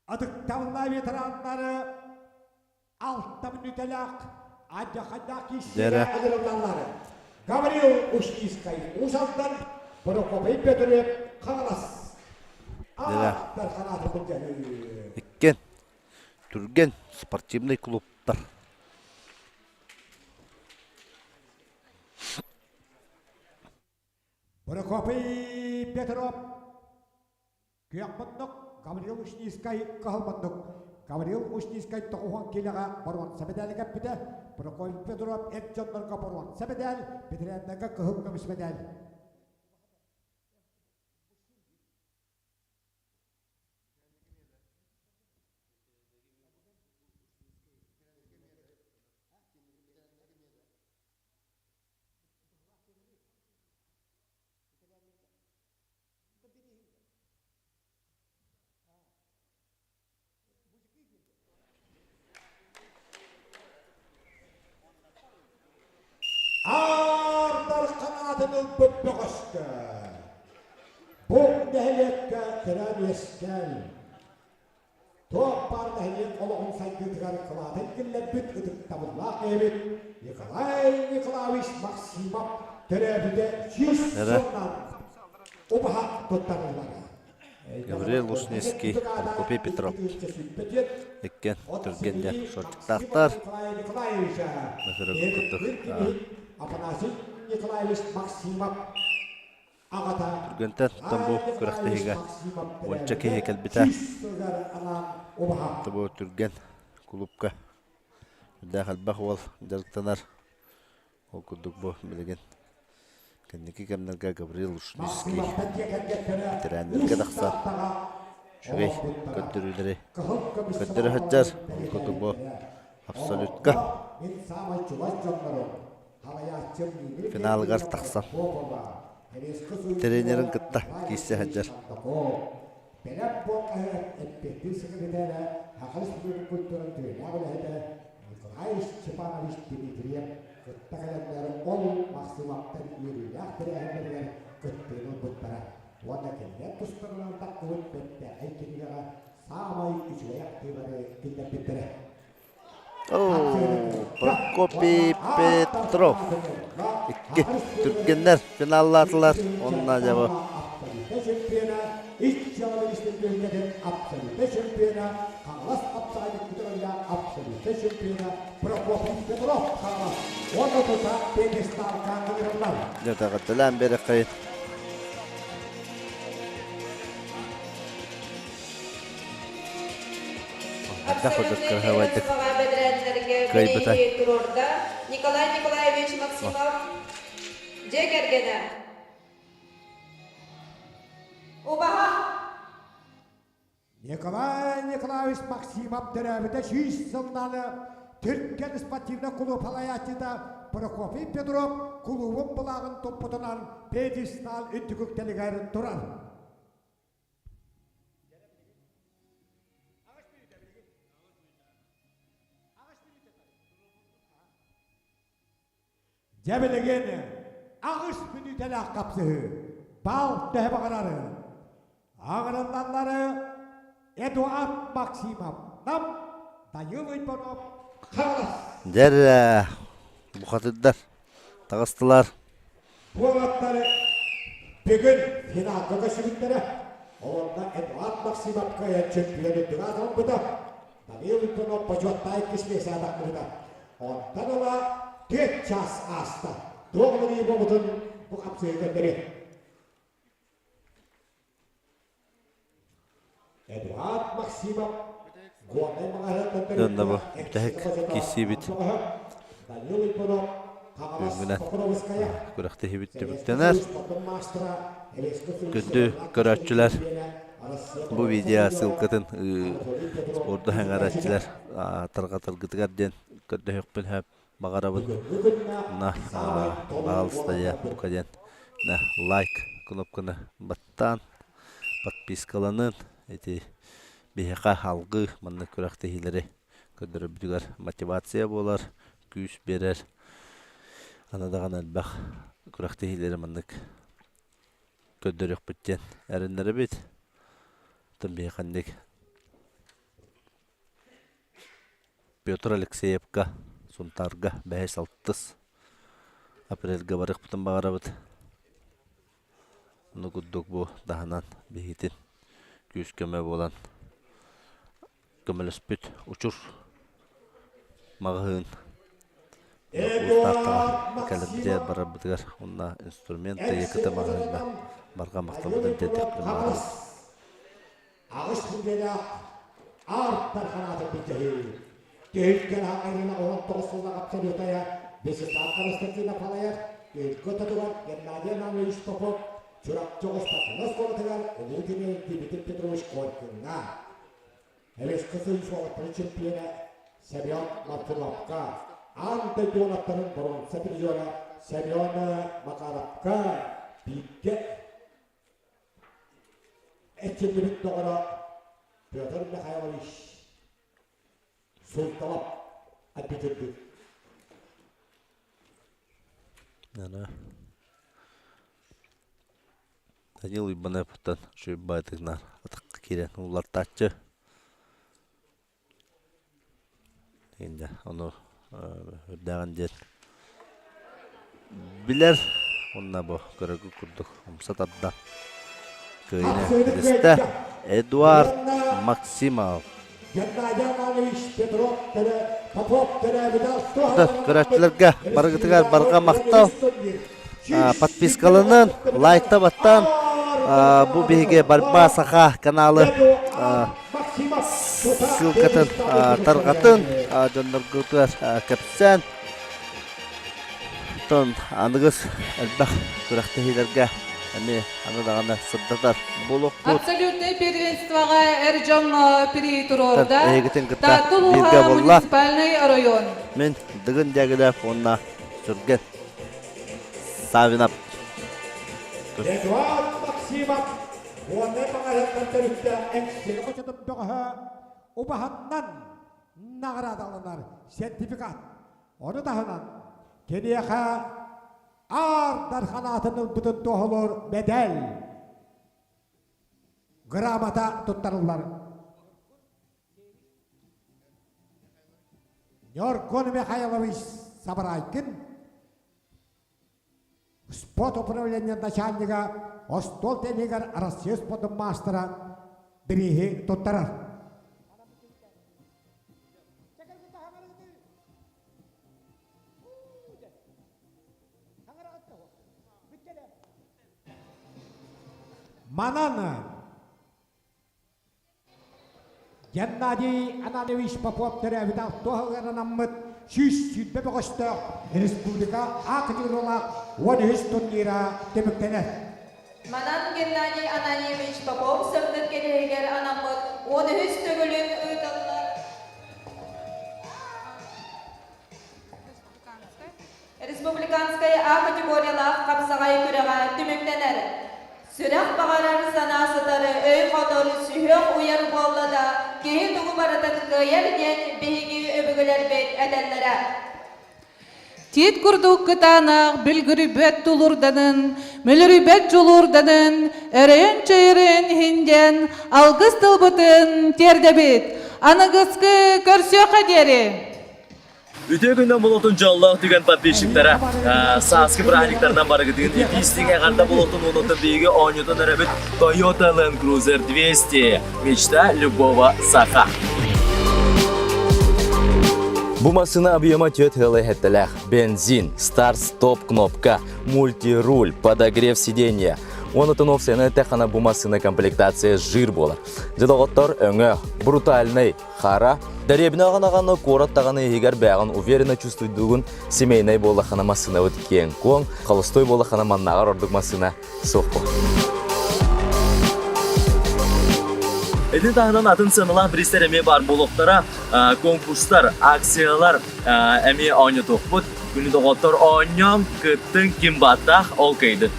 Ытыктабыллаах ветераннары алта мүнүүтэлээх адьахайдаах киирсиигэ ыҥырыллаллар. Гаврил Ушницкай Уус Алдан, Прокопий Петров Хаҥалас. Ааттар ханаатын былдьаһыы. Иккен Түргэн спортивный клубтар. Прокопий Петров Күөх муннук Гаврил Ушницкай кыһыл муннук Гаврил Ушницкай тоҕуһун киилэҕэ боруонса мэдээл кэппитэ Прокопий Петров эр дьоннорго боруонса мэдээл ветераннарга кыһыл көмүс мэдээл Аардар ханаатын ылбыт бөҕөскө бу нэһилиэккэ төрөөн үөскээн туох баар нэһилиэк олоҕун сайдыытыгар кылаатын киллэрбит ытыктабыллаах киһибит Николай Николаевич Максимов төрөөбүтэ 100 сылынан убаһа туттарыллара. Гаврил Лушницкий, Прокопий Петров иккиэн түргэн диэн шортиктаахтар. Мөхөрө курдук Афанасий Николаевич Максимов Түргэнтэн бу күрэхтэһиигэ уонча киһи кэлбитэ. Бу Түргэн кулуупка үрдээх элбэх уол дьарыктанар. Ол курдук бу билигин кэнники кэмнэргэ Гаврил Лушницкий бэтэрээннэргэ тахсан үчүгэй көрдөрүүлэри көрдөрө сылдьар. Ол курдук бу абсолютка финалыгар тахсан тренерин кытта киирсэ сылдьар. Николай Степанович Дмитриев кытта кэлэннэр ол Махсымаптар үөрүүлээх тэрээһиннэригэр кыттыыны ылбыттара уонна кинилэр тустарынан тахсыбыт бэртээхэй кинигэҕэ саамай үчүгэй ахтыылары киллэрбиттэрэ. Прокопий Петров икки түргэннэр финаллаатылар уонна дьэ бу Ич дьыала министрдэрин абсолютнай чемпиона Хаҥалас хапсаҕайдык көтөҕүллээх абсолютнай чемпиона Прокопий Петров Хаҥалас уонна тута пьедесталга ыҥырыллар. Дьэ, биэрэххэй. Хайдах курдук кыраһыабайдык кыайбыта. Николай Николаевич Максимов дьиэ кэргэнэ. Убаһа. Николай Николаевич Максимов төрөөбүтэ 100 сылынан Түргэн спортивнай кулууп салайааччыта Прокопий Петров кулуубун былааҕын туппутунан пьедестал үрдүк үктэлигэр турар. Дьэ билигин 8 мүнүүтэлээх хапсыһыы бал төһө баҕарары аҕырыллаллары Эдуард Максимов Нам Данил Уйбанов Хаҥалас Дьэр бухатырдар таҕыстылар. Уолаттары бүгүн финалга көрсүбүттэрэ. Онно Эдуард Максимов кыайан чемпион үрдүк аатырбыта. Данил Уйбанов бочуоттаах иккис миэстэҕэ тахсыбыта. Онтон ыла 4 чаас ааста. Туох уларыйыы буолбутун бу хапсыһыы көрдөрүө. Эдуард Максимов Горнай маҕаһыынтан Дьонно бу бүтэһик киирсиибит Данил Уйбанов бүгүҥҥүнэн күрэхтэһиибит түмүктэнэр. Күндү көрөөччүлэр, бу видео ссылкатын спорду сэҥээрээччилэр тарҕатаргытыгар диэн көрдөһүөхпүн сөп баҕарабын. На пожалуйста бука диэн на лайк кнопканы баттаан подпискаланын ити биһиэхэ алгыы маннык күрэхтэһиилэри көрдөрөрбүтүгэр мотивация буолар. күүс биэрэр. Аны даҕаны элбэх күрэхтэһиилэри маннык көрдөрүөхпүт диэн эрэннэрэбит. Оттон биһиэхэнник Петр Алексеевка Сунтаарга бэһис алтыс апрельга барыахпытын баҕарабыт. Ону курдук бу таһынан биһигитин күүс-көмө буолан көмөлөспүт Учур маҕаһыын уустаахтаҕа кэлэрбитигэр барарбытыгар уонна инструмент ТКТ маҕаһыыҥҥа барҕа махталбытын тиэрдиэхпитин баҕарабыт. Аҕыс нэдиэлээх аар тарханаатын билдьэһии. Түһүлгэ айына 19 сыллаах абсолютая Вячеслав Константинов салайар Түһүлгэ ортотугар Геннадий Иванович Попов Чурапчы оҕус оскуолатыгар Улуу Дмитрий Дмитрий Петрович Коркиҥҥа Советский Союз уолаттарын чемпиона Семен Мартыновка, аан дойду уолаттарын боруонса призера Семен Макаровка бииргэ эрчиллибит доҕоро Петр Михайлович Султалов арбитрдыыр. Данил Уйбаныаптан үчүгэй атахха киирэн уллартааччы. Инде ону үрдээҕин диэн билэр уонна бу көрөргүт курдук умса тарда кыайыыны билистэ Эдуард Максимов. Геннадий Иванович Петров Попов Көрөөччүлэргэ барыгытыгар барҕа махтал. Подпискаланын, лайкта баттан бу биһиги Борьба Саха каналы ссылкатын тарҕатын дьонноргутугар кэпсээн Оттон аныгыс элбэх күрэхтэһиилэргэ эмиэ аны даҕаны сырдатар буолуохпут. Абсолютнай первенствоҕа эр дьоҥҥо пири туруорда Эһигитин кытта Таатта бииргэ улууһа буолла. муниципальнай оройуон. Мин Дыгын Дягилев уонна Сүргэн Савинов. Эдуард Максимов уонна маҕаһыттан төрүттээх эксигэ хочотун бөҕөһө убаһаннан наҕараадаланар сертификат. Ону таһынан киниэхэ Аар Дархан аатын ылбытын туоһулуур медаль грамота туттарыллар. Ньургун Михайлович Сабарайкин спорт управление начальнига остуол теннигэр Россия спордун маастара бирииһи туттарар. Манан Геннадий Ананьевич Попов төрөөбүт алтуоһугар анаммыт 120 бөҕөстөөх республика А категориялаах 13 турнира түмүктэнэр. Манан Геннадий Ананьевич Попов сырдык кэриэһигэр анаммыт 13 төгүлүн ыытыллар Республиканскай А категориялаах хапсаҕай күрэҕэ түмүктэнэр. Сүрэх баҕарар санаа сытар, өй хотор, сүһүөх уйар буолла да, киһи тугу барытын кыайар диэн биһиги өбүгэлэрбит этэллэрэ. Тиит курдук кытаанах бүлгүрүйбэт тулурданын, мүлүрүйбэт дьулуурданын, өрөйөн-чөйөрүн иһин диэн алгыс тылбытын тиэрдэбит. Аныгыскы көрсүөххэ диэри! Үтүө күннэн болотун дьоллоох түгэн подписчиктара сааскы праздниктарынан барыгытыгын итиистиҥ эҕэрдэ болотун уонуттан биһиги оонньотон эрэбит Toyota Land Cruiser 200 мечта любого саха. Бу массыына объема түөрт ыалы эһэттэлээх. Бензин, старт-стоп кнопка, мультируль, подогрев сиденья. Онутун опцияны эттэххинэ бу массыына комплектация жир буолар. Дьэ доҕоттор өҥө брутальный Хара, дэриэбинэ аҕан куорат даҕаны иһигэр бэйэҕин уверенно чувствуйдуугун, семейнай буоллаххына массыынабыт киэҥ-куоҥ, холостой буоллаххына маннааҕар ордук массыына суох буолар. Ити таһынан атын сыаналаах бириистэр эмиэ баар буолуохтара. Конкурстар, акциялар эмиэ оонньотуохпут. Күнү доҕоттор оонньоон, кыттыҥ, ким бааттаах, ол кыайдын.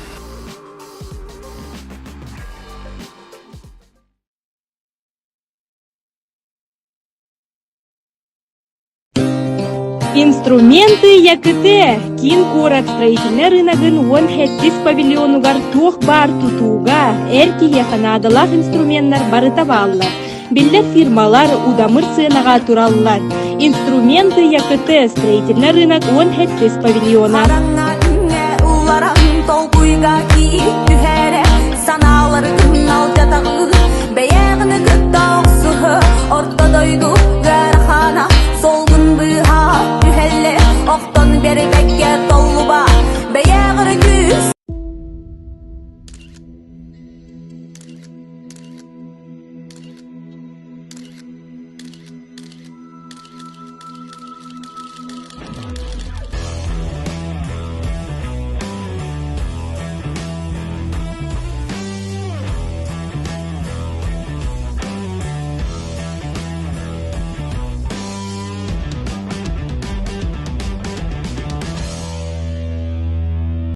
Инструменты ЯКТ киин куорат строительнай рыногын 17 павильонугар туох баар тутууга эр киһиэхэ наадалаах инструменнар барыта бааллар. Биллэр фирмалар удамыр сыанаҕа тураллар. Инструменты ЯКТ строительнай рынок 17 павильона. Хараҥа күҥҥэ уларан толкуйга киит түһэрэ санааларгын алдьатаҕын бэйэҕин кытта охсуһа орто дойду.